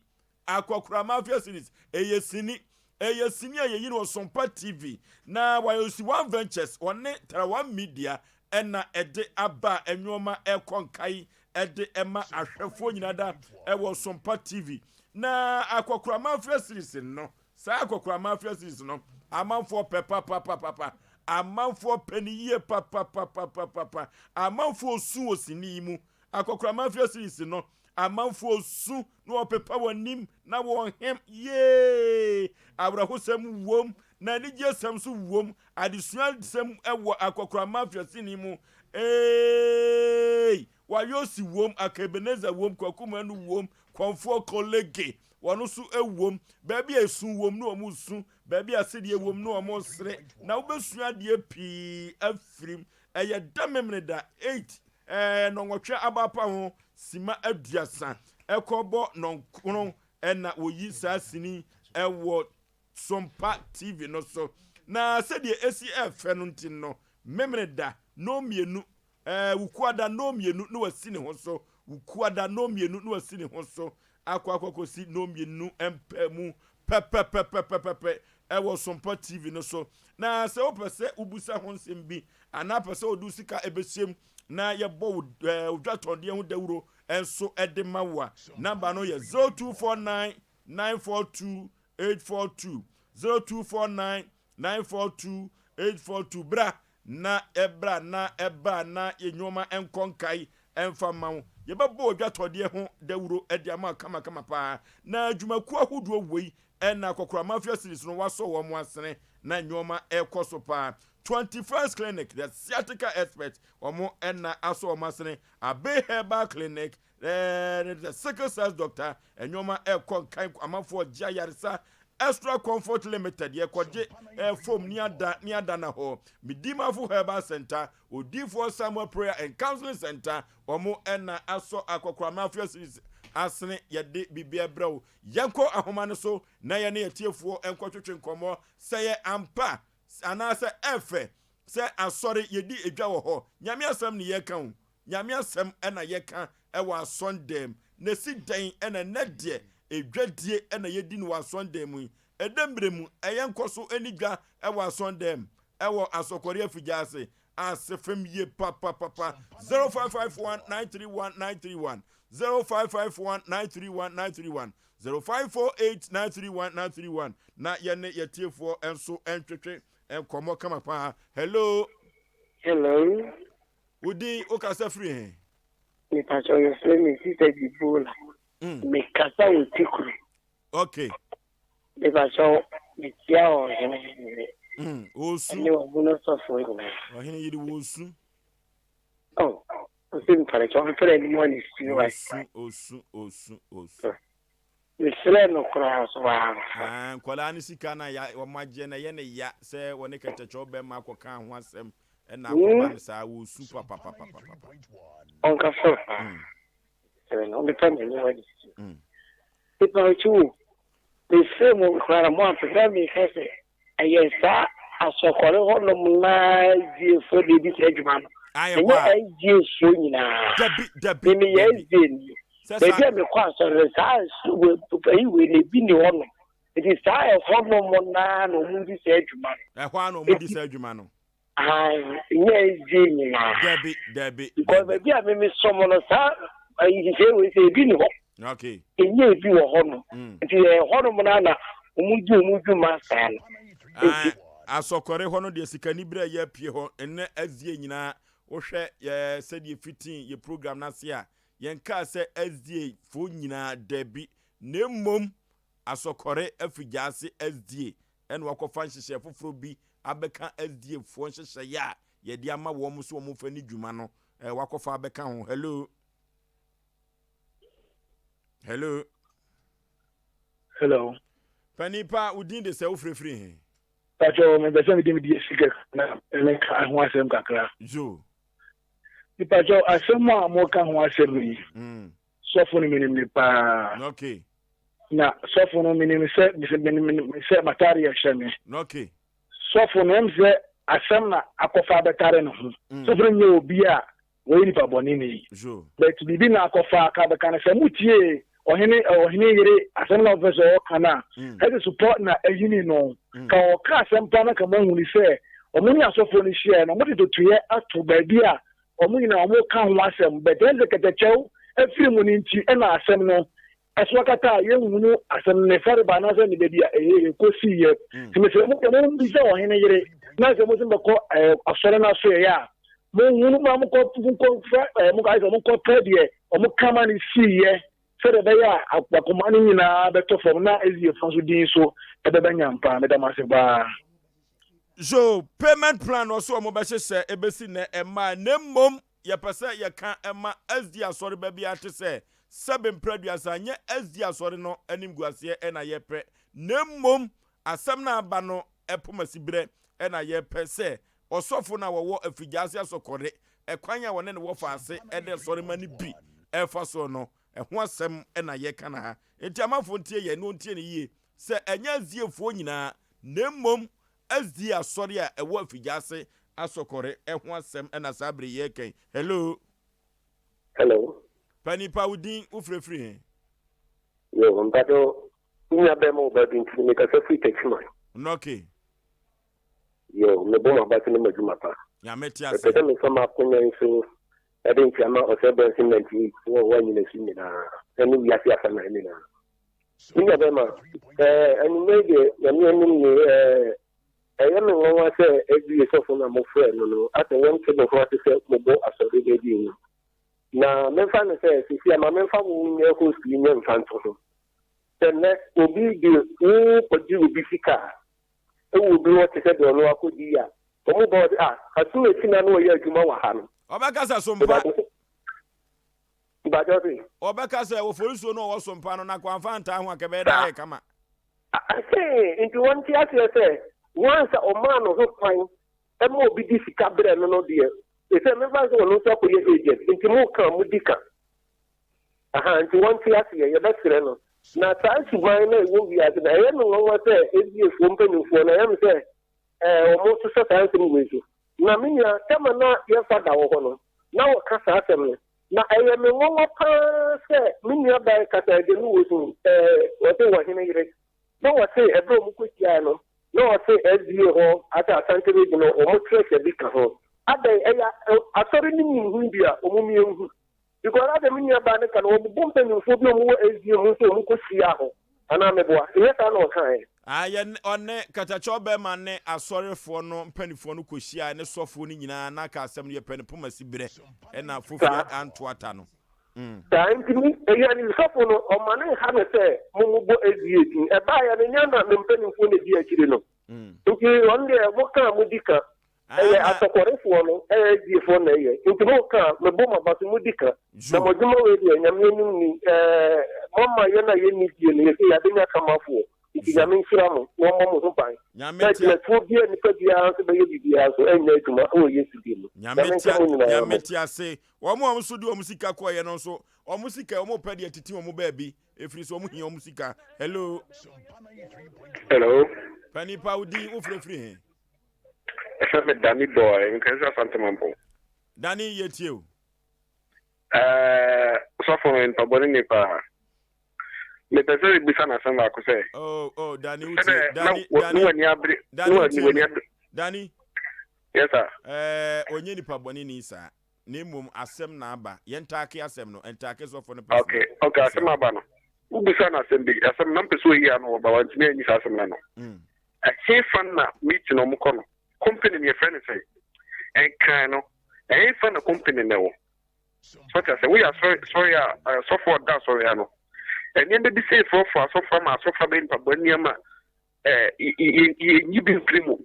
Akɔkora Mafia series ɛyɛ sini. Ɛyɛ sini a yɛyi no wɔ Sompa TV na wɔayɛ One Ventures wɔne Tarawa Media ɛna ɛde aba a nneɛma ɛkɔ nkan ɛde ɛma ahwɛfoɔ nyinaa da ɛwɔ Sompa TV. Na Akɔkora Mafia series no Saa akɔkora mafia series no amanfoɔ pɛ papapapapa amanfoɔ pɛ ne yie papapapapapa amanfoɔ su wɔ sini yi mu akɔkora mafia series no amanfoɔ su na wɔpepa wɔn anim na wɔn hem yee awerɛhosɛm wom na anigyesɛm nso wom adesua sɛm wɔ akɔkora mafia sini mu eeii wayosi wom aka Ebenezer wom Kwaku Manu wom Kɔmfoɔ Kolege Wɔn nso wom. Baabi a esu wom no wɔresu, baabi a sedeɛ wom no wɔresere, na wobɛsua adeɛ pii afiri mu. Ɛyɛ da Memeneda 8, ɛɛ, nnɔnwɔtwe abaapa ho sima aduasa ɛkɔbɔ nnɔnkron na wɔyi saa sini wɔ Sompa TV no so. Na sɛdeɛ ɛsi ɛfɛ no nti no, Memeneda nnɔnmienu Ɛɛ, Wukuada nnɔnmienu na wasi ne ho so. Wukuada nnɔnmienu na wasi ne ho so akɔ akɔkɔsi nnɔnmienu mpaamu pɛpɛpɛpɛpɛpɛ ɛwɔ Sompa TV no so. Na sɛ wopɛ sɛ wobisa ho nsɛm bi anaa pɛ sɛ wode wo sika ɛbɛhyɛm na yɛbɔ wo ɛɛ wo dwatɔndeɛ ho dawuro nso ɛde ma wo a, namba no yɛ 0249 942 842 0249 942 842 Bra na bra na bra na yɛ nnoɔma nkɔ nkae mfa mma wo. Yɛbɛbɔ odwatɔdeɛ ho dawuro de ama wo kamakama paa. Na dwumakuo ahodoɔ wei na Akɔkora Mafia Series no wasɔ wɔn asene na nnoɔma rekɔ so paa. 21st Clinic, the sciatica expert, wɔn na asɔ wɔn asene. Abe Herbal Clinic, Ɛɛ the sickle cells doctor nneɛma ɛkɔ nkan amanfoɔ gye ayaresa extra comfort limited yɛkɔgye ɛɛ fom ne ada ne ada na hɔ medimafo herbal center odiifoɔ samuel prayer and counseling center wɔn ɛna asɔ akɔkora mafia series. asene yɛde biribi ɛbrɛ wo. Yɛnkɔ ahoma no so na yɛne atiefoɔ nkɔtwetwe nkɔmmɔ sɛ yɛ ampa anaasɛ ɛfɛ sɛ asɔre yɛdi edwa wɔ hɔ. Nyame asɛm ne yɛka o. Nyame asɛm na yɛka wɔ asɔndɛm. Na esi dɛn na ɛnɛ deɛ edwadie na yɛdi no wɔ asɔndɛm mu yi? Ɛdɛ mmerɛ mu ɛyɛ nkɔso ne dwa wɔ asɔndɛm wɔ Asɔkɔre Afigya ase ase fam yie papapapa. 0551 931 931 0551 931 931 0548 931 931 na yɛne yɛtiefoɔ nso ntwetwe nkɔmmɔ kama paa. Hello. Hello. Wo din, wo kasa firi he? Mepakyɛw yɛfrɛ me Sister Jibola. Mekasa wɔ Tikuru. Okay. Mepakyɛw mekyia ɔhene yere. Osu. Ɛne ɔhene sɔfoɔ nyinaa. Ɔhene yere wɔ osu. Oh, ɔsɛ mepakyɛw ɔmfrɛ anim a ne su wa. Osu, osu, osu, osu. Mesrɛɛ no koraa so wamfa. Ah, nkwadaa no sika no a ya, wɔn agyeɛ no ɛyɛ ne ya sɛ wɔne kɛtɛkyɛw bɛrima akɔka ho asɛm ɛna akɔba no saa, wɔsu papapapapapa. Ɔnkasa paa. Mesrɛ no, ɔmpepa n'anim anisuo. Mepa wo kyɛw o, mesrɛ mo koraa na moampɛ na meka sɛ ɛyɛ saa asɔkɔre hɔnom naa SDA foɔ na ɛdi saa adwuma no. Ɛnyɛ SDA foɔ nyinaa. Dabi, dabi, Me meyɛ dabi. SDA ni. Sɛ Baabi saa a mekɔ asɔre no, saa ayi wei na ebi ni hɔnom. Nti saa ɛhɔnom naa na wɔn di saa adwuma no. Ɛhɔ ara na wɔn di saa adwuma no. Ayi, ɛnyɛ SDA nyinaa. Dabi, dabi, Because dabi. baabi a me mesom no, saa ayi nhyehyɛe wei sɛ ebi ni hɔ. Okay. Ɛnyɛ ebi wɔ hɔnom. Nti ɛyɛ hɔnom naa na wɔn di wɔn dwuma saa no. Ah, asɔkɔre hɔ no deɛ sikani berɛ a yɛapue hɔ nnɛ SDA nyinaa wohwɛ yɛ sɛdeɛ fitin yɛ program no ase a yɛnkaa sɛ SDA foɔ nyinaa dabi na mmom asɔkɔre afigyaase SDA ɛna wakɔfa nhyehyɛɛ foforɔ bi abɛka SDA foɔ nhyehyɛeɛ a yɛde ama wɔn so wɔn fa ni dwuma no eh, wakɔfa abɛka ho. Hello. Hello. Hello. Panin pa, wo din de sɛ wofirifiri he? Pacho, mepɛ sɛ mede mede asi kakra na meka ho asɛm kakra. Zo. Pacho, asɛm a moka ho asɛm yi, sɔfo no menim ne paa. Okay. Na sɔfo no menim sɛ menim sɛ matare ɛhyɛ me. Okay. Sɔfo no ɛm sɛ asɛm na akɔfa abɛtare ne ho. Sɔfo no nyɛ obi a wɔyɛ nipa bɔne ni. But biribi na akɔfa aka bɛka no sɛ motie ɔhene ɔhene yere asɛm na ɔpɛ sɛ ɔka no a, ɛsɛ supɔ na ayini no. Ka ɔka asɛm pa na ka moahu ne sɛ ɔmo ne asɔfoɔ no hyiaeɛ no, ɔmo de totoeɛ ato baabi a ɔmo nyinaa ɔmo ka ho asɛm. But ɛsɛ sɛ kɛtɛkyɛw afiri mu no nti ɛna asɛm no ɛso akata a yɛnhunu asɛm no ne fareba anaasɛ ne baabi a ɛyɛ ɛkɔsiiɛ. Nti mesrɛ mo deɛ mommisa ɔhene yere na sɛ mo sɛ mobɛkɔ asɔre no asoɛeɛ a, monhunu ma monkɔ monkɔfa monkɔ ayɛ sɛ monkɔpɛ deɛ ɔmo kama no siiɛ sɛdeɛ ɛbɛyɛ a akoma no nyinaa bɛtɔ fam na Eziefoɔ nso din so ɛbɛba nyampa. Meda mo ase paa. So payment plan no ɔso ɔmo bɛhyehyɛ ɛbɛsi nnɛ ɛmmaa na mmom yɛpɛ sɛ yɛka ɛma SDA asɔre ba biara te sɛ sɛbe mprɛ aduasa nyɛ SDA asɔre no animguaseɛ ɛna yɛpɛ na mmom asɛm no a aba no ɛpomasiberɛ ɛna yɛpɛ sɛ ɔsɔfo no a wɔwɔ afigyaase asɔkɔre ɛkwan a wɔne ne wɔfa ase ɛde asɔre ma no bi ɛfa soɔ no ɛho asɛm ɛna yɛka no ha. Enti amanfoɔ ntie yɛn na wɔntie no yie sɛ ɛnyɛ SDAfoɔ nyinaa na mmom SDA asɔre a ɛwɔ afigyaase asɔkɔre ɛho asɛm ɛna saa bere yɛreka yi. Hello. Hello. Panipa wo din wo firefiri he? Yo, mpacho, wo nua bɛrima wɔ baabi nti mekasa firi Techiman. Nɔke. Yo, mebɔ mo abase ne m'adwuma pa. Nyame te ase. Mepɛ sɛ mefa m'akonya yi so ɛde nkyia ma Ɔsɛe Bronson 98 wɔ wɔ anyinasu nyinaa ɛne wiase afanan nyinaa. Me nua bɛrima, ɛɛ anwummerɛ yi deɛ Nyame anim ni ɛɛ ɛyɛ me nwanwa sɛ SDA sɔfo na mofrɛ no no asɛ wɔnte ne ho ase sɛ mobɔ asɔre no din no. Na memfa no sɛ sisi ama memfa wo nyɛ host yi nyɛ mfa nto ho. Sɛ nnɛ obi de wo kɔgye obi sika a, ɛwɔ obi hɔ te sɛ deɛ ɔno akɔgye yi a, wɔn ba ɔde ah asom akyi na na ɔyɛ adwuma wɔ ha no. Ɔbɛka sɛ sompa. Ìbàjọ́ sè. Ɔbɛka sɛ oforisuo no ɔwɔ sompa no na kwanfa ntaa ho a kɛbɛyɛ dɛ ayɛ kama. Ase nti wɔn ti aseɛ sɛ once a ɔmaa no ho kwan ɛma obi di sika brɛ no no deɛ ɛsɛ mefa sɛ ɔno nso akɔyɛ agent nti mo ka mo di ka. Aha, nti wɔnte aseɛ, yɛbɛsrɛ no. Na saa suban no a ɛwɔ wiase no, ɛyɛ me nwanwa sɛ SDA foɔ mpanimfoɔ no, ɛyɛ me sɛ ɛɛ wɔsosɔ saa nsɛm wei so. Na me nua, tɛma na yɛn fada wɔ hɔ no, na wɔka saa asɛm no. Na ɛyɛ me nwanwa pa ara sɛ me nua baa yi kasa ɛde no wɔ su, ɛɛ wɔse wɔhene yere. Na wɔse ɛberɛ a wɔkɔhyiaeɛ no, na wɔse SDA hɔ asɛ Asante region no, wɔn treasure bi ka ho. Adɛn, ɛyɛ asɔre no mu hu bi a wɔn mmiɛnhu. Because asɛ me nua baa no ka no, wɔbobɔ mpanyinfoɔ bi a wɔwɔ SDA mu nso wɔn kɔ hyia hɔ. Anaa meboa? Nyɛ saa na ɔkaeɛ? Ae, yɛn, ɔne, katakyɛw bɛrima ne asɔrefoɔ no mpaninfoɔ no kɔhyiaeɛ ne sɔfoɔ no nyinaa na aka asɛm no, yɛpɛ no poma siberɛ ɛna fofie Saa. anto ata no. Mm. Saa nti me, ɛyɛ ne sɔfo no, ɔma no nha no sɛ mommobɔ SDA din. Ɛbaeɛ no, nyɛ na ne mpaninfoɔ na ɛdi akyire no. Nti ɔno deɛ, moka a modi ka. Ɛyɛ asɔkɔrefoɔ no, ɛyɛ SDA foɔ na ɛyɛ. Nti mo ka a, mebɔ mo aba so, modi ka. Na mo adwuma wei deɛ, Nyame anim ni, ɛɛ, moama yɛn a yɛnni bie no, yɛsɛ yɛabɛnya kamafoɔ. Nti Nyame nhyira mo, na ɔmmɔ mo ho ban. Nyame Na tea. agyinatuo biara, nipa biara nso bɛyɛ biribiara nso, ɛnyɛ adwuma wɔ Yesu din mu. Nyame Nyame tea, nka mo nyinaa Nyame ho. te ase. Wɔn a wɔn nso de wɔn sika kɔeɛ no nso, wɔn sika, wɔn repɛ deɛ tete wɔn baabi, ɛfiri sɛ wɔn hia wɔn sika. Hello. Hello. Panin pa, wo din, wofrɛ firi he? Ɛfɛ me Danny Boy, nkɛnso Asante Mampong. Danny, yɛ tie o. Ɛɛ sɔfo no nipa bɔne ni paa. Mepɛ sɛ mebisa no asɛm baako sɛ. Oh, oh, Danny, wo tie. Danny, Danny, ne w'ani abere. Danny, wo tie me. Danny. Yes, sir. Ɛɛ, onye nipa bɔne ni saa. Na mmom asɛm na aba. Yɛn taake asɛm no, ntaake sɔfo no pɛsɛ. Okay, okay, asɛm aba no. Wobisa no asɛm bi, asɛm na mpɛ sɛ oyi ano wɔ ba wantumi anyi saa asɛm no ano. Mm. Ɛhefa na meeting a wɔkɔ no, company no yɛfrɛ no sɛn? Nkran no, ɛhefa na company no wɔ? So ɔte ase, woyɛ asɔre sɔre a sɔfo a ɔda asɔre ano. Nneɛma bi sɛ frɔfrɔ asɔfo ama asɔfo abɛyɛ nipa bɔ nneɛma ɛɛ yɛnyi bi mfiri mu.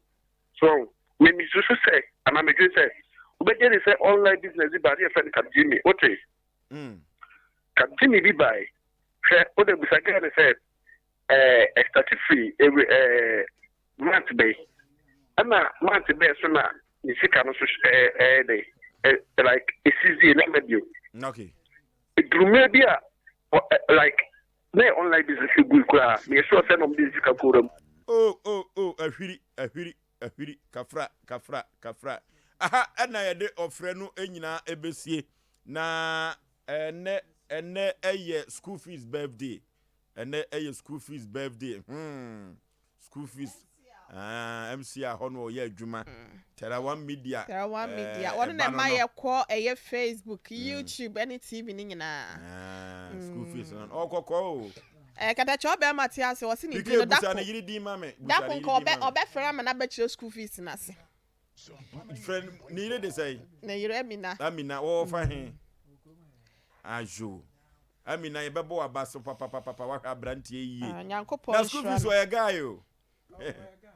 So me mesusu sɛ anaa medwene sɛ wobɛgye ne sɛ online business bi baa ne yɛfrɛ no Capgemini wote? Mm. Capgemini bi bae hwɛ wode bisa gɛɛ ne sɛ Ɛɛ ɛstate firi ewe ɛɛ month bɛyi ɛna month bɛɛ so na ne sika no so ɛɛ ɛɛ dɛ ɛ like esizie na ɛma bio. Okay. Edurumɛ bi a ɛ like na yɛ online business egu koraa meyɛ sure sɛ na ɔmo de sika kura mu. Oh oh oh ahwiri ahwiri ahwiri kafra kafra kafra aha ɛna yɛde ɔfrɛ no nyinaa ɛbɛsie na ɛnɛ ɛnɛ ɛyɛ school fees birthday Ɛnɛ ɛyɛ school fees birthday hmm school fees ah MC a hɔ no ɔyɛ adwuma Tera One Media Tera One Media eh, wɔn na ɛba no ɛma no yɛ kɔ ɛyɛ Facebook YouTube ɛne TV ne nyinaa. ah school fees no ɔkɔkɔ o. Ɛɛ katakyɛ ɔbɛrima te ase ɔsi ne PK din no busa dako ne yere din ma me busa dako ne yere nka din ɔbɛ ma me ɔbɛfrɛ ama no abɛkyerɛ school fees no ase. Frɛ ne yere de sɛn? Ne yere Amina. Amina wɔwɔ fa he? Ajo. Amina yɛbɛbɔ w'aba so papapapa wahwɛ aberanteɛ yie. Ah, Nyankopɔn Na school nhyira fees no. ɔyɛ guy o.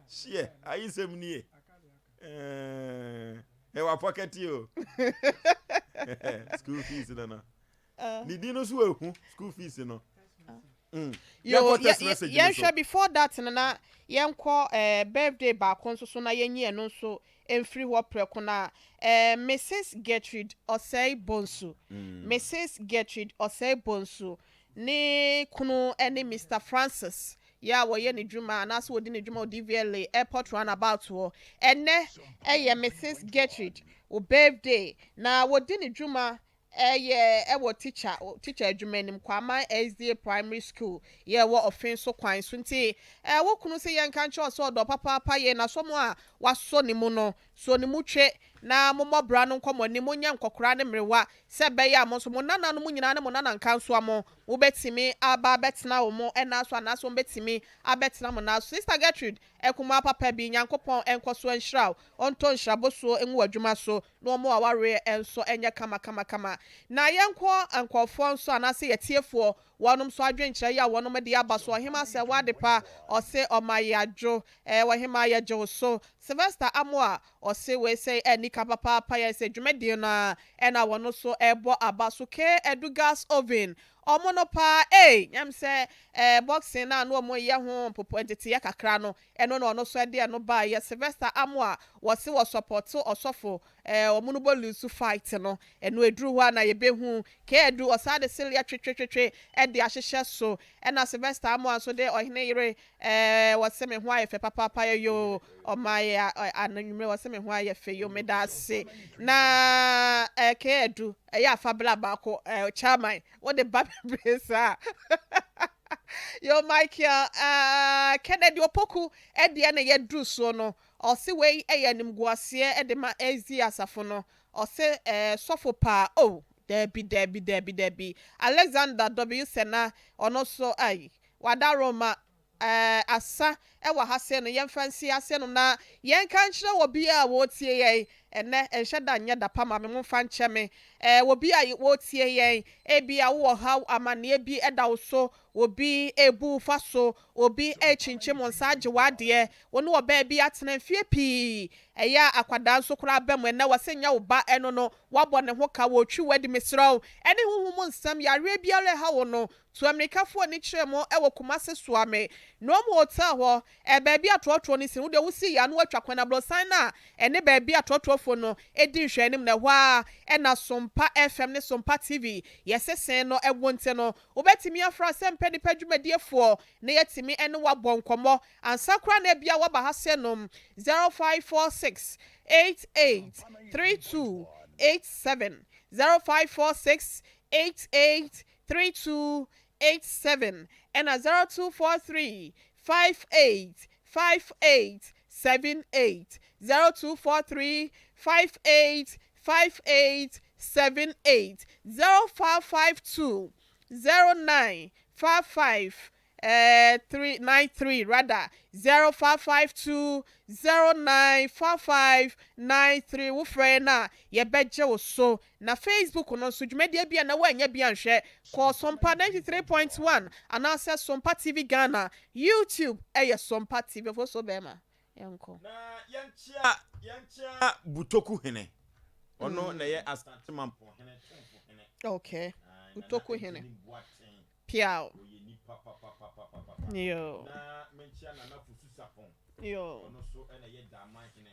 Hyeɛ, ayisɛm nie. Eh, ɛwɔ apɔkɛte o. School fees no no. Ne din no so ehu school fees no. Mm. Yo, Yɛnkɔ text message no so. yɛnhwɛ before that no na yɛnkɔ eh, birthday baako nso so na yɛnyi ɛno nso mfiri hɔ prɛko na eh, Mrs. Gertrude Osei Bonsu, Mrs. Gertrude Osei Bonsu ne kunu ne Mister Francis yɛ a wɔyɛ ne dwuma anaasɛ wɔdi ne dwuma wɔ DVLA Airport Runabout hɔ. Ɛnnɛ ɛyɛ Mrs. Gertrude wo birthday na wɔdi ne dwuma Ɛyɛ wɔ tikya tikya adwuma anim, Kwaman SDA Primary School, yɛ wɔ Ɔfen so kwan so. Nti ɛ wo kunu se yɛnka nkyerɛ wo sɛ ɔdɔ papaapa yɛ na sɔ mo a wasɔ ne mu no, sɔ ne mu twe na mommɔ bra no nkɔ mo anim, monyɛ nkɔkoraa ne mmerewa sɛ ɛbɛyɛ a mo nso mo nananom nyinaa ne mo nanankansoa mo mobɛtumi aba abɛtena wɔn nan so anaasɛ wɔbɛtumi abɛtena mo nan so. Sister Gertrude Akumaa papa bi, Nyankopɔn nkɔso nhyira wo, ɔntɔ nhyira bosuo ngu w'adwuma so, na ɔmma w'awareɛ nso nyɛ kama kama kama. Na yɛnkɔ nkorɔfoɔ nso anaasɛ yɛtiefoɔ wɔnom nso adwenkyerɛ yi a wɔnom de aba so. Ɔhemaa sɛ w'adepa ɔse ɔma yɛadwo eh, ɔhemaa yɛgye wo so. Sylvester Amoah ɔse wei sɛi anika papaapa yɛ sɛ dwumadie no ara ɛna wɔno nso ɛrebɔ aba so. K Adu Gas Oven ɔmo no paa ei nyam sɛ eh, boxing no a na ɔmo yɛ ho mpopo nteteyɛ kakra no ɛno na ɔno nso ɛde ɛno baeɛ. Sylvester Amoah wɔse wɔ sɔpɔto ɔsɔfo. Eh, wɔn no bɔ lose fight no, ɛno ɛduru hɔ a na yɛbɛhu. Kay Adu, ɔsan de sereɛ twetwetwetwe de ahyehyɛ so. Ɛna Sylvester Amoah nso de Ɔhene Yere, eh, wɔse me ho ayɛ fɛ papaapa yoo, ɔma yɛ anwummerɛ wɔse me ho ayɛ fɛ yoo, meda ase. Na eh, Kay Adu, ɛyɛ a fa bra baako, eh, chairman, wode ba bebree saa. Yoo, Michael, eh, Kennedy Opoku deɛ na yɛduru soɔ no, Ɔse wei yɛ animguaseɛ de ma SDA asafo no ɔse eh sɔfo paa oh daabi daabi daabi daabi Alexander W Sena ɔno nso ai wada Roma eh asa wɔ ha sei no yɛmfa nsi ase nom na yɛnka nkyerɛ obiara a wɔretie yɛn ɛnɛ ɛnhyɛ da nyɛ da pa ma me momfa nkyɛ me eh obi a wɔretie yɛn ebia wowɔ haw amaneɛ bi da wo so obi rebu wo fa so obi rekyinkyim wo nsa agye w'adeɛ Wo ne ɔbaa bi atena mfeɛ pii, ɛyɛ a akwadaa nso koraa ba mu, ɛnnɛ wɔse nyɛ wo ba, ɛno no woabɔ ne ho ka, wɔretwi wo adi, mesrɛ wo, ɛne honhom mu nsɛm, yareɛ biara ɛha wo no, tu ammirika fa w'ani kyerɛ mu wɔ Kumasi Suame, Nom Hotel hɔ, ɛɛ baabi a trɔtrɔ no si no, wo deɛ wosi yɛ a na woatwa kwan abrɔsan no a ɛne baabi a trɔtrɔfoɔ no di nhwɛanim no, ɛhɔ ara na Sompa FM ne Sompa TV yɛsese no wɔ nti no, wobɛtumi afrɛ Asɛmpa Nnipa dwumadiefoɔ na yɛatumi ne wo abɔ nkɔmmɔ ansa koraa na ebia woaba ha sɛ nom 0546 88 32 87 0546 88 32 87 ɛna 0243 58 58 78 0243 58 58 78 0552 09 55 eh, 3 93 rather 0552 09 55 93 wofrɛ yɛn a yɛbɛgye wo so. Na Facebook no nso dwumadie bi a na woannya bi anhwɛ, kɔ Sompa 93.1 anaasɛ Sompa TV Ghana, YouTube ɛyɛ Sompa TV. Ofosuo bɛɛma, yɛnkɔ. Na yɛnkyea yɛnkyea Butoku hene. Ɔno na ɛyɛ Asante Mampɔn hene, Tumfo hene. Okay, Aye, Nana Butoku hene. Anthony Boateng. Piaw. Ɔyɛ nipa papapapapapa. Yoo. Na menkyea Nana Fosu Sapɔn. Yoo. Ɔno nso na ɛyɛ Daman hene,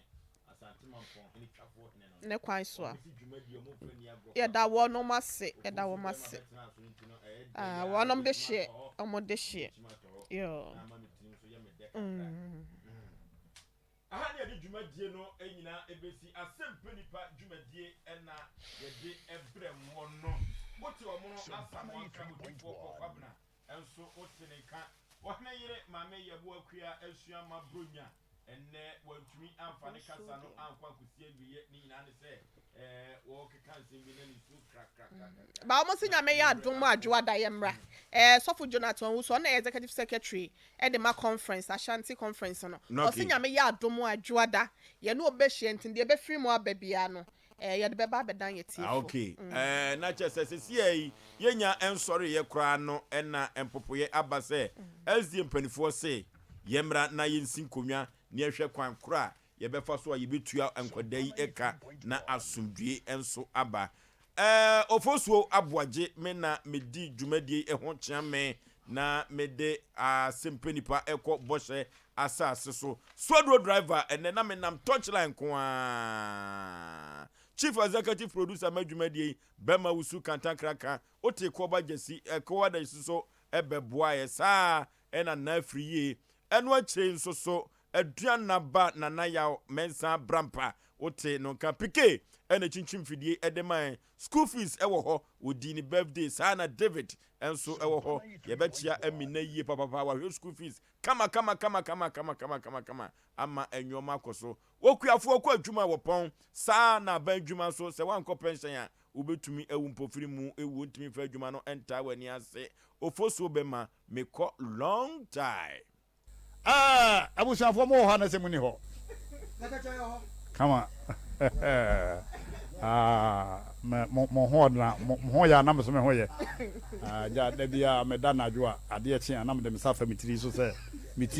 Asante Mampɔn hene Twafoɔ hene no. Ne kwan so a. Wɔn si dwumadie, wɔn mfa nni agorɔ Yɛda korakora. wɔnom ase, yɛda Ofosu wɔn bɛrima ase. bɛtenaa so no nti no, ɛyɛ dɛ Ah, yi ara wɔnom de yɛbɛtumi hyeɛ, atɔ hɔ. wɔn de hyeɛ. Yɛbɛtumi atɔ hɔ. Yoo. Na ama me tirim nso yɛ me dɛ kakra. Mm. Aha ne yɛde dwumadie no nyinaa ɛbɛsi, Asɛmpɛ Nipa dwumadie na yɛde brɛ moɔ no. Wote ɔmono Asamoah nka, Odiyifoɔ Paul Kwabena nso wote ne nka. Ɔhene yere Maame Yeboah Akua asua ma Bronya, ɛnnɛ wantumi amfa ne kasa no ankɔ ankɔsi awieɛ, ne nyinaa ne sɛ wɔrekeka nsɛm bi na nisuo krakrakrakra. Ba wɔn se Nyame yɛ adom a Dwoada yɛ mmra. Ɛɛ Sɔfo Jonathan Owusu ɔno na ɛyɛ Executive Secretary de ma conference, Ashanti conference no. Ɔse Nyame yɛ adom a Dwoada yɛne wɔn bɛhyia nti deɛ ɛbɛfiri mu aba biara no ɛɛ yɛde bɛba abɛdan yɛ Ah tiefo. ok ɛɛ na kyerɛ sɛ sesiɛ yi yɛnya nsɔreeɛ koraa no na mpopoeɛ aba sɛ SDA mpanifoɔ se yɛmmra na yɛnsi nkonnwa na yɛnhwɛ kwan korɔ a yɛbɛfa so a yɛbɛtua nkwadaa yi ka na asomdwoeɛ nso aba. Ɛɛ Ofosuo Aboagye me na medi dwumadie yi ho kyea me na mede asɛmpɛ nipa kɔ bɔhyɛ asase so. Suaduro driver ɛnɛ na menam touchline nko ara. Chief Executive Producer ma dwumadie yi Bɛma Wusu Kantankraka wote Koɔba Gyasi Koɔba Gyasi so bɛboaeɛ saa ɛna na afiri yie. Ɛno akyire nso so Aduana ba Nana Yaw Mensah Brampa wote no nka PK ɛna ɛkyinkyim fidie ɛde mae School fees ɛwɔ hɔ wɔdii ne birthday saa na David nso ɛwɔ hɔ yɛbɛkyea Amina yie papapa wahwɛ school fees kama kama kama kama kama kama kama kama ama nnoɔma akɔ so Okuafoɔ kɔ adwuma a wɔpɔn saa na aban adwuma nso sɛ woankɔ pɛnhyɛn a wobɛtumi awu mpofiri mu wuo ntumi mfa adwuma no ntaa w'ani ase Ofosuo bɛma mekɔ long time. Ah, abusuafoɔ mo wɔ hɔ anasɛ mo ni hɔ? Kama. Ah, me mo mo ho ɔdena mo mo ho yɛ anam so me ho yɛ. Ah, gya da bi a meda anadwo a adeɛ kye a na mede me nsa fa me tiri so sɛ me ti.